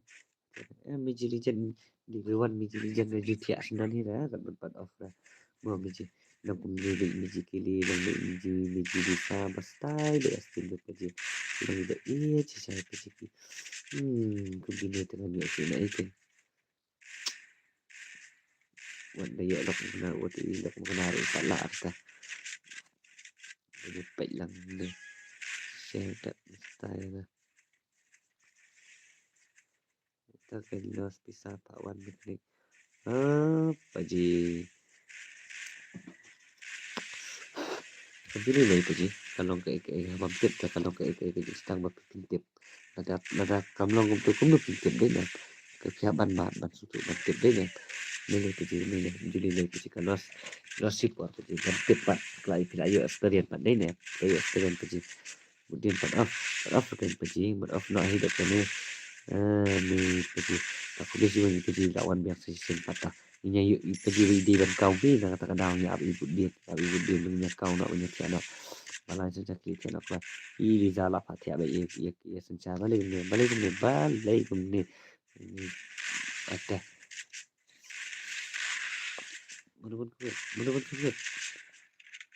Eh, Miji Legend, di wan Miji Legend na ju thiah snem hi da, kan ban pat off da. Mo Miji, nang kum ni dei Miji kili, nang dei Miji, Miji bisa, ba style dei astin dei Paji. Nang dei eh, chi sai Paji ki. Hmm, kum di ni tengah ni asli na ikan. Wan da yok lok mengena, wat i lok mengena ru pat la arta. Ini pek lang ni. Share that style lah. Ta ka loss pisa pa wan mechanic. Ah, Paji. Ka juli lei Paji. Ka long kaei kaei. Bam tip ta ka long kaei kaei ka jingstang ba phi tip. Lada, lada kam long kumtu kumno phi tip dei ne. Ka phi hap ban mad ban sngewthuh ban tip dei ne. Ni lei Paji, ni lei. Juli lei Paji ka loss. Loss shi por Paji. Ban tip pat. Ka la i phi la ïoh experience pat dei ne. Ka ïoh experience Paji. Mut dien pat off, pat off kan Paji, mut off noh hi dep kane. Ah, ni Paji. Ta khublei shibun Paji la wan biang sa shisien pat ta. Ngi ïa ïoh Paji ba i dei ban kaw phi na kata ka daw ngi ap i bud dien, ap i bud dien ngi ïa kaw noh ngi ïa thiah noh. Ba la sa sa kli thiah noh kla. I Liza la pha thiah ba i, i, i synshar balei kumne, balei kumne, balei kumne. Ate. Mano ban khublei, mano ban khublei.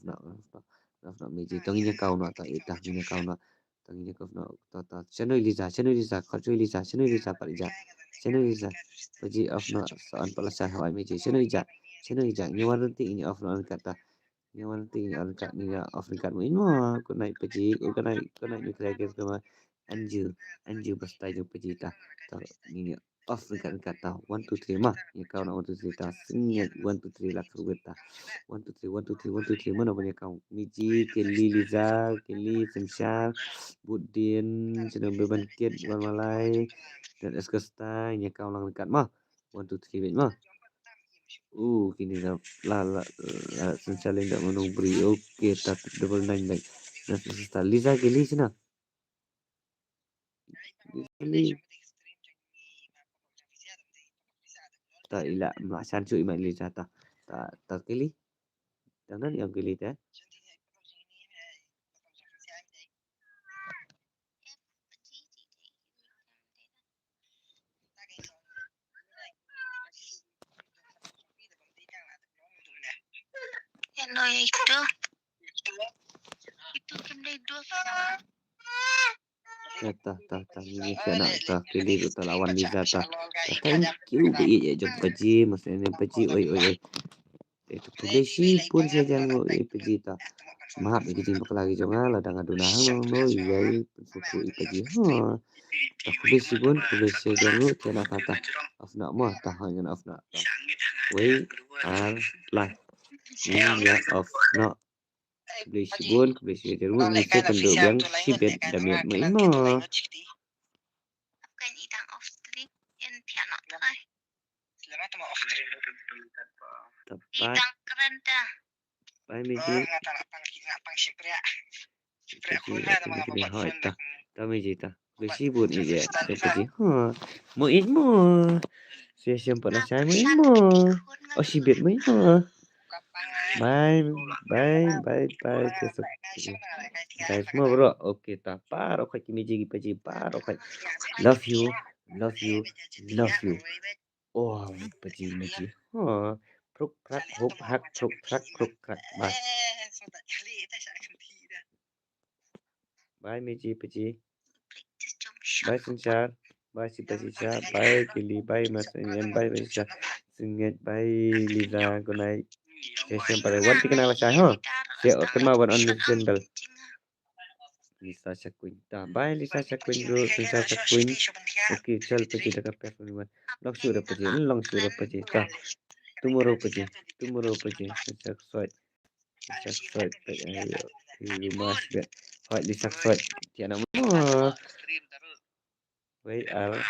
off noh, off noh, off noh, Meji. To ngin ïa kau noh, to ita, ngin ïa kau noh. To ngin ïa kau noh, to, to. Shano i Liza, shano i Liza, khot shano i Liza, shano i Liza, pat ija. Shano i Liza. Paji off noh, sa an pala sa hawai Meji. Shano ija, shano ija. Ngin wan ryntih, ngin off noh ryngkat ta. Ngin wan ryntih, ngin off ryngkat, ngin off ryngkat mo. Ino, kunai paji, kunai, kunai nuclear gas kama. Anju, anju basta ju paji ta. To ngin off ryngkat ryngkat ta. One, two, three ma. Ïa kau na one, two, three ta. Sngewbha one, two, three la kyrwit ta. One, two, three, one, two, three, one, two, three. Mano ban ïa kau? Meji, Kelly, Liza, Kelly, Symshar, Budin, Chinam Beban Kit, Wan Malai, dan Eskosta, ïa kau lang ryngkat ma. One, two, three beit ma. Uh, kini la, la, la, la, Symshar lynda mano bri. Okay, ta double nine beit. Dan Eskosta, Liza, Kelly, Chinam. Kelly. Ta ila ma san chu ima Liza ta. Ta, ta Kelly. Dang nan ïam Kelly ta. No, ya itu. Itu kan dari dua kan. Ya, ta, ta, ta, ni ni kena ta, kili tu ta lawan Liza ta. Ta, thank you, ba i ya jong paji, mas ni paji, oi, oi, oi. Eh, tu khublei shibun sha jan ngo i paji ta. Map i jing bakla ki jong nga, la dang adu na hang mo, mo, i ya i, pun suku i paji, ha. Ta khublei shibun, khublei sha jan ngo, kena ta ta. Off na mo, ta hang off na ta. Wei, ar, lai. Ni ya off na. Khublei shibun, khublei shibun. Ruh ni se kan duk biang shibit da miet mo imo. Kan i dang off stream, in piano try. Selamat ma off stream. I dang keren da. Bye Miji. Nga ta nak pang, nak pang shipria. Shipria khun ha, nama nga ba hoi ta. Ta Miji ta. Khublei shibun i ya. Khublei shibun. Ha. Mo imo. Sia siam pa na shai mo imo. Oh shibit mo imo. Bye, bye, bye, bye. Guys, mo bro. Okay, ta. Baroh khoit ki Miji ki paji. Baroh khoit. Love you, love you, love you. Oh, paji Miji. Ha. Pruk prak, pruk hak, pruk prak, pruk prak. Bye. Bye Miji, paji. Bye Synshar. Bye Sita Sita. Bye Kili. Bye Mas Nyan. Bye Mas Sita. Synget. Bye Liza. Good night. Session pada wan tikan ala shai ha. Sia open ma wan on mission bell. Lisa Shakwin. Ta bye Lisa Shakwin bro. Lisa Shakwin. Okay, chal paji da ka pek ni wan. Long shu da paji. Long shu da paji. Ta. Tomorrow paji. Tomorrow paji. Lisa Shakwin. Lisa Shakwin. Ayo. Lima sibet. Hoi Lisa Shakwin. Tiana mo. Wei ar.